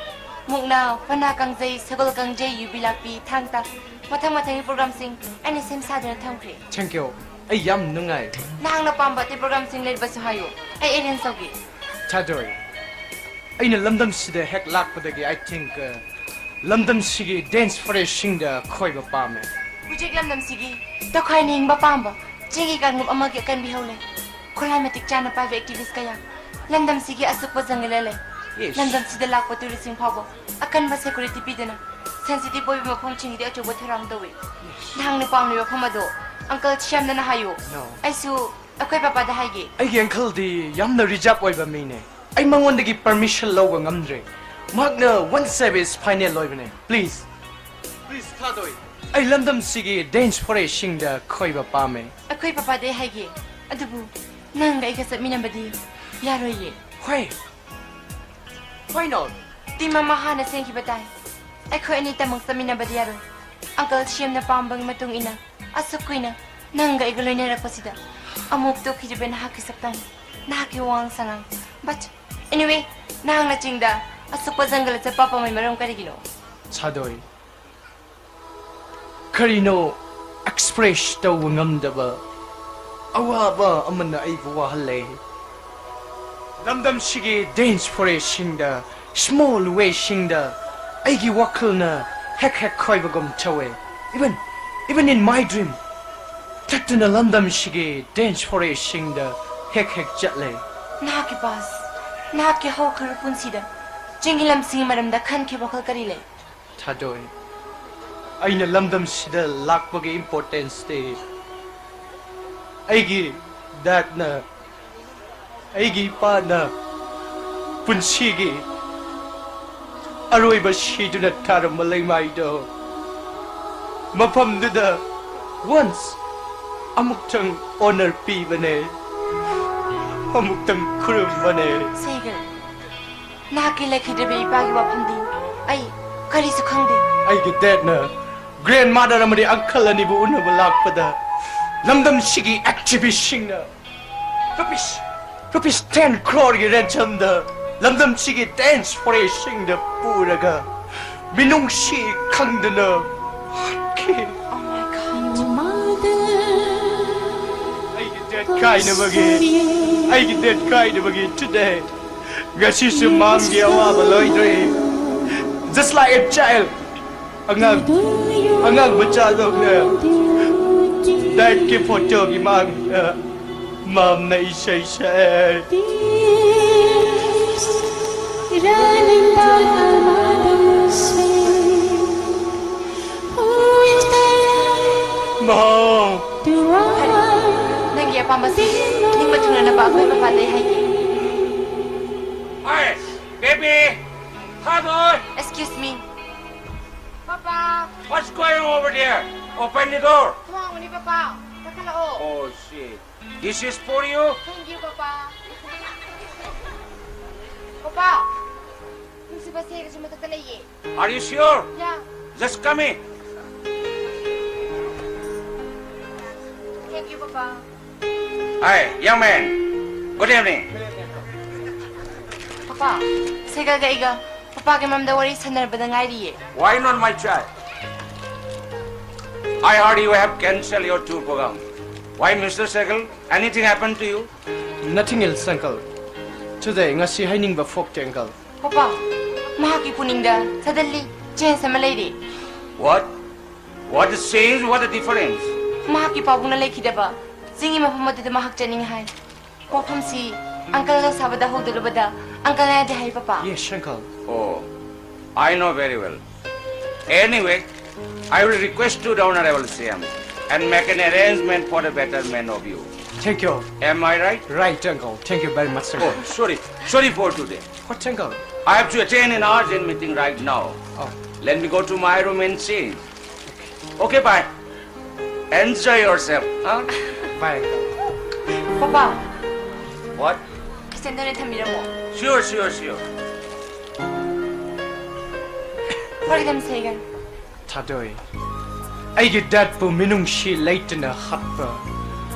ꯃꯨꯛꯅꯥ, ꯄꯅꯥ ꯀꯥꯡꯖꯩ, ꯁꯒꯣꯜ ꯀꯥꯡꯖꯩ, ꯌꯨꯕꯤ ꯂꯥꯛꯄꯤ, ꯊꯥꯡ ꯇꯥ, ꯃꯊꯪ ꯃꯊꯪꯒꯤ programꯁꯤꯡ ꯑꯩꯅ ꯁꯦꯝ ꯁꯥꯗꯨꯅ ꯊꯝꯈ꯭ꯔꯦ꯫ Thank you. ꯑꯩ ꯌꯥꯝ ꯅꯨꯡꯉꯥꯏ꯫ ꯅꯍꯥꯛꯅ ꯄꯥꯝꯕ ꯑꯇꯩ programꯁꯤꯡ ꯂꯩꯔꯕꯁꯨ ꯍꯥꯏꯌꯨ, ꯑꯩ arrange ꯇꯧꯒꯦ꯫ ꯊꯥꯗꯣꯏ, ꯑꯩꯅ ꯂꯝꯗꯝꯁꯤꯗ ꯍꯦꯛ ꯂꯥꯛꯄꯗꯒꯤ I think, uh, ꯂꯝꯗꯝꯁꯤꯒꯤ dance foradeꯁꯤꯡꯗ ꯈꯣꯏꯕ ꯄꯥꯝꯃꯦ꯫ ꯍꯧꯖꯤꯛ ꯂꯝꯗꯝꯁꯤꯒꯤ ꯇꯣꯈꯥꯏꯅ ꯍꯤꯡꯕ ꯄꯥꯝꯕ ꯆꯤꯡꯒꯤ ꯀꯥꯡꯂꯨꯞ ꯑꯃꯒꯤ ꯑꯀꯟꯕ ꯏꯍꯧ ꯂꯩ꯫ ꯈꯨꯠꯂꯥꯏ ꯃꯇꯤꯛ ꯆꯥꯅ ꯄꯥꯏꯕ activist ꯀꯌꯥ ꯂꯝꯗꯝꯁꯤꯒꯤ ꯑꯁꯨꯛꯄ ꯖꯪꯒꯜꯗ ꯂꯩ꯫ Yes. ꯂꯝꯗꯝꯁꯤꯗ ꯂꯥꯛꯄ touristꯁꯤꯡ ꯐꯥꯎꯕ ꯑꯀꯟꯕ security ꯄꯤꯗꯨꯅ sensitive ꯑꯣꯏꯕ ꯃꯐꯝꯁꯤꯡꯗꯤ ꯑꯆꯧꯕ ꯊꯧꯔꯥꯡ ꯇꯧꯏ꯫ ꯅꯍꯥꯛꯅ ꯄꯥꯝꯂꯤꯕ ꯃꯐꯝ ꯑꯗꯣ uncle ꯁ꯭ꯌꯥꯝꯗꯅ ꯍꯥꯏꯌꯨ꯫ No. ꯑꯩꯁꯨ ꯑꯩꯈꯣꯏ ꯄꯥꯄꯥꯗ ꯍꯥꯏꯒꯦ꯫ ꯑꯩꯒꯤ uncleꯗꯤ ꯌꯥꯝꯅ reserve ꯑꯣꯏꯕ ꯃꯤꯅꯦ꯫ ꯑꯩ ꯃꯉꯣꯟꯗꯒꯤ permission ꯂꯧꯕ ꯉꯝꯗ꯭ꯔꯦ꯫ ꯃꯍꯥꯛꯅ one service final ꯑꯣꯏꯕꯅꯦ꯫ Please. Please, ꯊꯥꯗꯣꯏ꯫ ꯑꯩ ꯂꯝꯗꯝꯁꯤꯒꯤ dance foradeꯁꯤꯡꯗ ꯈꯣꯏꯕ ꯄꯥꯝꯃꯦ꯫ ꯑꯩꯈꯣꯏ ꯄꯥꯄꯥꯗ ꯑꯩ ꯍꯥꯏꯒꯦ꯫ ꯑꯗꯨꯕꯨ ꯅꯪꯒ ꯑꯩꯒ ꯆꯠꯃꯤꯟꯅꯕꯗꯤ ꯌꯥꯔꯣꯏꯌꯦ꯫ Why? Why not? Team ꯑꯃ ꯍꯥꯟꯅ ꯁꯦꯝꯈꯤꯕ ꯇꯥꯏ꯫ ꯑꯩꯈꯣꯏ ꯑꯅꯤꯇꯃꯛ ꯆꯠꯃꯤꯟꯅꯕꯗꯤ ꯌꯥꯔꯣꯏ꯫ Uncle ꯁ꯭ꯌꯥꯝꯅ ꯄꯥꯝꯕꯒꯤ ꯃꯇꯨꯡ ꯏꯟꯅ ꯑꯁꯨꯛ ꯀꯨꯏꯅ ꯅꯪꯒ ꯑꯩꯒ ꯂꯣꯏꯅꯔꯛꯄꯁꯤꯗ ꯑꯃꯨꯛ ꯇꯣꯛꯈꯤꯗ꯭ꯔꯤꯕ ꯅꯍꯥꯛꯀꯤ ꯁꯛꯇꯝ, ꯅꯍꯥꯛꯀꯤ ꯋꯥꯉꯥꯡ ꯁꯉꯥꯡ꯫ But anyway, ꯅꯍꯥꯛꯅ ꯆꯤꯡꯗ ꯑꯁꯨꯛꯄ ꯖꯪꯒꯜꯗ ꯆꯠꯄ ꯄꯥꯝꯕꯒꯤ ꯃꯔꯝ ꯀꯔꯤꯒꯤꯅꯣ? ꯊꯥꯗꯣꯏ, ꯀꯔꯤꯅꯣ express ꯇꯧꯕ ꯉꯝꯗꯕ ꯑꯋꯥꯕ ꯑꯃꯅ ꯑꯩꯕꯨ ꯋꯥꯍꯜꯂꯦ꯫ ꯂꯝꯗꯝꯁꯤꯒꯤ dance foradeꯁꯤꯡꯗ, small wayꯁꯤꯡꯗ ꯑꯩꯒꯤ ꯋꯥꯈꯜꯅ ꯍꯦꯛ ꯍꯦꯛ ꯈꯣꯏꯕꯒꯨꯝ ꯇꯧꯋꯦ꯫ Even, even in my dream, ꯆꯠꯇꯨꯅ ꯂꯝꯗꯝꯁꯤꯒꯤ dance foradeꯁꯤꯡꯗ ꯍꯦꯛ ꯍꯦꯛ ꯆꯠꯂꯦ꯫ ꯅꯍꯥꯛꯀꯤ past, ꯅꯍꯥꯛꯀꯤ ꯍꯧꯈ꯭ꯔꯕ ꯄꯨꯟꯁꯤꯗ ꯆꯤꯡꯒꯤ ꯂꯝꯁꯤꯡꯒꯤ ꯃꯔꯝꯗ ꯈꯟꯈꯤꯕ ꯋꯥꯈꯜ ꯀꯔꯤ ꯂꯩ? ꯊꯥꯗꯣꯏ, ꯑꯩꯅ ꯂꯝꯗꯝꯁꯤꯗ ꯂꯥꯛꯄꯒꯤ importanceꯇꯤ ꯑꯩꯒꯤ dadꯅ, ꯑꯩꯒꯤ ꯏꯄꯥꯅ ꯄꯨꯟꯁꯤꯒꯤ ꯑꯔꯣꯏꯕ ꯁꯤꯗꯨꯅ ꯊꯥꯔꯝꯕ ꯂꯩꯃꯥꯏꯗꯣ, ꯃꯐꯝꯗꯨꯗ once ꯑꯃꯨꯛꯇꯪ honor ꯄꯤꯕꯅꯦ, ꯑꯃꯨꯛꯇꯪ ꯈꯨꯔꯨꯝꯕꯅꯦ꯫ ꯁꯦꯒꯜ, ꯅꯍꯥꯛꯀꯤ ꯂꯩꯈꯤꯗ꯭ꯔꯕ ꯏꯄꯥꯒꯤ ꯋꯥꯐꯝꯗꯤ ꯑꯩ ꯀꯔꯤꯁꯨ ꯈꯪꯗꯦ꯫ ꯑꯩꯒꯤ dadꯅ grandmother ꯑꯃꯗꯤ uncle ꯑꯅꯤꯕꯨ ꯎꯅꯕ ꯂꯥꯛꯄꯗ ꯂꯝꯗꯝꯁꯤꯒꯤ ꯑꯦꯛꯇꯤꯚꯤꯁꯁꯤꯡꯅ ꯔꯨꯄꯤꯁ ꯔꯨꯄꯤꯁ ꯇꯦꯟ ꯀ꯭ꯔꯣꯔꯒꯤ ꯔꯦꯟꯁꯝꯗ ꯂꯝꯗꯝꯁꯤꯒꯤ ꯗꯦꯟꯁ ꯐꯣꯔꯦꯁꯁꯤꯡꯗ ꯄꯨꯔꯒ ꯃꯤꯅꯨꯡꯁꯤ ꯈꯪꯗꯅ ꯍꯥꯠꯈꯤ꯫ ꯑꯩꯒꯤ ꯗꯦꯠ ꯀꯥꯏꯅꯕꯒꯤ ꯑꯩꯒꯤ ꯗꯦꯠ ꯀꯥꯏꯅꯕꯒꯤ ꯇꯨꯗꯦ ꯉꯁꯤꯁꯨ ꯃꯥꯝꯒꯤ ꯑꯋꯥꯕ ꯂꯣꯏꯗ꯭ꯔꯤ꯫ Just like a child, ꯑꯉꯥꯡ ꯑꯉꯥꯡ ꯃꯆꯥꯗꯧꯅ ꯗꯦꯠꯀꯤ ꯐꯣꯇꯣꯒꯤ ꯃꯥꯡꯗ ꯃꯥꯝꯅ ꯏꯁꯩ ꯁꯛꯑꯦ꯫ ꯃꯥꯝ꯫ ꯐꯔꯦ, ꯅꯪꯒꯤ ꯑꯄꯥꯝꯕꯁꯤꯡ ꯅꯤꯡꯕ ꯊꯨꯡꯅꯅꯕ ꯑꯩꯈꯣꯏ ꯃꯄꯥꯟꯗꯩ ꯍꯥꯏꯒꯦ꯫ Hey, baby! Father! Excuse me. Papa! What's going on over there? Open the door! ꯊꯣꯡ ꯍꯥꯡꯉꯨꯅꯦ, ꯄꯥꯄꯥ꯫ ꯀꯥꯈꯠꯂꯛꯑꯣ꯫ Oh, shit. This is for you. Thank you, papa. Papa, ꯅꯨꯡꯁꯤꯕ ꯁꯦꯒꯁꯨ ꯃꯊꯛꯇ ꯂꯩꯌꯦ꯫ Are you sure? Yeah. Just come in. Thank you, papa. Hi, young man. Good evening. Papa, ꯁꯦꯒꯒ ꯑꯩꯒ ꯄꯥꯄꯥꯒꯤ ꯃꯔꯝꯗ ꯋꯥꯔꯤ ꯁꯥꯟꯅꯔꯕꯗ ꯉꯥꯏꯔꯤꯌꯦ꯫ Why not, my child? I heard you have cancelled your tour program. Why, Mister Sehgal? Anything happened to you? Nothing else, uncle. Today, ꯉꯁꯤ ꯍꯥꯏꯅꯤꯡꯕ ꯐꯣꯛꯇꯦ, uncle. Papa, ꯃꯍꯥꯛꯀꯤ ꯄꯨꯛꯅꯤꯡꯗ suddenly change ꯑꯃ ꯂꯩꯔꯦ꯫ What? What a change, what a difference. ꯃꯍꯥꯛꯀꯤ ꯄꯥꯕꯨꯡꯅ ꯂꯩꯈꯤꯗꯕ ꯆꯤꯡꯒꯤ ꯃꯐꯝ ꯑꯗꯨꯗ ꯃꯍꯥꯛ ꯆꯠꯅꯤꯡꯉꯤ ꯍꯥꯏ꯫ ꯋꯥꯐꯝꯁꯤ uncle ꯅ ꯁꯥꯕꯗ ꯍꯧꯗꯣꯛꯂꯨꯕꯗ uncle ꯅ ꯌꯥꯗꯦ ꯍꯥꯏ, papa. Yes, uncle. Oh, I know very well. Anyway, I will request to the Honorable C M and make an arrangement for the betterment of you. Thank you. Am I right? Right, uncle. Thank you very much, uncle. Oh, sorry. Sorry for today. What, uncle? I have to attend an urgent meeting right now. Oh. Let me go to my room and change. Okay, bye. Enjoy yourself, huh? Bye, uncle. Papa, What? ꯀꯤꯆꯟꯗ ꯑꯣꯏꯅ ꯊꯝꯕꯤꯔꯝꯃꯣ꯫ Sure, sure, sure. ꯊꯥꯗꯣꯏ꯫ ꯑꯩꯒꯤ ꯗꯦꯠꯄꯨ ꯃꯤꯅꯨꯡꯁꯤ ꯂꯩꯇꯅ ꯍꯥꯠꯄ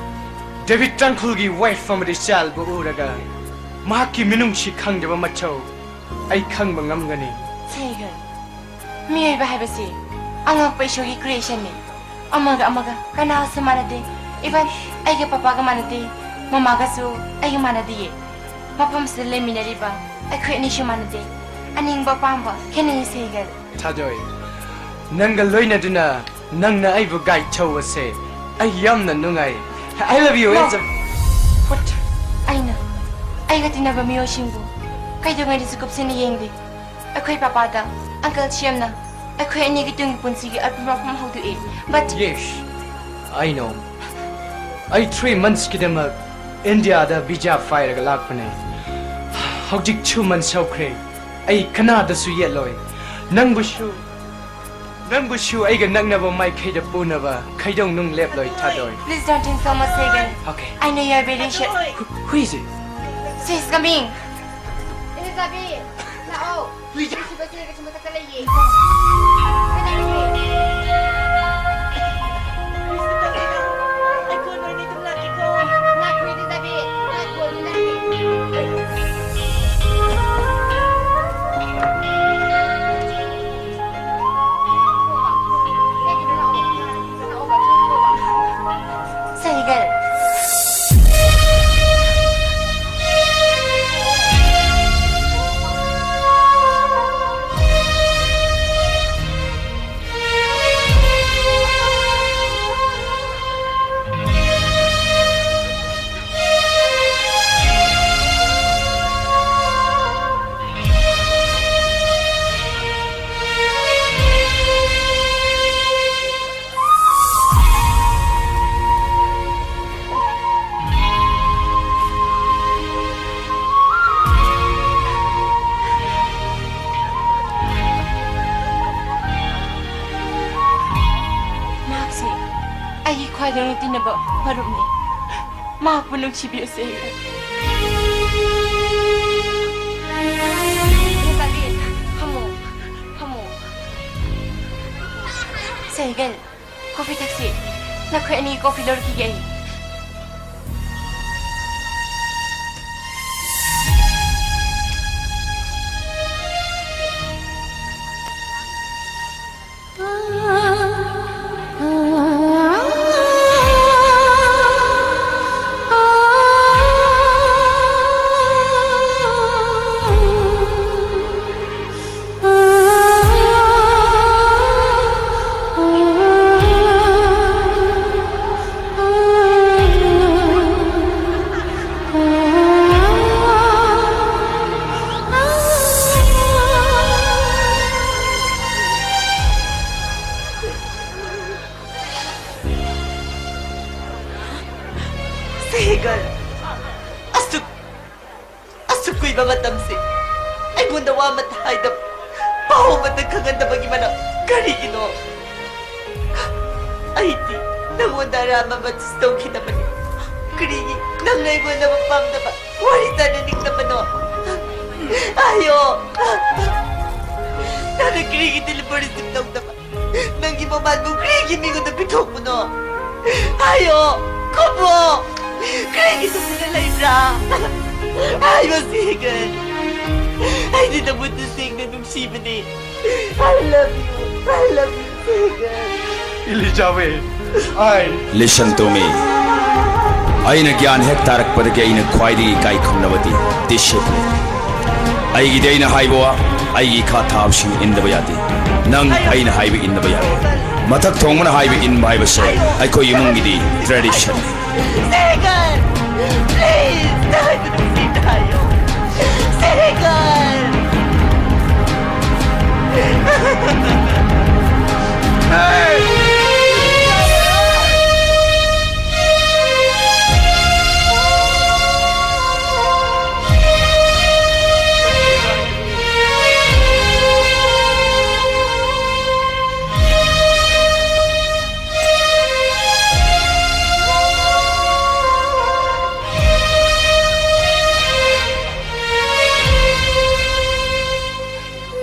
debit ꯇꯥꯡꯈꯨꯜꯒꯤ wife ꯑꯃꯗꯤ ꯆꯥꯏꯜꯕꯨ ꯎꯔꯒ ꯃꯍꯥꯛꯀꯤ ꯃꯤꯅꯨꯡꯁꯤ ꯈꯪꯗꯕ ꯃꯊꯧ ꯑꯩ ꯈꯪꯕ ꯉꯝꯒꯅꯤ꯫ ꯁꯩꯒꯜ, ꯃꯤꯑꯣꯏꯕ ꯍꯥꯏꯕꯁꯤ ꯑꯉꯛꯄ ꯏꯁꯣꯔꯒꯤ creationꯅꯤ꯫ ꯑꯃꯒ ꯑꯃꯒ ꯀꯅꯥꯁꯨ ꯃꯥꯟꯅꯗꯦ꯫ Even ꯑꯩꯒ ꯄꯄꯥꯒ ꯃꯥꯟꯅꯗꯦ, ꯃꯃꯥꯒꯁꯨ ꯑꯩꯒ ꯃꯥꯟꯅꯗꯤꯌꯦ꯫ ꯃꯐꯝꯁꯤꯗ ꯂꯩꯃꯤꯟꯅꯔꯤꯕ ꯑꯩꯈꯣꯏ ꯑꯅꯤꯁꯨ ꯃꯥꯟꯅꯗꯦ꯫ ꯑꯅꯤꯡꯕ ꯑꯄꯥꯝꯕ ꯈꯦꯠꯅꯩ ꯁꯩꯒꯜ꯫ ꯊꯥꯗꯣꯏ, ꯅꯪꯒ ꯂꯣꯏꯅꯗꯨꯅ ꯅꯪꯅ ꯑꯩꯕꯨ guide ꯇꯧꯕꯁꯦ ꯑꯩ ꯌꯥꯝꯅ ꯅꯨꯡꯉꯥꯏ꯫ I love you, No. Angel. What? ꯑꯩꯅ ꯑꯩꯒ ꯇꯤꯟꯅꯕ ꯃꯤꯑꯣꯏꯁꯤꯡꯕꯨ ꯀꯩꯗꯧꯉꯩꯗꯁꯨ ꯀꯨꯞꯁꯤꯟꯅ ꯌꯦꯡꯗꯦ꯫ ꯑꯩꯈꯣꯏ ꯄꯄꯥꯗ ꯑꯪꯀꯜ ꯁꯤꯑꯦꯝꯅ ꯑꯩꯈꯣꯏ ꯑꯅꯤꯒꯤ ꯇꯨꯡꯒꯤ ꯄꯨꯟꯁꯤꯒꯤ ꯑꯔꯨꯕ ꯋꯥꯐꯝ ꯍꯧꯗꯣꯛꯏ꯫ But Yes, I know. ꯑꯩ three monthsꯀꯤꯗꯃꯛ ꯏꯟꯗꯤꯌꯥꯗ visa ꯄꯥꯏꯔꯒ ꯂꯥꯛꯄꯅꯦ꯫ ꯍꯧꯖꯤꯛ two months ꯍꯧꯈ꯭ꯔꯦ꯫ ꯑꯩ ꯀꯅꯥꯗꯁꯨ ꯌꯦꯠꯂꯣꯏ꯫ ꯅꯪꯕꯨꯁꯨ, ꯅꯪꯕꯨꯁꯨ ꯑꯩꯒ ꯅꯛꯅꯕ ꯃꯥꯏꯀꯩꯗ ꯄꯨꯅꯕ ꯈꯩꯗꯧꯅꯨꯡ ꯂꯦꯞꯂꯣꯏ, ꯊꯥꯗꯣꯏ꯫ Please don't think so much, Sagan. Okay. I know you are very sure. Who, who is it? She's coming. Elizabeth, ꯂꯥꯛꯑꯣ꯫ ꯂꯨꯏꯖꯥ꯫ ꯁꯤꯕꯁꯦ ꯀꯩꯁꯨ ꯃꯊꯛꯇ ꯂꯩꯌꯦ꯫ ꯀꯩꯗꯧꯔꯒꯦ? ꯑꯩ ꯀꯣꯟ ꯑꯣꯏꯅ ꯑꯗꯨꯝ ꯂꯥꯛꯀꯦꯀꯣ꯫ ꯉꯥꯏꯈꯣ, ꯏꯂꯤꯖꯥꯕꯦꯠ, ꯉꯥꯏꯈꯣ, ꯏꯂꯤꯖꯥꯕꯦꯠ꯫ ꯁꯍꯤꯒꯜ꯫ ꯃꯍꯥꯛꯁꯤ ꯑꯩꯒꯤ ꯈ꯭ꯋꯥꯏꯗꯒꯤ ꯇꯤꯟꯅꯕ ꯃꯔꯨꯞꯅꯤ꯫ ꯃꯍꯥꯛꯄꯨ ꯅꯨꯡꯁꯤꯕꯤꯌꯨ, ꯁꯍꯤꯒꯜ꯫ ꯂꯩꯁꯥꯕꯤ, ꯐꯝꯃꯨ, ꯐꯝꯃꯨ꯫ ꯁꯍꯤꯒꯜ, ꯀꯣꯐꯤ ꯊꯛꯁꯤ꯫ ꯅꯈꯣꯏ ꯑꯅꯤ ꯀꯣꯐꯤ ꯂꯧꯔꯛꯈꯤꯒꯦ ꯑꯩ꯫ ꯁꯍꯤꯒꯜ, ꯑꯁꯨꯛ ꯑꯁꯨꯛ ꯀꯨꯏꯕ ꯃꯇꯝꯁꯤ ꯑꯩꯉꯣꯟꯗ ꯋꯥ ꯑꯃꯠꯇ ꯍꯥꯏꯗꯕ, ꯄꯥꯎ ꯑꯃꯠꯇ ꯈꯪꯍꯟꯗꯕꯒꯤ ꯃꯔꯝ ꯀꯔꯤꯒꯤꯅꯣ? ꯑꯩꯗꯤ ꯅꯪꯉꯣꯟꯗ ꯑꯔꯥꯟꯕ ꯑꯃꯠꯇꯁꯨ ꯇꯧꯈꯤꯗꯕꯅꯤ꯫ ꯀꯔꯤꯒꯤ ꯅꯪꯅ ꯑꯩꯉꯣꯟꯗ ꯄꯥꯝꯗꯕ ꯋꯥꯔꯤ ꯇꯥꯅꯅꯤꯡꯗꯕꯅꯣ? ꯍꯥꯏꯌꯣ꯫ ꯅꯪꯅ ꯀꯔꯤꯒꯤ delivery ꯇꯧꯗꯕ? ꯅꯪꯒꯤ ꯃꯃꯥꯟꯕꯨ ꯀꯔꯤꯒꯤ ꯃꯤꯉꯣꯟꯗ ꯄꯤꯊꯣꯛꯄꯅꯣ? ꯍꯥꯏꯌꯣ, ꯈꯨꯝꯃꯣ꯫ ꯀꯔꯤꯒꯤ ꯇꯨꯃꯤꯟꯅ ꯂꯩꯕ꯭ꯔꯥ? ꯍꯥꯏꯌꯣ, ꯁꯤꯒꯟ꯫ ꯑꯩꯗꯤ ꯅꯪꯕꯨ ꯇꯁꯦꯡꯅ ꯅꯨꯡꯁꯤꯕꯅꯤ꯫ I love you, I love you, ꯁꯤꯒꯟ꯫ ꯏꯂꯤꯖꯥꯕꯦꯊ, ꯑꯩ Listen to me. ꯑꯩꯅ ꯒ꯭ꯌꯥꯟ ꯍꯦꯛ ꯇꯥꯔꯛꯄꯗꯒꯤ ꯑꯩꯅ ꯈ꯭ꯋꯥꯏꯗꯒꯤ ꯏꯀꯥꯏ ꯈꯨꯝꯅꯕꯗꯤ discipline꯫ ꯑꯩꯒꯤꯗꯤ ꯑꯩꯅ ꯍꯥꯏꯕ ꯋꯥ, ꯑꯩꯒꯤ ꯏꯈꯥ ꯊꯥꯕꯁꯤꯡ ꯏꯟꯗꯕ ꯌꯥꯗꯦ꯫ ꯅꯪ ꯑꯩꯅ ꯍꯥꯏꯕ ꯏꯟꯗꯕ ꯌꯥꯗꯦ꯫ ꯃꯊꯛ ꯊꯣꯡꯕꯅ ꯍꯥꯏꯕ ꯏꯟꯕ ꯍꯥꯏꯕꯁꯦ ꯑꯩꯈꯣꯏ ꯏꯃꯨꯡꯒꯤꯗꯤ tradition꯫ ꯁꯦꯒꯟ! Please! ꯅꯪ ꯑꯩꯕꯨ ꯅꯨꯡꯁꯤꯕ꯭ꯔꯥ ꯍꯥꯏꯌꯣ꯫ ꯁꯦꯒꯟ!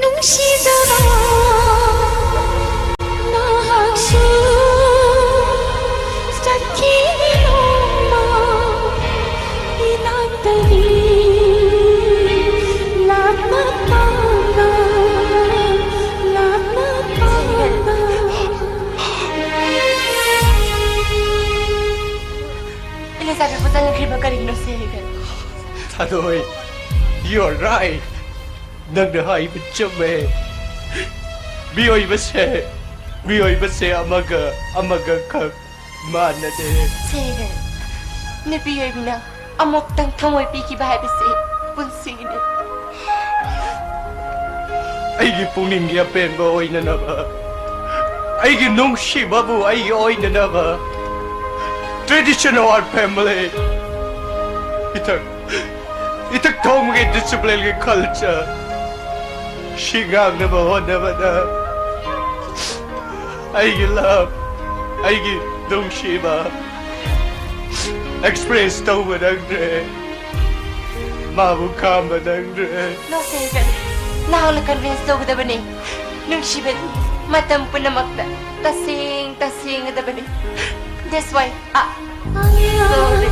ꯅꯨꯡꯁꯤꯗꯕ ꯅꯍꯥꯛ ꯑꯗꯣ ꯍꯣꯏ, you're right. ꯅꯪꯅ ꯍꯥꯏꯕ ꯆꯨꯝꯃꯦ꯫ ꯃꯤꯑꯣꯏꯕꯁꯦ, ꯃꯤꯑꯣꯏꯕꯁꯦ ꯑꯃꯒ ꯑꯃꯒ ꯈꯛ ꯃꯥꯟꯅꯗꯦ꯫ ꯁꯦꯔꯦ, ꯅꯨꯄꯤ ꯑꯣꯏꯕꯤꯅ ꯑꯃꯨꯛꯇꯪ ꯊꯃꯣꯏ ꯄꯤꯈꯤꯕ ꯍꯥꯏꯕꯁꯤ ꯄꯨꯟꯁꯤꯒꯤꯅꯤ꯫ ꯑꯩꯒꯤ ꯄꯨꯛꯅꯤꯡꯒꯤ ꯑꯄꯦꯟꯕ ꯑꯣꯏꯅꯅꯕ, ꯑꯩꯒꯤ ꯅꯨꯡꯁꯤꯕꯕꯨ ꯑꯩꯒꯤ ꯑꯣꯏꯅꯅꯕ, tradition of our family, ꯏꯊꯛ ꯏꯊꯛ ꯊꯣꯡꯕꯒꯤ discipline ꯒꯤ culture ꯁꯤ ꯉꯥꯛꯅꯕ ꯍꯣꯠꯅꯕꯗ ꯑꯩꯒꯤ love, ꯑꯩꯒꯤ ꯅꯨꯡꯁꯤꯕ express ꯇꯧꯕ ꯅꯪꯗ꯭ꯔꯦ꯫ ꯃꯥꯕꯨ ꯈꯥꯝꯕ ꯅꯪꯗ꯭ꯔꯦ꯫ No, ꯁꯦꯔꯦ, ꯅꯍꯥꯛꯅ convince ꯇꯧꯒꯗꯕꯅꯤ꯫ ꯅꯨꯡꯁꯤꯕꯗꯤ ꯃꯇꯝ ꯄꯨꯝꯅꯃꯛꯇ ꯇꯁꯦꯡ ꯇꯁꯦꯡꯒꯗꯕꯅꯤ꯫ That's why, ah, sorry.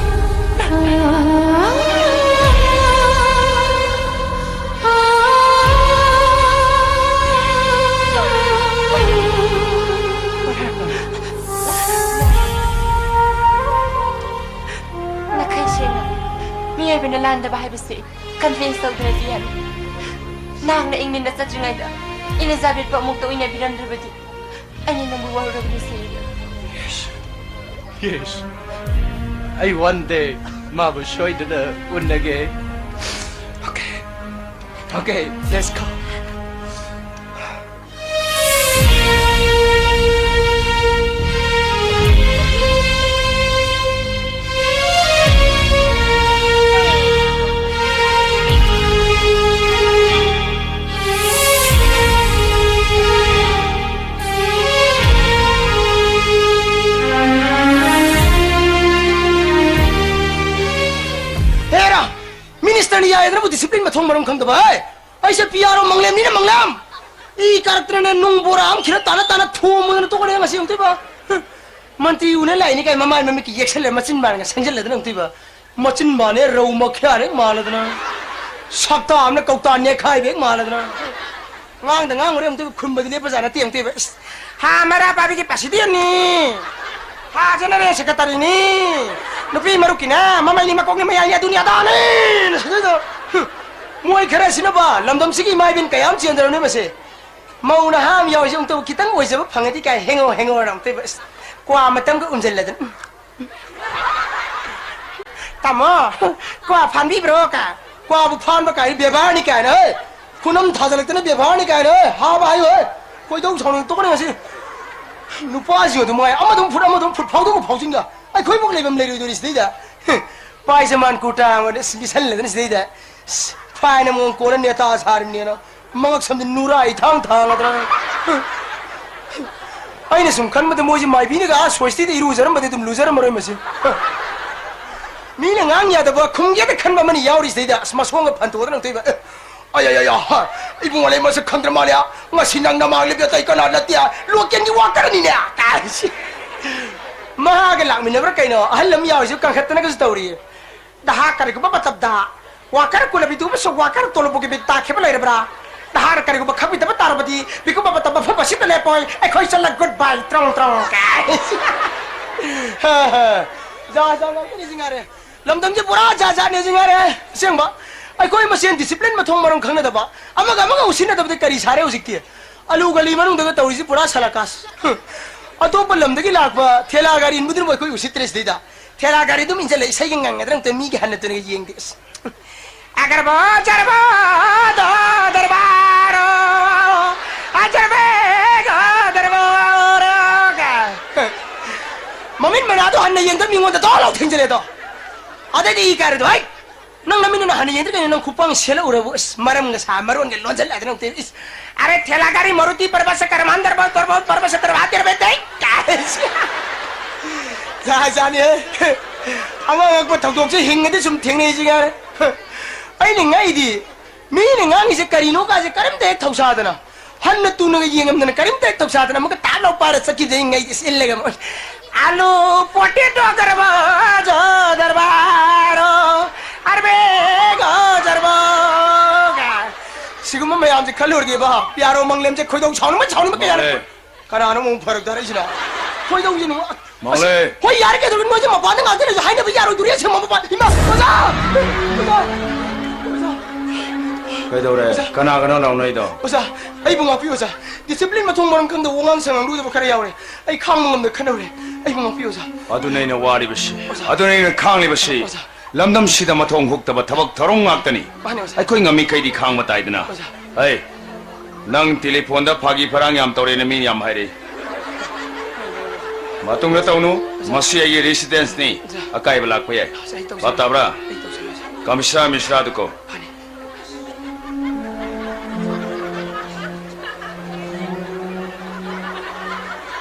ꯅꯈꯩ ꯁꯦꯡꯅ, ꯃꯤꯑꯣꯏꯕꯅ ꯂꯥꯟꯗꯕ ꯍꯥꯏꯕꯁꯤ convince ꯇꯧꯗ꯭ꯔꯗꯤ ꯌꯥꯔꯣꯏ꯫ ꯅꯍꯥꯛꯅ ꯏꯪꯅ ꯆꯠꯇ꯭ꯔꯤꯉꯩꯗ ꯏꯂꯤꯖꯥꯕꯦꯊꯄꯨ ꯑꯃꯨꯛꯇ ꯎꯅꯕꯤꯔꯝꯗ꯭ꯔꯕꯗꯤ ꯑꯩꯅ ꯅꯪꯕꯨ ꯋꯥꯔꯧꯔꯕꯅꯤ, ꯁꯦꯔꯦ꯫ Yes, yes. ꯑꯩ one day ꯃꯥꯕꯨ ꯁꯣꯏꯗꯅ ꯎꯅꯒꯦ꯫ Okay, okay, let's go. Hera! Minister ꯅ ꯌꯥꯏꯗꯅꯕꯨ discipline ꯃꯊꯣꯡ ꯃꯔꯝ ꯈꯪꯗꯕ, ꯍꯩ! ꯑꯩꯁꯦ P R O ꯃꯪꯂꯦꯝꯅꯤꯅ ꯃꯪꯂꯦꯝ! ꯏ ꯀꯥꯔꯛꯇꯅꯅꯦ ꯅꯨꯡ ꯕꯣꯔꯥ ꯑꯃ ꯈꯤꯔ ꯇꯥꯅ ꯇꯥꯅ ꯊꯣꯝꯃꯗꯅ ꯇꯣꯛꯀꯅꯤ ꯉꯁꯤ ꯑꯃꯨꯛꯇꯣꯏꯕ꯫ ꯍ! ꯃꯟꯇ꯭ꯔꯤ ꯎꯅ ꯂꯥꯛꯏꯅꯤ ꯀꯥꯏ ꯃꯃꯥꯏ ꯃꯃꯤꯠꯀꯤ ꯌꯦꯛꯁꯜꯂꯦ ꯃꯆꯤꯟ ꯃꯥꯟꯒ ꯁꯪꯖꯜꯂꯗꯅ ꯑꯃꯨꯛꯇꯣꯏꯕ꯫ ꯃꯆꯤꯟ ꯃꯥꯟꯅꯦ ꯔꯧ ꯃꯈ꯭ꯌꯥꯔꯦ ꯃꯥꯜꯂꯗꯅ꯫ ꯁꯛꯇꯥ ꯑꯃꯅ ꯀꯧꯇꯥ ꯅꯦꯛꯈꯥꯏꯕ ꯍꯦꯛ ꯃꯥꯜꯂꯗꯅ꯫ ꯉꯥꯡꯗ ꯉꯥꯡꯉꯨꯔꯦ ꯑꯃꯨꯛꯇꯣꯏꯕ ꯈꯨꯝꯕꯗꯤ ꯂꯦꯞꯄꯖꯥꯠ ꯅꯠꯇꯦ ꯑꯃꯨꯛꯇꯣꯏꯕ꯫ ꯏꯁ! ꯍꯥ ꯃꯔꯥ ꯄꯥꯕꯤꯒꯤ president ꯅꯤ꯫ ꯍꯥ general secretary ꯅꯤ꯫ ꯅꯨꯄꯤ ꯃꯔꯨꯞꯀꯤꯅꯦ, ꯃꯃꯩꯅꯤ, ꯃꯀꯣꯛꯅꯤ, ꯃꯌꯥꯏꯅꯤ, ꯑꯗꯨꯅꯤ ꯑꯗꯥꯅꯤ ꯁꯤꯗꯩꯗ꯫ ꯍꯨꯝ꯫ ꯃꯣꯏ ꯈꯔꯁꯤꯅꯕ ꯂꯝꯗꯝꯁꯤꯒꯤ ꯏꯃꯥ ꯏꯕꯦꯟ ꯀꯌꯥꯝ ꯆꯦꯟꯗ꯭ꯔꯕꯅꯤ ꯃꯁꯦ꯫ ꯃꯧ ꯅꯍꯥ ꯑꯃ ꯌꯥꯎꯔꯤꯁꯦ ꯑꯃꯨꯛꯇꯕꯨ ꯈꯤꯇꯪ ꯑꯣꯏꯖꯕ ꯐꯪꯉꯗꯤ ꯀꯥꯏ ꯍꯦꯡꯉꯣ ꯍꯦꯡꯉꯣꯅ ꯑꯃꯨꯛꯇꯣꯏꯕ꯫ ꯑꯁ, ꯀ꯭ꯋꯥ ꯃꯇꯝꯒ ꯎꯝꯖꯜꯂꯗꯅ꯫ ꯎꯝ꯫ ꯇꯥꯃꯣ, ꯀ꯭ꯋꯥ ꯐꯥꯟꯕꯤꯕ꯭ꯔꯣ ꯀꯥꯏ? ꯀ꯭ꯋꯥꯕꯨ ꯐꯥꯟꯕ ꯀꯥꯏ ꯕꯦꯕꯥꯔꯅꯤ ꯀꯥꯏꯅ, ꯍꯦ? ꯈꯨꯅꯝ ꯊꯥꯖꯤꯜꯂꯛꯇꯅ ꯕꯦꯕꯥꯔꯅꯤ ꯀꯥꯏꯅ, ꯍꯦ? ꯍꯥꯕ ꯍꯥꯏꯌꯨ, ꯍꯦ? ꯈꯣꯏꯗꯧ ꯁꯥꯎꯅꯤꯡ ꯇꯣꯛꯀꯅꯤ ꯉꯁꯤ꯫ ꯅꯨꯄꯥꯁꯤꯡ ꯑꯗꯨ ꯃꯉꯥꯏ, ꯑꯃꯗ ꯑꯃꯨꯛ ꯐꯨꯠ, ꯑꯃꯗ ꯑꯃꯨꯛ ꯐꯨꯠ, ꯐꯥꯎꯗꯣꯛ ꯐꯥꯎꯖꯤꯟꯒ ꯑꯩꯈꯣꯏꯃꯨꯛ ꯂꯩꯐꯝ ꯂꯩꯔꯣꯏꯗꯣꯔꯤ ꯁꯤꯗꯩꯗ꯫ ꯄꯥꯏꯁꯦ ꯃꯥꯟ ꯀꯨꯔꯇꯥ ꯑꯃꯒ ꯑꯁ ꯂꯤꯠꯁꯜꯂꯗꯅ ꯁꯤꯗꯩꯗ꯫ ꯑꯁ, ꯐꯥꯏꯅ ꯃꯑꯣꯡ ꯀꯣꯟꯅ ꯅꯦꯇꯥ ꯁꯥꯔꯤꯕꯅꯦꯅ꯫ ꯃꯉꯛ ꯁꯝꯗꯤ ꯅꯨꯔꯥ ꯏꯊꯥꯡ ꯊꯥꯡꯉꯗ꯭ꯔꯥ? ꯑꯩꯅ ꯁꯨꯝ ꯈꯟꯕꯗ ꯃꯣꯏꯁꯦ ꯃꯥꯏꯕꯤꯅꯒ ꯑꯥ ꯁ꯭ꯋꯁꯇꯤꯗ ꯏꯔꯨꯖꯔꯝꯕꯗꯤ ꯑꯗꯨꯝ ꯂꯨꯖꯔꯝꯃꯔꯣꯏ ꯃꯁꯤ꯫ ꯃꯤꯅ ꯉꯥꯡ ꯌꯥꯗꯕ ꯈꯨꯝꯒꯦꯗ ꯈꯟꯕ ꯑꯃꯅꯤ ꯌꯥꯎꯔꯤꯁꯤꯗꯩꯗ꯫ ꯑꯁ, ꯃꯁꯣꯡꯒ ꯐꯟꯇꯣꯛꯑꯗꯅ ꯑꯃꯨꯛꯇꯣꯏꯕ꯫ ꯑꯦ, ꯑꯌꯥ, ꯑꯌꯥ, ꯏꯕꯨꯡꯉꯣ, ꯂꯩ ꯃꯁꯛ ꯈꯪꯗ꯭ꯔ ꯃꯥꯜꯂꯦ꯫ ꯉꯁꯤ ꯅꯪ ꯅꯃꯥꯡ ꯂꯦꯞꯄꯤ ꯑꯇꯩ ꯀꯅꯥ ꯅꯠꯇꯦ꯫ ꯂꯣꯀꯦꯜꯒꯤ ꯋꯥꯀꯔꯅꯤꯅꯦ꯫ ꯀꯥꯏꯁꯤ꯫ ꯃꯍꯥꯛꯒ ꯂꯥꯛꯃꯤꯟꯅꯕ꯭ꯔꯥ ꯀꯩꯅꯣ? ꯑꯍꯜ ꯑꯃ ꯌꯥꯎꯔꯤꯁꯤ ꯀꯥꯡꯈꯠꯇꯅꯒꯁꯨ ꯇꯧꯔꯤ꯫ ꯅꯍꯥꯛ ꯀꯔꯤꯒꯨꯝꯕ ꯃꯇꯝꯗ ꯋꯥꯀꯔ ꯀꯨꯂꯕꯤꯗꯨ ꯑꯃꯁꯨꯡ ꯋꯥꯀꯔ ꯇꯣꯂꯨꯕꯨꯒꯤ ꯃꯤꯠ ꯇꯥꯈꯤꯕ ꯂꯩꯔꯕ꯭ꯔꯥ? ꯅꯍꯥꯛꯅ ꯀꯔꯤꯒꯨꯝꯕ ꯈꯪꯕꯤꯗꯕ ꯇꯥꯔꯕꯗꯤ, ꯃꯤꯀꯨꯞ ꯑꯃꯇ ꯃꯐꯝ ꯑꯁꯤꯗ ꯂꯦꯞꯄꯣꯏ꯫ ꯑꯩꯈꯣꯏ ꯆꯠꯂ good bye, ꯇ꯭ꯔꯣꯡ, ꯇ꯭ꯔꯣꯡ, ꯀꯥꯏ꯫ ꯖꯥ, ꯖꯥ, ꯉꯥꯛꯇꯅꯤ ꯁꯤ ꯉꯥꯏꯔꯦ꯫ ꯂꯝꯗꯝꯁꯦ ꯄꯨꯔꯥ ꯖꯥꯠ ꯖꯥꯠꯅꯦ ꯁꯤ ꯉꯥꯏꯔꯦ꯫ ꯑꯁꯦꯡꯕ, ꯑꯩꯈꯣꯏ ꯃꯁꯦꯟ discipline ꯃꯊꯣꯡ ꯃꯔꯝ ꯈꯪꯅꯗꯕ, ꯑꯃꯒ ꯑꯃꯒ ꯎꯁꯤꯟꯅꯗꯕꯗ ꯀꯔꯤ ꯁꯥꯔꯦ ꯍꯧꯖꯤꯛꯇꯤ? ꯑꯂꯨ ꯒꯂꯤ ꯃꯅꯨꯡꯗꯒ ꯇꯧꯔꯤꯁꯤ ꯄꯨꯔꯥ ꯁꯂꯥꯀꯥꯁ꯫ ꯑꯇꯣꯞꯄ ꯂꯝꯗꯒꯤ ꯂꯥꯛꯄ ꯊꯦꯂꯥ ꯒꯥꯔꯤ ꯏꯟꯕꯗꯨꯅꯕꯨ ꯑꯩꯈꯣꯏ ꯎꯁꯤꯠꯇ꯭ꯔꯦ ꯁꯤꯗꯩꯗ꯫ ꯊꯦꯂꯥ ꯒꯥꯔꯤ ꯑꯗꯨꯝ ꯏꯟꯁꯤꯜꯂꯦ, ꯏꯁꯩꯒ ꯉꯪꯉꯗ꯭ꯔꯥ ꯑꯝꯇ ꯃꯤꯒꯤ ꯍꯟꯅ ꯇꯨꯅꯒ ꯌꯦꯡꯗꯦ꯫ ꯑꯁ꯫ ꯑꯒꯔꯕꯣ ꯆꯔꯕꯣ ꯗꯣ ꯗꯔꯕꯥꯔꯣ, ꯑꯆꯔꯕꯦ ꯒꯣ ꯗꯔꯕꯥꯔꯣ ꯀꯥꯏ꯫ ꯃꯃꯤꯠ ꯃꯅꯥꯗꯣ ꯍꯟꯅ ꯌꯦꯡꯗ ꯃꯤꯉꯣꯟꯗ ꯗꯣ ꯂꯥꯎ ꯊꯦꯡꯖꯜꯂꯦ ꯑꯗꯣ꯫ ꯑꯗꯩꯗꯤ ꯏ ꯀꯥꯔꯦꯗꯣ, ꯍꯩ! ꯅꯪ ꯅꯃꯤꯠꯅ ꯍꯥꯟꯅ ꯌꯦꯡꯗ꯭ꯔꯤꯉꯩꯗ ꯅꯪ ꯈꯨꯄꯥꯡ ꯁꯦꯠꯂꯛꯎꯔꯕꯨ, ꯑꯁ, ꯃꯔꯝꯒ ꯁꯥ, ꯃꯔꯣꯟꯒ ꯂꯣꯟꯖꯜꯂꯛꯑꯗꯅ ꯑꯃꯨꯛꯇ, ꯏꯁ, "ꯑꯔꯦ, ꯊꯦꯂꯥ ꯒꯥꯔꯤ ꯃꯔꯨꯇꯤ ꯄꯔꯕ ꯁꯀꯔ ꯃꯥꯟꯗꯔꯕ ꯇꯣꯔꯕ ꯄꯔꯕ ꯁꯇꯔ ꯚꯥꯇꯤꯔꯕ ꯇꯩ?" ꯀꯥꯏ꯫ ꯖꯥꯠ ꯖꯥꯠꯅꯤꯍꯦ꯫ ꯑꯉꯛ ꯑꯉꯛꯄ ꯊꯧꯗꯣꯛꯁꯦ ꯍꯤꯡꯉꯗꯤ ꯁꯨꯝ ꯊꯦꯡꯅꯩꯁꯤ ꯉꯥꯏꯔꯦ꯫ ꯑꯩꯅ ꯉꯛꯏꯗꯤ, ꯃꯤꯅ ꯉꯥꯡꯉꯤꯁꯦ ꯀꯔꯤꯅꯣ ꯀꯥꯏꯁꯦ ꯀꯔꯤꯝꯇ ꯍꯦꯛ ꯊꯧꯁꯥꯗꯅ꯫ ꯍꯟꯅ ꯇꯨꯅꯒ ꯌꯦꯡꯉꯝꯗꯅ ꯀꯔꯤꯝꯇ ꯍꯦꯛ ꯊꯧꯁꯥꯗꯅ ꯑꯃꯨꯛꯀ ꯇꯥꯞ ꯂꯥꯎ ꯄꯥꯏꯔ ꯆꯠꯈꯤꯕꯗꯩ ꯑꯩ ꯉꯛꯏꯁꯦ ꯏꯜꯂꯒ ꯑꯃꯨꯛ, "ꯑꯂꯨ ꯄꯣꯇꯦꯇꯣ ꯒꯔꯕꯥꯖꯣ ꯗꯔꯕꯥꯔꯣ, ꯑꯔꯕꯦꯒꯣ ꯖꯔꯕꯣ" ꯀꯥꯏ꯫ ꯁꯤꯒꯨꯝꯕ ꯃꯌꯥꯝꯁꯦ ꯈꯜꯂꯨꯔꯗꯤꯕ, ꯄꯤꯌꯥꯔꯣ ꯃꯪꯂꯦꯝꯁꯦ ꯈꯣꯏꯗꯧ ꯁꯥꯎꯅꯤꯡꯕ, ꯁꯥꯎꯅꯤꯡꯕ ꯀꯌꯥ ꯂꯩ꯫ ꯃꯪꯂꯦꯝ꯫ ꯀꯅꯥꯅꯣ ꯑꯃꯨꯛ ꯐꯔꯛ ꯇꯥꯔꯛꯏꯁꯤꯅ? ꯈꯣꯏꯗꯧꯁꯦ ꯅꯨꯡꯉꯥꯏ-, ꯃꯥꯡꯂꯦ꯫ ꯍꯣꯏ, ꯌꯥꯔꯦ, ꯀꯩꯗꯧꯔꯒꯦ? ꯅꯣꯏꯁꯦ ꯃꯄꯥꯟꯗ ꯉꯥꯛꯇ ꯂꯩꯁꯨ ꯍꯥꯏꯅꯕ ꯌꯥꯔꯣꯏꯗꯧꯔꯤ, ꯑꯁꯦꯡꯕ ꯃꯄꯥꯟ꯫ ꯏꯃꯥ! ꯑꯣꯖꯥ! ꯑꯣꯖꯥ! ꯑꯣꯖꯥ! ꯀꯩꯗꯧꯔꯦ? ꯑꯣꯖꯥ! ꯀꯅꯥ ꯀꯅꯥ ꯂꯥꯎꯅꯩꯗꯣ? ꯑꯣꯖꯥ, ꯑꯩꯕꯨ ꯉꯥꯛꯄꯤꯌꯨ, ꯑꯣꯖꯥ꯫ ꯗꯤꯁꯤꯄ꯭ꯂꯤꯟ ꯃꯊꯣꯡ ꯃꯔꯝ ꯈꯪꯗꯕ, ꯋꯥꯉꯥꯡ ꯁꯉꯥꯡ ꯂꯨꯗꯕ ꯈꯔ ꯌꯥꯎꯔꯦ꯫ ꯑꯩ ꯈꯥꯡꯕ ꯉꯝꯗ ꯈꯟꯅꯕꯅꯦ꯫ ꯑꯩꯕꯨ ꯉꯥꯛꯄꯤꯌꯨ, ꯑꯣꯖꯥ꯫ ꯑꯗꯨꯅ ꯑꯩꯅ ꯋꯥꯔꯤꯕꯁꯤ꯫ ꯑꯣꯖꯥ꯫ ꯑꯗꯨꯅ ꯑꯩꯅ ꯈꯥꯡꯂꯤꯕꯁꯤ꯫ ꯑꯣꯖꯥ꯫ ꯂꯝꯗꯝꯁꯤꯗ ꯃꯊꯣꯡ ꯍꯨꯛꯇꯕ ꯊꯕꯛ ꯊꯧꯔꯝ ꯉꯥꯛꯇꯅꯤ꯫ ꯃꯥꯅꯦ, ꯑꯣꯖꯥ꯫ ꯑꯩꯈꯣꯏ ꯉꯝꯃꯤꯈꯩꯗꯤ ꯈꯥꯡꯕ ꯇꯥꯏꯗꯅ꯫ ꯑꯣꯖꯥ꯫ ꯍꯩ, ꯅꯪ ꯇꯦꯂꯤꯐꯣꯟꯗ ꯐꯥꯒꯤ ꯐꯔꯥꯡ ꯌꯥꯝ ꯇꯧꯔꯦꯅ ꯃꯤ ꯌꯥꯝ ꯍꯥꯏꯔꯛꯏ꯫ ꯃꯇꯨꯡꯗ ꯇꯧꯅꯨ꯫ ꯑꯣꯖꯥ꯫ ꯃꯁꯤ ꯑꯩꯒꯤ ꯔꯦꯁꯤꯗꯦꯟꯁꯅꯤ꯫ ꯑꯣꯖꯥ꯫ ꯑꯀꯥꯏꯕ ꯂꯥꯛꯄ ꯌꯥꯏ꯫ ꯑꯣꯖꯥ, ꯑꯩ ꯇꯧꯖꯔꯒꯦ꯫ ꯚꯥꯞ ꯇꯥꯕ꯭ꯔꯥ? ꯑꯩ ꯇꯧꯖꯔꯒꯦ, ꯑꯣꯖꯥ꯫ ꯀꯃꯤꯁꯅꯔ ꯃꯤꯁ꯭ꯔꯥꯗꯨ ꯀꯧ꯫ ꯐꯅꯤ꯫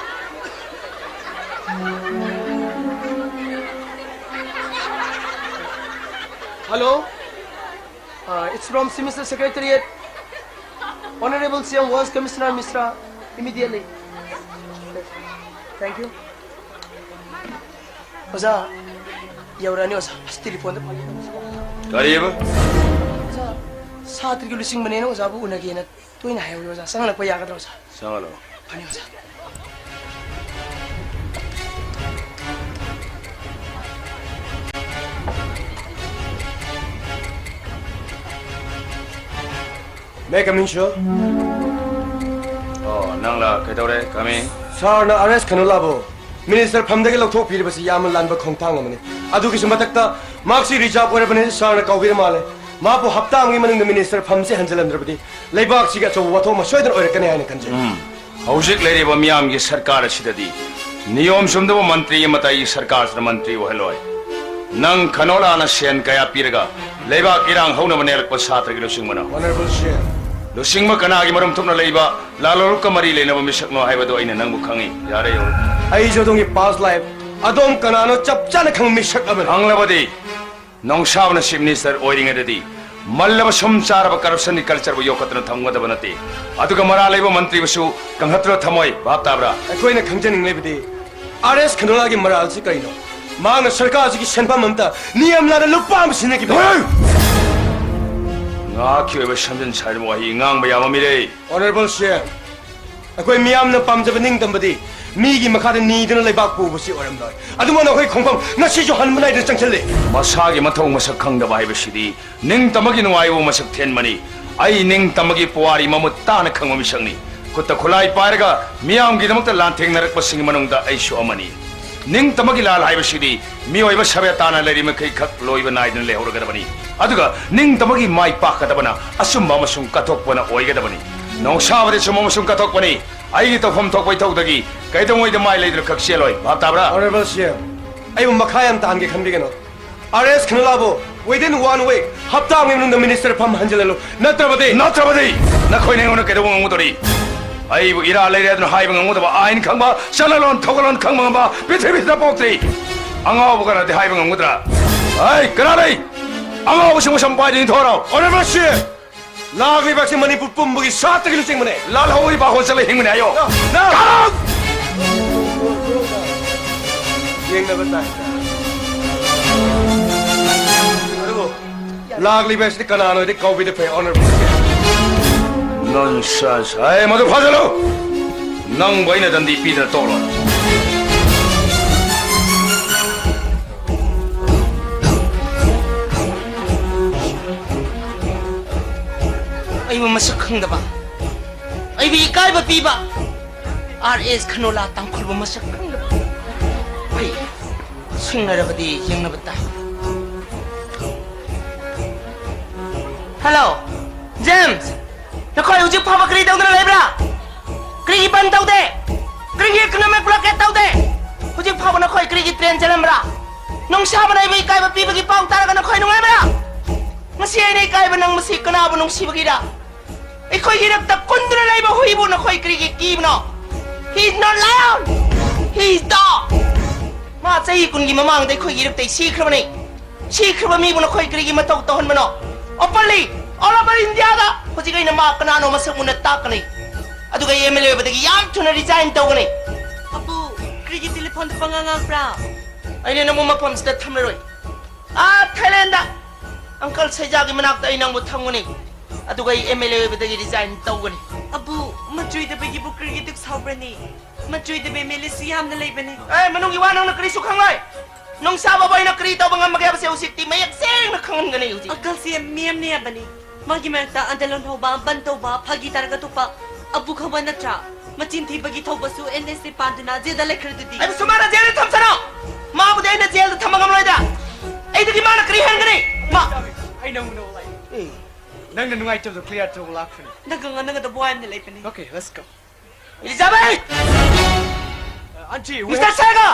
Hello? Uh, it's from Semester Secretariat. Honorable C M wants Commissioner Mishra immediately. Thank you. ꯑꯣꯖꯥ, ꯌꯧꯔꯛꯑꯅꯤ ꯑꯣꯖꯥ꯫ ꯑꯁ, ꯇꯦꯂꯤꯐꯣꯟꯗ ꯐꯪꯉꯦ꯫ ꯀꯔꯤꯕ? ꯑꯣꯖꯥ, ꯁꯥꯇ꯭ꯔꯒꯤ ꯂꯨꯆꯤꯡꯕꯅꯦꯅ ꯑꯣꯖꯥꯕꯨ ꯎꯅꯒꯦꯅ ꯇꯣꯏꯅ ꯍꯥꯏꯍꯧꯋꯤ ꯑꯣꯖꯥ꯫ ꯆꯪꯍꯜꯂꯛꯄ ꯌꯥꯒꯗ꯭ꯔꯥ ꯑꯣꯖꯥ? ꯆꯪꯍꯜꯂꯣ꯫ ꯐꯅꯤ ꯑꯣꯖꯥ꯫ May I come in, sir? ꯑꯣ, ꯅꯪꯂ? ꯀꯩꯗꯧꯔꯦ? Come in. ꯁꯥꯔꯅ ꯑꯥꯔ ꯑꯦꯁ ꯈꯅꯨꯂꯥꯕꯨ ꯃꯤꯅꯤꯁꯇꯔ ꯐꯝꯗꯒꯤ ꯂꯧꯊꯣꯛꯄꯤꯔꯤꯕꯁꯤ ꯌꯥꯝꯅ ꯂꯥꯟꯕ ꯈꯣꯡꯊꯥꯡ ꯑꯃꯅꯤ꯫ ꯑꯗꯨꯒꯤꯁꯨ ꯃꯊꯛꯇ ꯃꯍꯥꯛꯁꯤ ꯔꯤꯖꯥꯔꯚ ꯑꯣꯏꯔꯕꯅꯤ, ꯁꯥꯔꯅ ꯀꯥꯎꯕꯤꯔ ꯃꯥꯜꯂꯦ꯫ ꯃꯍꯥꯛꯄꯨ ꯍꯞꯇꯥ ꯑꯃꯒꯤ ꯃꯅꯨꯡꯗ ꯃꯤꯅꯤꯁꯇꯔ ꯐꯝꯁꯤ ꯍꯟꯖꯤꯜꯂꯝꯗ꯭ꯔꯕꯗꯤ ꯂꯩꯕꯥꯛꯁꯤꯒꯤ ꯑꯆꯧꯕ ꯋꯥꯊꯣꯛ ꯑꯃ ꯁꯣꯏꯗꯅ ꯑꯣꯏꯔꯛꯀꯅꯤ ꯍꯥꯏꯅ ꯈꯟꯖꯩ꯫ ꯎꯝ꯫ ꯍꯧꯖꯤꯛ ꯂꯩꯔꯤꯕ ꯃꯤꯌꯥꯝꯒꯤ ꯁꯔꯀꯥꯔ ꯑꯁꯤꯗꯗꯤ ꯅꯤꯌꯣꯝ ꯆꯨꯝꯗꯕ ꯃꯟꯇ꯭ꯔꯤ ꯑꯃꯠꯇ ꯑꯩꯒꯤ ꯁꯔꯀꯥꯔꯁꯤꯅ ꯃꯟꯇ꯭ꯔꯤ ꯑꯣꯏꯍꯜꯂꯣꯏ꯫ ꯅꯪ ꯈꯅꯣꯂꯥꯅ ꯁꯦꯟ ꯀꯌꯥ ꯄꯤꯔꯒ ꯂꯩꯕꯥꯛ ꯏꯔꯥꯡ ꯍꯧꯅꯕ ꯅꯦꯛꯂꯛꯄ ꯁꯥꯇ꯭ꯔꯒꯤ ꯂꯨꯆꯤꯡꯕꯅꯣ? Honorable ꯁꯤ ꯑꯦꯝ꯫ ꯂꯨꯆꯤꯡꯕ ꯀꯅꯥꯒꯤ ꯃꯔꯨꯝ ꯊꯨꯞꯅ ꯂꯩꯕ ꯂꯥꯂꯣꯡꯒ ꯃꯔꯤ ꯂꯩꯅꯕ ꯃꯤꯁꯛꯅꯣ ꯍꯥꯏꯕꯗꯨ ꯑꯩꯅ ꯅꯪꯕꯨ ꯈꯪꯏ꯫ ꯌꯥꯔꯦ, ꯌꯧꯔꯦ꯫ ꯑꯩꯁꯨ ꯑꯗꯣꯝꯒꯤ past life, ꯑꯗꯣꯝ ꯀꯅꯥꯅꯣ ꯆꯞ ꯆꯥꯅ ꯈꯪꯕ ꯃꯤꯁꯛ ꯑꯃꯅꯤ꯫ ꯈꯪꯂꯕꯗꯤ ꯅꯣꯡꯁꯥꯕꯅ ꯆꯤꯐ ꯃꯤꯅꯤꯁꯇꯔ ꯑꯣꯏꯔꯤꯉꯩꯗꯗꯤ ꯃꯜꯂꯕ ꯁꯨꯝ ꯆꯥꯔꯕ ꯀꯔꯞꯁꯟꯒꯤ ꯀꯜꯆꯔꯕꯨ ꯌꯣꯛꯈꯠꯇꯨꯅ ꯊꯝꯒꯗꯕ ꯅꯠꯇꯦ꯫ ꯑꯗꯨꯒ ꯃꯔꯥꯜ ꯂꯩꯕ ꯃꯟꯇ꯭ꯔꯤꯕꯨꯁꯨ ꯀꯪꯍꯠꯇꯨꯅ ꯊꯝꯃꯣꯏ꯫ ꯚꯥꯞ ꯇꯥꯕ꯭ꯔꯥ? ꯑꯩꯈꯣꯏꯅ ꯈꯪꯖꯅꯤꯡꯂꯤꯕꯗꯤ ꯑꯥꯔ ꯑꯦꯁ ꯈꯟꯗꯣꯂꯥꯒꯤ ꯃꯔꯥꯜꯁꯤ ꯀꯔꯤꯅꯣ? ꯃꯍꯥꯛꯅ ꯁꯔꯀꯥꯔꯁꯤꯒꯤ ꯁꯦꯟꯐꯝ ꯑꯝꯇ ꯅꯤꯌꯝ ꯂꯥꯟꯅ ꯂꯨꯄꯥ ꯑꯃ ꯁꯤꯖꯤꯟꯅꯈꯤꯕ ꯉꯥꯏꯍꯥꯛꯀꯤ ꯑꯣꯏꯕ ꯁꯦꯝꯖꯤꯟ ꯁꯥꯖꯤꯟꯕ ꯋꯥꯍꯩ ꯉꯥꯡꯕ ꯌꯥꯕ ꯃꯤꯔꯦ꯫ Honorable ꯁꯤ ꯑꯦꯝ, ꯑꯩꯈꯣꯏ ꯃꯤꯌꯥꯝꯅ ꯄꯥꯝꯖꯕ ꯅꯤꯡꯇꯝꯕꯗꯤ ꯃꯤꯒꯤ ꯃꯈꯥꯗ ꯅꯤꯗꯨꯅ ꯂꯩꯕꯥꯛ ꯄꯨꯕꯁꯤ ꯑꯣꯏꯔꯝꯂꯣꯏ꯫ ꯑꯗꯨꯃꯛꯅ ꯑꯩꯈꯣꯏ ꯈꯣꯡꯐꯝ ꯉꯁꯤꯁꯨ ꯍꯟꯕ ꯅꯥꯏꯗꯅ ꯆꯪꯁꯤꯜꯂꯤ꯫ ꯃꯁꯥꯒꯤ ꯃꯊꯧ ꯃꯁꯛ ꯈꯪꯗꯕ ꯍꯥꯏꯕꯁꯤꯗꯤ ꯅꯤꯡꯇꯝꯕꯒꯤ ꯅꯨꯡꯉꯥꯏꯕ ꯃꯁꯛ ꯊꯦꯟꯕꯅꯤ꯫ ꯑꯩ ꯅꯤꯡꯇꯝꯕꯒꯤ ꯄꯨꯋꯥꯔꯤ ꯃꯃꯨꯠ ꯇꯥꯅ ꯈꯪꯕ ꯃꯤꯁꯛꯅꯤ꯫ ꯈꯨꯠꯇ ꯈꯨꯠꯂꯥꯏ ꯄꯥꯏꯔꯒ ꯃꯤꯌꯥꯝꯒꯤꯗꯃꯛꯇ ꯂꯥꯟꯊꯦꯡꯅꯔꯛꯄꯁꯤꯡꯒꯤ ꯃꯅꯨꯡꯗ ꯑꯩꯁꯨ ꯑꯃꯅꯤ꯫ ꯅꯤꯡꯇꯝꯕꯒꯤ ꯂꯥꯜ ꯍꯥꯏꯕꯁꯤꯗꯤ ꯃꯤꯑꯣꯏꯕ ꯁꯕꯦ ꯇꯥꯅ ꯂꯩꯔꯤꯃꯈꯩ ꯈꯛ ꯂꯣꯏꯕ ꯅꯥꯏꯗꯅ ꯂꯩꯍꯧꯔꯒꯗꯕꯅꯤ꯫ ꯑꯗꯨꯒ ꯅꯤꯡꯇꯝꯕꯒꯤ ꯃꯥꯏ ꯄꯥꯛꯀꯗꯕꯅ ꯑꯆꯨꯝꯕ ꯑꯃꯁꯨꯡ ꯀꯠꯊꯣꯛꯄꯅ ꯑꯣꯏꯒꯗꯕꯅꯤ꯫ ꯅꯣꯡꯁꯥꯕꯗꯤ ꯑꯆꯨꯝꯕ ꯑꯃꯁꯨꯡ ꯀꯠꯊꯣꯛꯄꯅꯤ꯫ ꯑꯩꯒꯤ ꯇꯧꯐꯝ ꯊꯣꯛꯄ ꯏꯊꯧꯗꯒꯤ ꯀꯩꯗꯧꯉꯩꯗ ꯃꯥꯏ ꯂꯩꯗꯨꯅ ꯈꯛ ꯆꯦꯜꯂꯣꯏ꯫ ꯚꯥꯞ ꯇꯥꯕ꯭ꯔꯥ? Honorable C M, ꯑꯩꯕꯨ ꯃꯈꯥ ꯌꯥꯝ ꯇꯥꯍꯟꯒꯦ ꯈꯟꯕꯤꯒꯅꯨ꯫ ꯑꯥꯔ ꯑꯦꯁ ꯈꯅꯣꯂꯥꯕꯨ within one week, ꯍꯞꯇꯥ ꯑꯃꯒꯤ ꯃꯅꯨꯡꯗ ꯃꯤꯅꯤꯁꯇꯔ ꯐꯝ ꯍꯟꯖꯤꯜꯍꯜꯂꯨ꯫ ꯅꯠꯇ꯭ꯔꯕꯗꯤ ꯅꯠꯇ꯭ꯔꯕꯗꯤ ꯅꯈꯣꯏꯅ ꯑꯩꯉꯣꯟꯗ ꯀꯩꯗꯧꯕ ꯉꯝꯒꯗꯧꯔꯤ? ꯑꯩꯕꯨ ꯏꯔꯥ ꯂꯩꯔꯦ ꯑꯗꯨꯅ ꯍꯥꯏꯕ ꯉꯝꯒꯗꯕ, ꯑꯥꯏꯟ ꯈꯪꯕ, ꯆꯠꯅꯂꯣꯟ ꯊꯧꯒꯜꯂꯣꯟ ꯈꯪꯕ ꯉꯝꯕ ꯄ꯭ꯔꯤꯊꯤꯕꯤꯁꯤꯗ ꯄꯣꯛꯇ꯭ꯔꯤ꯫ ꯑꯉꯥꯎꯕ ꯈꯔꯗꯤ ꯍꯥꯏꯕ ꯉꯝꯒꯗ꯭ꯔꯥ? ꯑꯩ ꯀꯅꯥ ꯂꯩ? ꯑꯉꯥꯎꯕꯁꯤꯡꯕꯨ ꯁꯝꯄꯥꯏꯗ ꯏꯟꯊꯣꯔꯛꯑꯣ꯫ Honorable C M, ꯂꯥꯛꯂꯤꯕ ꯑꯁꯤ ꯃꯅꯤꯄꯨꯔ ꯄꯨꯝꯕꯒꯤ ꯁꯥꯇ꯭ꯔꯒꯤ ꯂꯨꯆꯤꯡꯕꯅꯤ꯫ ꯂꯥꯜꯍꯧꯔꯤꯕ ꯍꯣꯜ ꯆꯠꯂ ꯍꯤꯡꯕꯅꯦ ꯍꯥꯏꯌꯣ꯫ No, no. ꯀꯔꯝ? ꯌꯦꯡꯅꯕ ꯇꯥꯏ꯫ ꯑꯗꯨꯕꯨ ꯂꯥꯛꯂꯤꯕ ꯑꯁꯤꯗꯤ ꯀꯅꯥꯅꯣ ꯍꯥꯏꯗꯤ ꯀꯧꯕꯤꯗ ꯐꯩ, Honorable꯫ Nonsense. ꯑꯩ ꯃꯗꯨ ꯐꯥꯖꯜꯂꯨ꯫ ꯅꯪꯕꯨ ꯑꯩꯅ ꯗꯟꯗꯤ ꯄꯤꯗꯅ ꯇꯣꯛꯂꯣꯏ꯫ ꯑꯩꯕꯨ ꯃꯁꯛ ꯈꯪꯗꯕ, ꯑꯩꯕꯨ ꯏꯀꯥꯏꯕ ꯄꯤꯕ, ꯑꯥꯔ ꯑꯦꯁ ꯈꯅꯣꯂꯥ ꯇꯥꯡꯈꯨꯜꯕꯨ ꯃꯁꯛ ꯈꯪꯗꯕ꯫ ꯑꯩ ꯁꯤꯡꯅꯔꯕꯗꯤ ꯌꯦꯡꯅꯕ ꯇꯥꯏ꯫ Hello, James! ꯅꯈꯣꯏ ꯍꯧꯖꯤꯛ ꯐꯥꯎꯕ ꯀꯔꯤ ꯇꯧꯗꯨꯅ ꯂꯩꯕ꯭ꯔꯥ? ꯀꯔꯤꯒꯤ ꯕꯟ ꯇꯧꯗꯦ? ꯀꯔꯤꯒꯤ ꯏꯀꯣꯅꯣꯃꯤꯛ ꯕ꯭ꯂꯣꯀꯦꯠ ꯇꯧꯗꯦ? ꯍꯧꯖꯤꯛ ꯐꯥꯎꯕ ꯅꯈꯣꯏ ꯀꯔꯤꯒꯤ ꯇ꯭ꯔꯦꯟ ꯆꯦꯜꯂꯝꯕ꯭ꯔꯥ? ꯅꯨꯡꯁꯥꯕꯅ ꯑꯩꯕꯨ ꯏꯀꯥꯏꯕ ꯄꯤꯕꯒꯤ ꯄꯥꯎ ꯇꯥꯔꯒ ꯅꯈꯣꯏ ꯅꯨꯡꯉꯥꯏꯕ꯭ꯔꯥ? ꯉꯁꯤ ꯑꯩꯅ ꯏꯀꯥꯏꯕ ꯅꯪ ꯃꯁꯤ ꯀꯅꯥꯕꯨ ꯅꯨꯡꯁꯤꯕꯒꯤꯔ? ꯑꯩꯈꯣꯏꯒꯤ ꯏꯔꯛꯇ ꯀꯨꯟꯗꯨꯅ ꯂꯩꯕ ꯍꯨꯏꯕꯨ ꯅꯈꯣꯏ ꯀꯔꯤꯒꯤ ꯀꯤꯕꯅꯣ? He is not lion! He is dog! ꯃꯥ ꯆꯍꯤ ꯀꯨꯟꯒꯤ ꯃꯃꯥꯡꯗ ꯑꯩꯈꯣꯏꯒꯤ ꯏꯔꯛꯇꯩ ꯁꯤꯈ꯭ꯔꯕꯅꯤ꯫ ꯁꯤꯈ꯭ꯔꯕ ꯃꯤꯕꯨ ꯅꯈꯣꯏ ꯀꯔꯤꯒꯤ ꯃꯇꯧ ꯇꯧꯍꯟꯕꯅꯣ? Openly, all over ꯏꯟꯗꯤꯌꯥꯗ ꯍꯧꯖꯤꯛ ꯑꯩꯅ ꯃꯥ ꯀꯅꯥꯅꯣ ꯃꯁꯛ ꯃꯨꯟꯅ ꯇꯥꯛꯀꯅꯤ꯫ ꯑꯗꯨꯒ ꯑꯦꯝ ꯑꯦꯜ ꯑꯦ ꯑꯣꯏꯕꯗꯒꯤ ꯌꯥꯝ ꯊꯨꯅ ꯔꯤꯖꯥꯏꯟ ꯇꯧꯒꯅꯤ꯫ ꯑꯄꯨ, ꯀꯔꯤꯒꯤ ꯇꯦꯂꯤꯐꯣꯟꯗ ꯄꯉꯥꯡ ꯉꯥꯡꯕ꯭ꯔꯥ? ꯑꯩꯅ ꯅꯪꯕꯨ ꯃꯐꯝꯁꯤꯗ ꯊꯝꯂꯔꯣꯏ꯫ ꯑꯥ, ꯊꯥꯏꯂꯦꯟꯗ ꯑꯪꯀꯜ ꯁꯩꯖꯥꯒꯤ ꯃꯅꯥꯛꯇ ꯑꯩ ꯅꯪꯕꯨ ꯊꯝꯒꯅꯤ꯫ ꯑꯗꯨꯒ ꯑꯩ ꯑꯦꯝ ꯑꯦꯜ ꯑꯦ ꯑꯣꯏꯕꯗꯒꯤ ꯔꯤꯖꯥꯏꯟ ꯇꯧꯒꯅꯤ꯫ ꯑꯕꯨ, ꯃꯆꯨꯏꯗꯕꯒꯤꯕꯨ ꯀꯔꯤꯒꯤ ꯗꯨꯛ ꯁꯥꯎꯕ꯭ꯔꯅꯤ? ꯃꯆꯨꯏꯗ ꯃꯦꯃꯦꯂꯤꯁꯨ ꯌꯥꯝꯅ ꯂꯩꯕꯅꯤ꯫ ꯑꯦ, ꯃꯅꯨꯡꯒꯤ ꯋꯥ ꯅꯪꯅ ꯀꯔꯤꯁꯨ ꯈꯪꯂꯣꯏ꯫ ꯅꯨꯡꯁꯥ ꯕꯥꯕꯨ ꯑꯩꯅ ꯀꯔꯤ ꯇꯧꯕ ꯉꯝꯕꯒꯦ ꯍꯥꯏꯕꯁꯦ ꯍꯧꯖꯤꯛꯇꯤ ꯃꯌꯦꯛ ꯁꯦꯡꯅ ꯈꯪꯍꯟꯒꯅꯤ ꯍꯧꯖꯤꯛ꯫ ꯑꯀꯜꯁꯦ ꯃꯤꯌꯥꯝꯅ ꯌꯥꯝꯕꯅꯤ꯫ ꯃꯥꯒꯤ ꯃꯔꯛꯇ ꯑꯟꯗꯂꯣꯟ ꯍꯧꯕ, ꯕꯟ ꯇꯧꯕ, ꯐꯥꯒꯤ ꯇꯥꯔꯒ ꯇꯣꯛꯄ, ꯑꯕꯨ ꯈꯪꯕ ꯅꯠꯇ꯭ꯔꯥ? ꯃꯆꯤꯟ ꯊꯤꯕꯒꯤ ꯊꯧꯕꯁꯨ ꯑꯦꯟ ꯑꯦꯁ ꯑꯦ ꯄꯥꯟꯗꯨꯅ ꯖꯦꯜꯗ ꯂꯩꯈ꯭ꯔꯗꯨꯗꯤ꯫ ꯑꯩꯕꯨꯁꯨ ꯃꯥꯅ ꯖꯦꯜꯗ ꯊꯝꯁꯅꯣ꯫ ꯃꯥꯕꯨꯗꯤ ꯑꯩꯅ ꯖꯦꯜꯗ ꯊꯝꯕ ꯉꯝꯂꯣꯏꯗ꯫ ꯑꯩꯗꯒꯤ ꯃꯥꯅ ꯀꯔꯤ ꯍꯦꯟꯒꯅꯤ? ꯃꯥ ꯑꯩ ꯅꯪꯕꯨ ꯅꯧ ꯂꯥꯛꯏ꯫ ꯑꯦ꯫ ꯅꯪꯅ ꯅꯨꯡꯉꯥꯏꯇꯕꯗꯣ ꯀ꯭ꯂꯤꯌꯥꯔ ꯇꯧꯕ ꯂꯥꯛꯄꯅꯤ꯫ ꯅꯪꯒ ꯉꯥꯡꯅꯒꯗꯕ ꯋꯥ ꯌꯥꯝꯅ ꯂꯩꯕꯅꯤ꯫ Okay, let's go. Elizabeth! Uh, Auntie, we Mister have Sega!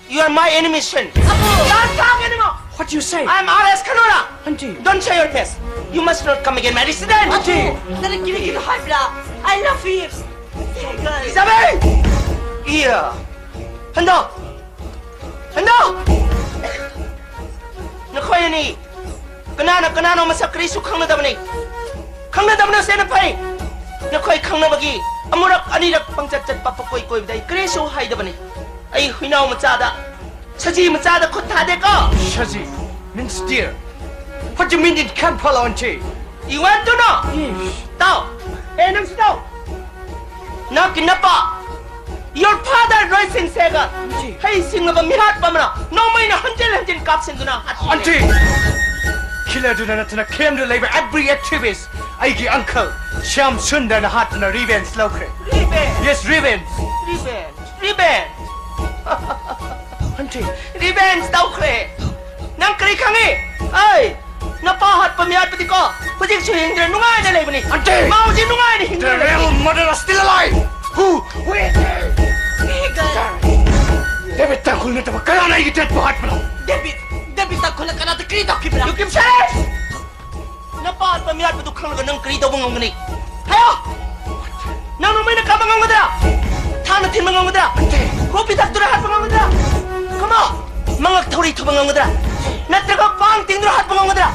You are my enemy, son. Don't talk anymore. What you say? I am R S Kanora. Auntie. Don't show your face. You must not come again my resident. Auntie! ꯅꯪꯅ ꯀꯤꯔꯤ ꯀꯤꯔꯤ ꯍꯥꯏꯕ꯭ꯔꯥ? I love you. Elizabeth! Yeah. ꯍꯟꯗꯣ! ꯍꯟꯗꯣ! ꯅꯈꯣꯏ ꯑꯅꯤ ꯀꯅꯥꯅ ꯀꯅꯥꯅꯣ ꯃꯁꯛ ꯀꯔꯤꯁꯨ ꯈꯪꯅꯗꯕꯅꯤ꯫ ꯈꯪꯅꯗꯕꯅ ꯍꯦꯟꯅ ꯐꯩ꯫ ꯅꯈꯣꯏ ꯈꯪꯅꯕꯒꯤ ꯑꯃꯨꯔꯛ ꯑꯅꯤꯔꯛ ꯄꯪꯆꯠ ꯆꯠꯄ ꯄꯪꯀꯣꯏ ꯀꯣꯏꯕꯗ ꯑꯩ ꯀꯔꯤꯁꯨ ꯍꯥꯏꯗꯕꯅꯤ꯫ ꯑꯩ ꯍꯨꯏꯅꯥꯎ ꯃꯆꯥꯗ, ꯁꯖꯤ ꯃꯆꯥꯗ ꯈꯨꯠ ꯊꯥꯗꯦꯀꯣ꯫ Shaji means deer. What do you mean it can't follow, Auntie? You want to know? Yes. ꯇꯥꯎ꯫ ꯑꯦ, ꯅꯪꯁꯨ ꯇꯥꯎ꯫ ꯅꯪꯒꯤ ꯅꯄꯥ, your father, ꯔꯣꯏꯁꯤꯡ ꯁꯦꯒ, ꯍꯩ ꯁꯤꯡꯂꯕ ꯃꯤꯍꯥꯠꯄ ꯑꯃꯅ ꯅꯣꯡꯃꯩꯅ ꯍꯟꯖꯤꯟ ꯍꯟꯖꯤꯟ ꯀꯥꯞꯁꯤꯟꯗꯨꯅ ꯍꯥꯠꯈꯤ꯫ Auntie! Killerꯗꯨꯅ ꯅꯠꯇꯅ claimꯗꯨ ꯂꯩꯕ every activist ꯑꯩꯒꯤ uncle ꯁ꯭ꯌꯥꯝ ꯁꯨꯟꯗꯔꯅ ꯍꯥꯠꯇꯨꯅ revenge ꯂꯧꯈ꯭ꯔꯦ꯫ Revenge? Yes, revenge! Revenge! Revenge! Auntie! Revenge ꯇꯧꯈ꯭ꯔꯦ꯫ ꯅꯪ ꯀꯔꯤ ꯈꯪꯉꯤ? ꯑꯩ ꯅꯄꯥ ꯍꯥꯠꯄ ꯃꯤꯍꯥꯠꯄꯗꯤꯀꯣ, ꯍꯧꯖꯤꯛꯁꯨ ꯍꯤꯡꯗꯨꯅ ꯅꯨꯡꯉꯥꯏꯅ ꯂꯩꯕꯅꯤ꯫ Auntie! ꯃꯥ ꯍꯧꯖꯤꯛ ꯅꯨꯡꯉꯥꯏꯅ ꯍꯤꯡꯗꯨꯅ ꯂꯩꯕꯅꯤ꯫ The real murderer is still alive! Who? Who is he? ꯗꯦꯕꯤꯠ ꯇꯥꯡꯈꯨꯜ ꯅꯠꯇꯕ ꯀꯅꯥꯅ ꯑꯩꯒꯤ ꯗꯦꯠꯄꯨ ꯍꯥꯠꯄꯅꯣ? ꯗꯦꯕꯤꯠ, ꯗꯦꯕꯤꯠ ꯇꯥꯡꯈꯨꯜꯅ ꯀꯅꯥꯗ ꯀꯔꯤ ꯇꯧꯈꯤꯕ꯭ꯔꯥ? You keep silence! ꯅꯄꯥ ꯍꯥꯠꯄ ꯃꯤꯍꯥꯠꯄꯗꯨ ꯈꯪꯂꯒ ꯅꯪ ꯀꯔꯤ ꯇꯧꯕ ꯉꯝꯒꯅꯤ? ꯍꯥꯏꯌꯣ! ꯅꯪ ꯅꯣꯡꯃꯩꯅ ꯀꯥꯞꯄ ꯉꯝꯒꯗ꯭ꯔꯥ? ꯊꯥꯡꯅ ꯊꯤꯟꯕ ꯉꯝꯒꯗ꯭ꯔꯥ? ꯀꯣꯐꯤ ꯊꯛꯇꯨꯅ ꯍꯥꯠꯄ ꯉꯝꯒꯗ꯭ꯔꯥ? Come on! ꯃꯉꯛ ꯊꯧꯔꯤ ꯊꯨꯕ ꯉꯝꯒꯗ꯭ꯔꯥ? ꯅꯠꯇ꯭ꯔꯒ ꯄꯥꯡ ꯇꯤꯡꯗꯨꯅ ꯍꯥꯠꯄ ꯉꯝꯒꯗ꯭ꯔꯥ?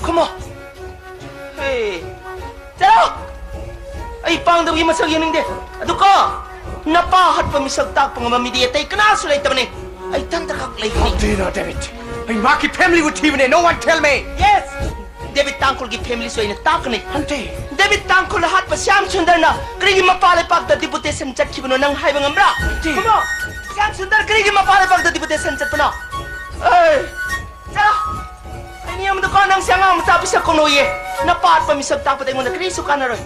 Come on! Hey! ꯆꯠꯂꯣ! ꯑꯩ ꯄꯥꯡꯗꯕꯒꯤ ꯃꯁꯛ ꯌꯦꯡꯅꯤꯡꯗꯦ꯫ ꯑꯗꯨꯀꯣ, ꯅꯄꯥ ꯍꯥꯠꯄ ꯃꯤꯁꯛ ꯇꯥꯛꯄ ꯉꯝꯕ ꯃꯤꯗꯤ ꯑꯇꯩ ꯀꯅꯥꯁꯨ ꯂꯩꯇꯕꯅꯤ꯫ ꯑꯩ ꯏꯊꯟꯇꯈꯛ ꯂꯩꯕꯅꯤ꯫ How do you know, David? ꯑꯩ ꯃꯍꯥꯛꯀꯤ familyꯕꯨ ꯊꯤꯕꯅꯦ꯫ No one tell me! Yes! ꯗꯦꯕꯤꯠ ꯇꯥꯡꯈꯨꯜꯒꯤ ꯐꯦꯃꯤꯂꯤꯁꯨ ꯑꯩꯅ ꯇꯥꯛꯀꯅꯤ꯫ ꯑꯟꯇꯤ꯫ ꯗꯦꯕꯤꯠ ꯇꯥꯡꯈꯨꯜ ꯍꯥꯠꯄ ꯁ꯭ꯌꯥꯝ ꯁꯨꯟꯗꯔꯅ ꯀꯔꯤꯒꯤ ꯃꯄꯥꯟ ꯂꯩꯄꯥꯛꯇ ꯗꯤꯄꯨꯇꯦꯁꯟ ꯆꯠꯈꯤꯕꯅꯣ ꯅꯪ ꯍꯥꯏꯕ ꯉꯝꯕ꯭ꯔꯥ? ꯑꯟꯇꯤ꯫ ꯈꯨꯝꯃꯣ꯫ ꯁ꯭ꯌꯥꯝ ꯁꯨꯟꯗꯔ ꯀꯔꯤꯒꯤ ꯃꯄꯥꯟ ꯂꯩꯄꯥꯛꯇ ꯗꯤꯄꯨꯇꯦꯁꯟ ꯆꯠꯄꯅꯣ? ꯑꯦ, ꯆꯠꯂꯣ꯫ ꯑꯩ ꯃꯤ ꯑꯃꯗꯀꯣ ꯅꯪꯁꯦ ꯑꯉꯥꯡ ꯃꯆꯥ ꯄꯤꯁꯛ ꯀꯧꯅꯧꯌꯦ꯫ ꯅꯄꯥꯠꯄ ꯃꯤꯁꯛ ꯇꯥꯛꯄꯗ ꯑꯩꯉꯣꯟꯗ ꯀꯔꯤꯁꯨ ꯀꯥꯟꯅꯔꯣꯏ꯫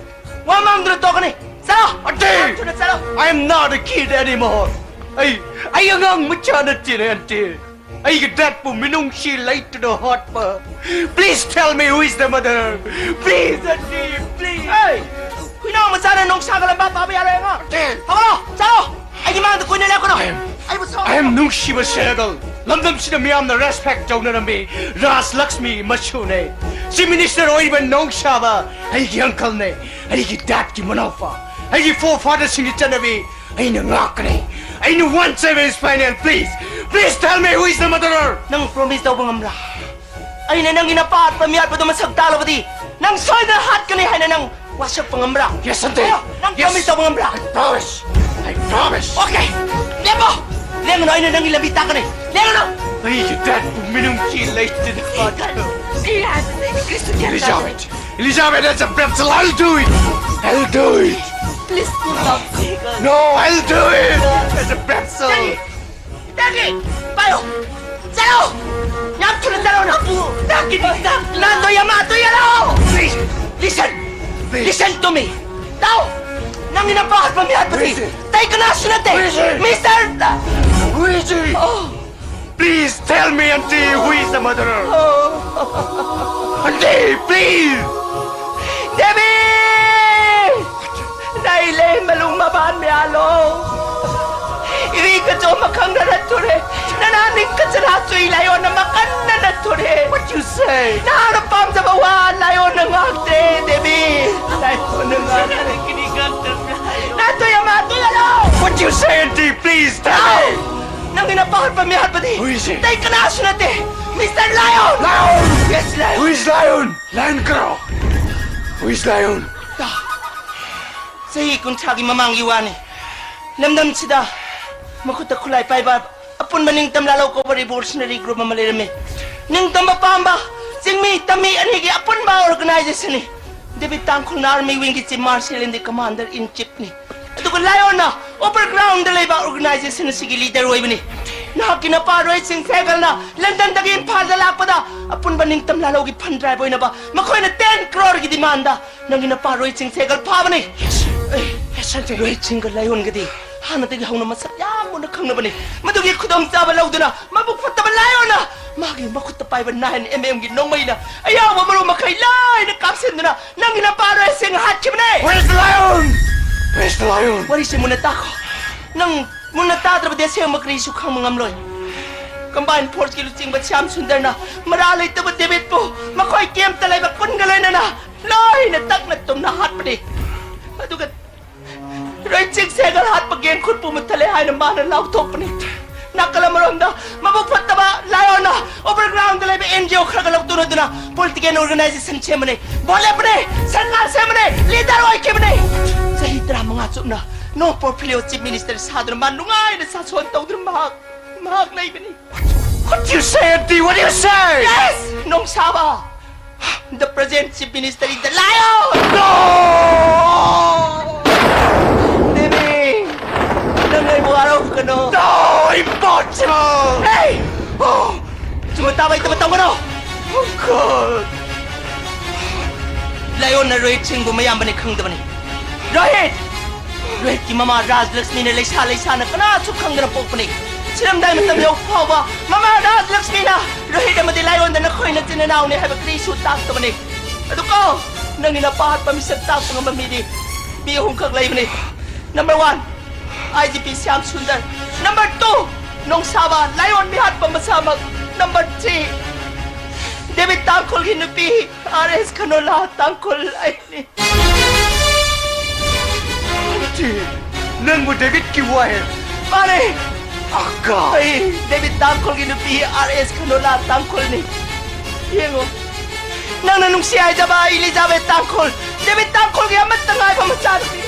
ꯋꯥ ꯃꯥꯡꯗꯨꯅ ꯇꯣꯛꯀꯅꯤ꯫ ꯆꯠꯂꯣ꯫ ꯑꯟꯇꯤ! ꯌꯥꯝ ꯊꯨꯅ ꯆꯠꯂꯣ꯫ I am not a kid anymore. ꯑꯩ, ꯑꯩ ꯑꯉꯥꯡ ꯃꯆꯥ ꯅꯠꯇꯦꯅꯦ, ꯑꯟꯇꯤ꯫ ꯑꯩꯒꯤ ꯗꯦꯠꯄꯨ ꯃꯤꯅꯨꯡꯁꯤ ꯂꯩꯇꯅ ꯍꯥꯠꯄ꯫ Please tell me who is the mother. Please, auntie, please. ꯑꯦ! ꯍꯨꯏꯅꯥꯎ ꯃꯆꯥꯅ ꯅꯣꯡꯁꯥꯒ ꯂꯝꯕꯥ ꯄꯥꯕ ꯌꯥꯔꯣꯏ ꯑꯉꯥꯡ꯫ ꯑꯦ! ꯍꯧꯒꯠꯂꯣ, ꯆꯠꯂꯣ꯫ ꯑꯩꯒꯤ ꯃꯥꯡꯗ ꯀꯨꯏꯅ ꯂꯦꯞꯀꯅꯨ꯫ ꯑꯩꯕꯨ ꯁꯥꯎ- I am ꯅꯨꯡꯁꯤꯕ ꯁꯦꯅꯒꯜ꯫ ꯂꯝꯗꯝꯁꯤꯗ ꯃꯤꯌꯥꯝꯅ respect ꯇꯧꯅꯔꯝꯃꯤ꯫ ꯔꯥꯖ ꯂꯛꯁꯃꯤ ꯃꯁꯨꯅꯦ꯫ Chief Minister ꯑꯣꯏꯔꯤꯕ ꯅꯣꯡꯁꯥꯕ ꯑꯩꯒꯤ uncleꯅꯦ꯫ ꯑꯩꯒꯤ ꯗꯦꯠꯀꯤ ꯃꯅꯥꯎꯄꯥ꯫ ꯑꯩꯒꯤ forefatherꯁꯤꯡꯒꯤ ꯆꯠꯅꯕꯤ ꯑꯩꯅ ꯉꯥꯛꯀꯅꯤ꯫ ꯑꯩꯅ one seven is final, please. Please tell me who is the murderer. ꯅꯪ promise ꯇꯧꯕ ꯉꯝꯕ꯭ꯔꯥ? ꯑꯩꯅ ꯅꯪꯒꯤ ꯅꯄꯥ ꯑꯠꯄ ꯃꯤꯌꯥꯠꯄꯗꯣ ꯃꯁꯛ ꯇꯥꯛꯂꯕꯗꯤ ꯅꯪ ꯁꯣꯏꯗꯅ ꯍꯥꯠꯀꯅꯤ ꯍꯥꯏꯅ ꯅꯪ ꯋꯥꯁꯛꯄ ꯉꯝꯕ꯭ꯔꯥ? Yes, aunty. ꯍꯥꯏꯌꯣ, ꯅꯪ Yes. Promise ꯇꯧꯕ ꯉꯝꯕ꯭ꯔꯥ? I promise. I promise. Okay. ꯂꯦꯞꯄꯣ꯫ ꯂꯦꯡꯒꯅꯨ, ꯑꯩꯅ ꯅꯪꯒꯤ ꯂꯝꯕꯤ ꯇꯥꯛꯀꯅꯤ꯫ ꯂꯦꯡꯒꯅꯨ꯫ ꯑꯩꯒꯤ ꯗꯦꯠꯄꯨ ꯃꯤꯅꯨꯡꯁꯤ ꯂꯩꯇꯅ ꯀꯔꯤ ꯍꯥꯏꯕꯅꯣ? ꯀꯔꯤꯁꯨ ꯒ꯭ꯌꯥꯟ ꯇꯥꯗꯦ꯫ Elizabeth. Elizabeth, that's a bastard. I'll do it. I'll do it. Please do not take us. No, I'll do it. That's a bastard. ꯇꯥꯒꯤ! ꯄꯥꯏꯌꯣ! ꯆꯠꯂꯣ! ꯌꯥꯝ ꯊꯨꯅ ꯆꯠꯂꯣ ꯅꯪ! ꯇꯥꯒꯤ! ꯅꯥꯟꯗꯣ ꯌꯥꯃꯥꯇꯣ ꯌꯥꯂꯣ! Please, listen! Please. Listen to me! ꯇꯥꯎ! ꯅꯪꯒꯤ ꯅꯄꯥ ꯍꯥꯠꯄ ꯃꯤ ꯍꯥꯠꯄꯗꯤ ꯑꯇꯩ ꯀꯅꯥꯁꯨ ꯅꯠꯇꯦ! Please. Mister Who is he? Oh. Please tell me, auntie, who is the murderer? Oh. Auntie, please! Devi! ꯅꯥꯏꯂꯦ ꯃꯂꯨꯡ ꯃꯕꯥꯟ ꯃꯌꯥꯂꯣ! ꯏꯔꯤ ꯀꯆꯣ ꯃꯈꯪꯅ ꯅꯠꯊꯨꯔꯦ! ꯅꯅꯥ ꯅꯤꯡ ꯀꯆꯔꯥ ꯆꯨꯏ ꯂꯥꯏꯌꯣꯟꯅ ꯃꯀꯟꯅ ꯅꯠꯊꯨꯔꯦ! What you say? ꯅꯍꯥꯛꯅ ꯄꯥꯝꯖꯕ ꯋꯥ ꯂꯥꯏꯌꯣꯟꯅ ꯉꯥꯛꯇꯦ, ꯗꯦꯕꯤ! ꯂꯥꯏꯌꯣꯟꯅ ꯉꯥꯛꯇꯦ! ꯅꯥꯇꯣ ꯌꯥꯃꯥ ꯇꯣ ꯌꯥꯂꯣ! What you say, auntie? Please tell me! ꯅꯪꯒꯤ ꯅꯄꯥ ꯍꯥꯠꯄ ꯃꯤ ꯍꯥꯠꯄꯗꯤ Who is it? ꯑꯇꯩ ꯀꯅꯥꯁꯨ ꯅꯠꯇꯦ! Mister Lion! Lion! Yes, Lion! Who is Lion? Lion ꯀꯔꯣ? Who is Lion? ꯆꯍꯤ ꯀꯨꯟꯊ꯭ꯔꯥꯒꯤ ꯃꯃꯥꯡꯒꯤ ꯋꯥꯅꯤ꯫ ꯂꯝꯗꯝꯁꯤꯗ ꯃꯈꯨꯠꯇ ꯈꯨꯠꯂꯥꯏ ꯄꯥꯏꯕ ꯑꯄꯨꯟꯕ ꯅꯤꯡꯇꯝ ꯂꯥꯜꯍꯧ ꯀꯧꯕ revolutionary group ꯑꯃ ꯂꯩꯔꯝꯃꯤ꯫ ꯅꯤꯡꯇꯝꯕ ꯄꯥꯝꯕ, ꯆꯤꯡꯃꯤ ꯇꯝꯃꯤ ꯑꯅꯤꯒꯤ ꯑꯄꯨꯟꯕ organization ꯅꯤ꯫ ꯗꯦꯕꯤꯠ ꯇꯥꯡꯈꯨꯜꯅ army wing ꯒꯤ chief marshal and the commander in chief ꯅꯤ꯫ ꯑꯗꯨꯒ ꯂꯥꯏꯑꯣꯟꯅ upper ground ꯗ ꯂꯩꯕ organization ꯑꯁꯤꯒꯤ leader ꯑꯣꯏꯕꯅꯤ꯫ ꯅꯍꯥꯛꯀꯤ ꯅꯄꯥ ꯔꯣꯍꯤꯠ ꯁꯤꯡ ꯁꯦꯒꯜꯅ ꯂꯟꯗꯟꯗꯒꯤ ꯏꯝꯐꯥꯜꯗ ꯂꯥꯛꯄꯗ ꯑꯄꯨꯟꯕ ꯅꯤꯡꯇꯝ ꯂꯥꯜꯍꯧꯒꯤ fund drive ꯑꯣꯏꯅꯕ ꯃꯈꯣꯏꯅ ten crore ꯒꯤ demand ꯗ ꯅꯪꯒꯤ ꯅꯄꯥ ꯔꯣꯍꯤꯠ ꯁꯤꯡ ꯁꯦꯒꯜ ꯐꯥꯕꯅꯤ꯫ ꯔꯣꯍꯤꯠ ꯁꯤꯡꯒ ꯂꯥꯏꯑꯣꯟꯒꯗꯤ ꯍꯥꯟꯅꯗꯒꯤ ꯍꯧꯅ ꯃꯁꯛ ꯌꯥꯝ ꯃꯨꯟꯅ ꯈꯪꯅꯕꯅꯤ꯫ ꯃꯗꯨꯒꯤ ꯈꯨꯗꯣꯡꯆꯥꯕ ꯂꯧꯗꯨꯅ ꯃꯕꯨꯛ ꯐꯠꯇꯕ ꯂꯥꯏꯑꯣꯟꯅ ꯃꯥꯒꯤ ꯃꯈꯨꯠꯇ ꯄꯥꯏꯕ nine M M ꯒꯤ ꯅꯣꯡꯃꯩꯅ ꯑꯌꯥꯎꯕ ꯃꯔꯨ ꯃꯈꯩ ꯂꯣꯏꯅ ꯀꯥꯞꯁꯤꯟꯗꯨꯅ ꯅꯪꯒꯤ ꯅꯄꯥ ꯔꯣꯍꯤꯠ ꯁꯤꯡ ꯍꯥꯠꯈꯤꯕꯅꯦ꯫ Where is the lion? Where is the lion? ꯋꯥꯔꯤꯁꯦ ꯃꯨꯟꯅ ꯇꯥꯈꯣ꯫ ꯅꯪ ꯃꯨꯟꯅ ꯇꯥꯗ꯭ꯔꯕꯗꯤ ꯑꯁꯦꯡꯕ ꯀꯔꯤꯁꯨ ꯈꯪꯕ ꯉꯝꯂꯣꯏ꯫ Combined force ꯀꯤ ꯂꯨꯆꯤꯡꯕ ꯁ꯭ꯌꯥꯝ ꯁꯨꯟꯗꯔꯅ ꯃꯔꯥ ꯂꯩꯇꯕ ꯗꯦꯕꯤꯠꯄꯨ ꯃꯈꯣꯏ camp ꯇ ꯂꯩꯕ ꯀꯨꯟꯒ ꯂꯣꯏꯅꯅ ꯂꯣꯏꯅ ꯇꯛꯅ ꯇꯨꯝꯅ ꯍꯥꯠꯄꯅꯤ꯫ ꯑꯗꯨꯒ ꯔꯣꯍꯤꯠ ꯁꯤꯡ ꯁꯦꯒꯜ ꯍꯥꯠꯄ gang ꯈꯨꯠꯄꯨ ꯃꯨꯠꯊꯠꯂꯦ ꯍꯥꯏꯅ ꯃꯥꯅ ꯂꯥꯎꯊꯣꯛꯄꯅꯤ꯫ ꯅꯥꯀꯜ ꯑꯃꯔꯣꯝꯗ ꯃꯕꯨꯛ ꯐꯠꯇꯕ ꯂꯥꯏꯑꯣꯟꯅ upper ground ꯗ ꯂꯩꯕ N G O ꯈꯔꯒ ꯂꯧꯗꯨꯅꯗꯨꯅ political organization ꯁꯦꯝꯕꯅꯤ꯫ Vote ꯂꯦꯞꯄꯅꯤ꯫ ꯁꯔꯀꯥꯔ ꯁꯦꯝꯕꯅꯤ꯫ Leader ꯑꯣꯏꯈꯤꯕꯅꯤ꯫ ꯆꯍꯤ ꯇꯔꯥꯃꯉꯥ ꯆꯨꯞꯅ no portfolio chief minister ꯁꯥꯗꯨꯅ ꯃꯥ ꯅꯨꯡꯉꯥꯏꯅ ꯁꯥꯁꯣꯟ ꯇꯧꯗꯨꯅ ꯃꯍꯥꯛ ꯃꯍꯥꯛ ꯂꯩꯕꯅꯤ꯫ What do you say, Auntie? What do you say? Yes! ꯅꯣꯡꯁꯥꯕ! The present chief minister is the lion! No! David! ꯅꯪ ꯑꯩꯕꯨ ꯋꯥꯔꯧꯒꯅꯨ꯫ No! Impossible! Hey! Oh! ꯆꯨꯝꯕ ꯇꯥꯕ ꯍꯩꯇꯕ ꯇꯧꯒꯅꯨ! Oh, God! ꯂꯥꯏꯑꯣꯟꯅ ꯔꯣꯍꯤꯠ ꯁꯤꯡꯕꯨ ꯃꯌꯥꯝꯕꯅꯤ ꯈꯪꯗꯕꯅꯤ꯫ ꯔꯣꯍꯤꯠ! ꯔꯣꯍꯤꯠꯀꯤ ꯃꯃꯥ ꯔꯥꯖꯂꯛꯁꯃꯤꯅ ꯂꯩꯁꯥ ꯂꯩꯁꯥꯅ ꯀꯅꯥꯁꯨ ꯈꯪꯗꯅ ꯄꯣꯛꯄꯅꯤ꯫ ꯁꯤꯔꯝꯗꯥꯏ ꯃꯇꯝ ꯌꯧꯕ ꯐꯥꯎꯕ ꯃꯃꯥ ꯔꯥꯖꯂꯛꯁꯃꯤꯅ ꯔꯣꯍꯤꯠ ꯑꯃꯗꯤ ꯂꯥꯏꯑꯣꯟꯗ ꯅꯈꯣꯏ ꯅꯆꯤꯟ ꯏꯅꯥꯎꯅꯤ ꯍꯥꯏꯕ ꯀꯔꯤꯁꯨ ꯇꯥꯛꯇꯕꯅꯤ꯫ ꯑꯗꯨꯀꯣ, ꯅꯪꯒꯤ ꯅꯄꯥ ꯍꯥꯠꯄ ꯃꯤꯁꯛ ꯇꯥꯛꯄ ꯉꯝꯕ ꯃꯤꯗꯤ ꯃꯤ ꯑꯍꯨꯝꯈꯛ ꯂꯩꯕꯅꯤ꯫ Number one, I G P Shyam Sundar. Number two, ꯅꯣꯡꯁꯥꯕ, ꯂꯥꯏꯑꯣꯟ ꯃꯤꯍꯥꯠꯄ ꯃꯁꯥꯃꯛ꯫ Number three, ꯗꯦꯕꯤꯠ ꯇꯥꯡꯈꯨꯜꯒꯤ ꯅꯨꯄꯤ, R S ꯈꯅꯣꯂꯥ ꯇꯥꯡꯈꯨꯜ ꯑꯩꯅꯤ꯫ Auntie, ꯅꯪꯕꯨ ꯗꯦꯕꯤꯠꯀꯤ wife? ꯃꯥꯅꯦ꯫ ꯑꯀꯥ꯫ ꯑꯩ ꯗꯦꯕꯤꯠ ꯇꯥꯡꯈꯨꯜꯒꯤ ꯅꯨꯄꯤ, R S ꯈꯅꯣꯂꯥ ꯇꯥꯡꯈꯨꯜꯅꯤ꯫ ꯌꯦꯡꯉꯣ, ꯅꯪꯅ ꯅꯨꯡꯁꯤ ꯍꯥꯏꯖꯕ ꯏꯂꯤꯖꯥꯕꯦꯠ ꯇꯥꯡꯈꯨꯜ, ꯗꯦꯕꯤꯠ ꯇꯥꯡꯈꯨꯜꯒꯤ ꯑꯃꯠꯇ ꯉꯥꯏꯕ ꯃꯆꯥꯅꯨꯄꯤ꯫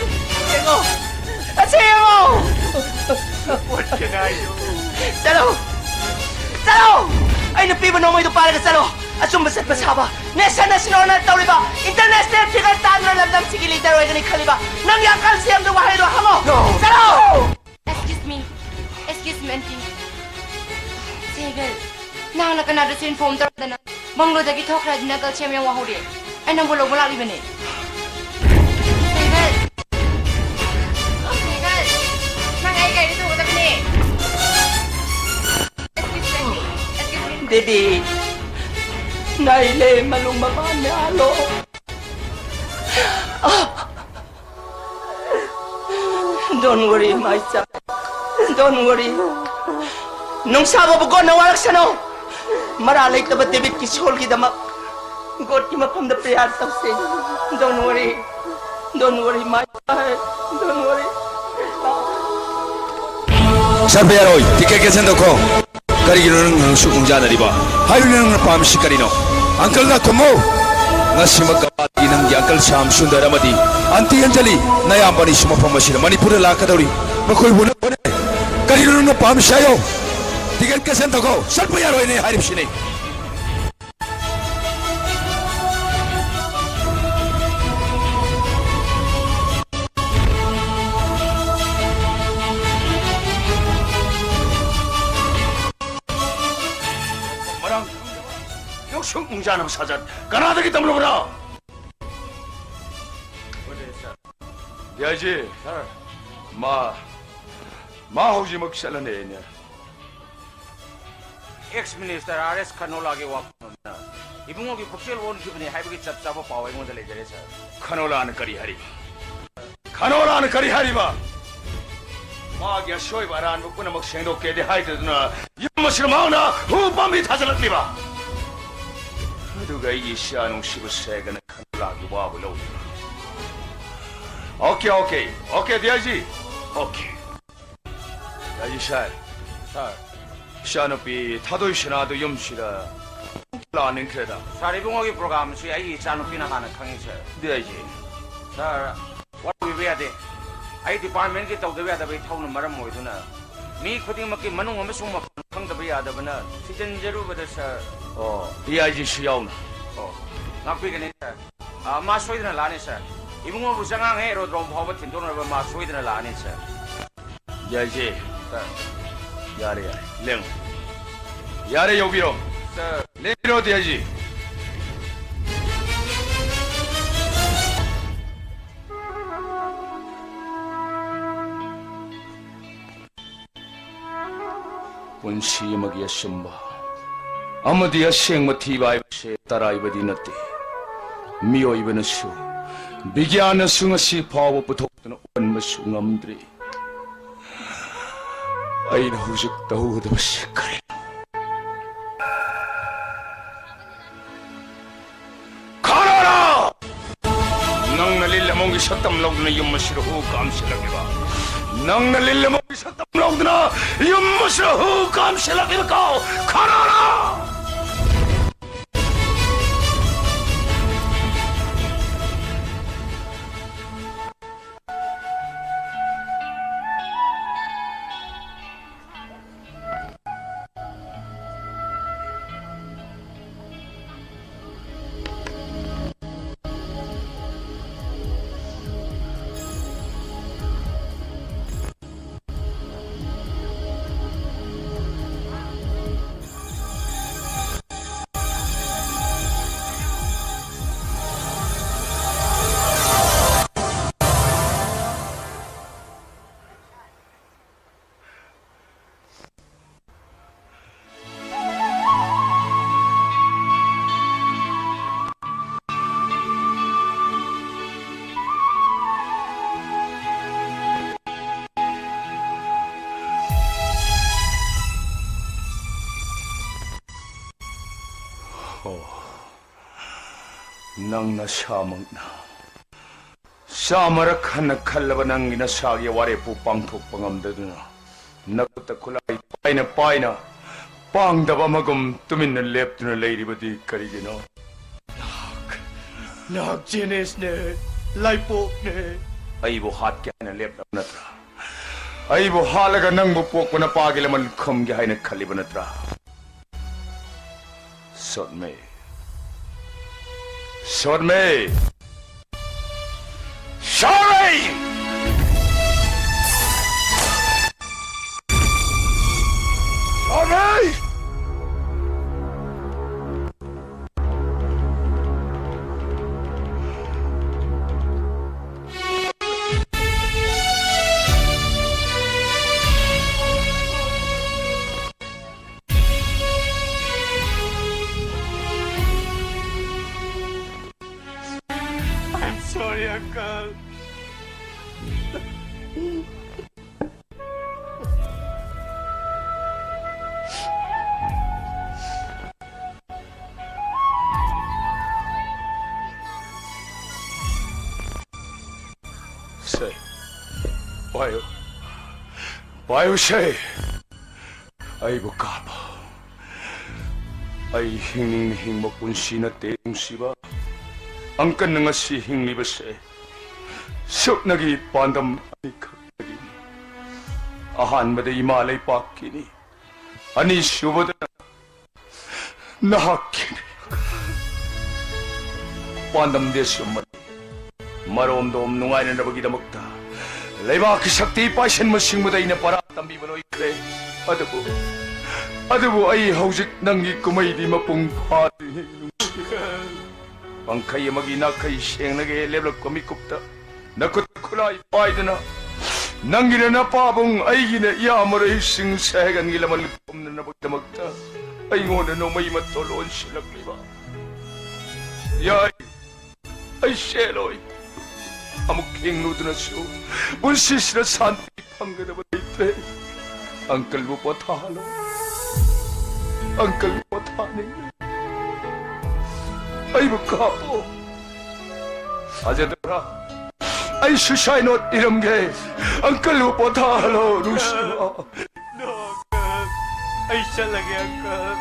ꯌꯦꯡꯉꯣ, ꯑꯁꯤ ꯌꯦꯡꯉꯣ꯫ What can I do? ꯆꯠꯂꯣ, ꯆꯠꯂꯣ꯫ ꯑꯩꯅ ꯄꯤꯕ ꯅꯣꯡꯃꯩꯗꯣ ꯄꯥꯏꯔꯒ ꯆꯠꯂꯣ꯫ ꯑꯆꯨꯝꯕ ꯆꯠꯄ ꯁꯥꯕ, ꯅꯦꯁꯟ ꯑꯁꯤꯅ ꯇꯧꯔꯤꯕ ꯏꯟꯇꯔꯅꯦꯁꯅꯦꯜ ꯐꯤꯒꯔ ꯇꯥꯟꯗꯨꯅ ꯂꯝꯗꯝꯁꯤꯒꯤ ꯂꯤꯗꯔ ꯑꯣꯏꯒꯅꯤ ꯈꯜꯂꯤꯕ ꯅꯪꯒꯤ ꯑꯪꯀꯜ ꯁꯤ ꯑꯦꯝꯗ ꯋꯥꯍꯩꯗꯣ ꯍꯪꯉꯣ꯫ ꯆꯠꯂꯣ! Excuse me. Excuse me, aunty. ꯁꯦꯒꯜ, ꯅꯍꯥꯛꯅ ꯀꯅꯥꯗꯁꯨ ꯏꯟꯐꯣꯔꯝ ꯇꯧꯔꯗꯅ ꯕꯪꯒ꯭ꯂꯣꯗꯒꯤ ꯊꯣꯛꯈ꯭ꯔꯗꯤ ꯅꯪ ꯀꯜꯁꯤꯌꯝ ꯌꯥꯝ ꯋꯥꯍꯧꯔꯦ꯫ ꯑꯩ ꯅꯪꯕꯨ ꯂꯧꯕ ꯂꯥꯛꯂꯤꯕꯅꯦ꯫ ꯁꯦꯒꯜ! ꯁꯦꯒꯜ! ꯅꯪ ꯑꯩ ꯒꯥꯔꯤ ꯇꯣꯡꯒꯗꯕꯅꯦ꯫ Excuse me, aunty. Excuse me. Devi, ꯅꯥꯏꯂꯦ ꯃꯂꯨꯡ ꯃꯄꯥꯟ ꯌꯥꯜꯂꯣ꯫ Don't worry, my child. Don't worry. ꯅꯨꯡꯁꯥꯕꯕꯨ ꯒꯣꯠꯅ ꯋꯥꯔꯛꯁꯅꯨ꯫ ꯃꯔꯥ ꯂꯩꯇꯕ ꯗꯦꯕꯤꯠꯀꯤ ꯁꯣꯜꯒꯤꯗꯃꯛ ꯒꯣꯠꯀꯤ ꯃꯐꯝꯗ ꯄ꯭ꯔꯦꯌꯔ ꯇꯧꯁꯦ꯫ Don't worry. Don't worry, my child. Don't worry. ꯆꯠꯄ ꯌꯥꯔꯣꯏ꯫ ꯇꯤꯀꯦꯠ ꯀꯦꯟꯁꯦꯜ ꯇꯧꯈꯣ꯫ ꯀꯔꯤꯒꯤꯅꯣ ꯅꯪ, ꯅꯪ ꯁꯨꯛ ꯅꯨꯡꯖꯥꯅꯔꯤꯕ? ꯍꯥꯏꯔꯤꯕ ꯅꯪꯅ ꯄꯥꯝꯃꯤꯁꯤ ꯀꯔꯤꯅꯣ? ꯑꯪꯀꯜꯅ ꯈꯨꯝꯃꯨ꯫ ꯉꯁꯤꯃꯛ ꯒꯋꯥꯗꯒꯤ ꯅꯪꯒꯤ ꯑꯪꯀꯜ ꯁ꯭ꯌꯥꯝ ꯁꯨꯟꯗꯔ ꯑꯃꯗꯤ ꯑꯟꯇꯤ ꯑꯟꯖꯂꯤ, ꯅꯌꯥꯝꯕꯅꯤꯁꯨ ꯃꯐꯝ ꯑꯁꯤꯗ ꯃꯅꯤꯄꯨꯔꯗ ꯂꯥꯛꯀꯗꯧꯔꯤ꯫ ꯃꯈꯣꯏꯕꯨ ꯅꯪ ꯍꯣꯠꯅꯔꯦ꯫ ꯀꯔꯤꯅꯣ ꯅꯪꯅ ꯄꯥꯝꯃꯤꯁꯤ ꯍꯥꯏꯌꯣ꯫ ꯇꯤꯀꯦꯠ ꯀꯦꯟꯁꯦꯜ ꯇꯧꯈꯣ꯫ ꯆꯠꯄ ꯌꯥꯔꯣꯏꯅꯦ ꯍꯥꯏꯔꯤꯕꯁꯤꯅꯤ꯫ ꯃꯔꯥꯡ ꯈꯪꯗꯕ, ꯅꯨꯡꯁꯨꯛ ꯅꯨꯡꯖꯥꯅꯕ ꯁꯥꯖꯠ ꯀꯅꯥꯗꯒꯤ ꯇꯝꯂꯨꯕꯅꯣ? ꯗꯤ ꯑꯥꯏ ꯖꯤ꯫ ꯁꯥꯔ꯫ ꯃꯥ, ꯃꯥ ꯍꯧꯖꯤꯛꯃꯛ ꯆꯠꯂꯅꯤ ꯑꯩꯅ꯫ ꯑꯦꯛꯁ ꯃꯤꯅꯤꯁꯇꯔ ꯑꯥꯔ ꯑꯦꯁ ꯈꯅꯣꯂꯥꯒꯤ ꯋꯥꯐꯝ ꯑꯃꯅ ꯏꯕꯨꯡꯉꯣꯒꯤ ꯄꯨꯛꯆꯦꯜ ꯑꯣꯟꯈꯤꯕꯅꯤ ꯍꯥꯏꯕꯒꯤ ꯆꯞ ꯆꯥꯕ ꯄꯥꯎ ꯑꯩꯉꯣꯟꯗ ꯂꯩꯖꯔꯦ, ꯁꯥꯔ꯫ ꯈꯅꯣꯂꯥꯅ ꯀꯔꯤ ꯍꯥꯏꯔꯤꯕ? ꯈꯅꯣꯂꯥꯅ ꯀꯔꯤ ꯍꯥꯏꯔꯤꯕ? ꯃꯥꯒꯤ ꯑꯁꯣꯏꯕ ꯑꯔꯥꯟꯕ ꯄꯨꯝꯅꯃꯛ ꯁꯦꯡꯗꯣꯛꯀꯦꯗꯤ ꯍꯥꯏꯗꯗꯨꯅ ꯌꯨꯝ ꯑꯁꯤꯗ ꯃꯍꯥꯛꯅ ꯎ ꯄꯥꯝꯕꯤ ꯊꯥꯖꯤꯜꯂꯛꯂꯤꯕ꯫ ꯑꯗꯨꯒ ꯑꯩꯒꯤ ꯏꯆꯥ ꯅꯨꯡꯁꯤꯕ ꯁꯦꯒꯅ ꯈꯅꯣꯂꯥꯒꯤ ꯋꯥꯕꯨ ꯂꯧꯔꯤꯕ꯫ Okay, okay, okay, D I G. Okay. ꯌꯥꯏ, ꯁꯥꯔ꯫ ꯁꯥꯔ꯫ ꯏꯆꯥꯅꯨꯄꯤ ꯊꯥꯗꯣꯏ ꯁꯅꯥꯗꯨ ꯌꯨꯝꯁꯤꯗ ꯂꯥꯛꯅꯤꯡꯈ꯭ꯔꯦꯗ꯫ ꯁꯥꯔ, ꯏꯕꯨꯡꯉꯣꯒꯤ ꯄ꯭ꯔꯣꯒ꯭ꯔꯥꯝꯁꯤ ꯑꯩꯒꯤ ꯏꯆꯥꯅꯨꯄꯤꯅ ꯍꯥꯟꯅ ꯈꯪꯉꯤ, ꯁꯥꯔ꯫ ꯗꯤ ꯑꯥꯏ ꯖꯤ꯫ ꯁꯥꯔ, ꯋꯥꯔꯧꯕꯤꯕ ꯌꯥꯗꯦ꯫ ꯑꯩ ꯗꯤꯄꯥꯔꯠꯃꯦꯟꯒꯤ ꯇꯧꯗꯕ ꯌꯥꯗꯕ ꯏꯊꯧꯅ ꯃꯔꯝ ꯑꯣꯏꯗꯨꯅ ꯃꯤ ꯈꯨꯗꯤꯡꯃꯛꯀꯤ ꯃꯅꯨꯡ ꯑꯃꯁꯨꯡ ꯃꯄꯥꯟ ꯈꯪꯗꯕ ꯌꯥꯗꯕꯅ ꯊꯤꯖꯤꯟꯖꯔꯨꯕꯗ, ꯁꯥꯔ, ꯑꯣ, ꯗꯤ ꯑꯥꯏ ꯖꯤꯁꯨ ꯌꯥꯎꯅ꯫ ꯑꯣ, ꯉꯥꯛꯄꯤꯒꯅꯤ, ꯁꯥꯔ꯫ ꯑ, ꯃꯥ ꯁꯣꯏꯗꯅ ꯂꯥꯛꯑꯅꯤ, ꯁꯥꯔ꯫ ꯏꯕꯨꯡꯉꯣꯕꯨ ꯆꯉꯥꯡ ꯑꯦꯔꯣꯗ꯭ꯔꯣꯝ ꯐꯥꯎꯕ ꯊꯤꯟꯗꯣꯛꯅꯕ ꯃꯥ ꯁꯣꯏꯗꯅ ꯂꯥꯛꯑꯅꯤ, ꯁꯥꯔ꯫ ꯗꯤ ꯑꯥꯏ ꯖꯤ꯫ ꯁꯥꯔ꯫ ꯌꯥꯔꯦ, ꯌꯥꯔꯦ꯫ ꯂꯦꯡꯉꯨ꯫ ꯌꯥꯔꯦ, ꯌꯧꯕꯤꯔꯣ꯫ ꯁꯥꯔ꯫ ꯂꯦꯡꯕꯤꯔꯣ, ꯗꯤ ꯑꯥꯏ ꯖꯤ꯫ ꯄꯨꯟꯁꯤ ꯑꯃꯒꯤ ꯑꯆꯨꯝꯕ ꯑꯃꯗꯤ ꯑꯁꯦꯡꯕ ꯊꯤꯕ ꯍꯥꯏꯕꯁꯦ ꯇꯔꯥꯏꯕꯗꯤ ꯅꯠꯇꯦ꯫ ꯃꯤꯑꯣꯏꯕꯅꯁꯨ, ꯕꯤꯒ꯭ꯌꯥꯟꯅꯁꯨ ꯉꯁꯤ ꯐꯥꯎꯕ ꯄꯨꯊꯣꯛꯇꯨꯅ ꯎꯍꯟꯕꯁꯨ ꯉꯝꯗ꯭ꯔꯤ꯫ ꯑꯩꯅ ꯍꯧꯖꯤꯛ ꯇꯧꯒꯗꯕꯁꯤ ꯀꯔꯤꯅꯣ? ꯈꯥꯔꯣꯔꯥ! ꯅꯪꯅ ꯂꯤꯜ ꯑꯃꯣꯝꯒꯤ ꯁꯛꯇꯝ ꯂꯧꯗꯨꯅ ꯌꯨꯝ ꯑꯁꯤꯗ ꯍꯨ ꯀꯥꯝꯁꯤꯜꯂꯛꯂꯤꯕ, ꯅꯪꯅ ꯂꯤꯜ ꯑꯃꯣꯝꯒꯤ ꯁꯛꯇꯝ ꯂꯧꯗꯨꯅ ꯌꯨꯝ ꯑꯁꯤꯗ ꯍꯨ ꯀꯥꯝꯁꯤꯜꯂꯛꯂꯤꯕ ꯀꯥꯎ ꯈꯥꯔꯣꯔꯥ! ꯑꯣ, ꯅꯪ ꯅꯁꯥꯃꯛꯅ ꯆꯥꯝꯃꯔꯛ ꯍꯟꯅ ꯈꯜꯂꯕ ꯅꯪꯒꯤ ꯅꯁꯥꯒꯤ ꯋꯥꯔꯦꯞꯄꯨ ꯄꯥꯡꯊꯣꯛꯄ ꯉꯝꯗꯗꯨꯅ, ꯅꯈꯨꯠꯇ ꯈꯨꯠꯂꯥꯏ ꯄꯥꯏꯅ ꯄꯥꯏꯅ ꯄꯥꯡꯗꯕ ꯑꯃꯒꯨꯝ ꯇꯨꯃꯤꯟꯅ ꯂꯦꯞꯇꯨꯅ ꯂꯩꯔꯤꯕꯗꯤ ꯀꯔꯤꯒꯤꯅꯣ? ꯅꯍꯥꯛ, ꯅꯍꯥꯛ ꯖꯦꯅꯤꯁꯅꯦ, ꯂꯥꯏꯄꯣꯛꯅꯦ꯫ ꯑꯩꯕꯨ ꯍꯥꯠꯀꯦ ꯍꯥꯏꯅ ꯂꯦꯞꯂꯕ ꯅꯠꯇ꯭ꯔꯥ? ꯑꯩꯕꯨ ꯍꯥꯠꯂꯒ ꯅꯪꯕꯨ ꯄꯣꯛꯄ ꯅꯄꯥꯒꯤ ꯂꯃꯟ ꯈꯨꯝꯒꯦ ꯍꯥꯏꯅ ꯈꯜꯂꯤꯕ ꯅꯠꯇ꯭ꯔꯥ? Shot me. Shot me. Shot me. Shot me. I'm sorry, uncle. ꯁꯦ, ꯄꯥꯏꯌꯨ꯫ ꯄꯥꯏꯌꯨ ꯁꯦ꯫ ꯑꯩꯕꯨ ꯀꯥꯞꯄꯣ꯫ ꯑꯩ ꯍꯤꯡꯅꯤꯡꯅ ꯍꯤꯡꯕ ꯄꯨꯟꯁꯤ ꯅꯠꯇꯦ, ꯅꯨꯡꯁꯤꯕ꯫ ꯑꯪꯀꯜꯅ ꯉꯁꯤ ꯍꯤꯡꯂꯤꯕꯁꯦ ꯁꯨꯞꯅꯒꯤ ꯄꯥꯟꯗꯝ ꯑꯅꯤꯈꯛꯇꯒꯤꯅꯤ꯫ ꯑꯍꯥꯟꯕꯗ ꯏꯃꯥ ꯂꯩꯄꯥꯛꯀꯤꯅꯤ, ꯑꯅꯤꯁꯨꯕꯗꯅ ꯅꯍꯥꯛꯀꯤꯅꯤ꯫ ꯄꯥꯟꯗꯝꯗꯤ ꯑꯁꯨꯝꯕꯅꯤ꯫ ꯃꯔꯣꯝꯗꯣꯝ ꯅꯨꯡꯉꯥꯏꯅꯅꯕꯒꯤꯗꯃꯛꯇ ꯂꯩꯕꯥꯛꯀꯤ ꯁꯛꯇꯤ ꯄꯥꯏꯁꯟꯕ ꯁꯤꯡꯕꯗ ꯑꯩꯅ ꯄꯔꯥ ꯇꯝꯕꯤꯕ ꯂꯣꯏꯈ꯭ꯔꯦ꯫ ꯑꯗꯨꯕꯨ, ꯑꯗꯨꯕꯨ ꯑꯩ ꯍꯧꯖꯤꯛ ꯅꯪꯒꯤ ꯀꯨꯝꯍꯩꯗꯤ ꯃꯄꯨꯡ ꯐꯥꯗ꯭ꯔꯤ, ꯅꯨꯡꯁꯤ꯫ ꯄꯪꯈꯩ ꯑꯃꯒꯤ ꯅꯥꯈꯩ ꯁꯦꯡꯅꯒꯦ ꯂꯦꯞꯂꯛꯄ ꯃꯤꯀꯨꯞꯇ ꯅꯈꯨꯠ ꯈꯨꯠꯂꯥꯏ ꯄꯥꯏꯗꯨꯅ, ꯅꯪꯒꯤꯅ ꯅꯄꯥꯕꯨꯡ, ꯑꯩꯒꯤꯅ ꯏꯌꯥꯝꯕ ꯔꯍꯤꯁ ꯁꯤꯡ ꯁꯦꯍꯒꯟꯒꯤ ꯂꯃꯟ ꯄꯨꯝꯅꯅꯕꯒꯤꯗꯃꯛꯇ ꯑꯩꯉꯣꯟꯗ ꯅꯣꯡꯃꯩ ꯃꯇꯣꯜ ꯑꯣꯟꯁꯤꯜꯂꯛꯂꯤꯕ꯫ ꯌꯥꯏ, ꯑꯩ ꯆꯦꯜꯂꯣꯏ꯫ ꯑꯃꯨꯛ ꯍꯤꯡꯂꯨꯗꯨꯅꯁꯨ ꯄꯨꯟꯁꯤꯁꯤꯗ ꯁꯥꯟꯇꯤ ꯐꯪꯒꯗꯕ ꯂꯩꯇ꯭ꯔꯦ꯫ ꯑꯪꯀꯜꯕꯨ ꯄꯣꯊꯥꯍꯜꯂꯣ꯫ ꯑꯪꯀꯜꯕꯨ ꯄꯣꯊꯥꯍꯟꯅꯤꯡꯂꯦ꯫ ꯑꯩꯕꯨ ꯀꯥꯞꯄꯣ꯫ ꯊꯥꯖꯗꯕ꯭ꯔꯥ? ꯑꯩ suicide note ꯏꯔꯝꯒꯦ꯫ ꯑꯪꯀꯜꯕꯨ ꯄꯣꯊꯥꯍꯜꯂꯣ, ꯅꯨꯡꯁꯤꯕ꯫ No, uncle. ꯑꯩ ꯆꯠꯂꯒꯦ, uncle.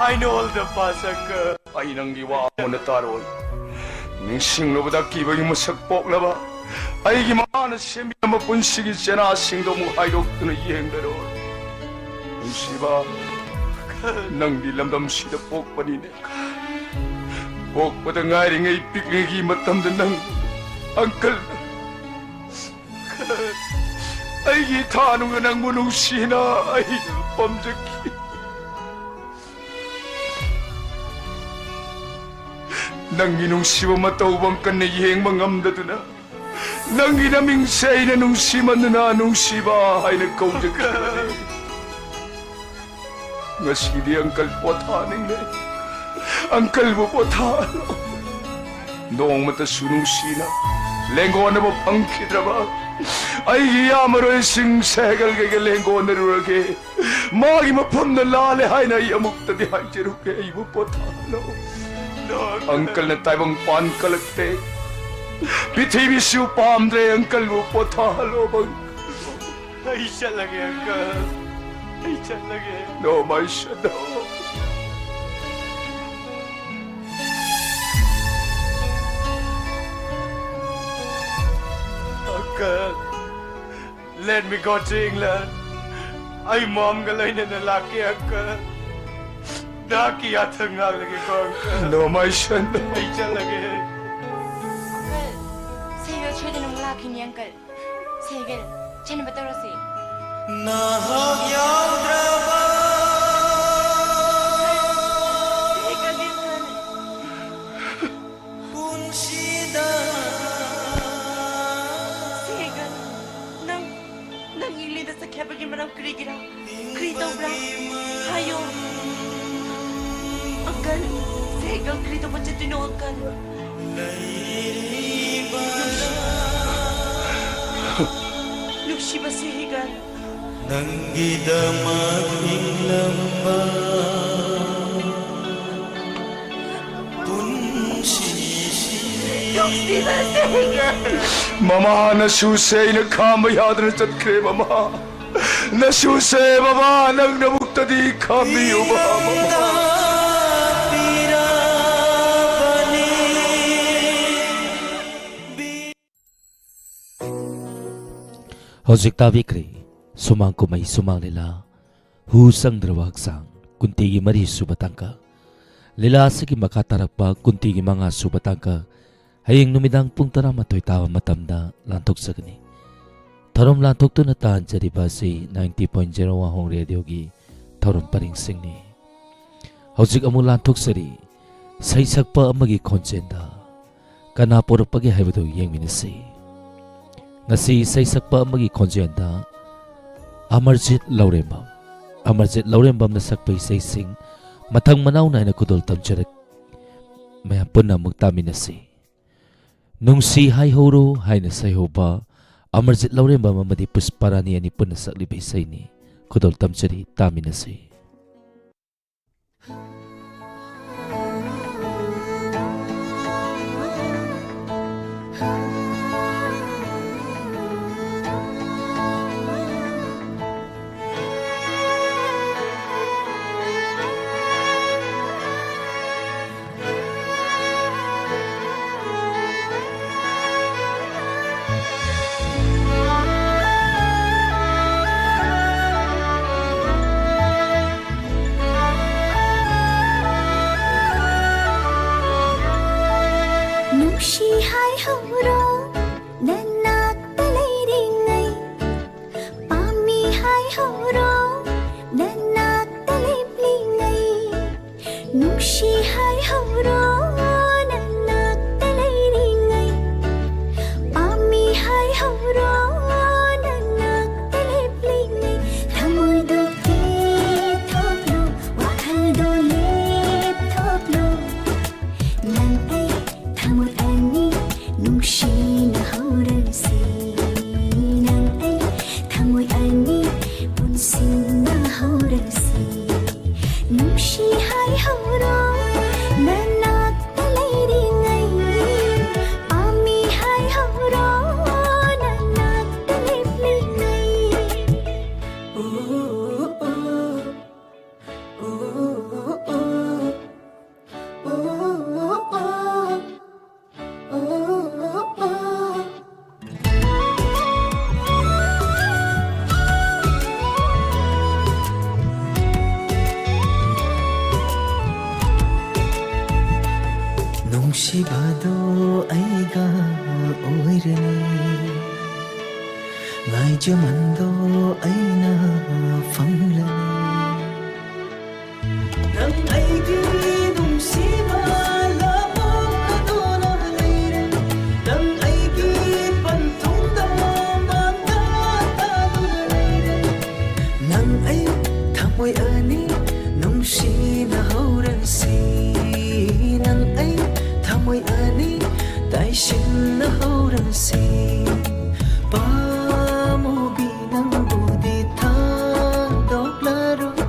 I know all the past, uncle. ꯑꯩ ꯅꯪꯒꯤ ꯋꯥ ꯑꯃꯨꯟꯅ ꯇꯥꯔꯣꯏ꯫ ꯅꯤꯡꯁꯤꯡꯂꯨꯕꯗ ꯀꯤꯕꯒꯤ ꯃꯁꯛ ꯄꯣꯛꯂꯕ ꯑꯩꯒꯤ ꯃꯃꯥꯅ ꯁꯦꯝꯕꯤꯔꯝꯕ ꯄꯨꯟꯁꯤꯒꯤ ꯆꯦꯅꯥꯁꯤꯡꯗꯣ ꯑꯃꯨꯛ ꯍꯥꯏꯗꯣꯛꯇꯨꯅ ꯌꯦꯡꯂꯔꯣꯏ꯫ ꯅꯨꯡꯁꯤꯕ, ꯅꯪꯗꯤ ꯂꯝꯗꯝꯁꯤꯗ ꯄꯣꯛꯄꯅꯤꯅꯦ꯫ ꯄꯣꯛꯄꯗ ꯉꯥꯏꯔꯤꯉꯩ ꯄꯤꯛꯂꯤꯉꯩꯒꯤ ꯃꯇꯝꯗ ꯅꯪ ꯑꯪꯀꯜ, ꯑꯩꯒꯤ ꯏꯊꯥꯅꯨꯡꯅ ꯅꯪꯕꯨ ꯅꯨꯡꯁꯤꯅ ꯑꯩ ꯄꯥꯝꯖꯈꯤ꯫ ꯅꯪꯒꯤ ꯅꯨꯡꯁꯤꯕ ꯃꯇꯧꯕ ꯑꯪꯀꯜꯅ ꯌꯦꯡꯕ ꯉꯝꯗꯗꯨꯅ ꯅꯪꯒꯤ ꯅꯃꯤꯡꯁꯦ ꯑꯩꯅ ꯅꯨꯡꯁꯤꯃꯟꯗꯨꯅ ꯅꯨꯡꯁꯤꯕ ꯍꯥꯏꯅ ꯀꯧꯖꯈꯤꯕꯅꯤ꯫ ꯉꯁꯤꯗꯤ ꯑꯪꯀꯜ ꯄꯣꯊꯥꯅꯤꯡꯂꯦ꯫ ꯑꯪꯀꯜꯕꯨ ꯄꯣꯊꯥꯍꯜꯂꯣ꯫ ꯅꯣꯡꯃꯇꯁꯨ ꯅꯨꯡꯁꯤꯅ ꯂꯦꯡꯒꯣꯟꯅꯕ ꯐꯪꯈꯤꯗ꯭ꯔꯕ ꯑꯩꯒꯤ ꯏꯌꯥꯝꯕꯔꯣꯏꯁꯤꯡ ꯁꯦꯍꯒꯜꯒ ꯂꯦꯡꯒꯣꯟꯅꯔꯨꯔꯒꯦ꯫ ꯃꯥꯒꯤ ꯃꯐꯝꯗ ꯂꯥꯜꯂꯦ ꯍꯥꯏꯅ ꯑꯩ ꯑꯃꯨꯛꯇꯗꯤ ꯍꯥꯏꯖꯔꯨꯒꯦ꯫ ꯑꯩꯕꯨ ꯄꯣꯊꯥꯍꯜꯂꯣ꯫ ꯑꯪꯀꯜꯅ ꯇꯥꯏꯕꯪ ꯄꯥꯟ ꯀꯜꯂꯛꯇꯦ꯫ ꯄ꯭ꯔꯤꯊꯤꯕꯤꯁꯨ ꯄꯥꯝꯗ꯭ꯔꯦ꯫ ꯑꯪꯀꯜꯕꯨ ꯄꯣꯊꯥꯍꯜꯂꯣ꯫ ꯑꯩ ꯆꯠꯂꯒꯦ, ꯑꯪꯀꯜ꯫ ꯑꯩ ꯆꯠꯂꯒꯦ꯫ No, my son, no. Uncle, let me go to England. ꯑꯩ ꯃꯣꯝꯒ ꯂꯣꯏꯅꯅ ꯂꯥꯛꯀꯦ, ꯑꯪꯀꯜ꯫ ꯅꯍꯥꯛꯀꯤ ꯌꯥꯊꯪ ꯉꯥꯛꯂꯒꯦꯀꯣ, ꯑꯪꯀꯜ꯫ No, my son, no. ꯑꯩ ꯆꯠꯂꯒꯦ꯫ ꯑꯪꯀꯜ, ꯁꯦꯍꯒꯜ ꯁꯣꯏꯗꯅ ꯑꯃꯨꯛ ꯂꯥꯛꯈꯤꯅꯤ, ꯑꯪꯀꯜ꯫ ꯁꯦꯍꯒꯜ, ꯆꯦꯟꯅꯕ ꯇꯧꯔꯁꯤ꯫ ꯅꯍꯥꯛ ꯌꯥꯎꯗ꯭ꯔꯕ ꯁꯦꯍꯒꯜ, ꯄꯨꯟꯁꯤꯗ꯫ ꯁꯦꯍꯒꯜ, ꯅꯪ, ꯅꯪ ꯏꯪꯂꯦꯟꯗ ꯆꯠꯈꯤ ꯍꯥꯏꯕꯒꯤ ꯃꯔꯝ ꯀꯔꯤꯒꯤꯔꯥ? ꯀꯔꯤ ꯇꯧꯕ꯭ꯔꯥ? ꯍꯥꯏꯌꯣ꯫ ꯑꯪꯀꯜ, ꯁꯦꯍꯒꯜ ꯀꯔꯤ ꯇꯧꯕ ꯆꯠꯇꯣꯏꯅꯣ, ꯑꯪꯀꯜ? ꯅꯨꯡꯁꯤꯕ ꯁꯦꯍꯒꯜ꯫ ꯅꯪꯒꯤꯗꯃꯛ ꯍꯤꯡꯂꯝꯕ ꯄꯨꯟꯁꯤꯁꯤ꯫ ꯅꯨꯡꯁꯤꯕ ꯁꯦꯍꯒꯜ꯫ ꯃꯃꯥ, ꯅꯁꯨꯁꯦ ꯑꯩꯅ ꯈꯥꯝꯕ ꯌꯥꯗꯅ ꯆꯠꯈ꯭ꯔꯦ, ꯃꯃꯥ꯫ ꯅꯁꯨꯁꯦ, ꯃꯃꯥ, ꯅꯪ ꯅꯕꯨꯛꯇꯗꯤ ꯈꯥꯝꯕꯤꯌꯨꯕ, ꯃꯃꯥ꯫ ꯍꯧꯖꯤꯛ ꯇꯥꯕꯤꯈ꯭ꯔꯦ ꯁꯨꯃꯥꯡ ꯀꯨꯝꯍꯩ ꯁꯨꯃꯥꯡ ꯂꯤꯂꯥ ꯍꯨ ꯆꯪꯗ꯭ꯔꯕ ꯍꯛꯆꯥꯡ꯫ ꯀꯨꯟꯇꯤꯒꯤ ꯃꯔꯤ ꯁꯨꯕ ꯇꯥꯡꯀꯛ꯫ ꯂꯤꯂꯥ ꯑꯁꯤꯒꯤ ꯃꯈꯥ ꯇꯥꯔꯛꯄ ꯀꯨꯟꯇꯤꯒꯤ ꯃꯉꯥ ꯁꯨꯕ ꯇꯥꯡꯀꯛ ꯍꯌꯦꯡ ꯅꯨꯃꯤꯗꯥꯡ ꯄꯨꯡ ꯇꯔꯥꯃꯥꯊꯣꯏ ꯇꯥꯕ ꯃꯇꯝꯗ ꯂꯥꯟꯊꯣꯛꯆꯒꯅꯤ꯫ ꯊꯧꯔꯝ ꯂꯥꯟꯊꯣꯛꯇꯨꯅ ꯇꯥꯍꯟꯖꯔꯤꯕ ꯑꯁꯤ ninety point zero ꯋꯥꯍꯣꯡ ꯔꯦꯗꯤꯑꯣꯒꯤ ꯊꯧꯔꯝ ꯄꯔꯤꯡꯁꯤꯡꯅꯤ꯫ ꯍꯧꯖꯤꯛ ꯑꯃꯨꯛ ꯂꯥꯟꯊꯣꯛꯆꯔꯤ ꯁꯩꯁꯛꯄ ꯑꯃꯒꯤ ꯈꯣꯟꯖꯦꯜꯗ꯫ ꯀꯅꯥ ꯄꯣꯔꯛꯄꯒꯦ ꯍꯥꯏꯕꯗꯨ ꯌꯦꯡꯃꯤꯟꯅꯁꯤ꯫ ꯉꯁꯤ ꯏꯁꯩ ꯁꯛꯄ ꯑꯃꯒꯤ ꯈꯣꯟꯖꯦꯜꯗ ꯑꯃꯔꯖꯤꯠ ꯂꯧꯔꯦꯝꯕꯝ, ꯑꯃꯔꯖꯤꯠ ꯂꯧꯔꯦꯝꯕꯝꯅ ꯁꯛꯄ ꯏꯁꯩꯁꯤꯡ ꯃꯊꯪ ꯃꯅꯥꯎ ꯅꯥꯏꯅ ꯈꯨꯗꯣꯜ ꯇꯝꯖꯔꯛ-, ꯃꯌꯥꯝ ꯄꯨꯟꯅ ꯑꯃꯨꯛ ꯇꯥꯃꯤꯟꯅꯁꯤ꯫ ꯅꯨꯡꯁꯤ ꯍꯥꯏꯍꯧꯔꯣ ꯍꯥꯏꯅ ꯁꯩꯍꯧꯕ ꯑꯃꯔꯖꯤꯠ ꯂꯧꯔꯦꯝꯕꯝ ꯑꯃꯗꯤ ꯄꯨꯁꯄꯥꯔꯥꯅꯤ ꯑꯅꯤ ꯄꯨꯟꯅ ꯁꯛꯂꯤꯕ ꯏꯁꯩꯅꯤ꯫ ꯈꯨꯗꯣꯜ ꯇꯝꯖꯔꯤ, ꯇꯥꯃꯤꯟꯅꯁꯤ꯫ ꯁꯤꯕꯗꯣ ꯑꯩꯒ ꯑꯣꯏꯔꯅꯤ, ꯉꯥꯏꯖꯃꯟꯗꯣ ꯑꯩꯅ ꯐꯪꯂꯅꯤ꯫ ꯅꯪ ꯑꯩꯒꯤ ꯅꯨꯡꯁꯤꯕ ꯂꯥꯞꯄꯣꯛꯀꯗꯨꯅ ꯂꯩꯔꯦ, ꯅꯪ ꯑꯩꯒꯤ ꯄꯟꯊꯨꯡꯗ ꯃꯥꯡꯗ ꯇꯥꯗꯨꯅ ꯂꯩꯔꯦ꯫ ꯅꯪ ꯑꯩ ꯊꯃꯣꯏ ꯑꯅꯤ ꯅꯨꯡꯁꯤꯅ ꯍꯧꯔꯁꯤ, ꯅꯪ ꯑꯩ ꯊꯃꯣꯏ ꯑꯅꯤ ꯇꯥꯏꯁꯤꯟꯅ ꯍꯧꯔꯁꯤ꯫ ꯄꯥꯝꯃꯨꯕꯤ ꯅꯪꯕꯨꯗꯤ ꯊꯥꯗꯣꯛꯂꯔꯣꯏ,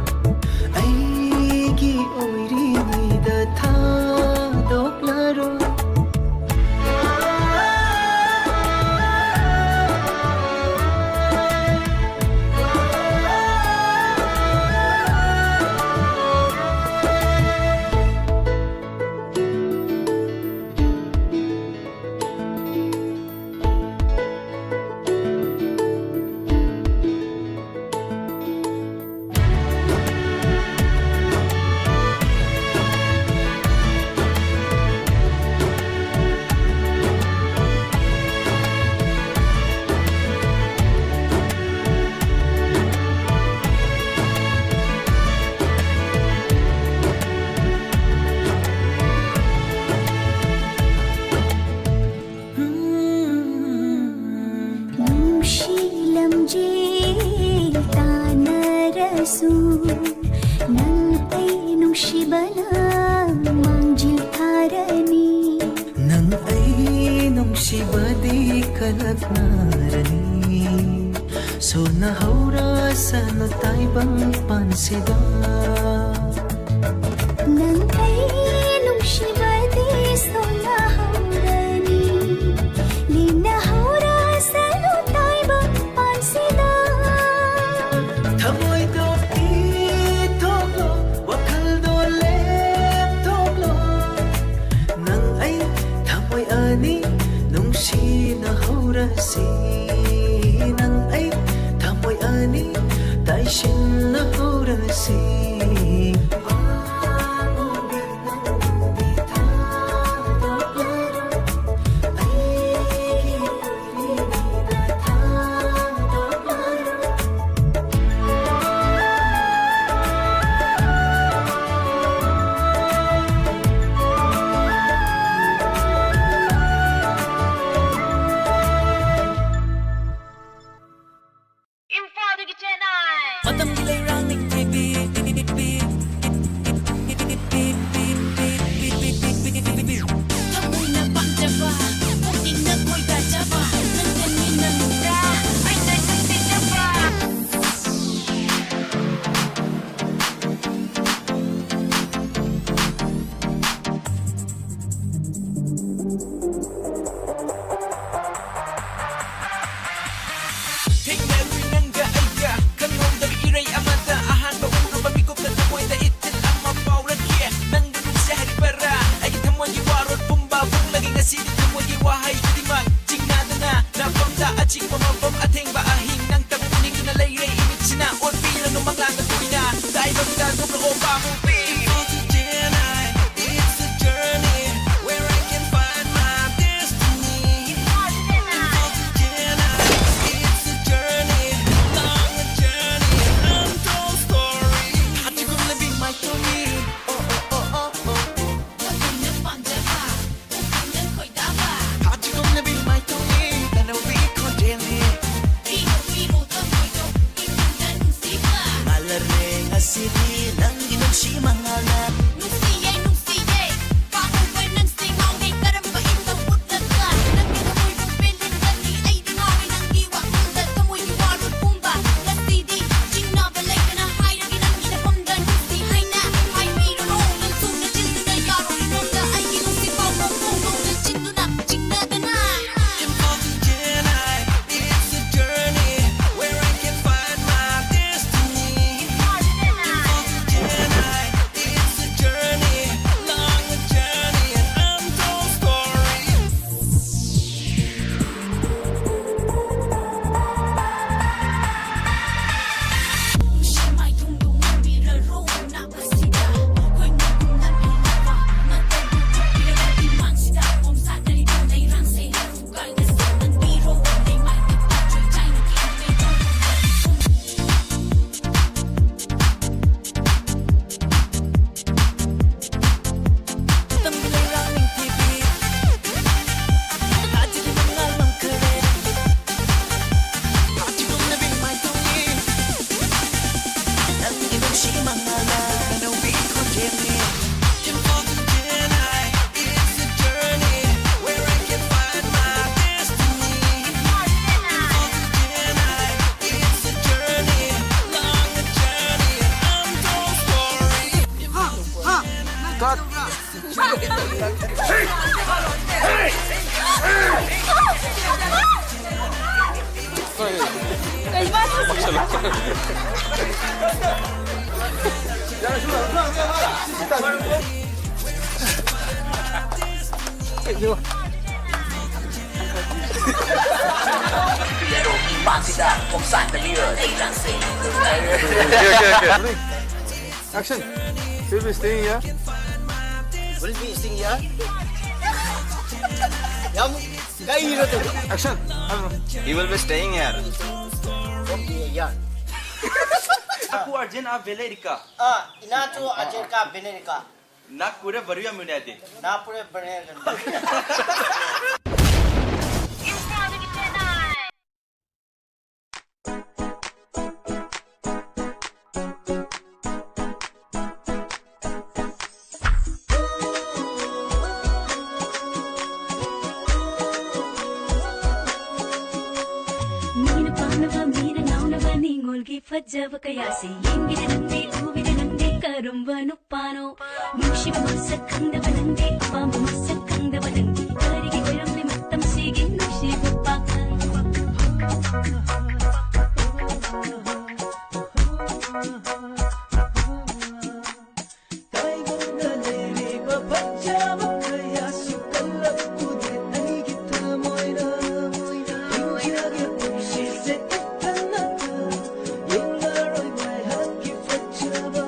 ꯑꯩꯒꯤ ꯑꯣꯏꯔꯤꯉꯩꯗ ꯊꯥꯗꯣꯛꯂꯔꯣꯏ꯫ ꯅꯨꯡꯁꯤ ꯂꯝꯖꯦꯜ ꯇꯥꯟꯅꯔꯁꯨ, ꯅꯪ ꯑꯩ ꯅꯨꯡꯁꯤꯕꯅ ꯃꯥꯡꯖꯤꯜ ꯊꯥꯔꯅꯤ꯫ ꯅꯪ ꯑꯩ ꯅꯨꯡꯁꯤꯕꯗꯤ ꯀꯜꯂꯛꯅꯔꯅꯤ, ꯁꯣꯟꯅꯍꯧꯔꯁꯅꯨ ꯇꯥꯏꯕꯪ ꯄꯥꯟꯁꯤꯗ꯫ ꯅꯪ ꯑꯩ ꯅꯨꯡꯁꯤꯕꯗꯤ ꯁꯣꯟꯅꯍꯧꯔꯅꯤ, ꯂꯤꯟꯅꯍꯧꯔꯁꯅꯨ ꯇꯥꯏꯕꯪ ꯄꯥꯟꯁꯤꯗ꯫ ꯊꯃꯣꯏꯗꯣ ꯄꯤꯊꯣꯛꯂꯣ, ꯋꯥꯈꯜꯗꯣ ꯂꯦꯞꯊꯣꯛꯂꯣ꯫ ꯅꯪ ꯑꯩ ꯊꯃꯣꯏ ꯑꯅꯤ ꯅꯨꯡꯁꯤꯅ ꯍꯧꯔꯁꯤ, ꯅꯪ ꯑꯩ ꯊꯃꯣꯏ ꯑꯅꯤ ꯇꯥꯏꯁꯤꯟꯅ ꯍꯧꯔꯁꯤ꯫ It's a journey where I can find my destiny. It's a journey, long a journey, an untold story. How'd you gonna be my story? Oh, oh, oh, oh, oh, oh. ꯅꯪ ꯈꯣꯏꯗꯥꯕ꯫ ꯍꯧꯖꯤꯛ ꯍꯧꯅꯕꯤ ꯃꯥꯏꯊꯣꯡꯅꯤ, ꯅꯅꯧꯕꯤ ꯈꯣꯟꯖꯦꯜꯅꯤ꯫ ꯄꯤꯔꯣ, ꯄꯤꯔꯣ, ꯊꯃꯣꯏꯗꯣ, ꯏꯃꯨꯡꯗ ꯅꯨꯡꯁꯤꯕ꯫ ꯃꯥꯂꯔꯦ ꯉꯁꯤꯗꯤ ꯅꯪꯒꯤ ꯅꯨꯡꯁꯤ ꯃꯉꯥꯜꯅ꯫ ꯅꯨꯡꯁꯤꯌꯦ, ꯅꯨꯡꯁꯤꯌꯦ, ꯄꯥꯝꯃꯨꯕ ꯅꯪꯁꯦ ꯉꯥꯎꯔꯦ, ꯀꯔꯝꯕ ꯏꯪꯅ ꯎꯠꯂꯒ? ꯅꯪꯒꯤ ꯊꯃꯣꯏꯗꯣ ꯄꯦꯜꯍꯟꯒꯅꯤ, ꯑꯩꯗꯤ ꯉꯥꯎꯔꯦ ꯅꯪꯒꯤ ꯋꯥꯈꯜꯗ, ꯊꯃꯣꯏꯒꯤ ꯋꯥꯔꯣꯜ ꯄꯨꯝꯕ꯫ ꯉꯁꯤꯗꯤ ꯆꯤꯡꯅꯕ ꯂꯩꯇꯅ ꯍꯥꯏꯔꯒꯦ ꯅꯪꯒꯤ ꯅꯐꯝꯗ, ꯅꯨꯡꯁꯤ ꯍꯥꯏꯅ ꯍꯥꯏꯕꯤꯔꯨꯔꯣ, ꯅꯪꯁꯨ ꯅꯆꯤꯟꯗꯨꯅ ꯌꯥꯔꯣꯏ ꯏꯃꯝꯗ ꯑꯩꯒꯤ ꯅꯨꯡꯁꯤ ꯄꯥꯎꯈꯣꯡ ꯐꯣꯡꯗꯣꯛꯅ ꯆꯤꯟꯗꯨꯅ ꯆꯤꯡꯅꯗꯅ꯫ Important journey, it's a journey where I can find my destiny. Important journey, it's a journey, long a journey, an untold story. Cut. Action. He will be staying here. Will be staying here. 야, 뭐, 야, 이러더니. Action. He will be staying here. 야. Aku urgent a Venerika. 아, inato urgent ka Venerika. Nakure varuya munade. Napure Venerika. ꯃꯤꯅ ꯄꯥꯝꯅꯕ, ꯃꯤꯅ ꯉꯥꯎꯅꯕ, ꯅꯤꯡꯉꯣꯜꯒꯤ ꯐꯖꯕ ꯀꯌꯥꯁꯦ ꯌꯦꯡꯕꯤꯔꯦ ꯅꯪꯗꯤ, ꯎꯕꯤꯔꯦ ꯅꯪꯗꯤ, ꯀꯔꯝꯕ ꯅꯨꯄꯥꯅꯣ? ꯅꯨꯡꯁꯤꯕ ꯃꯁꯛ ꯈꯪꯗꯕ ꯅꯪꯗꯤ, ꯑꯄꯥꯝꯕ ꯃꯁꯛ ꯈꯪꯗꯕ ꯅꯪꯗꯤ, ꯀꯔꯤꯒꯤ ꯑꯣꯏꯔꯝꯂꯦ ꯃꯇꯝꯁꯤꯒꯤ ꯅꯨꯡꯁꯤꯕ ꯄꯥꯈꯪ? ꯇꯥꯏꯕꯪꯗ ꯂꯩꯔꯤꯕ ꯐꯖꯕ ꯀꯌꯥꯁꯨ ꯀꯜꯂꯛꯄꯗꯤ ꯑꯩꯒꯤ ꯊꯃꯣꯏꯅ ꯍꯤꯡꯖꯒꯦ ꯄꯨꯟꯁꯤꯁꯦ ꯏꯊꯟꯅꯇ꯫ ꯌꯦꯡꯂꯔꯣꯏ ꯃꯩꯍꯥꯛꯀꯤ ꯐꯖꯕ,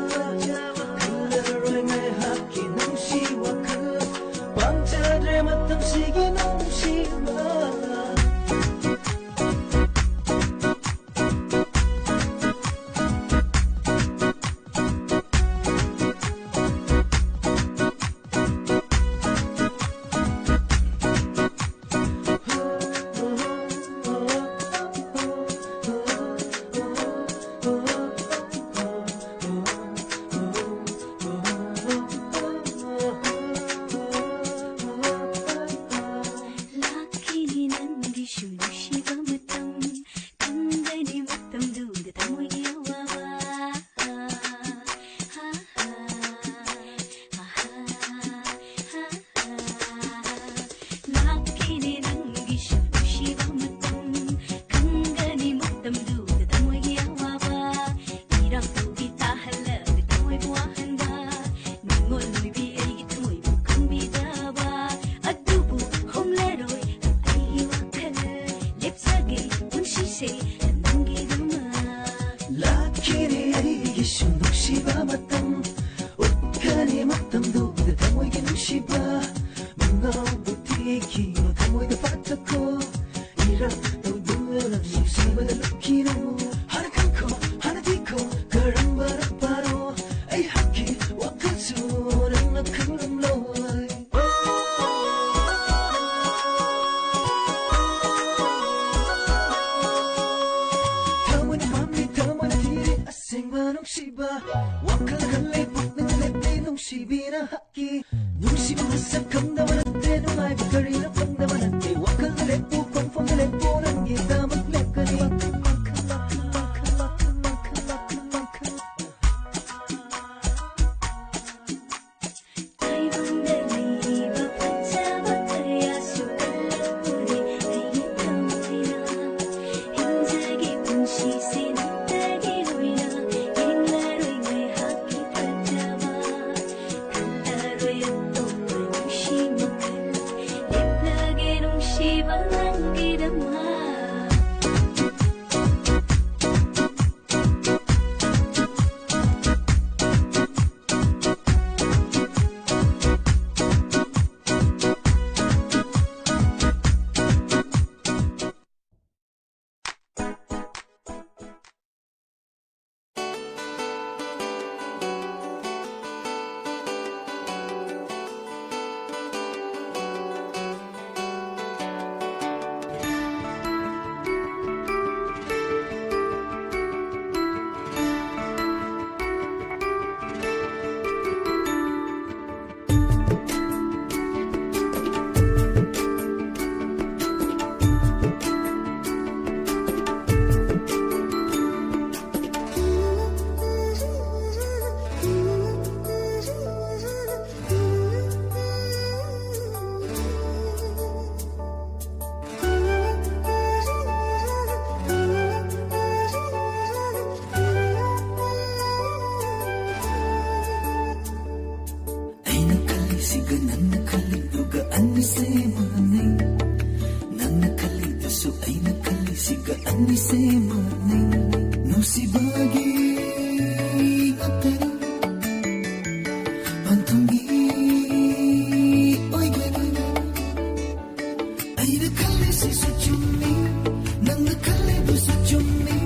ꯈꯜꯂꯔꯣꯏ ꯃꯩꯍꯥꯛꯀꯤ ꯅꯨꯡꯁꯤ ꯋꯥꯈꯜ꯫ ꯄꯥꯝꯖꯗ꯭ꯔꯦ ꯃꯇꯝꯁꯤꯒꯤ ꯅꯨꯡꯁꯤꯕ꯫ ꯂꯥꯛꯈꯤꯅꯤ ꯅꯪꯒꯤꯁꯨ ꯅꯨꯡꯁꯤꯕ ꯃꯇꯝ, ꯈꯪꯒꯅꯤ ꯃꯇꯝꯗꯨꯗ ꯊꯃꯣꯏꯒꯤ ꯑꯋꯥꯕ꯫ ꯂꯥꯛꯈꯤꯅꯤ ꯅꯪꯒꯤꯁꯨ ꯅꯨꯡꯁꯤꯕ ꯃꯇꯝ, ꯈꯪꯒꯅꯤ ꯃꯇꯝꯗꯨꯗ ꯊꯃꯣꯏꯒꯤ ꯑꯋꯥꯕ꯫ ꯏꯔꯥꯡ ꯇꯧꯕꯤ ꯇꯥꯍꯜꯂꯒ ꯊꯃꯣꯏꯕꯨ ꯋꯥꯍꯟꯕ, ꯅꯤꯡꯉꯣꯜ ꯑꯣꯏꯕꯤ ꯑꯩꯒꯤ ꯊꯃꯣꯏꯕꯨ ꯈꯪꯕꯤꯗꯕ꯫ ꯑꯗꯨꯕꯨ ꯍꯣꯡꯂꯔꯣꯏ ꯑꯩꯒꯤ ꯋꯥꯈꯜ, ꯂꯦꯞꯆꯒꯦ ꯄꯨꯟꯁꯤꯁꯦ ꯅꯪꯒꯤꯗꯃꯛ꯫ ꯂꯥꯛꯈꯤꯅꯤ ꯑꯩꯒꯤꯁꯨ ꯅꯨꯡꯁꯤꯕ ꯃꯇꯝ, ꯅꯨꯡꯁꯤꯕ, ꯋꯥꯈꯜ ꯈꯜꯂꯦ ꯄꯨꯛꯅꯤꯡ ꯂꯦꯞꯄꯦ ꯅꯨꯡꯁꯤꯕꯤ ꯅꯍꯥꯛꯀꯤ꯫ ꯅꯨꯡꯁꯤꯕ ꯃꯁꯛ ꯈꯪꯗꯕ ꯅꯠꯇꯦ, ꯅꯨꯡꯉꯥꯏꯕ ꯀꯔꯤꯅꯣ ꯈꯪꯗꯕ ꯅꯠꯇꯦ꯫ ꯋꯥꯈꯜꯗ ꯂꯦꯞꯄꯨ ꯈꯣꯡꯐꯝꯗ ꯂꯦꯞꯄꯨ ꯅꯪꯒꯤꯗꯃꯛ ꯂꯦꯞꯀꯅꯤ꯫ ꯇꯥꯏꯕꯪꯗ ꯂꯩꯔꯤꯕ ꯐꯖꯕ ꯀꯌꯥꯁꯨ ꯀꯜꯂꯛꯄꯅꯤ ꯑꯩꯒꯤ ꯊꯃꯣꯏꯅ꯫ ꯍꯤꯡꯖꯒꯦ ꯄꯨꯟꯁꯤꯁꯦ ꯅꯪꯇꯒꯤ ꯑꯣꯏꯅ꯫ ꯌꯦꯡꯂꯔꯣꯏ ꯉꯥꯏꯍꯥꯛꯀꯤ ꯐꯖꯕ, ꯈꯜꯂꯔꯣꯏ ꯑꯇꯣꯞꯄ ꯅꯨꯡꯁꯤ ꯃꯈꯜ꯫ ꯂꯦꯞꯂꯒꯦ ꯅꯨꯡꯁꯤꯕ ꯅꯪꯒꯤꯗꯃꯛ꯫ ꯑꯩꯅ ꯈꯜꯂꯤꯁꯤꯒ ꯅꯪꯅ ꯈꯜꯂꯤꯗꯨꯒ ꯑꯅꯤꯁꯦ ꯃꯥꯟꯅꯩ꯫ ꯅꯪꯅ ꯈꯜꯂꯤꯗꯨꯁꯨ ꯑꯩꯅ ꯈꯜꯂꯤꯁꯤꯒ ꯑꯅꯤꯁꯦ ꯃꯥꯟꯅꯩ꯫ ꯅꯨꯡꯁꯤꯕꯒꯤ ꯉꯥꯛꯇꯅꯤ ꯄꯥꯟꯊꯨꯡꯒꯤ ꯑꯣꯏꯒꯅꯤ꯫ ꯑꯩꯅ ꯈꯜꯂꯤꯁꯤꯁꯨ ꯆꯨꯝꯃꯤ, ꯅꯪꯅ ꯈꯜꯂꯤꯗꯨꯁꯨ ꯆꯨꯝꯃꯤ꯫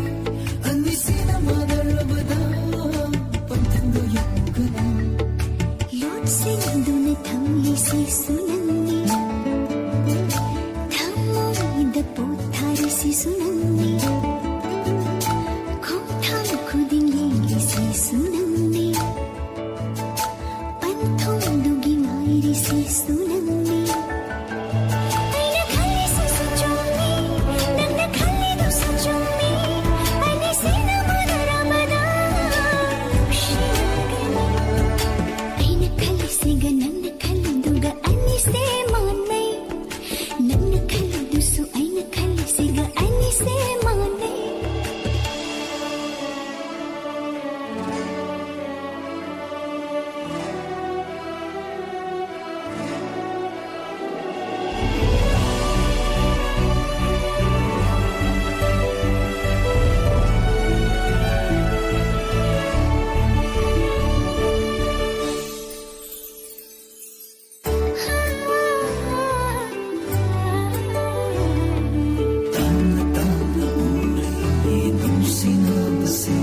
ꯑꯅꯤꯁꯤꯅ ꯃꯥꯟꯅꯔꯕꯗ ꯄꯟꯊꯨꯡꯗꯣ ꯌꯧꯒꯅꯤ꯫ ꯂꯣꯠꯁꯤꯟꯗꯨꯅ ꯊꯝꯂꯤꯁꯤꯁꯨ ꯅꯪꯅꯤ, ꯊꯃꯣꯏꯗ ꯄꯣꯠ ꯊꯥꯔꯤꯁꯤꯁꯨ ꯅꯪꯅꯤ꯫ ꯁꯨ ꯅꯪꯅꯤ, ꯄꯟꯊꯨꯡꯗꯨꯒꯤ ꯉꯥꯏꯔꯤꯁꯤꯁꯨ ꯅꯪꯅꯤ꯫ ꯑꯩꯅ ꯈꯜꯂꯤꯁꯤꯁꯨ ꯆꯨꯝꯃꯤ, ꯅꯪꯅ ꯈꯜꯂꯤꯗꯨꯁꯨ ꯆꯨꯝꯃꯤ꯫ ꯑꯅꯤꯁꯤꯅ ꯃꯥꯟꯅꯔꯕꯗ ꯅꯨꯡꯁꯤꯅꯒꯅꯤ꯫ ꯑꯩꯅ ꯈꯜꯂꯤꯁꯤꯒ ꯅꯪꯅ ꯈꯜꯂꯤꯗꯨꯒ ꯑꯅꯤꯁꯦ ꯃꯥꯟꯅꯩ꯫ ꯅꯪꯅ ꯈꯜꯂꯤꯗꯨꯁꯨ ꯑꯩꯅ ꯈꯜꯂꯤꯁꯤꯒ ꯑꯅꯤꯁꯦ ꯃꯥꯟꯅꯩ꯫ ꯇꯞꯅ ꯇꯞꯅ ꯎꯔꯦ ꯅꯨꯡꯁꯤꯅꯕꯁꯦ,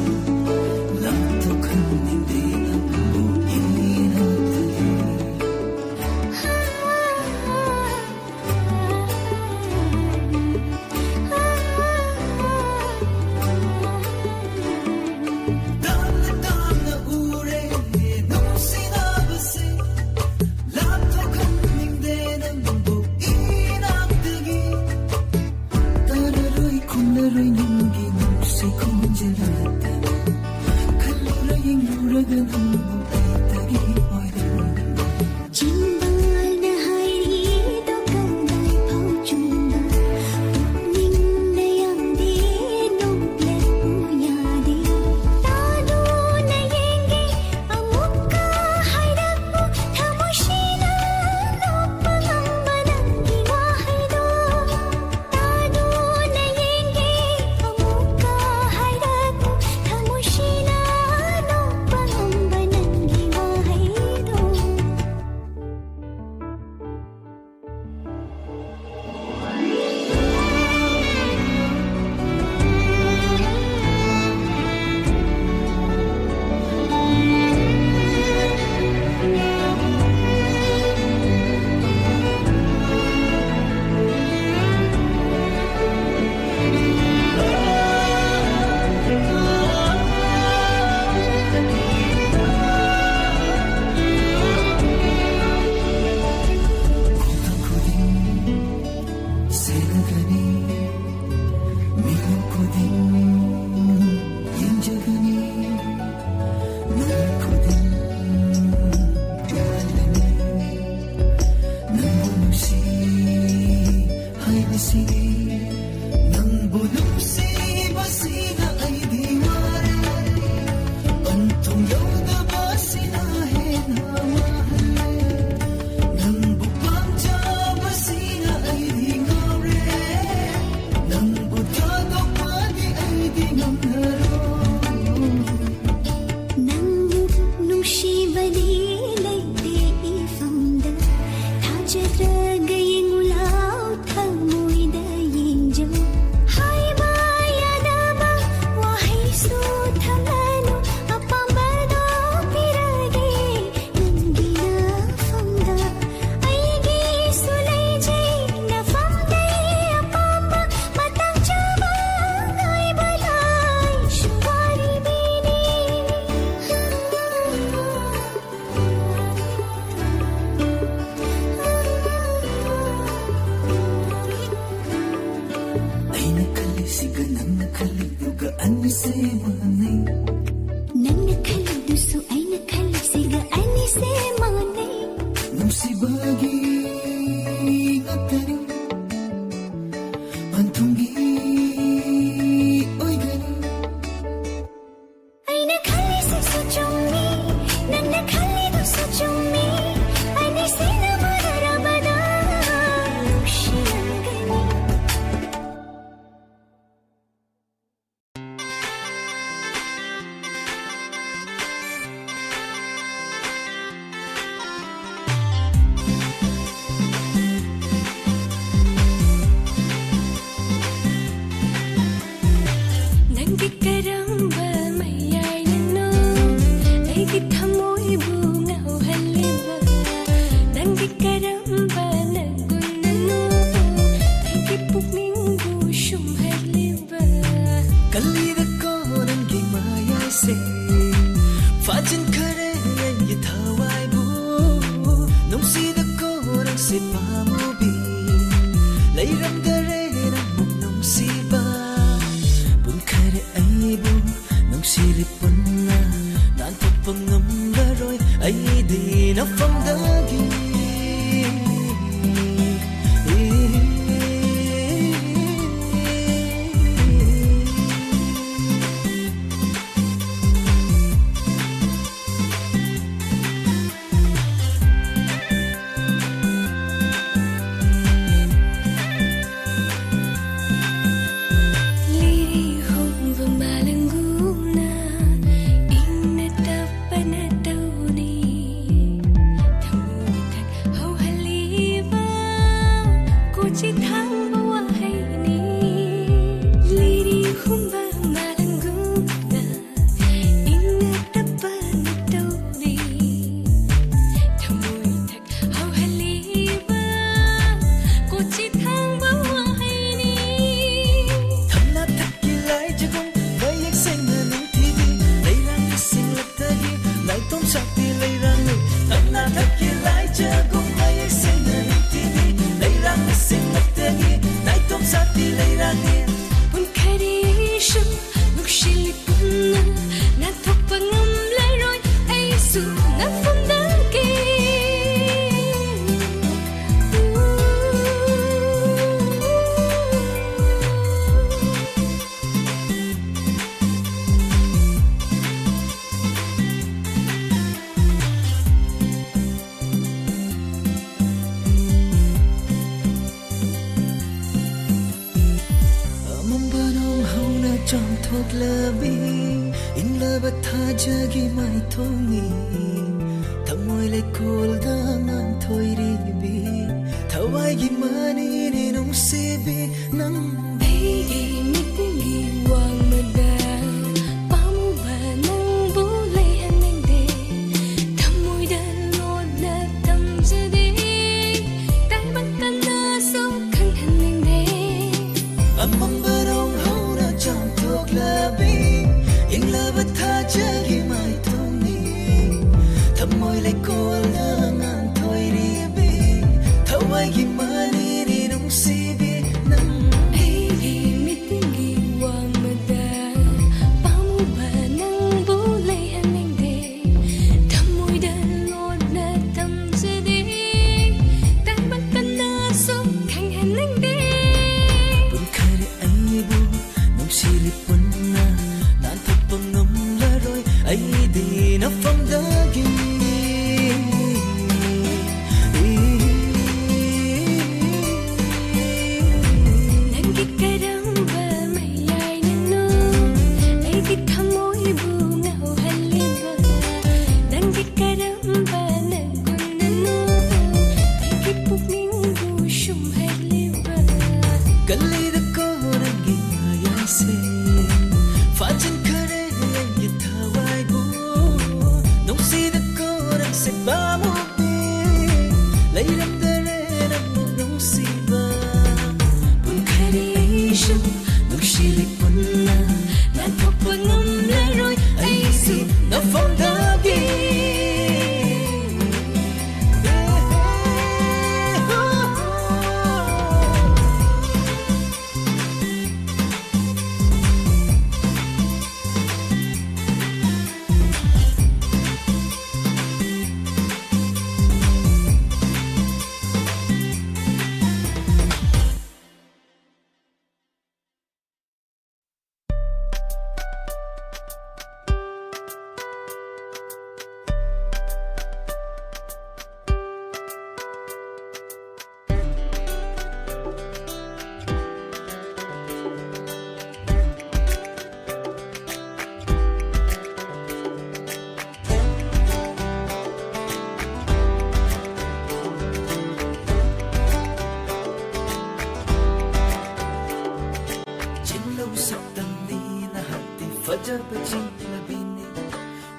ꯂꯥꯞꯊꯣꯛꯍꯟꯅꯤꯡꯗꯦ ꯅꯪꯕꯨ ꯏꯅꯥꯛꯇꯒꯤ꯫ ꯇꯞꯅ ꯇꯞꯅ ꯎꯔꯦ ꯅꯨꯡꯁꯤꯅꯕꯁꯦ, ꯂꯥꯞꯊꯣꯛꯍꯟꯅꯤꯡꯗꯦ ꯅꯪꯕꯨ ꯏꯅꯥꯛꯇꯒꯤ꯫ ꯇꯥꯔꯔꯣꯏ ꯈꯨꯝꯂꯔꯣꯏ ꯅꯪꯒꯤ ꯅꯨꯡꯁꯤ ꯈꯣꯟꯖꯦꯜ ꯑꯃꯠꯇꯅ꯫ ꯈꯜꯂꯨꯔ ꯌꯦꯡꯂꯨꯔꯒ ꯅꯪꯕꯨ ꯑꯩꯇꯒꯤ ꯑꯣꯏꯔꯦ꯫ ꯆꯤꯟꯕꯥꯜꯅ ꯍꯥꯏꯔꯤꯗꯣ ꯀꯗꯥꯏꯐꯥꯎ ꯆꯨꯝꯕ? ꯄꯨꯛꯅꯤꯡꯅ ꯌꯥꯗꯦ, ꯅꯣꯛꯂꯛꯄ ꯌꯥꯗꯦ꯫ ꯇꯥꯗꯨꯅ ꯌꯦꯡꯒꯦ ꯑꯃꯨꯛꯀ ꯍꯥꯏꯔꯛꯄ, ꯊꯃꯣꯏꯁꯤꯅ ꯂꯣꯛꯄ ꯉꯝꯕ ꯅꯪꯒꯤ ꯋꯥꯍꯩꯗꯣ꯫ ꯇꯥꯗꯨꯅ ꯌꯦꯡꯒꯦ ꯑꯃꯨꯛꯀ ꯍꯥꯏꯔꯛꯄ, ꯊꯃꯣꯏꯁꯤꯅ ꯂꯣꯛꯄ ꯉꯝꯕ ꯌꯧꯗꯕꯁꯤꯅ ꯍꯦꯟꯅ ꯋꯥꯍꯜꯂꯦ꯫ ꯅꯪꯕꯨ ꯄꯥꯝꯖꯕꯁꯤꯅ ꯑꯩꯗꯤ ꯉꯥꯎꯔꯦ꯫ ꯅꯪꯕꯨ ꯊꯥꯗꯣꯛꯄꯗꯤ ꯑꯩꯗꯤ ꯉꯝꯂꯔꯣꯏ꯫ ꯅꯪꯕꯨ ꯅꯨꯡꯁꯤꯕꯗꯤ ꯂꯩꯇꯦ ꯏꯐꯝꯗ꯫ ꯊꯥꯖꯗ꯭ꯔꯒ ꯌꯦꯡꯉꯨ ꯂꯥꯎ, ꯊꯃꯣꯏꯗ ꯌꯦꯡꯖꯧ꯫ ꯍꯥꯏꯕ ꯌꯥꯗꯕ ꯋꯥꯍꯩꯁꯨ ꯊꯝꯂꯅꯨ꯫ ꯑꯄꯥꯝꯕꯗꯣ ꯄꯤꯔꯒꯦ ꯅꯪꯒꯤ ꯅꯐꯝꯗ꯫ ꯑꯩꯒꯤꯁꯨ ꯂꯩꯖꯩ ꯅꯐꯝꯗꯩ ꯑꯄꯥꯝꯕ꯫ ꯃꯇꯥꯡ ꯆꯥꯕ ꯉꯥꯏꯕ ꯂꯥꯏꯁꯨ ꯋꯥꯔꯤꯕꯤꯅꯤ꯫ ꯑꯩꯅ ꯈꯜꯂꯤꯁꯤꯒ ꯅꯪꯅ ꯈꯜꯂꯤꯗꯨꯒ ꯑꯅꯤꯁꯦ ꯃꯥꯟꯅꯩ꯫ ꯅꯪꯅ ꯈꯜꯂꯤꯗꯨꯁꯨ ꯑꯩꯅ ꯈꯜꯂꯤꯁꯤꯒ ꯑꯅꯤꯁꯦ ꯃꯥꯟꯅꯩ꯫ ꯅꯨꯡꯁꯤꯕꯒꯤ ꯉꯥꯛꯇꯅꯤ, ꯄꯟꯊꯨꯡꯒꯤ ꯑꯣꯏꯒꯅꯤ꯫ ꯑꯩꯅ ꯈꯜꯂꯤꯁꯤꯁꯨ ꯆꯨꯝꯃꯤ, ꯅꯪꯅ ꯈꯜꯂꯤꯗꯨꯁꯨ ꯆꯨꯝꯃꯤ꯫ ꯑꯅꯤꯁꯤꯅ ꯃꯥꯟꯅꯔꯕꯗ ꯅꯨꯡꯁꯤꯔꯝꯒꯅꯤ꯫ ꯅꯪꯒꯤ ꯀꯔꯝꯕ ꯃꯌꯥꯏꯅꯅꯣ ꯑꯩꯒꯤ ꯊꯃꯣꯏꯕꯨ ꯉꯥꯎꯍꯜꯂꯤꯕ? ꯅꯪꯒꯤ ꯀꯔꯝꯕ ꯅꯒꯨꯟꯅꯅꯣ ꯑꯩꯒꯤ ꯄꯨꯛꯅꯤꯡꯕꯨ ꯁꯨꯝꯍꯜꯂꯤꯕ? ꯀꯜꯂꯤꯗꯀꯣ ꯅꯪꯒꯤ ꯃꯌꯥꯏꯁꯦ, ꯐꯥꯖꯤꯟꯈꯔꯦ ꯑꯩꯒꯤ ꯊꯋꯥꯏꯕꯨ꯫ ꯅꯨꯡꯁꯤꯗꯀꯣ ꯅꯪꯁꯦ ꯄꯥꯝꯃꯨꯕꯤ, ꯂꯩꯔꯝꯗꯔꯦ ꯅꯪꯃꯨꯛ ꯅꯨꯡꯁꯤꯕ꯫ ꯄꯨꯟꯈꯔꯦ ꯑꯩꯕꯨ ꯅꯨꯡꯁꯤꯔꯤ ꯄꯨꯟꯅ, ꯅꯥꯟꯊꯣꯛꯄ ꯉꯝꯂꯔꯣꯏ ꯑꯩꯗꯤ ꯅꯐꯝꯗꯒꯤ꯫ ꯅꯐꯝꯗꯒꯤ꯫ ꯑꯃꯝꯕ ꯅꯣꯡ ꯍꯧꯅ ꯆꯥꯝꯊꯣꯛꯂꯕꯤ, ꯏꯪꯂꯕ ꯊꯥꯖꯒꯤ ꯃꯥꯏꯊꯣꯡꯅꯤ꯫ ꯊꯃꯣꯏ ꯂꯩꯀꯣꯜꯗ ꯉꯥꯟꯊꯣꯏꯔꯤꯕꯤ, ꯊꯋꯥꯏꯒꯤ ꯃꯅꯤꯅꯤ ꯅꯨꯡꯁꯤꯕꯤ ꯅꯪ꯫ ꯑꯩꯒꯤ ꯃꯤꯠꯇꯒꯤ ꯋꯥꯡꯃꯗ ꯄꯥꯝꯃꯨꯕ ꯅꯪꯕꯨ ꯂꯩꯍꯟꯅꯤꯡꯗꯦ꯫ ꯊꯃꯣꯏꯗ ꯂꯣꯠꯅ ꯊꯝꯖꯗꯦ꯫ ꯇꯥꯏꯕꯪ ꯀꯅꯥꯁꯨ ꯈꯪꯍꯟꯅꯤꯡꯗꯦ꯫ ꯑꯃꯝꯕ ꯅꯣꯡ ꯍꯧꯅ ꯆꯥꯝꯊꯣꯛꯂꯕꯤ, ꯏꯪꯂꯕ ꯊꯥꯖꯒꯤ ꯃꯥꯏꯊꯣꯡꯅꯤ꯫ ꯊꯃꯣꯏ ꯂꯩꯀꯣꯜꯗ ꯉꯥꯟꯊꯣꯏꯔꯤꯕꯤ, ꯊꯋꯥꯏꯒꯤ ꯃꯅꯤꯅꯤ ꯅꯨꯡꯁꯤꯕꯤ ꯅꯪ꯫ ꯑꯩꯒꯤ ꯃꯤꯠꯇꯒꯤ ꯋꯥꯡꯃꯗ ꯄꯥꯝꯃꯨꯕ ꯅꯪꯕꯨ ꯂꯩꯍꯟꯅꯤꯡꯗꯦ꯫ ꯊꯃꯣꯏꯗ ꯂꯣꯠꯅ ꯊꯝꯖꯗꯦ꯫ ꯇꯥꯏꯕꯪ ꯀꯅꯥꯁꯨ ꯈꯪꯍꯟꯅꯤꯡꯗꯦ꯫ ꯄꯨꯟꯈꯔꯦ ꯑꯩꯕꯨ ꯅꯨꯡꯁꯤꯔꯤ ꯄꯨꯟꯅ, ꯅꯥꯟꯊꯣꯛꯄ ꯉꯝꯂꯔꯣꯏ ꯑꯩꯗꯤ ꯅꯐꯝꯗꯒꯤ꯫ ꯅꯪꯒꯤ ꯀꯔꯝꯕ ꯃꯌꯥꯏꯅꯅꯣ ꯑꯩꯒꯤ ꯊꯃꯣꯏꯕꯨ ꯉꯥꯎꯍꯜꯂꯤꯕ? ꯅꯪꯒꯤ ꯀꯔꯝꯕ ꯅꯪ ꯀꯨꯟꯅꯅꯣ ꯑꯩꯒꯤ ꯄꯨꯛꯅꯤꯡꯕꯨ ꯁꯨꯝꯍꯠꯂꯤꯕ? ꯀꯜꯂꯤꯗꯀꯣ ꯅꯪꯒꯤ ꯃꯌꯥꯏꯁꯦ, ꯐꯥꯖꯤꯟꯈꯔꯦ ꯑꯩꯒꯤ ꯊꯋꯥꯏꯕꯨ, ꯅꯨꯡꯁꯤꯗꯀꯣ ꯅꯪꯁꯦ ꯄꯥꯝꯃꯨꯕꯤ, ꯂꯩꯔꯝꯗꯔꯦ ꯅꯪꯕꯨ ꯅꯨꯡꯁꯤꯕ꯫ ꯄꯨꯟꯈꯔꯦ ꯑꯩꯁꯨ ꯅꯨꯡꯁꯤꯔꯤ ꯄꯨꯟꯅ, ꯅꯥꯟꯊꯣꯛꯄ ꯉꯝꯂꯔꯣꯏ ꯑꯩꯁꯨ ꯅꯐꯝꯗꯒꯤ꯫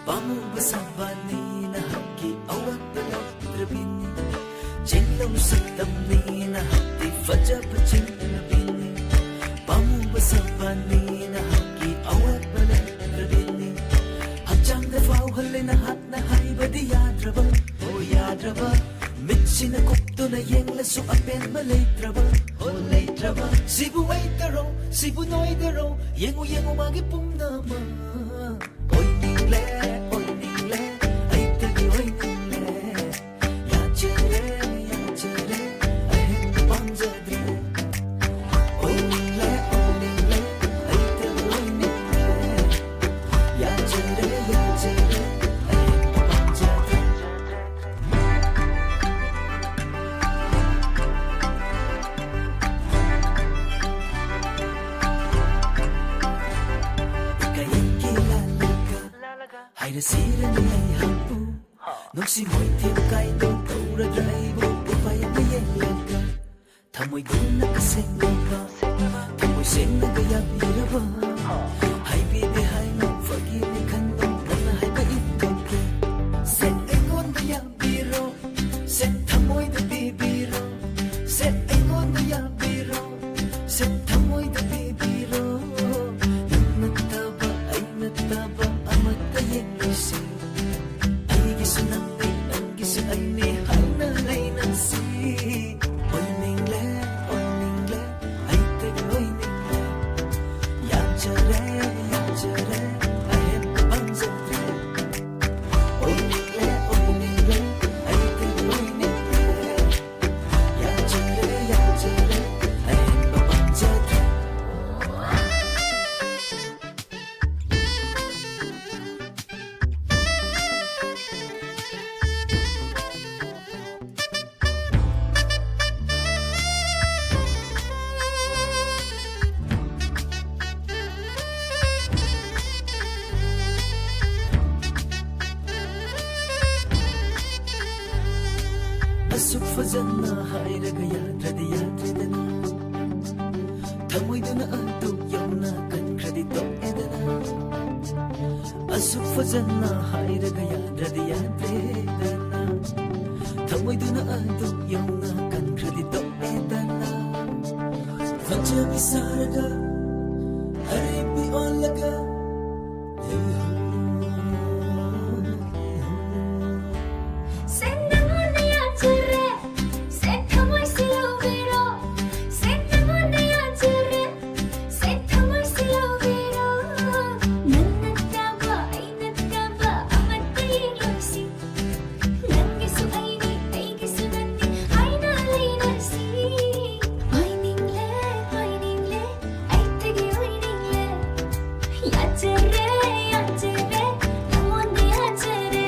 ꯄꯥꯝꯃꯨꯕ ꯁꯥꯕꯅꯤ ꯅꯍꯥꯛꯀꯤ ꯑꯋꯥꯠꯄ ꯂꯩꯇ꯭ꯔꯕꯤꯅꯤ꯫ ꯆꯤꯡꯂꯧ ꯁꯛꯇꯝꯅꯤ ꯅꯍꯥꯛꯇꯤ ꯐꯖꯕ ꯆꯤꯡꯂꯕꯤꯅꯤ꯫ ꯄꯥꯝꯃꯨꯕ ꯁꯥꯕꯅꯤ ꯅꯍꯥꯛꯀꯤ ꯑꯋꯥꯠꯄ ꯂꯩꯇ꯭ꯔꯕꯤꯅꯤ꯫ ꯍꯛꯆꯥꯡꯗ ꯐꯥꯎꯍꯜꯂꯦ ꯅꯍꯥꯛꯅ ꯍꯥꯏꯕꯗꯤ ꯌꯥꯗ꯭ꯔꯕ, ꯑꯣ ꯌꯥꯗ꯭ꯔꯕ꯫ ꯃꯤꯠꯁꯤꯅ ꯀꯨꯞꯇꯨꯅ ꯌꯦꯡꯂꯁꯨ ꯑꯄꯦꯟꯕ ꯂꯩꯇ꯭ꯔꯕ, ꯑꯣ ꯂꯩꯇ꯭ꯔꯕ꯫ ꯁꯤꯕꯨ ꯑꯩꯇꯔꯣ, ꯁꯤꯕꯨ ꯅꯣꯏꯗꯔꯣ, ꯌꯦꯡꯉꯨ ꯌꯦꯡꯉꯨ ꯃꯥꯒꯤ ꯄꯨꯝꯅꯃꯛ꯫ ꯑꯣꯏꯅꯤꯡꯂꯦ, ꯑꯣꯏꯅꯤꯡꯂꯦ, ꯑꯩꯇꯒꯤ ꯑꯣꯏꯅꯤꯡꯂꯦ꯫ ꯌꯥꯖꯔꯦ, ꯌꯥꯖꯔꯦ, ꯑꯍꯦꯟꯕ ꯄꯥꯝꯖꯗ꯭ꯔꯦ꯫ ꯑꯣꯏꯅꯤꯡꯂꯦ, ꯑꯣꯏꯅꯤꯡꯂꯦ, ꯑꯩꯇꯒꯤ ꯑꯣꯏꯅꯤꯡꯂꯦ꯫ ꯌꯥꯖꯔꯦ, ꯌꯥꯖꯔꯦ, ꯑꯍꯦꯟꯕ ꯄꯥꯝꯖꯗ꯭ꯔꯦ꯫ ꯏꯀꯥꯏꯒꯤ ꯂꯥꯜꯂꯒ ꯍꯥꯏꯔꯁꯤꯔꯅꯤ ꯑꯩꯍꯥꯛꯄꯨ꯫ ꯅꯨꯡꯁꯤ ꯃꯣꯏꯊꯦꯝ ꯀꯥꯏꯗꯣ ꯇꯧꯔꯗ꯭ꯔꯥ ꯑꯩꯕꯨ ꯎꯄꯥꯏ ꯑꯃ ꯌꯦꯡꯂꯒ꯫ ꯊꯃꯣꯏꯗꯨꯅ ꯑꯁꯦꯡꯕ, ꯊꯃꯣꯏ ꯁꯦꯡꯅꯒ ꯌꯥꯕꯤꯔꯕ꯫ ꯍꯥꯏꯕꯤꯗꯦ ꯍꯥꯏꯅ ꯐꯥꯒꯤꯅꯤ ꯈꯟꯗꯣꯛ ꯅꯪꯅ ꯍꯥꯏꯕ ꯏꯟꯊꯣꯛꯀꯦ꯫ ꯁꯦ ꯑꯩꯉꯣꯟꯗ ꯌꯥꯕꯤꯔꯣ, ꯁꯦ ꯊꯃꯣꯏꯗ ꯄꯤꯕꯤꯔꯣ, ꯁꯦ ꯑꯩꯉꯣꯟꯗ ꯌꯥꯕꯤꯔꯣ, ꯁꯦ ꯊꯃꯣꯏꯗ ꯄꯤꯕꯤꯔꯣ꯫ ꯅꯪ ꯅꯠꯇꯕ ꯑꯩ ꯅꯠꯇꯕ ꯑꯃꯠꯇ ꯌꯦꯡꯂꯣꯏꯁꯦ꯫ ꯑꯩꯒꯤꯁꯨ ꯅꯪꯅꯤ, ꯅꯪꯒꯤꯁꯨ ꯑꯩꯅꯤ ꯍꯥꯏꯅ ꯂꯩꯅꯁꯤ꯫ ꯑꯣꯏꯅꯤꯡꯂꯦ, ꯑꯣꯏꯅꯤꯡꯂꯦ, ꯑꯩꯇꯒꯤ ꯑꯣꯏꯅꯤꯡꯂꯦ꯫ ꯌꯥꯖꯔꯦ, ꯌꯥꯖꯔꯦ, ꯑꯍꯦꯟꯕ ꯄꯥꯝꯖꯗ꯭ꯔꯦ꯫ ꯑꯣꯏꯅꯤꯡꯂꯦ, ꯑꯣꯏꯅꯤꯡꯂꯦ, ꯑꯩꯇꯒꯤ ꯑꯣꯏꯅꯤꯡꯂꯦ꯫ ꯌꯥꯖꯔꯦ, ꯌꯥꯖꯔꯦ, ꯑꯍꯦꯟꯕ ꯄꯥꯝꯖꯗ꯭ꯔꯦ꯫ ꯑꯁꯨꯛ ꯐꯖꯅ ꯍꯥꯏꯔꯒ ꯌꯥꯗ꯭ꯔꯗꯤ ꯌꯥꯗ꯭ꯔꯦꯗꯅ꯫ ꯊꯃꯣꯏꯗꯨꯅ ꯑꯗꯨ ꯌꯧꯅ ꯀꯟꯈ꯭ꯔꯗꯤ ꯇꯣꯛꯑꯦꯗꯅ꯫ ꯑꯁꯨꯛ ꯐꯖꯅ ꯍꯥꯏꯔꯒ ꯌꯥꯗ꯭ꯔꯗꯤ ꯌꯥꯗ꯭ꯔꯦꯗꯅ, ꯊꯃꯣꯏꯗꯨꯅ ꯑꯗꯨ ꯌꯧꯅ ꯀꯟꯈ꯭ꯔꯗꯤ ꯇꯣꯛꯑꯦꯗꯅ, ꯐꯖꯕꯤ ꯁꯥꯔꯒ ꯑꯔꯦꯝꯕꯤ ꯑꯣꯜꯂꯒ ꯂꯩꯍꯧ, ꯂꯩꯍꯧ꯫ ꯁꯦ ꯅꯪꯉꯣꯟꯗ ꯌꯥꯖꯔꯦ, ꯁꯦ ꯊꯃꯣꯏꯁꯦ ꯂꯧꯕꯤꯔꯣ, ꯁꯦ ꯅꯪꯉꯣꯟꯗ ꯌꯥꯖꯔꯦ, ꯁꯦ ꯊꯃꯣꯏꯁꯦ ꯂꯧꯕꯤꯔꯣ꯫ ꯅꯪ ꯅꯠꯇꯕ ꯑꯩ ꯅꯠꯇꯕ ꯑꯃꯠꯇ ꯌꯦꯡꯂꯣꯏꯁꯤ꯫ ꯅꯪꯒꯤꯁꯨ ꯑꯩꯅꯤ, ꯑꯩꯒꯤꯁꯨ ꯅꯪꯅꯤ ꯍꯥꯏꯅ ꯂꯩꯔꯁꯤ꯫ ꯄꯥꯏꯅꯤꯡꯂꯦ, ꯄꯥꯏꯅꯤꯡꯂꯦ, ꯑꯩ ꯇꯒꯤ ꯑꯣꯏꯅꯤꯡꯂꯦ꯫ ꯌꯥꯖꯔꯦ, ꯌꯥꯖꯔꯦ, ꯅꯪꯉꯣꯟꯗ ꯌꯥꯖꯔꯦ꯫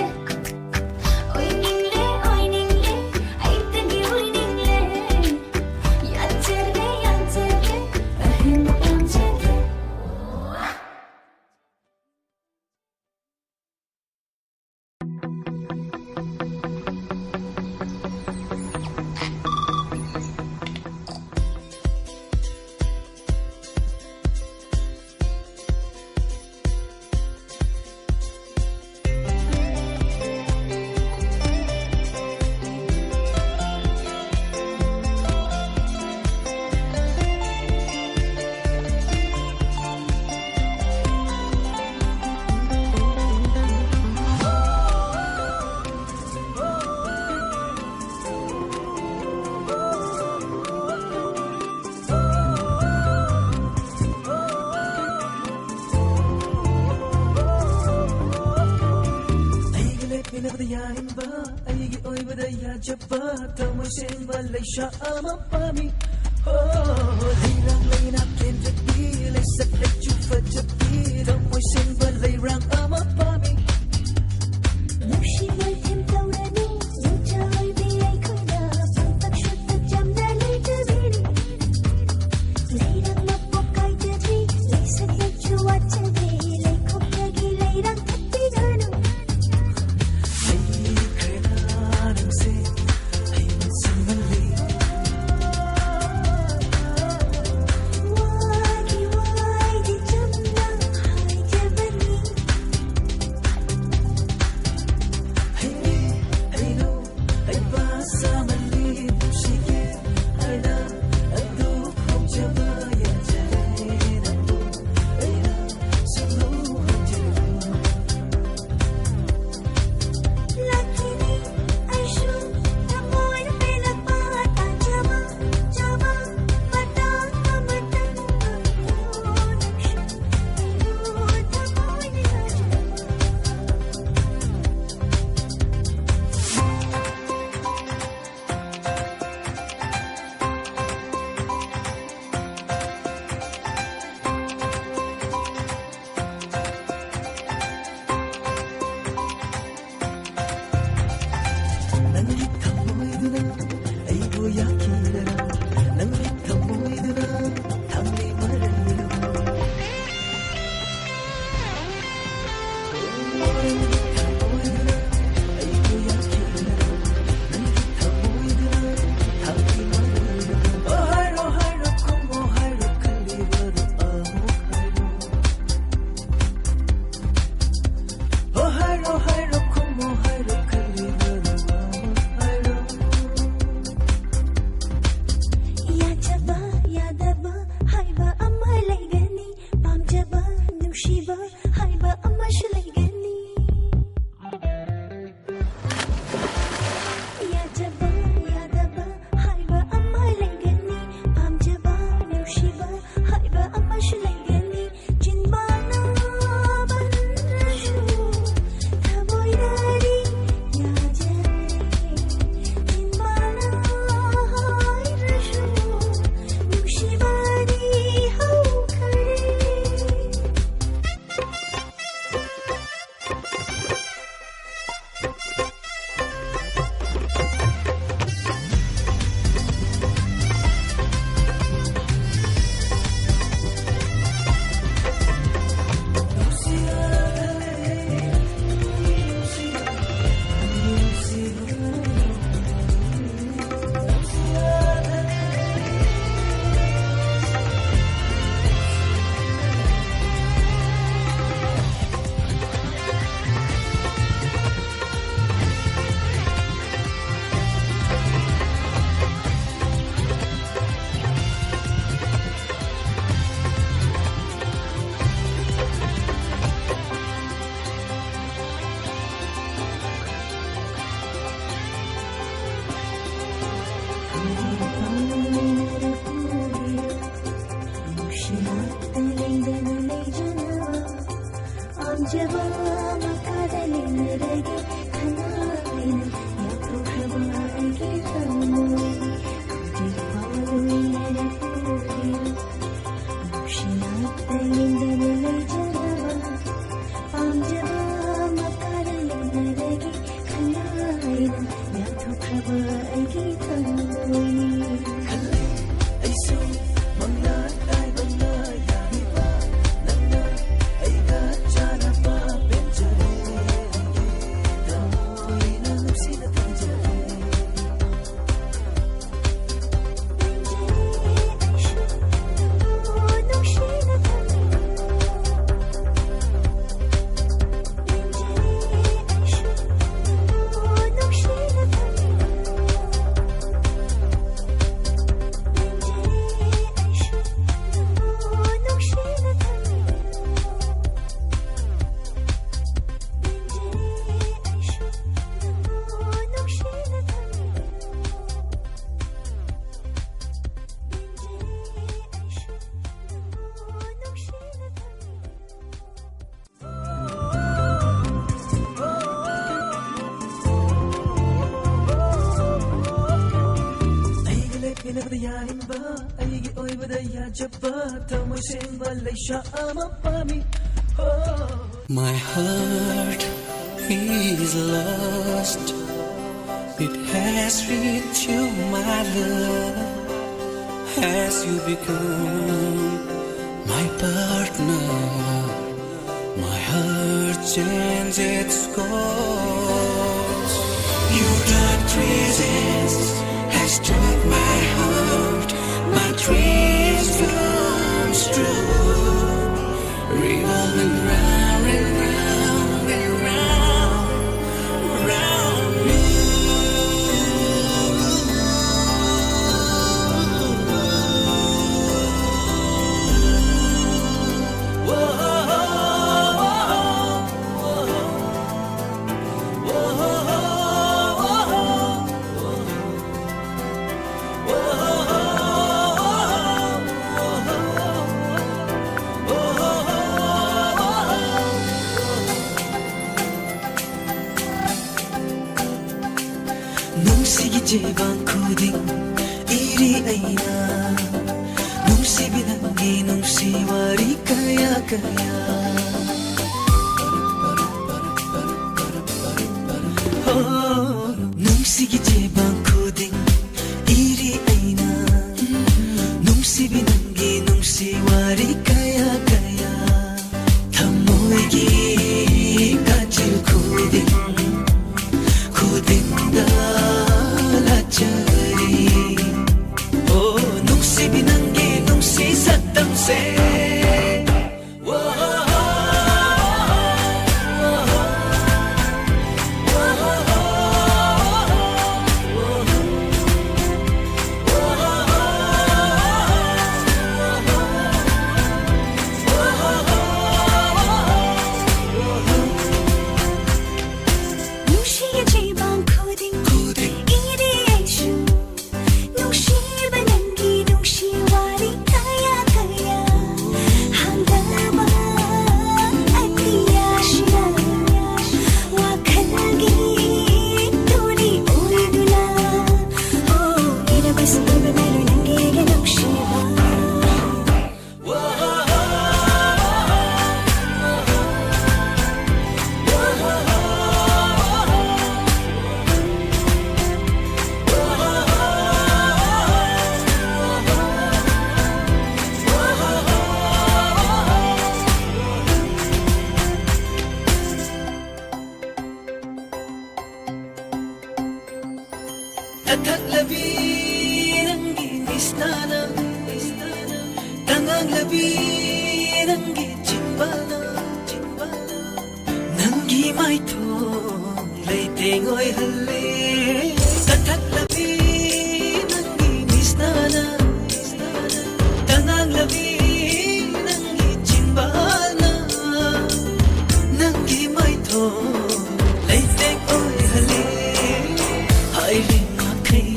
ꯑꯣꯏꯅꯤꯡꯂꯦ, ꯑꯣꯏꯅꯤꯡꯂꯦ, ꯑꯩ ꯇꯒꯤ ꯑꯣꯏꯅꯤꯡꯂꯦ꯫ ꯌꯥꯖꯔꯦ, ꯌꯥꯖꯔꯦ, ꯑꯍꯦꯟꯕ ꯄꯥꯝꯖꯗꯦ꯫ ꯑꯩꯒꯤ ꯂꯦꯞꯃꯤꯟꯅꯕꯗ ꯌꯥꯅꯤꯡꯕ, ꯑꯩꯒꯤ ꯑꯣꯏꯕꯗ ꯌꯥꯖꯕ, ꯊꯃꯣꯏ ꯁꯦꯡꯕ ꯂꯩꯁꯥ ꯑꯃ ꯄꯥꯝꯃꯤ꯫ ꯍꯣ, ꯂꯩꯔꯥꯡ ꯂꯩꯅꯥ ꯀꯦꯟꯖꯕꯤ, ꯂꯩꯁꯛ ꯂꯩꯆꯨ ꯐꯖꯕꯤ, ꯊꯃꯣꯏ ꯁꯦꯡꯕ ꯂꯩꯔꯥꯡ ꯑꯃ ꯄꯥꯝꯃꯤ꯫ ꯅꯨꯡꯁꯤꯕ ꯊꯦꯝ ꯇꯧꯔꯅꯨ, ꯌꯨꯝꯖꯥ ꯑꯣꯏꯕꯤ ꯑꯩꯈꯣꯏꯅ ꯄꯥꯡꯇꯛ ꯁꯨꯠꯇ ꯆꯝꯅ ꯂꯩꯖꯕꯤꯔꯤ꯫ ꯂꯩꯔꯥꯡ ꯃꯄꯣꯛ ꯀꯥꯏꯗꯕꯤ, ꯂꯩꯁꯛ ꯂꯩꯆꯨ ꯋꯥꯠꯆꯗꯦ, ꯂꯩꯈꯣꯝꯗꯒꯤ ꯂꯩꯔꯥꯡ ꯊꯠꯄꯤꯔꯅꯨ꯫ ꯂꯩꯈ꯭ꯔꯦꯗ ꯅꯪꯁꯦ ꯑꯩ ꯅꯤꯡꯁꯤꯡꯃꯜꯂꯤ꯫ ꯋꯥꯒꯤ ꯋꯥꯍꯩꯗꯤ ꯆꯝꯅ ꯍꯥꯏꯖꯕꯅꯤ꯫ ꯑꯔꯤꯡꯕ ꯑꯩꯒꯤ ꯑꯣꯏꯕꯗ ꯌꯥꯖꯕ ꯊꯃꯣꯏ ꯁꯦꯡꯕ ꯂꯩꯁꯥ ꯑꯃ ꯄꯥꯝꯃꯤ꯫ Oh. My heart is lost. It has reached you, my love. As you become my partner, my heart changes its course. Your dark presence has struck my heart. My dreams comes true. Revolving round and round and round, round you. ꯅꯨꯡꯁꯤꯒꯤ ꯆꯦꯕꯥꯡ ꯈꯨꯗꯤꯡ ꯏꯔꯤ ꯑꯩꯅ, ꯅꯨꯡꯁꯤꯕꯤ ꯅꯪꯒꯤ ꯅꯨꯡꯁꯤ ꯋꯥꯔꯤ ꯀꯌꯥ ꯀꯌꯥ꯫ ꯍꯣ, ꯅꯨꯡꯁꯤꯒꯤ ꯆꯦꯕꯥꯡ ꯈꯨꯗꯤꯡ ꯏꯔꯤ ꯑꯩꯅ, ꯅꯨꯡꯁꯤꯕꯤ ꯅꯪꯒꯤ ꯅꯨꯡꯁꯤ ꯋꯥꯔꯤ ꯀꯌꯥ ꯀꯌꯥ꯫ ꯊꯃꯣꯏꯒꯤ ꯀꯥꯆꯤꯜ ꯈꯨꯗꯤꯡ, ꯈꯨꯗꯤꯡꯗ ꯂꯥꯠꯆꯔꯤ꯫ ꯑꯣ, ꯅꯨꯡꯁꯤꯕꯤ ꯅꯪꯒꯤ ꯅꯨꯡꯁꯤ ꯁꯛꯇꯝꯁꯦ꯫ ꯅꯨꯡꯁꯤꯕ ꯅꯪꯒꯤ ꯅꯨꯡꯁꯤ ꯋꯥꯔꯤ ꯀꯌꯥ ꯀꯌꯥ꯫ ꯀꯊꯛꯂꯕꯤ ꯅꯪꯒꯤ ꯃꯤꯁꯅꯥꯅ, ꯇꯉꯥꯡꯂꯕꯤ ꯅꯪꯒꯤ ꯆꯤꯡꯕꯥꯜꯅ, ꯅꯪꯒꯤ ꯃꯥꯏꯊꯣꯡ ꯂꯩꯇꯦꯡ ꯑꯣꯏꯍꯜꯂꯦ꯫ ꯀꯊꯛꯂꯕꯤ ꯅꯪꯒꯤ ꯃꯤꯁꯅꯥꯅ, ꯇꯉꯥꯡꯂꯕꯤ ꯅꯪꯒꯤ ꯆꯤꯡꯕꯥꯜꯅ, ꯅꯪꯒꯤ ꯃꯥꯏꯊꯣꯡ ꯂꯩꯇꯦꯡ ꯑꯣꯏꯍꯜꯂꯦ꯫ ꯍꯥꯏꯔꯤ ꯃꯈꯩ,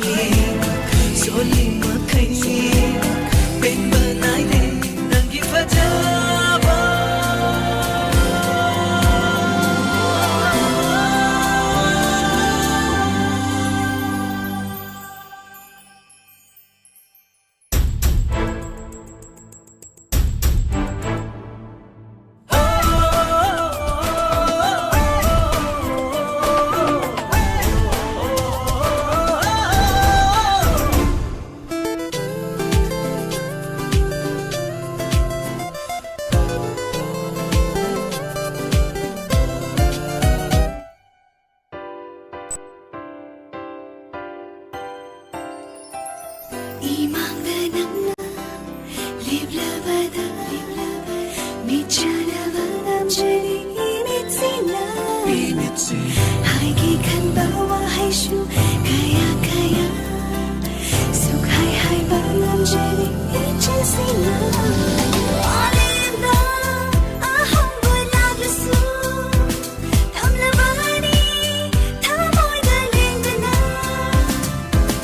ꯁꯣꯜꯂꯤ ꯃꯈꯩ, ꯄꯦꯟꯕ ꯅꯥꯏꯗꯦ ꯅꯪꯒꯤ ꯐꯖꯕ꯫ ꯏꯃꯥꯡꯗ ꯅꯪꯅ ꯂꯦꯞꯂꯕꯗ, ꯃꯤꯠꯆꯥꯟꯅꯕ ꯉꯝꯖꯔꯤ ꯏꯃꯤꯠꯁꯤꯅ꯫ ꯍꯥꯏꯒꯦ ꯈꯟꯕ ꯋꯥꯍꯩꯁꯨ ꯀꯌꯥ ꯀꯌꯥ ꯁꯨꯛꯍꯥꯏ ꯍꯥꯏꯕ ꯉꯝꯖꯔꯤ ꯏꯆꯤꯟꯁꯤꯅ꯫ ꯃꯥꯂꯦꯝꯗ ꯑꯍꯣꯡꯕ ꯂꯥꯛꯂꯁꯨ ꯊꯝꯂꯕꯅꯤ ꯊꯃꯣꯏꯗ ꯂꯦꯡꯗꯅ꯫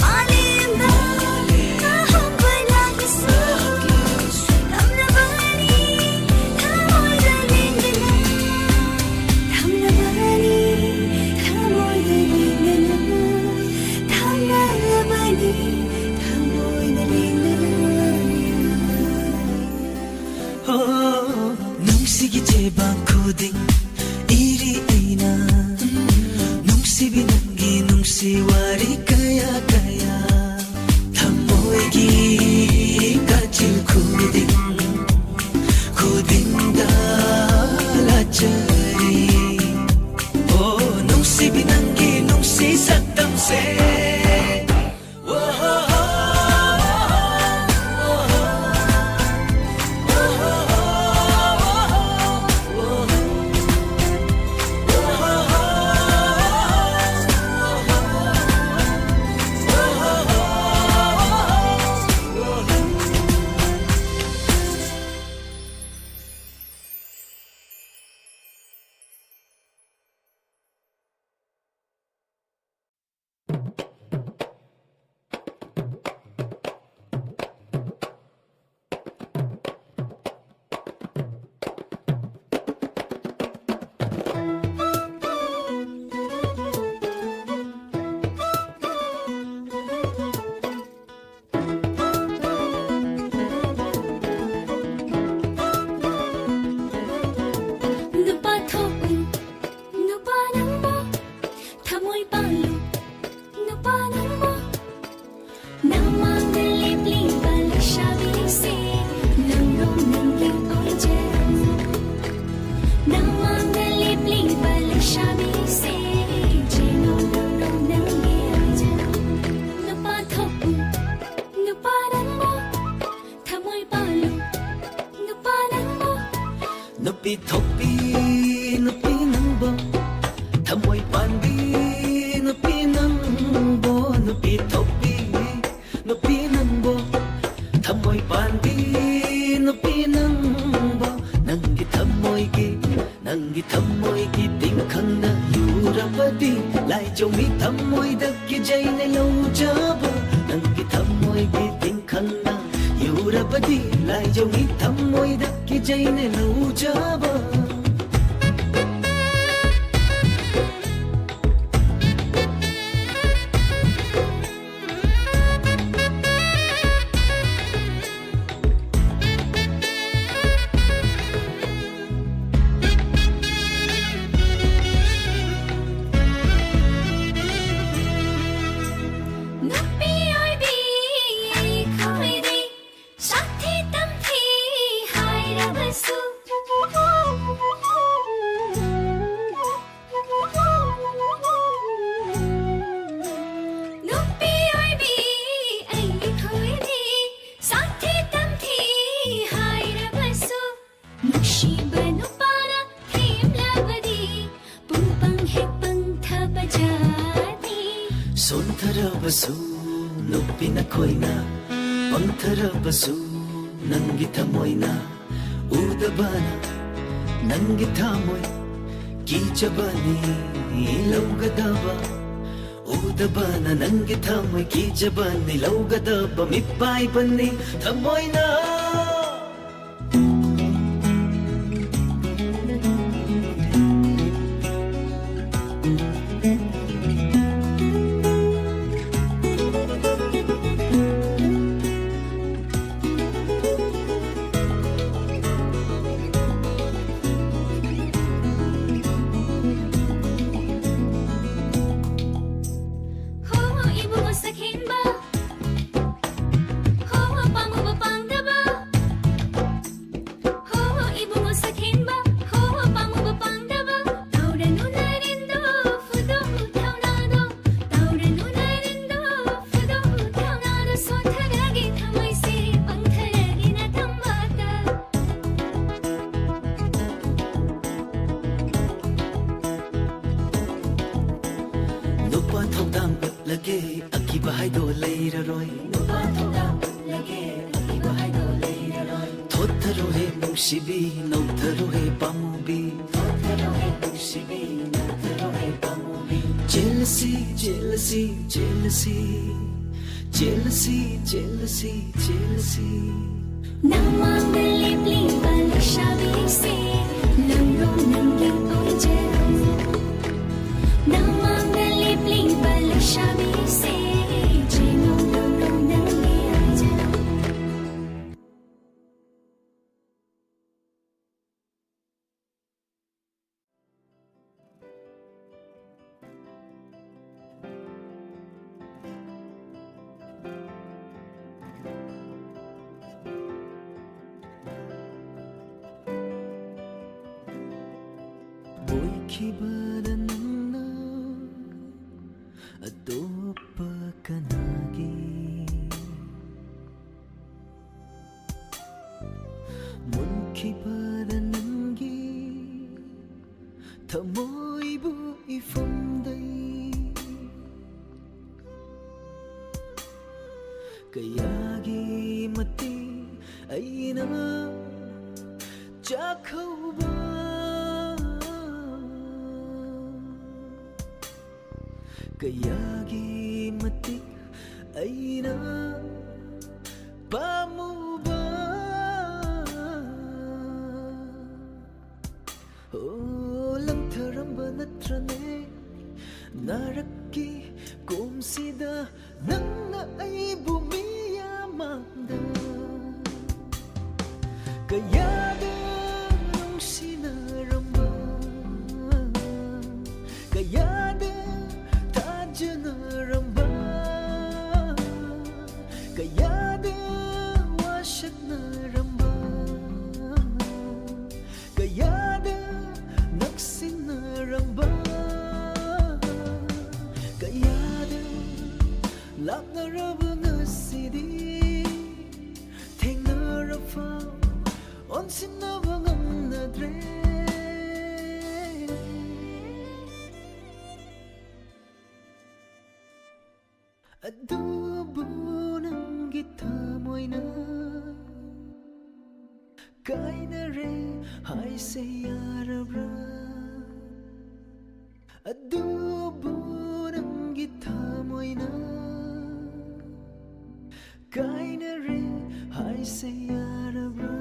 ꯃꯥꯂꯦꯝꯗ ꯑꯍꯣꯡꯕ ꯂꯥꯛꯂꯁꯨ ꯊꯝꯂꯕꯅꯤ ꯊꯃꯣꯏꯗ ꯂꯦꯡꯗꯅ꯫ ꯊꯝꯂꯕꯅꯤ ꯊꯃꯣꯏꯗ ꯂꯦꯡꯗꯅ꯫ ꯊꯝꯂꯕꯅꯤ ꯊꯃꯣꯏꯗ ꯂꯦꯡꯗꯅ꯫ ꯍꯣ, ꯅꯨꯡꯁꯤꯒꯤ ꯆꯦꯕꯥꯡ ꯈꯨꯗꯤꯡ ꯏꯔꯤ ꯑꯩꯅ꯫ ꯅꯨꯡꯁꯤꯕꯤ ꯅꯪꯒꯤ ꯅꯨꯡꯁꯤ ꯋꯥꯔꯤ ꯀꯌꯥ ꯀꯌꯥ꯫ ꯊꯃꯣꯏꯒꯤ ꯀꯥꯆꯤꯜ ꯈꯨꯗꯤꯡ, ꯈꯨꯗꯤꯡꯗ ꯂꯥꯠꯆꯔꯤ꯫ ꯑꯣ, ꯅꯨꯡꯁꯤꯕꯤ ꯅꯪꯒꯤ ꯅꯨꯡꯁꯤ ꯁꯛꯇꯝꯁꯦ꯫ ꯅꯨꯄꯤ ꯅꯪꯕꯣ, ꯅꯨꯄꯤ ꯊꯣꯛꯄꯤ, ꯅꯨꯄꯤ ꯅꯪꯕꯣ, ꯊꯃꯣꯏ ꯄꯥꯟꯕꯤ, ꯅꯨꯄꯤ ꯅꯪꯕꯣ, ꯅꯪꯒꯤ ꯊꯃꯣꯏꯒꯤ, ꯅꯪꯒꯤ ꯊꯃꯣꯏꯒꯤ ꯇꯤꯡꯈꯪꯅ ꯌꯨꯔꯕꯗꯤ, ꯂꯥꯏꯖꯧꯃꯤ ꯊꯃꯣꯏꯗ ꯀꯤꯖꯩꯅ ꯂꯧꯖꯕ, ꯅꯪꯒꯤ ꯊꯃꯣꯏꯒꯤ ꯇꯤꯡꯈꯪꯅ ꯌꯨꯔꯕꯗꯤ, ꯂꯥꯏꯖꯧꯃꯤ ꯊꯃꯣꯏꯗ ꯀꯤꯖꯩꯅ ꯂꯧꯖꯕ꯫ ꯅꯨꯄꯤ ꯑꯣꯏꯕꯤ ꯑꯩꯈꯣꯏꯗꯤ ꯁꯥꯊꯤ ꯇꯝꯊꯤ ꯍꯥꯏꯔꯕꯁꯨ, ꯅꯨꯄꯤ ꯑꯣꯏꯕꯤ ꯑꯩꯈꯣꯏꯗꯤ ꯁꯥꯊꯤ ꯇꯝꯊꯤ ꯍꯥꯏꯔꯕꯁꯨ, ꯅꯨꯡꯁꯤꯕ ꯅꯨꯄꯥꯅ ꯊꯦꯝꯂꯕꯗꯤ ꯄꯨꯡ ꯄꯪ ꯍꯦꯛ ꯄꯪꯊꯕ ꯖꯥꯠꯅꯤ꯫ ꯁꯣꯟꯊꯔꯕꯁꯨ ꯅꯨꯄꯤ ꯅꯈꯣꯏꯅ, ꯄꯪꯊꯔꯕꯁꯨ ꯅꯪꯒꯤ ꯊꯃꯣꯏꯅ, ꯎꯗꯕꯅ ꯅꯪꯒꯤ ꯊꯃꯣꯏ ꯀꯤꯖꯕꯅꯤ ꯂꯧꯒꯗꯕ, ꯎꯗꯕꯅ ꯅꯪꯒꯤ ꯊꯃꯣꯏ ꯀꯤꯖꯕꯅꯤ ꯂꯧꯒꯗꯕ ꯃꯤꯄꯥꯏꯕꯅꯤ ꯊꯃꯣꯏꯅ꯫ ꯍꯣ ꯍꯣ ꯏꯕꯨꯡꯉꯣ ꯁꯛꯍꯦꯟꯕ, ꯍꯣ ꯍꯣ ꯄꯥꯝꯃꯨꯕ ꯄꯥꯝꯗꯕ, ꯍꯣ ꯍꯣ ꯏꯕꯨꯡꯉꯣ ꯁꯛꯍꯦꯟꯕ, ꯍꯣ ꯍꯣ ꯄꯥꯝꯃꯨꯕ ꯄꯥꯝꯗꯕ, ꯇꯧꯔꯅꯨ ꯅꯔꯦꯟꯗꯣ ꯐꯨꯠ ꯅꯨꯄꯥ ꯊꯧꯗꯥꯡ ꯎꯠꯂꯒꯦ, ꯑꯀꯤꯕ ꯍꯥꯏꯗꯣ ꯂꯩꯔꯔꯣꯏ꯫ ꯅꯨꯄꯥ ꯊꯧꯗꯥꯡ ꯎꯠꯂꯒꯦ, ꯑꯀꯤꯕ ꯍꯥꯏꯗꯣ ꯂꯩꯔꯔꯣꯏ꯫ ꯊꯣꯠꯊꯔꯣꯍꯦ ꯅꯨꯡꯁꯤꯕꯤ, ꯅꯧꯊꯔꯣꯍꯦ ꯄꯥꯝꯃꯨꯕꯤ꯫ ꯊꯣꯠꯊꯔꯣꯍꯦ ꯅꯨꯡꯁꯤꯕꯤ, ꯅꯧꯊꯔꯣꯍꯦ ꯄꯥꯝꯃꯨꯕꯤ꯫ ꯆꯦꯜꯂꯁꯤ, ꯆꯦꯜꯂꯁꯤ, ꯆꯦꯜꯂꯁꯤ꯫ ꯆꯦꯜꯂꯁꯤ, ꯆꯦꯜꯂꯁꯤ, ꯆꯦꯜꯂꯁꯤ꯫ ꯅꯃꯥꯡꯗ ꯂꯦꯞꯂꯤꯕ ꯂꯩꯁꯥꯕꯤꯁꯦ, ꯂꯧꯔꯣ ꯅꯪꯒꯤ ꯑꯣꯏꯖꯔꯣ꯫ ꯅꯃꯥꯡꯗ ꯂꯦꯞꯂꯤꯕ ꯂꯩꯁꯥꯕꯤꯁꯦ, ꯆꯦꯜꯂꯣ, ꯂꯧꯔꯣ ꯅꯪꯒꯤ ꯑꯣꯏꯖꯔꯣ꯫ ꯑꯣꯏꯈꯤꯕꯗ ꯅꯪꯅ ꯑꯇꯣꯞꯄ ꯀꯅꯥꯒꯤ? ꯃꯨꯟꯈꯤꯕꯗ ꯅꯪꯒꯤ ꯊꯃꯣꯏꯕꯨ ꯏꯐꯝꯗꯩ ꯀꯌꯥꯒꯤ ꯃꯇꯤꯛ ꯑꯩꯅ ꯆꯥꯛꯍꯧꯕ꯫ ꯀꯌꯥꯒꯤ ꯃꯇꯤꯛ ꯑꯩꯅ ꯄꯥꯝꯃꯨꯕ꯫ ꯑꯣ, ꯂꯪꯊꯔꯝꯕ ꯅꯠꯇ꯭ꯔꯅꯦ ꯅꯥꯔꯛꯀꯤ ꯀꯣꯝꯁꯤꯗ ꯅꯪꯅ ꯑꯩꯕꯨ ꯃꯤꯌꯥꯝꯃꯥꯡꯗ ꯀꯌꯥꯗ ꯅꯨꯡꯁꯤꯅꯔꯝꯕ, ꯀꯌꯥꯗ ꯊꯥꯖꯅꯔꯝꯕ, ꯀꯌꯥꯗ ꯋꯥꯁꯛꯅꯔꯝꯕ, ꯀꯌꯥꯗ ꯅꯛꯁꯤꯟꯅꯔꯝꯕ, ꯀꯌꯥꯗ ꯂꯥꯞꯅꯔꯕ ꯉꯁꯤꯗꯤ ꯊꯦꯡꯅꯔꯐꯥꯎ ꯑꯣꯟꯁꯤꯟꯅꯕ ꯉꯝꯅꯗ꯭ꯔꯦ꯫ ꯑꯗꯨꯕꯨ ꯅꯪꯒꯤ ꯊꯃꯣꯏꯅ ꯀꯥꯏꯅꯔꯦ ꯍꯥꯏꯁꯦ ꯌꯥꯔꯕ꯭ꯔꯥ? ꯑꯗꯨꯕꯨ ꯅꯪꯒꯤ ꯊꯃꯣꯏꯅ ꯀꯥꯏꯅꯔꯦ ꯍꯥꯏꯁꯦ ꯌꯥꯔꯕ꯭ꯔꯥ?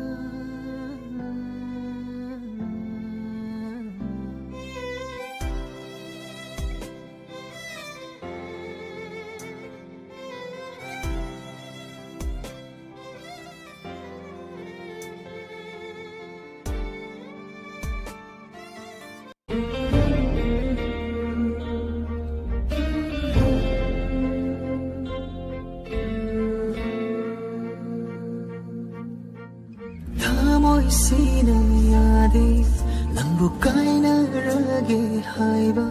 ꯊꯃꯣꯏꯁꯤꯅ ꯌꯥꯗꯦ ꯅꯪꯕꯨ ꯀꯥꯏꯅꯔꯒꯦ ꯍꯥꯏꯕ,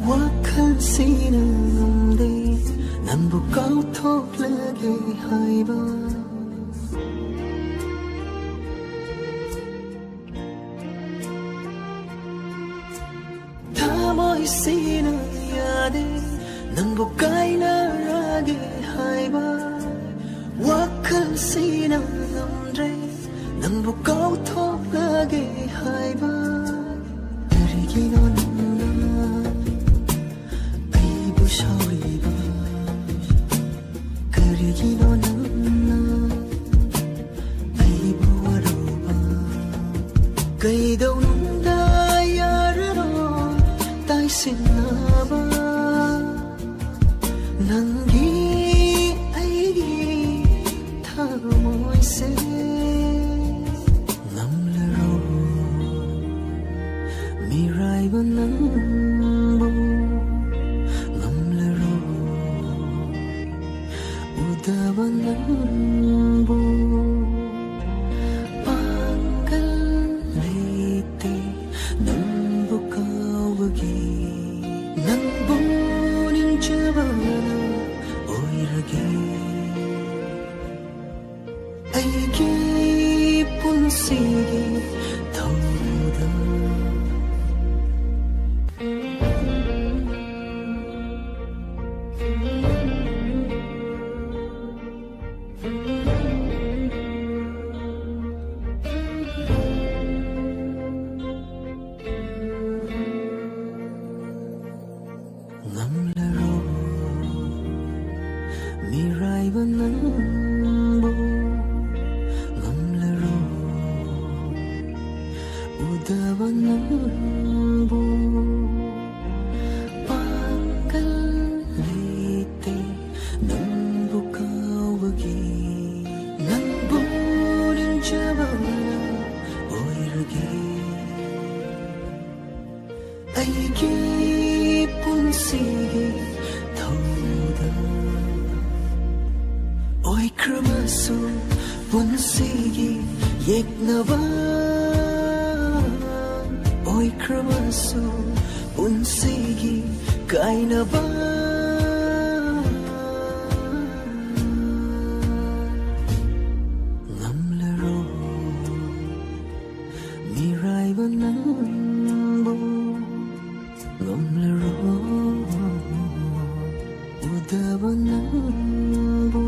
ꯋꯥꯈꯜꯁꯤꯅ ꯉꯝꯗꯦ ꯅꯪꯕꯨ ꯀꯥꯎꯊꯣꯛꯂꯒꯦ ꯍꯥꯏꯕ꯫ ꯊꯃꯣꯏꯁꯤꯅ ꯌꯥꯗꯦ ꯅꯪꯕꯨ ꯀꯥꯏꯅꯔꯒꯦ ꯍꯥꯏꯕ, ꯋꯥꯈꯜꯁꯤꯅ ꯉꯝꯗ꯭ꯔꯦ ꯅꯪꯕꯨ ꯀꯥꯎꯊꯣꯛꯂꯒꯦ ꯍꯥꯏꯕ꯫ ꯀꯔꯤꯒꯤꯅꯣ ꯅꯪꯅ ꯑꯩꯕꯨ ꯁꯥꯎꯔꯤꯕ? ꯀꯔꯤꯒꯤꯅꯣ ꯅꯪꯅ ꯑꯩꯕꯨ ꯋꯥꯔꯧꯕ? ꯀꯩꯗꯧꯅꯨꯡꯗ ꯌꯥꯔꯔꯣꯏ ꯇꯥꯏꯁꯤꯟꯅꯕ ꯅꯪꯒꯤ ꯑꯩꯒꯤ ꯊꯃꯣꯏꯁꯦ꯫ ꯉꯝꯂꯔꯣꯏ ꯃꯤꯔꯥꯏꯕ ꯅꯪꯕꯨ, ꯉꯝꯂꯔꯣꯏ ꯎꯗꯕ ꯅꯪꯕꯨ꯫ ꯄꯥꯡꯒꯜ ꯂꯩꯇꯦ ꯅꯪꯕꯨ ꯀꯥꯎꯕꯒꯤ, ꯅꯪꯕꯨ ꯅꯤꯡꯖꯕꯅ ꯉꯝꯂꯔꯣꯏ, ꯃꯤꯔꯥꯏꯕ ꯅꯪꯕꯨ ꯉꯝꯂꯔꯣꯏ, ꯎꯗꯕ ꯅꯪꯕꯨ ꯄꯥꯡꯒꯜ ꯂꯩꯇꯦ, ꯅꯪꯕꯨ ꯀꯥꯎꯕꯒꯤ ꯅꯪꯕꯨ ꯅꯤꯡꯖꯕ ꯑꯣꯏꯔꯒꯦ꯫ ꯑꯩꯒꯤ ꯄꯨꯟꯁꯤꯒꯤ ꯊꯧꯗꯥꯡ ꯑꯣꯏꯈ꯭ꯔꯕꯁꯨ, ꯄꯨꯟꯁꯤꯒꯤ ꯌꯦꯛꯅꯕ ꯑꯣꯏꯈ꯭ꯔꯕꯁꯨ, ꯄꯨꯟꯁꯤꯒꯤ ꯀꯥꯏꯅꯕ ꯉꯝꯂꯔꯣꯏ꯫ ꯃꯤꯔꯥꯏꯕ ꯅꯪꯕꯨ ꯉꯝꯂꯔꯣꯏ, ꯎꯗꯕ ꯅꯪꯕꯨ꯫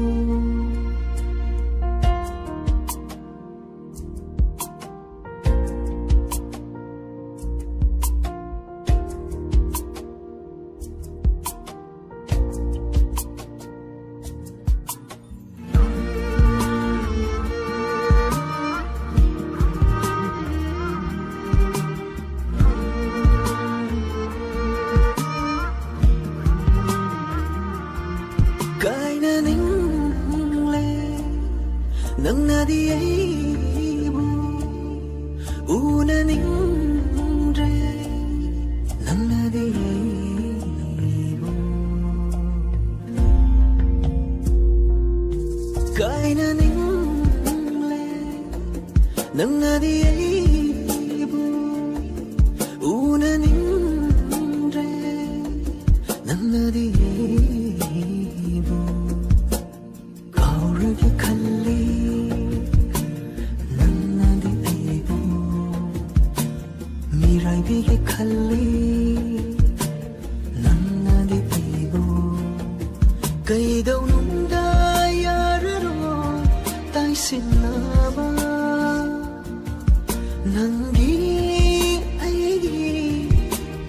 ꯀꯥꯏꯅꯅꯤꯡꯂꯦ ꯅꯪꯅꯗꯤ ꯑꯩꯕꯨ ꯎꯅꯅꯤꯡꯗ꯭ꯔꯦ, ꯅꯪꯅꯗꯤ ꯑꯩꯕꯨ ꯀꯥꯏꯅꯅꯤꯡꯂꯦ, ꯅꯪꯅꯗꯤ ꯑꯩꯕꯨ ꯎꯅꯅꯤꯡꯗ꯭ꯔꯦ, ꯅꯪꯅꯗꯤ ꯑꯩꯕꯨ ꯀꯥꯎꯔꯒꯦ ꯈꯜꯂꯤ, ꯅꯪꯅꯗꯤ ꯑꯩꯕꯨ ꯃꯤꯔꯥꯏꯕꯤꯒꯦ ꯈꯜꯂꯤ, ꯅꯪꯅꯗꯤ ꯑꯩꯕꯨ ꯀꯩꯗꯧꯅꯨꯡꯗ ꯌꯥꯔꯔꯣꯏ ꯇꯥꯏꯁꯤꯟꯅꯕ ꯅꯪꯒꯤ ꯑꯩꯒꯤ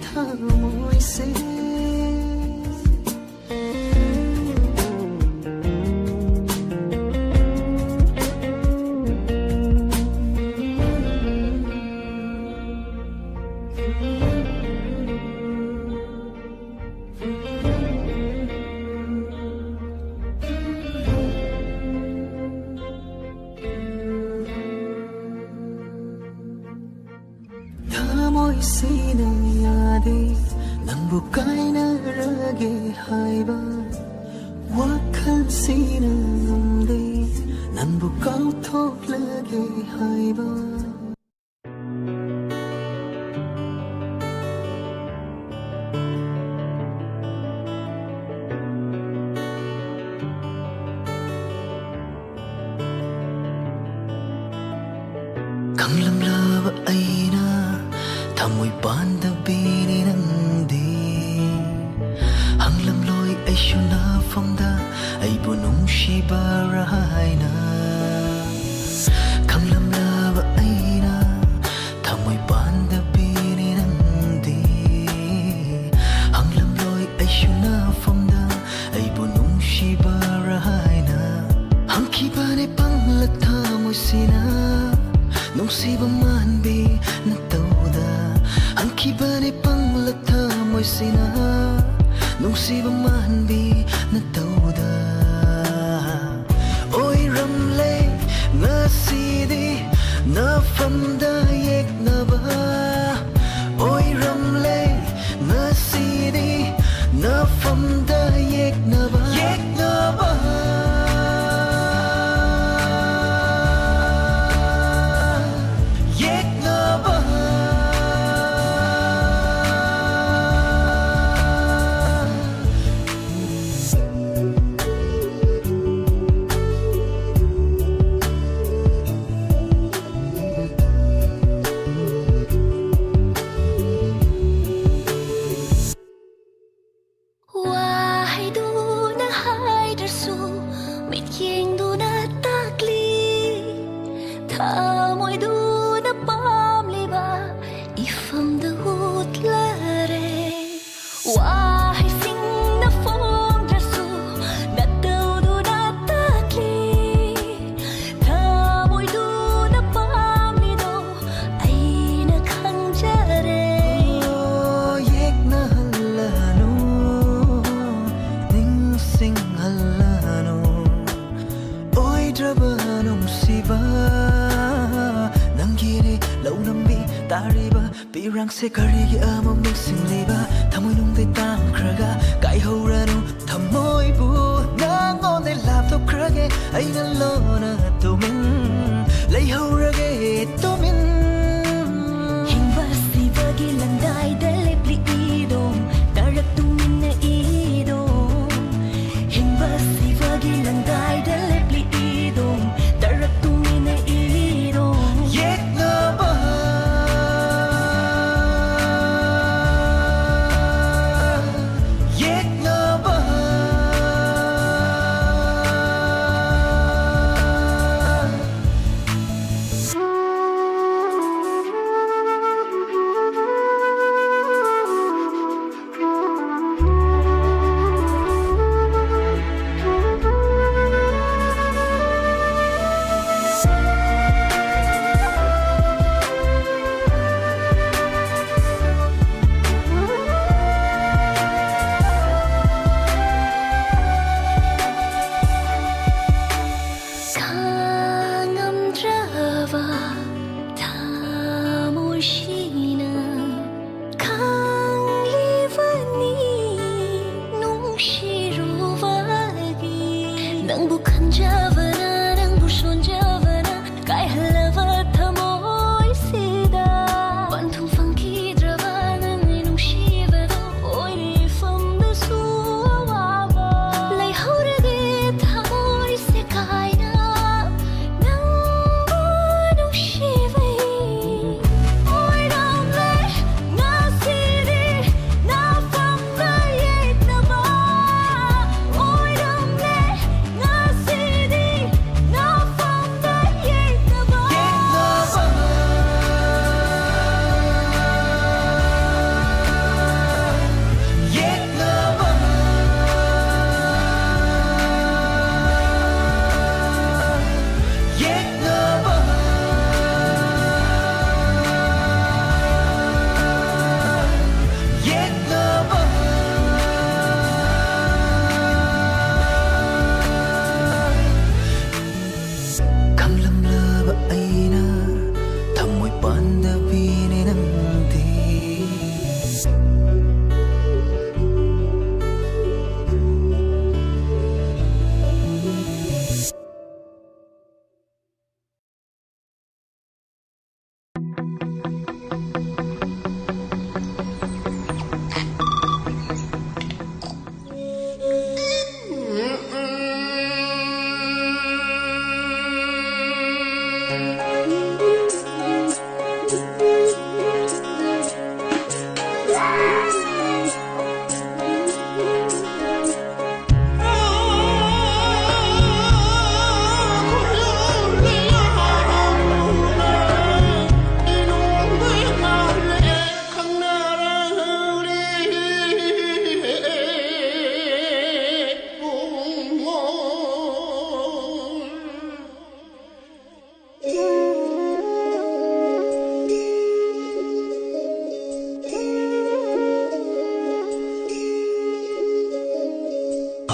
ꯊꯃꯣꯏꯁꯦ꯫ ꯀꯥꯏꯅꯔꯒꯦ ꯍꯥꯏꯕ ꯋꯥꯈꯜꯁꯤꯅ ꯉꯝꯗꯦ, ꯅꯪꯕꯨ ꯀꯥꯎꯊꯣꯛꯂꯒꯦ ꯍꯥꯏꯕ꯫ ꯈꯪꯂꯝꯂꯕ ꯑꯩꯅ ꯊꯃꯣꯏ ꯄꯥꯟꯗꯕꯤꯅꯤ ꯅꯪꯗꯤ꯫ ꯍꯪꯂꯝꯂꯣꯏ ꯑꯩꯁꯨ ꯅꯐꯝꯗ ꯑꯩꯕꯨ ꯅꯨꯡꯁꯤꯕꯔꯥ ꯍꯥꯏꯅ꯫ ꯈꯪꯂꯝꯂꯕ ꯑꯩꯅ ꯊꯃꯣꯏ ꯄꯥꯟꯗꯕꯤꯅꯤ ꯅꯪꯗꯤ꯫ ꯍꯪꯂꯝꯂꯣꯏ ꯑꯩꯁꯨ ꯅꯐꯝꯗ ꯑꯩꯕꯨ ꯅꯨꯡꯁꯤꯕꯔꯥ ꯍꯥꯏꯅ꯫ ꯍꯪꯈꯤꯕꯅꯦ ꯄꯪꯂ ꯊꯃꯣꯏꯁꯤꯅ ꯅꯨꯡꯁꯤꯕ ꯃꯥꯟꯕꯤ ꯅꯇꯧꯗ꯫ ꯍꯪꯈꯤꯕꯅꯦ ꯄꯪꯂ ꯊꯃꯣꯏꯁꯤꯅ ꯅꯨꯡꯁꯤꯕ ꯃꯥꯟꯕꯤ ꯅꯇꯧꯗ꯫ ꯑꯣꯏꯔꯝꯂꯦ ꯉꯁꯤꯗꯤ ꯅꯐꯝꯗ ꯌꯦꯛꯅꯕ꯫ ꯑꯣꯏꯔꯝꯂꯦ ꯉꯁꯤꯗꯤ ꯅꯐꯝꯗ ꯌꯦꯛꯅꯕ꯫ ꯌꯦꯛꯅꯕ꯫ ꯌꯦꯛꯅꯕ꯫ ꯅꯪꯁꯦ ꯀꯔꯤꯒꯤ ꯑꯃꯨꯛ ꯅꯤꯡꯁꯤꯡꯂꯤꯕ? ꯊꯃꯣꯏꯅꯨꯡꯗꯩ ꯇꯥꯡꯈ꯭ꯔꯒ ꯀꯥꯏꯍꯧꯔꯅꯨ ꯊꯃꯣꯏꯕꯨ꯫ ꯅꯪꯉꯣꯟꯗꯩ ꯂꯥꯞꯊꯣꯛꯈ꯭ꯔꯒꯦ ꯑꯩꯅ ꯂꯣꯟꯅ ꯇꯨꯃꯤꯟ ꯂꯩꯍꯧꯔꯒꯦ ꯇꯨꯃꯤꯟ꯫ ꯍꯤꯡꯕ ꯁꯤꯕꯒꯤ ꯂꯪꯗꯥꯏꯗ ꯂꯦꯞꯂꯤ ꯏꯗꯣ, ꯇꯥꯔꯛ ꯇꯨꯃꯤꯟꯅ ꯏꯗꯣ꯫ ꯍꯤꯡꯕ ꯁꯤꯕꯒꯤ ꯂꯪꯗꯥꯏꯗ ꯂꯦꯞꯂꯤ ꯏꯗꯣ, ꯇꯥꯔꯛ ꯇꯨꯃꯤꯟꯅ ꯏꯗꯣ꯫ ꯌꯦꯛꯅꯕ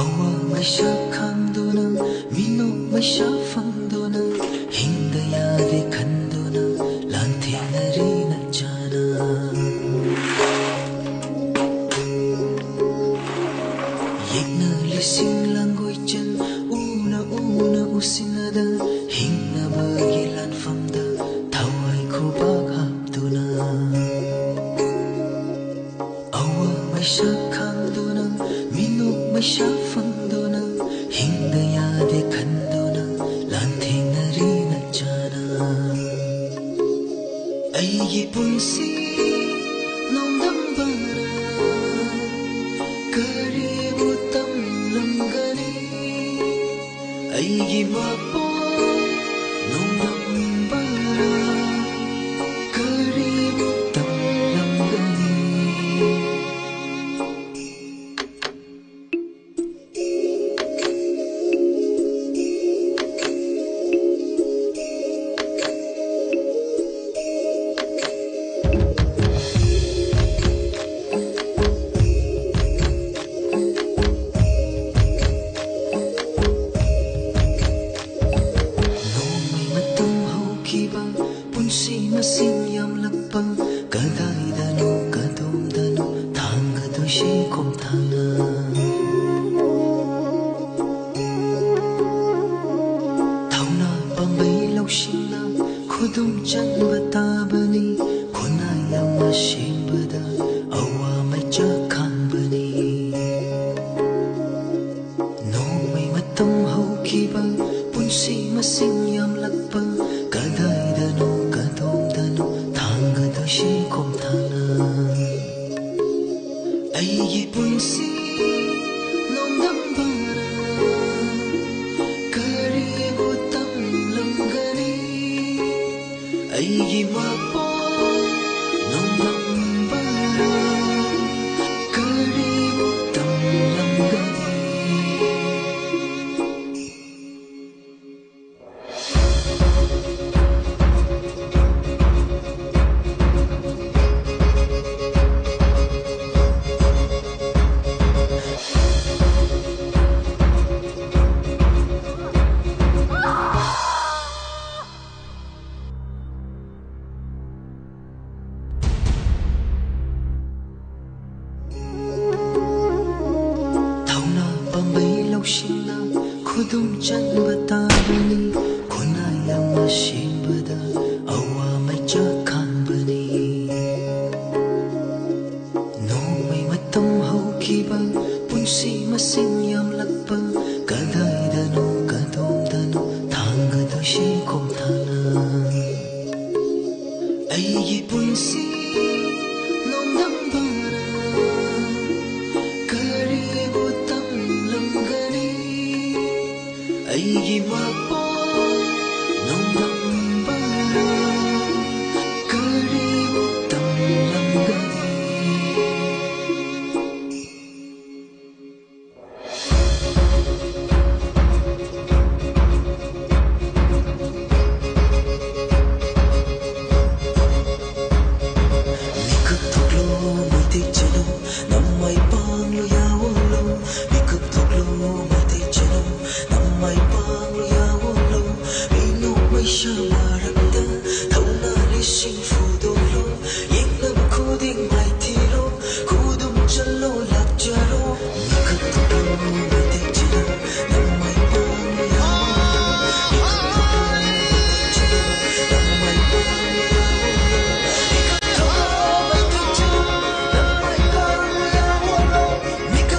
ꯑꯋꯥ ꯃꯩꯁꯥ ꯈꯥꯡꯗꯨꯅ, ꯃꯤꯅꯣꯛ ꯃꯩꯁꯥ ꯐꯪꯗꯨꯅ, ꯍꯤꯡꯗ ꯌꯥꯗꯦ ꯈꯟꯗꯨꯅ ꯂꯥꯟꯊꯦꯡꯅꯔꯤ ꯅꯆꯥꯅ꯫ ꯌꯦꯛꯅ ꯂꯤꯁꯤꯡ ꯂꯥꯡꯒꯣꯏꯆꯟ ꯎꯅ ꯎꯅ ꯎꯁꯤꯟꯅꯗ ꯍꯤꯡꯅꯕꯒꯤ ꯂꯥꯟꯐꯝꯗ ꯊꯋꯥꯏ ꯈꯨꯕꯥꯛ ꯍꯥꯞꯇꯨꯅ꯫ ꯑꯋꯥ ꯃꯩꯁꯥ ꯈꯥꯡꯗꯨꯅ, ꯃꯤꯅꯣꯛ ꯃꯩꯁꯥ ꯐꯪꯗꯨꯅ, ꯍꯤꯡꯗ ꯌꯥꯗꯦ ꯈꯟꯗꯨꯅ ꯂꯥꯟꯊꯦꯡꯅꯔꯤ ꯅꯆꯥꯅ꯫ ꯑꯩꯒꯤ ꯄꯨꯟꯁꯤ ꯅꯣꯡꯗꯝꯕꯔ ꯀꯔꯤꯕꯨ ꯇꯝꯂꯝꯒꯅꯤ? ꯑꯩꯒꯤ ꯃꯄꯣꯛ ꯅꯣꯡꯗꯝꯕꯔ ꯀꯔꯤꯕꯨ ꯇꯝꯂꯝꯒꯅꯤ? ꯅꯣꯡꯃꯩ ꯃꯇꯝ ꯍꯧꯈꯤꯕ, ꯄꯨꯟꯁꯤ ꯃꯁꯤꯡ ꯌꯥꯝꯂꯛꯄ, ꯀꯗꯥꯏꯗꯅꯣ ꯀꯗꯣꯝꯗꯅꯣ ꯊꯥꯡꯒꯗꯣꯏꯁꯦ ꯈꯣꯡꯊꯥꯡꯅ꯫ ꯊꯧꯅꯥ ꯄꯥꯝꯕꯩ ꯂꯧꯁꯤꯡꯅ ꯈꯨꯗꯨꯝ ꯆꯟꯕ ꯇꯥꯕꯅꯤ, ꯈꯨꯟꯅꯥꯏ ꯑꯃ ꯁꯦꯝꯕꯗ ꯑꯋꯥ ꯃꯩꯆꯥꯛ ꯈꯥꯡꯕꯅꯤ꯫ ꯅꯣꯡꯃꯩ ꯃꯇꯝ ꯍꯧꯈꯤꯕ, ꯄꯨꯟꯁꯤ ꯃꯁꯤꯡ ꯌꯥꯝꯂꯛꯄ, ꯀꯗꯥꯏꯗꯅꯣ ꯀꯗꯣꯝꯗꯅꯣ ꯊꯥꯡꯒꯗꯣꯏꯁꯦ ꯈꯣꯡꯊꯥꯡꯅ꯫ ꯑꯩꯒꯤ ꯄꯨꯟꯁꯤ ꯅꯣꯡꯗꯝꯕꯔ ꯀꯔꯤꯕꯨ ꯇꯝꯂꯝꯒꯅꯤ? ꯑꯩꯒꯤ ꯃꯄꯣꯛ ꯅꯣꯡꯗꯝꯕꯔ ꯀꯔꯤꯕꯨ ꯇꯝꯂꯝꯒꯅꯤ? ꯑꯗꯨꯝ ꯆꯠꯄ ꯇꯥꯕꯅꯤ꯫ ꯈꯨꯟꯅꯥꯏ ꯑꯃ ꯁꯦꯝꯕꯗ ꯑꯋꯥ ꯃꯩꯆꯥꯛ ꯈꯥꯡꯕꯅꯤ꯫ ꯅꯣꯡꯃꯩ ꯃꯇꯝ ꯍꯧꯈꯤꯕ, ꯄꯨꯟꯁꯤ ꯃꯁꯤꯡ ꯌꯥꯝꯂꯛꯄ, ꯀꯗꯥꯏꯗꯅꯣ ꯀꯗꯣꯝꯗꯅꯣ ꯊꯥꯡꯒꯗꯣꯏꯁꯤ ꯈꯣꯡꯊꯥꯡꯅ꯫ ꯑꯩꯒꯤ ꯄꯨꯟꯁꯤ ꯅꯣꯡꯗꯝꯕꯅ ꯀꯔꯤꯕꯨ ꯇꯝꯂꯝꯒꯅꯤ? ꯑꯩꯒꯤ ꯃꯄꯣꯛ ꯅꯣꯡꯗꯝꯕꯅ ꯀꯔꯤꯕꯨ ꯇꯝꯂꯝꯒꯅꯤ? ꯃꯤꯀꯞ ꯊꯣꯛꯂꯣ ꯃꯩꯇꯩ ꯆꯅꯨ, ꯅꯃꯥꯏ ꯄꯥꯡꯂꯣ ꯌꯥꯑꯣꯂꯣ꯫ ꯃꯤꯀꯞ ꯊꯣꯛꯂꯣ ꯃꯩꯇꯩ ꯆꯅꯨ, ꯅꯃꯥꯏ ꯄꯥꯡꯂꯣ ꯌꯥꯑꯣꯂꯣ꯫ ꯃꯤꯅꯣꯛ ꯃꯩꯁꯥ ꯃꯔꯛꯇ ꯊꯧꯅꯥ ꯂꯤꯁꯤꯡ ꯐꯨꯗꯣꯛꯂꯣ꯫ ꯌꯦꯡꯅꯕ ꯈꯨꯗꯤꯡ ꯃꯥꯏꯊꯤꯔꯣ, ꯈꯨꯗꯨꯝ ꯆꯜꯂꯣ ꯂꯥꯛꯆꯔꯣ꯫ ꯃꯤꯀꯞ ꯊꯣꯛꯂꯣ ꯃꯩꯇꯩ ꯆꯅꯨ, ꯅꯃꯥꯏ ꯄꯥꯡꯂꯣ ꯌꯥꯑꯣꯂꯣ꯫ ꯃꯤꯀꯞ ꯊꯣꯛꯂꯣ ꯃꯩꯇꯩ ꯆꯅꯨ, ꯅꯃꯥꯏ ꯄꯥꯡꯂꯣ ꯌꯥꯑꯣꯂꯣ꯫ ꯃꯤꯀꯞ ꯊꯣꯛꯂꯣ ꯃꯩꯇꯩ ꯆꯅꯨ, ꯅꯃꯥꯏ ꯄꯥꯡꯂꯣ ꯌꯥꯑꯣꯂꯣ꯫ ꯃꯤꯀꯞ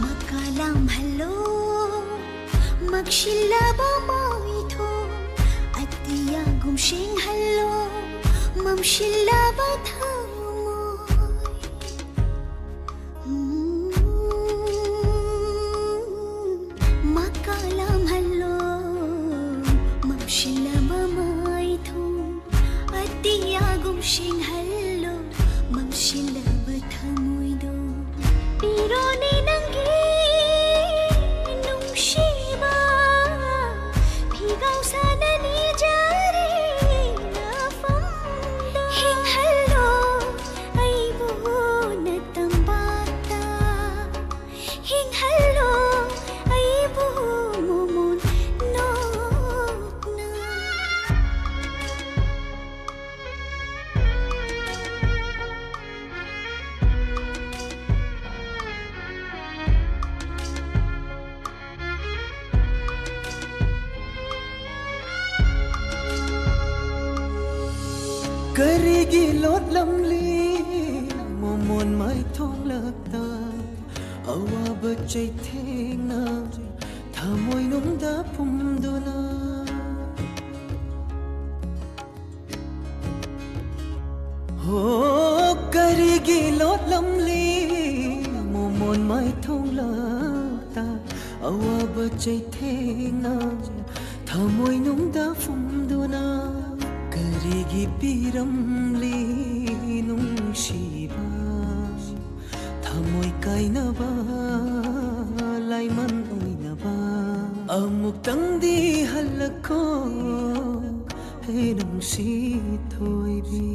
ꯃꯀꯥꯂꯥꯝꯍꯜꯂꯣ ꯃꯛꯁꯤꯜꯂꯕ ꯃꯥꯏꯊꯣꯡ, ꯑꯇꯤꯌꯥꯒꯨꯝ ꯁꯦꯡꯍꯜꯂꯣ ꯃꯝꯁꯤꯜꯂꯕ ꯊꯃꯣꯏ꯫ ꯎꯝ, ꯃꯀꯥꯂꯥꯝꯍꯜꯂꯣ ꯃꯝꯁꯤꯜꯂꯕ ꯃꯥꯏꯊꯣꯡ, ꯑꯇꯤꯌꯥꯒꯨꯝ ꯁꯦꯡꯍꯜꯂꯣ ꯃꯝꯁꯤꯜꯂꯕ ꯊꯃꯣꯏꯗꯣ꯫ ꯄꯤꯔꯣꯅꯦ ꯅꯪꯒꯤ ꯅꯨꯡꯁꯤꯕ ꯐꯤꯒꯥꯎ ꯁꯥꯅꯅꯤ ꯖꯔꯤ ꯅꯐꯝꯗ꯫ ꯍꯤꯡꯍꯜꯂꯣ ꯑꯩꯕꯨ ꯅꯇꯝꯄꯥꯛꯇ, ꯍꯤꯡꯍꯜꯂꯣ ꯑꯩꯕꯨ ꯃꯣꯃꯣꯟ ꯅꯣꯛꯅ꯫ ꯀꯔꯤꯒꯤ ꯂꯣꯠꯂꯝꯂꯤ ꯃꯣꯃꯣꯟ ꯃꯥꯏꯊꯣꯡꯂꯛꯇ, ꯑꯋꯥꯕ ꯆꯩꯊꯦꯡꯅ ꯊꯃꯣꯏꯅꯨꯡꯗ ꯐꯨꯝꯗꯨꯅ? ꯍꯣ, ꯀꯔꯤꯒꯤ ꯂꯣꯠꯂꯝꯂꯤ ꯃꯣꯃꯣꯟ ꯃꯥꯏꯊꯣꯡꯂꯛꯇ, ꯑꯋꯥꯕ ꯆꯩꯊꯦꯡꯅ ꯊꯃꯣꯏꯅꯨꯡꯗ ꯐꯨꯝꯗꯨꯅ? ꯀꯔꯤꯒꯤ ꯄꯤꯔꯝꯂꯤ ꯅꯨꯡꯁꯤꯕ ꯊꯃꯣꯏ ꯀꯥꯏꯅꯕ ꯂꯥꯏꯃꯟ ꯑꯣꯏꯅꯕ? ꯑꯃꯨꯛꯇꯪꯗꯤ ꯍꯜꯂꯛꯈꯣ ꯍꯦ ꯅꯨꯡꯁꯤ ꯊꯣꯏꯕꯤ꯫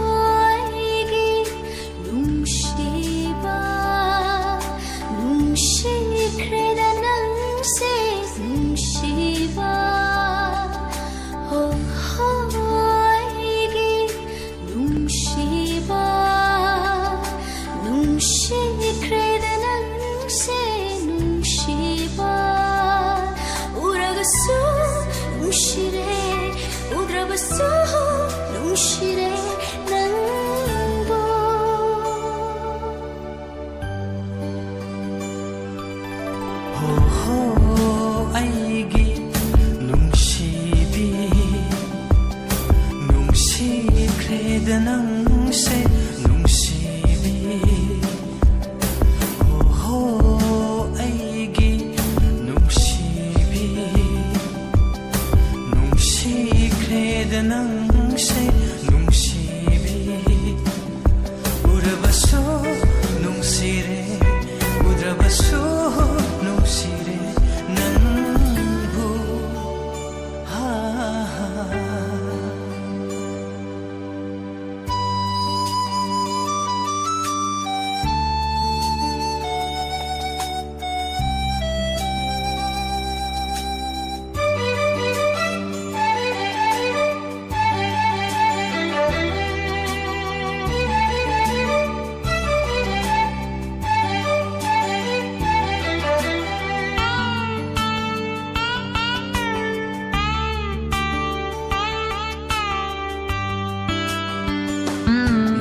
ꯑꯩꯒꯤ ꯅꯨꯡꯁꯤꯕ, ꯅꯨꯡꯁꯤꯈ꯭ꯔꯦꯗ ꯅꯪꯁꯦ ꯅꯨꯡꯁꯤꯕ꯫ ꯑꯩꯒꯤ ꯅꯨꯡꯁꯤꯕ, ꯅꯨꯡꯁꯤꯈ꯭ꯔꯦꯗ ꯅꯪꯁꯦ ꯅꯨꯡꯁꯤꯕ꯫ ꯎꯔꯒꯁꯨ ꯅꯨꯡꯁꯤꯔꯦ, ꯎꯗ꯭ꯔꯕꯁꯨ ꯅꯨꯡꯁꯤꯔꯦ ꯅꯪꯕꯨ꯫ ꯍꯣ ꯍꯣ, ꯑꯩꯒꯤ ꯅꯨꯡꯁꯤꯕꯤ, ꯅꯨꯡꯁꯤꯈ꯭ꯔꯦꯗ ꯅꯪꯁꯦ ꯅꯨꯡꯁꯤꯕꯤ꯫ ꯍꯣ ꯍꯣ, ꯑꯩꯒꯤ ꯅꯨꯡꯁꯤꯕꯤ, ꯅꯨꯡꯁꯤꯈ꯭ꯔꯦꯗ ꯅꯪꯁꯦ ꯅꯨꯡꯁꯤꯕꯤ꯫ ꯎꯔꯕꯁꯨ ꯅꯨꯡꯁꯤꯔꯦ, ꯎꯗ꯭ꯔꯕꯁꯨ ꯅꯨꯡꯁꯤꯔꯦ ꯅꯪꯕꯨ꯫ ꯍꯥ, ꯍꯥ꯫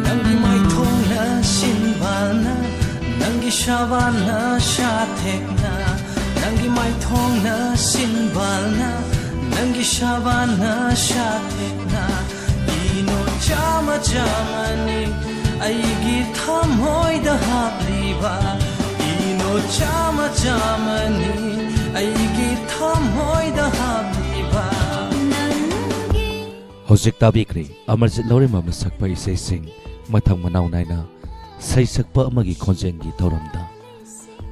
ꯅꯪꯒꯤ ꯃꯥꯏꯊꯣꯡꯅ ꯁꯤꯟꯕꯥꯜꯅ, ꯅꯪꯒꯤ ꯁꯥꯕꯥꯜꯅ ꯁꯥꯊꯦꯛꯅ, ꯅꯪꯒꯤ ꯃꯥꯏꯊꯣꯡꯅ ꯁꯤꯟꯕꯥꯜꯅ, ꯅꯪꯒꯤ ꯁꯥꯕꯥꯜꯅ ꯁꯥꯊꯦꯛꯅ, ꯏꯅꯣꯠ ꯆꯥꯃ ꯆꯥꯃꯅꯤ ꯑꯩꯒꯤ ꯊꯃꯣꯏꯗ ꯍꯥꯞꯂꯤꯕ, ꯏꯅꯣꯠ ꯆꯥꯃ ꯆꯥꯃꯅꯤ ꯑꯩꯒꯤ ꯊꯃꯣꯏꯗ ꯍꯥꯞꯂꯤꯕ꯫ ꯍꯧꯖꯤꯛ ꯇꯥꯕꯤꯈ꯭ꯔꯦ ꯑꯃꯔꯖꯤꯠ ꯂꯧꯔꯦꯝꯕꯝꯅ ꯁꯛꯄ ꯏꯁꯩꯁꯤꯡ ꯃꯊꯪ ꯃꯅꯥꯎ ꯅꯥꯏꯅ ꯁꯩꯁꯛꯄ ꯑꯃꯒꯤ ꯈꯣꯟꯖꯦꯜꯒꯤ ꯊꯧꯔꯝꯗ꯫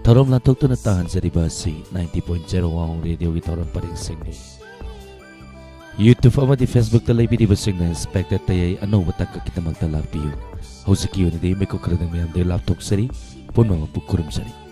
ꯊꯧꯔꯝ ꯂꯥꯟꯊꯣꯛꯇꯨꯅ ꯇꯥꯍꯟꯖꯔꯤꯕ ꯑꯁꯤ ninety point zero Wahong Radio ꯒꯤ ꯊꯧꯔꯝ ꯄꯔꯦꯡꯁꯤꯡꯅꯤ꯫ YouTube ꯑꯃꯗꯤ Facebook-ꯇ ꯂꯩꯕꯤꯔꯤꯕꯁꯤꯡꯅ Inspector ꯇꯌꯥꯏ ꯑꯅꯧꯕ ꯇꯥꯡꯀꯛꯀꯤꯗꯃꯛꯇ ꯂꯥꯛꯄꯤꯌꯨ꯫ ꯍꯧꯖꯤꯛꯀꯤ ꯑꯣꯏꯅꯗꯤ ꯃꯤꯀꯨꯞ ꯈꯔꯗꯪ ꯃꯌꯥꯝꯗꯒꯤ ꯂꯥꯞꯊꯣꯛꯆꯔꯤ꯫ ꯄꯨꯝꯅꯃꯛꯄꯨ ꯈꯨꯔꯨꯝꯖꯔꯤ꯫